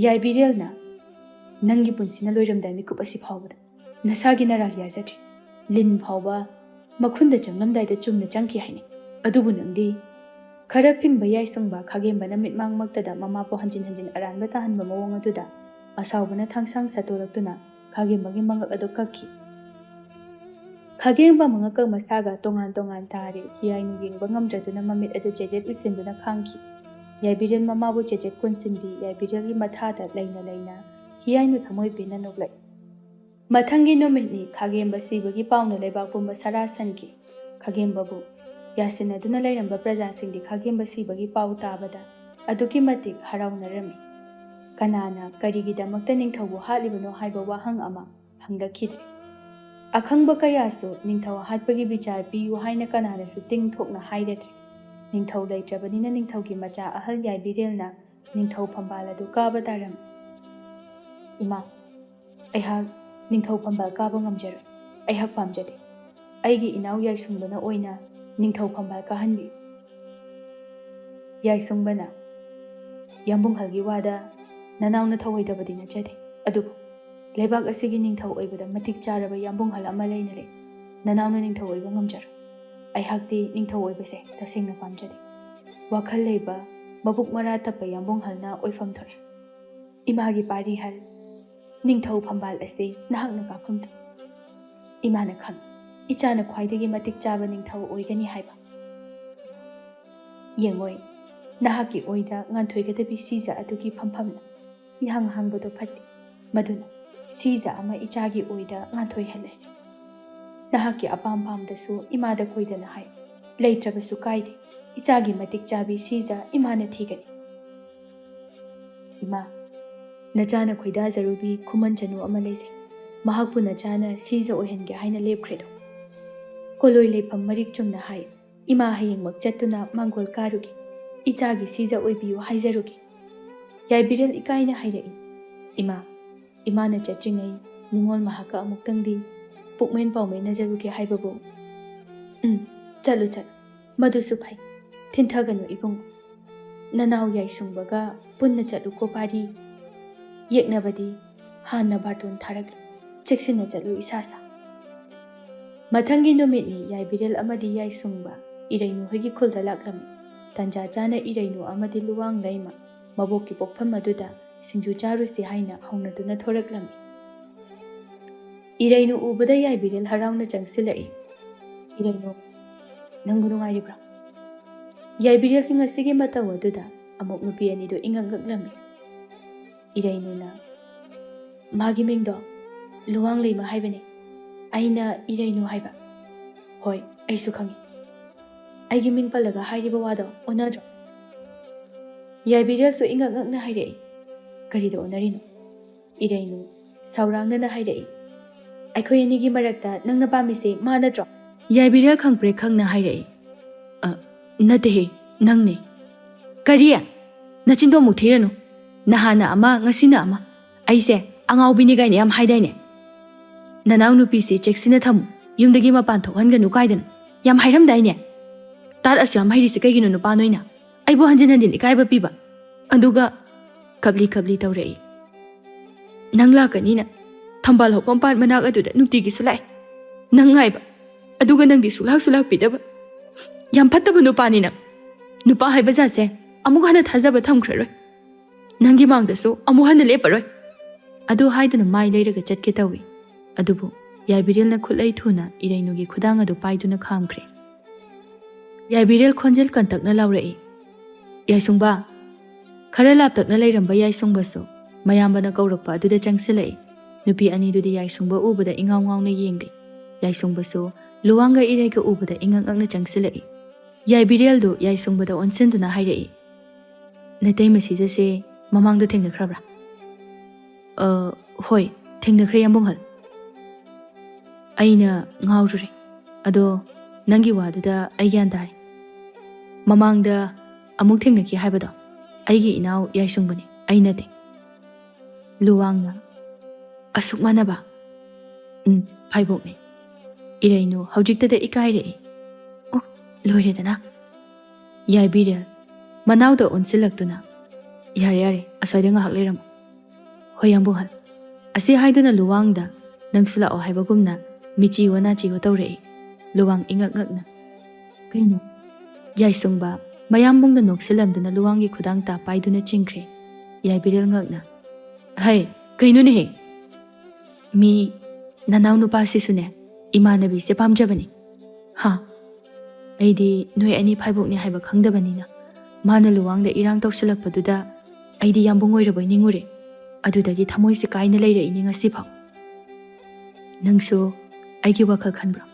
ꯌꯥꯏꯕꯤꯔꯦꯜꯅ ꯅꯪꯒꯤ ꯄꯨꯟꯁꯤꯅ ꯂꯣꯏꯔꯝꯗꯥꯏ ꯃꯤꯀꯨꯞ ꯑꯁꯤ ꯐꯥꯎꯕꯗ ꯅꯁꯥꯒꯤ ꯅꯔꯥꯜ ꯌꯥꯖꯗ꯭ꯔꯤ꯫ ꯂꯤꯟ ꯐꯥꯎꯕ ꯃꯈꯨꯟꯗ ꯆꯪꯂꯝꯗꯥꯏꯗ ꯆꯨꯝꯅ ꯆꯪꯈꯤ ꯍꯥꯏꯅꯤ꯫ ꯑꯗꯨꯕꯨ ꯅꯪꯗꯤ?" ꯈꯔ ꯐꯤꯡꯕ ꯌꯥꯏꯁꯨꯡꯕ ꯈꯥꯒꯦꯝꯕꯅ ꯃꯤꯠꯃꯥꯡꯃꯛꯇꯗ ꯃꯃꯥꯕꯨ ꯍꯟꯖꯤꯟ ꯍꯟꯖꯤꯟ ꯑꯔꯥꯟꯕ ꯇꯥꯍꯟꯕ ꯃꯑꯣꯡ ꯑꯗꯨꯗ ꯑꯁꯥꯎꯕꯅ ꯊꯥꯡꯁꯥꯡ ꯁꯠꯇꯣꯂꯛꯇꯨꯅ ꯈꯥꯒꯦꯝꯕꯒꯤ ꯃꯉꯛ ꯑꯗꯨ ꯀꯛꯈꯤ꯫ ꯈꯥꯒꯦꯝꯕ ꯃꯉꯛꯀ ꯃꯁꯥꯒ ꯇꯣꯉꯥꯟ ꯇꯣꯉꯥꯟ ꯇꯥꯔꯦ꯫ ꯍꯤꯌꯥꯏꯅꯨ ꯌꯦꯡꯕ ꯉꯝꯗ꯭ꯔꯗꯨꯅ ꯃꯃꯤꯠ ꯑꯗꯨ ꯆꯦꯖꯦꯠ ꯎꯏꯁꯤꯟꯗꯨꯅ ꯈꯥꯡꯈꯤ꯫ ꯌꯥꯏꯕꯤꯔꯦꯜ ꯃꯃꯥꯕꯨ ꯆꯦꯖꯦꯠ ꯀꯣꯟꯁꯤꯟꯕꯤ ꯌꯥꯏꯕꯤꯔꯦꯜꯒꯤ ꯃꯊꯥꯗ ꯂꯩꯅ ꯂꯩꯅ ꯍꯤꯌꯥꯏꯅꯨ ꯊꯃꯣꯏ ꯄꯦꯟꯅ ꯅꯣꯛꯂꯛꯏ꯫ ꯃꯊꯪꯒꯤ ꯅꯨꯃꯤꯠꯅꯤ꯫ ꯈꯥꯒꯦꯝꯕ ꯁꯤꯕꯒꯤ ꯄꯥꯎꯅ ꯂꯩꯕꯥꯛ ꯄꯨꯝꯕ ꯁꯔꯥ ꯁꯟꯈꯤ꯫ ꯈꯥꯒꯦꯝꯕꯕꯨ ꯌꯥꯁꯤꯟꯅꯗꯨꯅ ꯂꯩꯔꯝꯕ ꯄ꯭ꯔꯖꯥꯁꯤꯡꯗꯤ ꯈꯥꯒꯦꯝꯕ ꯁꯤꯕꯒꯤ ꯄꯥꯎ ꯇꯥꯕꯗ ꯑꯗꯨꯛꯀꯤ ꯃꯇꯤꯛ ꯍꯔꯥꯎꯅꯔꯝꯃꯤ꯫ ꯀꯅꯥꯅ ꯀꯔꯤꯒꯤꯗꯃꯛꯇ ꯅꯤꯡꯊꯧꯕꯨ ꯍꯥꯠꯂꯤꯕꯅꯣ ꯍꯥꯏꯕ ꯋꯥꯍꯪ ꯑꯃ ꯍꯪꯂꯛꯈꯤꯗ꯭ꯔꯦ꯫ ꯑꯈꯪꯕ ꯀꯌꯥꯁꯨ ꯅꯤꯡꯊꯧ ꯍꯥꯠꯄꯒꯤ ꯕꯤꯆꯥꯔ ꯄꯤꯌꯨ ꯍꯥꯏꯅ ꯀꯅꯥꯅꯁꯨ ꯇꯤꯡ ꯊꯣꯛꯅ ꯍꯥꯏꯔꯗ꯭ꯔꯦ꯫ ꯅꯤꯡꯊꯧ ꯂꯩꯇ꯭ꯔꯕꯅꯤꯅ ꯅꯤꯡꯊꯧꯒꯤ ꯃꯆꯥ ꯑꯍꯜ ꯌꯥꯏꯕꯤꯔꯦꯜꯅ ꯅꯤꯡꯊꯧ ꯐꯝꯕꯥꯜ ꯑꯗꯨ ꯀꯥꯕ ꯇꯥꯔꯝꯃꯤ꯫ "ꯏꯃꯥ, ꯑꯩꯍꯥꯛ ꯅꯤꯡꯊꯧ ꯐꯝꯕꯥꯜ ꯀꯥꯕ ꯉꯝꯖꯔꯣꯏ꯫ ꯑꯩꯍꯥꯛ ꯄꯥꯝꯖꯗꯦ꯫ ꯑꯩꯒꯤ ꯏꯅꯥꯎ ꯌꯥꯏꯁꯨꯡꯕꯅ ꯑꯣꯏꯅ ꯅꯤꯡꯊꯧ ꯐꯝꯕꯥꯜ ꯀꯥꯍꯟꯕꯤꯌꯨ꯫" ꯌꯥꯏꯁꯨꯡꯕꯅ, "ꯌꯥꯝꯕꯨꯡꯍꯜꯒꯤ ꯋꯥꯗ ꯅꯅꯥꯎꯅ ꯊꯧꯑꯣꯏꯗꯕꯗꯤ ꯅꯠꯆꯗꯦ꯫ ꯑꯗꯨꯕꯨ ꯂꯩꯕꯥꯛ ꯑꯁꯤꯒꯤ ꯅꯤꯡꯊꯧ ꯑꯣꯏꯕꯗ ꯃꯇꯤꯛ ꯆꯥꯔꯕ ꯌꯥꯝꯕꯨꯡꯍꯜ ꯑꯃ ꯂꯩꯅ ꯂꯩ꯫ ꯅꯅꯥꯎꯅ ꯅꯤꯡꯊꯧ ꯑꯣꯏꯕ ꯉꯝꯖꯔꯣꯏ꯫ ꯑꯩꯍꯥꯛꯇꯤ ꯅꯤꯡꯊꯧ ꯑꯣꯏꯕꯁꯦ ꯇꯁꯦꯡꯅ ꯄꯥꯝꯖꯗꯦ꯫ ꯋꯥꯈꯜ ꯂꯩꯕ, ꯃꯕꯨꯛ ꯃꯔꯥ ꯇꯞꯄ ꯌꯥꯝꯕꯨꯡꯍꯜꯅ ꯑꯣꯏꯐꯝ ꯊꯣꯛꯑꯦ꯫ ꯏꯃꯥꯒꯤ ꯄꯥꯔꯤꯍꯜ, ꯅꯤꯡꯊꯧ ꯐꯝꯕꯥꯜ ꯑꯁꯤ ꯅꯍꯥꯛꯅ ꯀꯥꯐꯝ ꯊꯣꯛꯏ꯫ ꯏꯃꯥꯅ ꯈꯪꯏ, ꯏꯆꯥꯅ ꯈ꯭ꯋꯥꯏꯗꯒꯤ ꯃꯇꯤꯛ ꯆꯥꯕ ꯅꯤꯡꯊꯧ ꯑꯣꯏꯒꯅꯤ ꯍꯥꯏꯕ꯫ ꯌꯦꯡꯉꯣꯏ, ꯅꯍꯥꯛꯀꯤ ꯑꯣꯏꯗ ꯉꯥꯟꯊꯣꯏꯒꯗꯕꯤ ꯁꯤꯖ ꯑꯗꯨꯒꯤ ꯐꯝꯐꯝꯅ ꯏꯍꯥꯡ ꯍꯥꯡꯕꯗꯣ ꯐꯠꯇꯦ꯫ ꯃꯗꯨꯅ ꯁꯤꯖ ꯑꯃ ꯏꯆꯥꯒꯤ ꯑꯣꯏꯗ ꯉꯥꯟꯊꯣꯏꯍꯜꯂꯁꯤ꯫ ꯅꯍꯥꯛꯀꯤ ꯑꯄꯥꯝ ꯄꯥꯝꯗꯁꯨ ꯏꯃꯥꯗ ꯀꯣꯏꯗꯅ ꯍꯥꯏ꯫ ꯂꯩꯇ꯭ꯔꯕꯁꯨ ꯀꯥꯏꯗꯦ, ꯏꯆꯥꯒꯤ ꯃꯇꯤꯛ ꯆꯥꯕꯤ ꯁꯤꯖ ꯏꯃꯥꯅ ꯊꯤꯒꯅꯤ꯫" "ꯏꯃꯥ, ꯅꯆꯥꯅ ꯈꯣꯏꯗꯥꯖꯔꯨꯕꯤ ꯈꯨꯃꯟ ꯆꯅꯨ ꯑꯃ ꯂꯩꯖꯩ꯫ ꯃꯍꯥꯛꯄꯨ ꯅꯆꯥꯅ ꯁꯤꯖ ꯑꯣꯏꯍꯟꯒꯦ ꯍꯥꯏꯅ ꯂꯦꯞꯈ꯭ꯔꯦꯗꯣ꯫ ꯀꯣꯂꯣꯏ ꯂꯩꯐꯝ ꯃꯔꯤꯛ ꯆꯨꯝꯅ ꯍꯥꯏ, ꯏꯃꯥ ꯍꯌꯦꯡꯃꯛ ꯆꯠꯇꯨꯅ ꯃꯥꯡꯒꯣꯜ ꯀꯥꯔꯨꯒꯦ꯫ ꯏꯆꯥꯒꯤ ꯁꯤꯖ ꯑꯣꯏꯕꯤꯌꯨ ꯍꯥꯏꯖꯔꯨꯒꯦ꯫ ꯌꯥꯏꯕꯤꯔꯦꯜ ꯏꯀꯥꯏꯅ ꯍꯥꯏꯔꯛꯏ, ꯏꯃꯥ, ꯏꯃꯥꯅ ꯆꯠꯇ꯭ꯔꯤꯉꯩ ꯅꯤꯉꯣꯜ ꯃꯍꯥꯛꯀ ꯑꯃꯨꯛꯇꯪꯗꯤ ꯄꯨꯛꯃꯦꯟ ꯄꯥꯎꯃꯦꯟꯅꯖꯔꯨꯒꯦ ꯍꯥꯏꯕꯕꯨ꯫ ꯎꯝ, ꯆꯠꯂꯨ ꯆꯠꯂꯨ, ꯃꯗꯨꯁꯨ ꯐꯩ꯫ ꯊꯤꯟꯊꯒꯅꯨ ꯏꯕꯨꯡꯉꯣ꯫ ꯅꯅꯥꯎ ꯌꯥꯏꯁꯨꯡꯕꯒ ꯄꯨꯟꯅ ꯆꯠꯂꯨꯀꯣ ꯄꯥꯔꯤ꯫ ꯌꯦꯛꯅꯕꯗꯤ ꯍꯥꯟꯅ ꯕꯥꯔꯇꯣꯟ ꯊꯥꯔꯛꯂꯨ꯫ ꯆꯦꯛꯁꯤꯟꯅ ꯆꯠꯂꯨ ꯏꯁꯥꯁꯥ꯫ ꯃꯊꯪꯒꯤ ꯅꯨꯃꯤꯠꯅꯤ ꯌꯥꯏꯕꯤꯔꯦꯜ ꯑꯃꯗꯤ ꯌꯥꯏꯁꯨꯡꯕ ꯏꯔꯩꯅꯨ ꯍꯣꯏꯒꯤ ꯈꯨꯜꯗ ꯂꯥꯛꯂꯝꯃꯤ꯫ ꯇꯟꯖꯥ ꯆꯥꯅ ꯏꯔꯩꯅꯨ ꯑꯃꯗꯤ ꯂꯨꯋꯥꯡ ꯂꯩꯃ ꯃꯕꯣꯛꯀꯤ ꯄꯣꯛꯐꯝ ꯑꯗꯨꯗ ꯁꯤꯡꯖꯨ ꯆꯥꯔꯨꯁꯤ ꯍꯥꯏꯅ ꯍꯧꯅꯗꯨꯅ ꯊꯣꯔꯛꯂꯝꯃꯤ꯫ ꯏꯔꯩꯅꯨ ꯎꯕꯗ ꯌꯥꯏꯕꯤꯔꯦꯜ ꯍꯔꯥꯎꯅ ꯆꯪꯁꯤꯜꯂꯛꯏ꯫ ꯏꯔꯩꯅꯨ, ꯅꯪꯕꯨ ꯅꯨꯡꯉꯥꯏꯔꯤꯕ꯭ꯔꯣ? ꯌꯥꯏꯕꯤꯔꯦꯜꯒꯤ ꯉꯁꯤꯒꯤ ꯃꯇꯧ ꯑꯗꯨꯗ ꯑꯃꯨꯛ ꯅꯨꯄꯤ ꯑꯅꯤꯗꯨ ꯏꯉꯛ ꯉꯛꯂꯝꯃꯤ꯫ ꯏꯔꯩꯅꯨꯅ, ꯃꯥꯒꯤ ꯃꯤꯡꯗꯣ ꯂꯨꯋꯥꯡ ꯂꯩꯃ ꯍꯥꯏꯕꯅꯦ꯫ ꯑꯩꯅ ꯏꯔꯩꯅꯨ ꯍꯥꯏꯕ꯫ ꯍꯣꯏ, ꯑꯩꯁꯨ ꯈꯪꯉꯤ꯫ ꯑꯩꯒꯤ ꯃꯤꯡ ꯄꯜꯂꯒ ꯍꯥꯏꯔꯤꯕ ꯋꯥꯗꯣ ꯑꯣꯟꯅꯗ꯭ꯔꯣ? ꯌꯥꯏꯕꯤꯔꯦꯜꯁꯨ ꯏꯉꯛ ꯉꯛꯅ ꯍꯥꯏꯔꯛꯏ, ꯀꯔꯤꯗ ꯑꯣꯟꯅꯔꯤꯅꯣ? ꯏꯔꯩꯅꯨ ꯁꯥꯎꯔꯥꯡꯅꯅ ꯍꯥꯏꯔꯛꯏ, ꯑꯩꯈꯣꯏ ꯑꯅꯤꯒꯤ ꯃꯔꯛꯇ ꯅꯪꯅ ꯄꯥꯝꯃꯤꯁꯦ ꯃꯥ ꯅꯠꯇ꯭ꯔꯣ? ꯌꯥꯏꯕꯤꯔꯦꯜ ꯈꯪꯄ꯭ꯔꯦꯛ ꯈꯪꯅ ꯍꯥꯏꯔꯛꯏ, ꯑ, ꯅꯠꯇꯦꯍꯦ, ꯅꯪꯅꯦ꯫ ꯀꯔꯤ? ꯅꯆꯤꯟꯗꯣ ꯑꯃꯨꯛ ꯊꯤꯔꯅꯨ꯫ ꯅꯍꯥꯟꯅ ꯑꯃ, ꯉꯁꯤꯅ ꯑꯃ꯫ ꯑꯩꯁꯦ ꯑꯉꯥꯎꯕꯤꯅꯤ ꯀꯥꯏꯅ ꯌꯥꯝ ꯍꯥꯏꯗꯥꯏꯅꯦ? ꯅꯅꯥꯎ ꯅꯨꯄꯤꯁꯤ ꯆꯦꯛꯁꯤꯟꯅ ꯊꯝꯃꯨ, ꯌꯨꯝꯗꯒꯤ ꯃꯄꯥꯟ ꯊꯣꯛꯍꯟꯒꯅꯨ ꯀꯥꯏꯗꯅ ꯌꯥꯝ ꯍꯥꯏꯔꯝꯗꯥꯏꯅꯦ? ꯇꯥꯠ ꯑꯁꯨ ꯌꯥꯝ ꯍꯩꯔꯤꯁꯤ ꯀꯩꯒꯤꯅꯣ ꯅꯨꯄꯥ ꯅꯣꯏꯅ? ꯑꯩꯕꯨ ꯍꯟꯖꯤꯟ ꯍꯟꯖꯤꯟ ꯏꯀꯥꯏꯕ ꯄꯤꯕ꯫ ꯑꯗꯨꯒ ꯀꯞꯂꯤ ꯀꯞꯂꯤ ꯇꯧꯔꯛꯏ꯫ ꯅꯪ ꯂꯥꯛꯀꯅꯤꯅ ꯊꯝꯕꯥꯜ ꯍꯧꯕ ꯃꯄꯥꯟ ꯃꯅꯥꯛ ꯑꯗꯨꯗ ꯅꯨꯡꯇꯤꯒꯤꯁꯨ ꯂꯥꯛꯑꯦ꯫ ꯅꯪ ꯉꯥꯏꯕ꯫ ꯑꯗꯨꯒ ꯅꯪꯗꯤ ꯁꯨꯛꯂꯥꯛꯁꯨ ꯂꯥꯛꯄꯤꯗꯕ꯫ ꯌꯥꯝ ꯐꯠꯇꯕ ꯅꯨꯄꯥꯅꯤ ꯅꯪ꯫ ꯅꯨꯄꯥ ꯍꯥꯏꯕ ꯖꯥꯠꯁꯦ ꯑꯃꯨꯛ ꯍꯟꯅ ꯊꯥꯖꯕ ꯊꯝꯈ꯭ꯔꯔꯣꯏ꯫ ꯅꯪꯒꯤ ꯃꯥꯡꯗꯁꯨ ꯑꯃꯨꯛ ꯍꯟꯅ ꯂꯦꯞꯄꯔꯣꯏ꯫ ꯑꯗꯨ ꯍꯥꯏꯗꯨꯅ ꯃꯥꯏ ꯂꯩꯔꯒ ꯆꯠꯀꯦ ꯇꯧꯏ꯫ ꯑꯗꯨꯕꯨ ꯌꯥꯏꯕꯤꯔꯦꯜꯅ ꯈꯨꯠꯂꯩ ꯊꯨꯅ ꯏꯔꯩꯅꯨꯒꯤ ꯈꯨꯗꯥꯡ ꯑꯗꯨ ꯄꯥꯏꯗꯨꯅ ꯈꯥꯝꯈ꯭ꯔꯦ꯫ ꯌꯥꯏꯕꯤꯔꯦꯜ ꯈꯣꯟꯖꯦꯜ ꯀꯟꯇꯛꯅ ꯂꯥꯎꯔꯛꯏ, "ꯌꯥꯏꯁꯨꯡꯕ!" ꯈꯔ ꯂꯥꯞꯇꯛꯅ ꯂꯩꯔꯝꯕ ꯌꯥꯏꯁꯨꯡꯕꯁꯨ ꯃꯌꯥꯝꯕꯅ ꯀꯧꯔꯛꯄ ꯑꯗꯨꯗ ꯆꯪꯁꯤꯜꯂꯛꯏ꯫ ꯅꯨꯄꯤ ꯑꯅꯤꯗꯨꯗꯤ ꯌꯥꯏꯁꯨꯡꯕ ꯎꯕꯗ ꯏꯉꯥꯎ ꯉꯥꯎꯅ ꯌꯦꯡꯂꯤ꯫ ꯌꯥꯏꯁꯨꯡꯕꯁꯨ ꯂꯨꯋꯥꯡꯒ ꯏꯔꯩꯒ ꯎꯕꯗ ꯏꯉꯛ ꯉꯛꯅ ꯆꯪꯁꯤꯜꯂꯛꯏ꯫ ꯌꯥꯏꯕꯤꯔꯦꯜꯗꯨ ꯌꯥꯏꯁꯨꯡꯕꯗ ꯑꯣꯟꯁꯤꯟꯗꯨꯅ ꯍꯥꯏꯔꯛꯏ, "ꯅꯇꯩꯃ ꯁꯤꯖꯁꯦ ꯃꯃꯥꯡꯗ ꯊꯦꯡꯅꯈ꯭ꯔꯕ꯭ꯔꯥ?" "ꯑ, ꯍꯣꯏ, ꯊꯦꯡꯅꯈ꯭ꯔꯦ, ꯌꯥꯝꯕꯨꯡꯍꯜ꯫ ꯑꯩꯅ ꯉꯥꯎꯔꯨꯔꯦ꯫ ꯑꯗꯣ ꯅꯪꯒꯤ ꯋꯥꯗꯨꯗ ꯑꯩ ꯒ꯭ꯌꯥꯟ ꯇꯥꯔꯦ꯫ ꯃꯃꯥꯡꯗ ꯑꯃꯨꯛ ꯊꯦꯡꯅꯈꯤ ꯍꯥꯏꯕꯗꯣ ꯑꯩꯒꯤ ꯏꯅꯥꯎ ꯌꯥꯏꯁꯨꯡꯕꯅꯤ, ꯑꯩ ꯅꯠꯇꯦ꯫" ꯂꯨꯋꯥꯡꯅ, "ꯑꯁꯨꯛ ꯃꯥꯟꯅꯕ?" "ꯎꯝ, ꯐꯥꯏꯕꯣꯛꯅꯦ꯫" ꯏꯔꯩꯅꯨ ꯍꯧꯖꯤꯛꯇꯗ ꯏꯀꯥꯏꯔꯛꯏ꯫ "ꯑꯣ, ꯂꯣꯏꯔꯦꯗꯅ꯫" ꯌꯥꯏꯕꯤꯔꯦꯜ ꯃꯅꯥꯎꯗ ꯑꯣꯟꯁꯤꯜꯂꯛꯇꯨꯅ, "ꯌꯥꯔꯦ, ꯌꯥꯔꯦ, ꯑꯁ꯭ꯋꯥꯏꯗ ꯉꯥꯏꯍꯥꯛ ꯂꯩꯔꯝꯃꯨ꯫" "ꯍꯣꯏ, ꯌꯥꯝꯕꯨꯡꯍꯜ꯫" ꯑꯁꯤ ꯍꯥꯏꯗꯨꯅ ꯂꯨꯋꯥꯡꯗ "ꯅꯪꯁꯨ ꯂꯥꯛꯑꯣ" ꯍꯥꯏꯕꯒꯨꯝꯅ ꯃꯤꯆꯤꯑꯣ ꯅꯥꯆꯤꯑꯣ ꯇꯧꯔꯛꯏ꯫ ꯂꯨꯋꯥꯡ ꯏꯉꯛ ꯉꯛꯅ, "ꯀꯩꯅꯣ?" ꯌꯥꯏꯁꯨꯡꯕ ꯃꯌꯥꯝꯕꯨꯡꯗ ꯅꯣꯛꯁꯤꯜꯂꯝꯗꯨꯅ ꯂꯨꯋꯥꯡꯒꯤ ꯈꯨꯗꯥꯡ ꯇꯥ ꯄꯥꯏꯗꯨꯅ ꯆꯤꯡꯈ꯭ꯔꯦ꯫ ꯌꯥꯏꯕꯤꯔꯦꯜ ꯉꯛꯅ, "ꯍꯩ, ꯀꯩꯅꯣꯅꯦꯍꯦ? ꯃꯤ ꯅꯅꯥꯎ ꯅꯨꯄꯥꯁꯤꯁꯨꯅꯦ ꯏꯃꯥꯟꯅꯕꯤꯁꯦ ꯄꯥꯝꯖꯕꯅꯤ꯫" "ꯍꯥ? ꯑꯩꯗꯤ ꯅꯣꯏ ꯑꯅꯤ ꯐꯥꯏꯕꯣꯛꯅꯤ ꯍꯥꯏꯕ ꯈꯪꯗꯕꯅꯤꯅ ꯃꯥꯅ ꯂꯨꯋꯥꯡꯗ ꯏꯔꯥꯡ ꯇꯧꯁꯤꯜꯂꯛꯄꯗꯨꯗ ꯑꯩꯗꯤ ꯌꯥꯝꯕꯨꯡ ꯑꯣꯏꯔꯕꯣꯏ ꯅꯤꯡꯉꯨꯔꯦ꯫ ꯑꯗꯨꯗꯒꯤ ꯊꯃꯣꯏꯁꯦ ꯀꯥꯏꯅ ꯂꯩꯔꯛꯏꯅꯤ ꯉꯁꯤꯐꯥꯎ꯫" "ꯅꯪꯁꯨ ꯑꯩꯒꯤ ꯋꯥꯈꯜ ꯈꯟꯕ꯭ꯔꯣ?"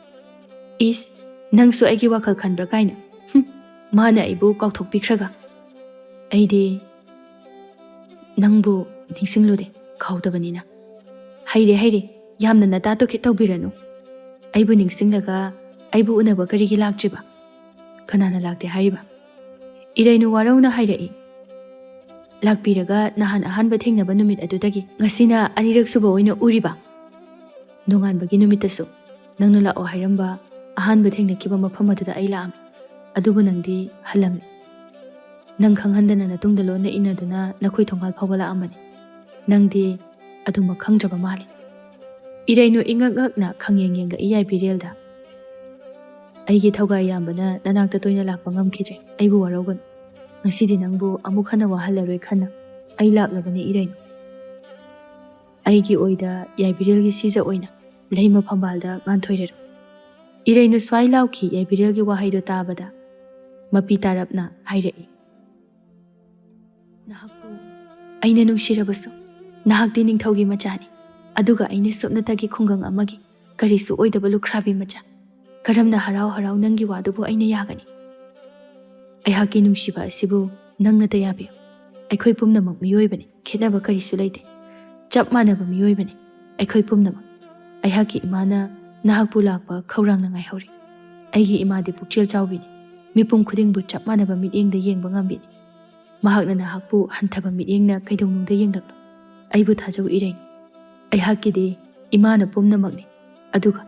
"ꯏꯁ, ꯅꯪꯁꯨ ꯑꯩꯒꯤ ꯋꯥꯈꯜ ꯈꯟꯕ꯭ꯔꯥ ꯀꯥꯏꯅ꯫ ꯍꯨꯝ, ꯃꯥꯅ ꯑꯩꯕꯨ ꯀꯥꯎꯊꯣꯛꯄꯤꯈ꯭ꯔꯒ꯫ ꯑꯩꯗꯤ ꯅꯪꯕꯨ ꯅꯤꯡꯁꯤꯡꯂꯨꯗꯦ, ꯀꯥꯎꯗꯕꯅꯤꯅ꯫" "ꯍꯩꯔꯦ, ꯍꯩꯔꯦ, ꯌꯥꯝꯅ ꯅꯇꯥ ꯇꯣꯈꯤꯠ ꯇꯧꯕꯤꯔꯅꯨ꯫ ꯑꯩꯕꯨ ꯅꯤꯡꯁꯤꯡꯂꯒ ꯑꯩꯕꯨ ꯎꯅꯕ ꯀꯔꯤꯒꯤ ꯂꯥꯛꯇ꯭ꯔꯤꯕ? ꯀꯅꯥꯅ ꯂꯥꯛꯇꯦ ꯍꯥꯏꯔꯤꯕ?" ꯏꯔꯩꯅꯨ ꯋꯥꯔꯧꯅ ꯍꯥꯏꯔꯛꯏ꯫ "ꯂꯥꯛꯄꯤꯔꯒ ꯅꯍꯥꯟ ꯑꯍꯥꯟꯕ ꯊꯦꯡꯅꯕ ꯅꯨꯃꯤꯠ ꯑꯗꯨꯗꯒꯤ ꯉꯁꯤꯅ ꯑꯅꯤꯔꯛ ꯁꯨꯕ ꯑꯣꯏꯅ ꯎꯔꯤꯕ꯫ ꯅꯣꯡꯉꯥꯟꯕꯒꯤ ꯅꯨꯃꯤꯠꯇꯁꯨ ꯅꯪꯅ ꯂꯥꯛꯑꯣ ꯍꯥꯏꯔꯝꯕ ꯑꯍꯥꯟꯕ ꯊꯦꯡꯅꯈꯤꯕ ꯃꯐꯝ ꯑꯗꯨꯗ ꯑꯩ ꯂꯥꯛꯑꯝꯃꯤ꯫ ꯑꯗꯨꯕꯨ ꯅꯪꯗꯤ ꯍꯜꯂꯝꯃꯤ꯫ ꯅꯪ ꯈꯪꯍꯟꯗꯅ ꯅꯇꯨꯡꯗ ꯂꯣꯟꯅ ꯏꯟꯅꯗꯨꯅ ꯅꯈꯣꯏ ꯊꯣꯡꯒꯥꯜ ꯐꯥꯎꯕ ꯂꯥꯛꯑꯝꯕꯅꯤ꯫ ꯅꯪꯗꯤ ꯑꯗꯨꯃꯛ ꯈꯪꯗ꯭ꯔꯕ ꯃꯥꯜꯂꯤ꯫" ꯏꯔꯩꯅꯨ ꯏꯉꯛ ꯉꯛꯅ ꯈꯪꯌꯦꯡ ꯌꯦꯡꯂꯛꯏ ꯌꯥꯏꯕꯤꯔꯦꯜꯗ꯫ "ꯑꯩꯒꯤ ꯊꯧꯒꯥꯏ ꯌꯥꯝꯕꯅ ꯅꯅꯥꯛꯇ ꯇꯣꯏꯅ ꯂꯥꯛꯄ ꯉꯝꯈꯤꯗ꯭ꯔꯦ꯫ ꯑꯩꯕꯨ ꯋꯥꯔꯧꯒꯅꯨ꯫ ꯉꯁꯤꯗꯤ ꯅꯪꯕꯨ ꯑꯃꯨꯛ ꯍꯟꯅ ꯋꯥꯍꯜꯂꯔꯣꯏ ꯈꯟꯅ ꯑꯩ ꯂꯥꯛꯂꯕꯅꯤ ꯏꯔꯩꯅꯨ꯫ ꯑꯩꯒꯤ ꯑꯣꯏꯗ ꯌꯥꯏꯕꯤꯔꯦꯜꯒꯤ ꯁꯤꯖ ꯑꯣꯏꯅ ꯂꯩꯃ ꯐꯝꯕꯥꯜꯗ ꯉꯥꯟꯊꯣꯏꯔꯔꯣ꯫" ꯏꯔꯩꯅꯨ ꯁ꯭ꯋꯥꯏ ꯂꯥꯎꯈꯤ ꯌꯥꯏꯕꯤꯔꯦꯜꯒꯤ ꯋꯥꯍꯩꯗꯨ ꯇꯥꯕꯗ꯫ ꯃꯄꯤ ꯇꯥꯔꯞꯅ ꯍꯥꯏꯔꯛꯏ, "ꯅꯍꯥꯛꯄꯨ ꯑꯩꯅ ꯅꯨꯡꯁꯤꯔꯕꯁꯨ ꯅꯍꯥꯛꯇꯤ ꯅꯤꯡꯊꯧꯒꯤ ꯃꯆꯥꯅꯤ, ꯑꯗꯨꯒ ꯑꯩꯅ ꯁꯨꯞꯅꯇꯒꯤ ꯈꯨꯡꯒꯪ ꯑꯃꯒꯤ ꯀꯔꯤꯁꯨ ꯑꯣꯏꯗꯕ ꯂꯨꯈ꯭ꯔꯥꯕꯤ ꯃꯆꯥ꯫ ꯀꯔꯝꯅ ꯍꯔꯥꯎ ꯍꯔꯥꯎ ꯅꯪꯒꯤ ꯋꯥꯗꯨꯕꯨ ꯑꯩꯅ ꯌꯥꯒꯅꯤ? ꯑꯩꯍꯥꯛꯀꯤ ꯅꯨꯡꯁꯤꯕ ꯑꯁꯤꯕꯨ ꯅꯪꯅꯇ ꯌꯥꯕꯤꯌꯨ꯫ ꯑꯩꯈꯣꯏ ꯄꯨꯝꯅꯃꯛ ꯃꯤꯑꯣꯏꯕꯅꯤ, ꯈꯦꯠꯅꯕ ꯀꯔꯤꯁꯨ ꯂꯩꯇꯦ꯫" ꯆꯞ ꯃꯥꯟꯅꯕ ꯃꯤꯑꯣꯏꯕꯅꯤ ꯑꯩꯈꯣꯏ ꯄꯨꯝꯅꯃꯛ꯫ ꯑꯩꯍꯥꯛꯀꯤ ꯏꯃꯥꯅ ꯅꯍꯥꯛꯄꯨ ꯂꯥꯛꯄ ꯈꯧꯔꯥꯡꯅ ꯉꯥꯏꯍꯧꯔꯤ꯫ ꯑꯩꯒꯤ ꯏꯃꯥꯗꯤ ꯄꯨꯛꯆꯦꯜ ꯆꯥꯎꯕꯤꯅꯤ꯫ ꯃꯤꯄꯨꯝ ꯈꯨꯗꯤꯡꯕꯨ ꯆꯞ ꯃꯥꯟꯅꯕ ꯃꯤꯠꯌꯦꯡꯗ ꯌꯦꯡꯕ ꯉꯝꯕꯤꯅꯤ꯫ ꯃꯍꯥꯛꯅ ꯅꯍꯥꯛꯄꯨ ꯍꯟꯊꯕ ꯃꯤꯠꯌꯦꯡꯅ ꯀꯩꯗꯧꯅꯨꯡꯗ ꯌꯦꯡꯂꯛꯂꯣꯏ꯫ ꯑꯩꯕꯨ ꯊꯥꯖꯧ ꯏꯔꯩ꯫ ꯑꯩꯍꯥꯛꯀꯤꯗꯤ ꯏꯃꯥꯅ ꯄꯨꯝꯅꯃꯛꯅꯤ꯫ ꯑꯗꯨꯒ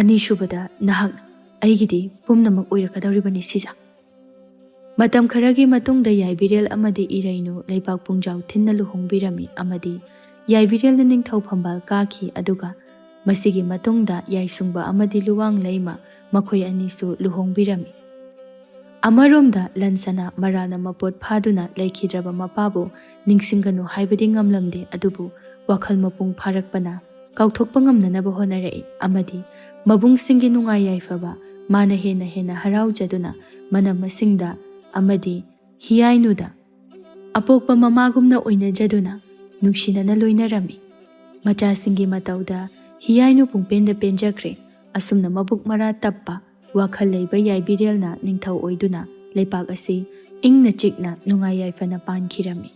ꯑꯅꯤꯁꯨꯕꯗ ꯅꯍꯥꯛꯅ ꯑꯩꯒꯤꯗꯤ ꯄꯨꯝꯅꯃꯛ ꯑꯣꯏꯔꯛꯀꯗꯧꯔꯤꯕꯅꯤ ꯁꯤꯖꯥ꯫ ꯃꯇꯝ ꯈꯔꯒꯤ ꯃꯇꯨꯡꯗ ꯌꯥꯏꯕꯤꯔꯦꯜ ꯑꯃꯗꯤ ꯏꯔꯩꯅꯨ ꯂꯩꯄꯥꯛ ꯄꯨꯡꯖꯥꯎ ꯊꯤꯟꯅ ꯂꯨꯍꯣꯡꯕꯤꯔꯝꯃꯤ ꯑꯃꯗꯤ ꯌꯥꯏꯕꯤꯔꯦꯜꯅ ꯅꯤꯡꯊꯧ ꯐꯝꯕꯥꯜ ꯀꯥꯈꯤ꯫ ꯑꯗꯨꯒ ꯃꯁꯤꯒꯤ ꯃꯇꯨꯡꯗ ꯌꯥꯏꯁꯨꯡꯕ ꯑꯃꯗꯤ ꯂꯨꯋꯥꯡ ꯂꯩꯃ ꯃꯈꯣꯏ ꯑꯅꯤꯁꯨ ꯂꯨꯍꯣꯡꯕꯤꯔꯝꯃꯤ꯫ ꯑꯃꯔꯣꯝꯗ ꯂꯟꯁꯅꯥ ꯃꯔꯥꯜꯅ ꯃꯄꯣꯠ ꯐꯥꯗꯨꯅ ꯂꯩꯈꯤꯗ꯭ꯔꯕ ꯃꯄꯥꯕꯨ ꯅꯤꯡꯁꯤꯡꯒꯅꯨ ꯍꯥꯏꯕꯗꯤ ꯉꯝꯂꯝꯗꯦ, ꯑꯗꯨꯕꯨ ꯋꯥꯈꯜ ꯃꯄꯨꯡ ꯐꯥꯔꯛꯄꯅ ꯀꯥꯎꯊꯣꯛꯄ ꯉꯝꯅꯅꯕ ꯍꯣꯠꯅꯔꯛꯏ ꯑꯃꯗꯤ ꯃꯕꯨꯡꯁꯤꯡꯒꯤ ꯅꯨꯡꯉꯥꯏ ꯌꯥꯏꯐꯕ ꯃꯥꯅ ꯍꯦꯟꯅ ꯍꯦꯟꯅ ꯍꯔꯥꯎꯖꯗꯨꯅ ꯃꯅꯝ ꯃꯁꯤꯡꯗ ꯑꯃꯗꯤ ꯍꯤꯌꯥꯏꯅꯨꯗ ꯑꯄꯣꯛꯄ ꯃꯃꯥꯒꯨꯝꯅ ꯑꯣꯏꯅꯖꯗꯨꯅ ꯅꯨꯡꯁꯤꯅꯅ ꯂꯣꯏꯅꯔꯝꯃꯤ꯫ ꯃꯆꯥꯁꯤꯡꯒꯤ ꯃꯇꯧꯗ ꯍꯤꯌꯥꯏꯅꯨ ꯄꯨꯡꯄꯦꯟꯗ ꯄꯦꯟꯖꯈ꯭ꯔꯦ꯫ ꯑꯁꯨꯝꯅ ꯃꯕꯨꯛ ꯃꯔꯥ ꯇꯞꯄ, ꯋꯥꯈꯜ ꯂꯩꯕ ꯌꯥꯏꯕꯤꯔꯦꯜꯅ ꯅꯤꯡꯊꯧ ꯑꯣꯏꯗꯨꯅ ꯂꯩꯄꯥꯛ ꯑꯁꯤ ꯏꯪꯅ ꯆꯤꯛꯅ ꯅꯨꯡꯉꯥꯏ ꯌꯥꯏꯐꯅ ꯄꯥꯟꯈꯤꯔꯝꯃꯤ꯫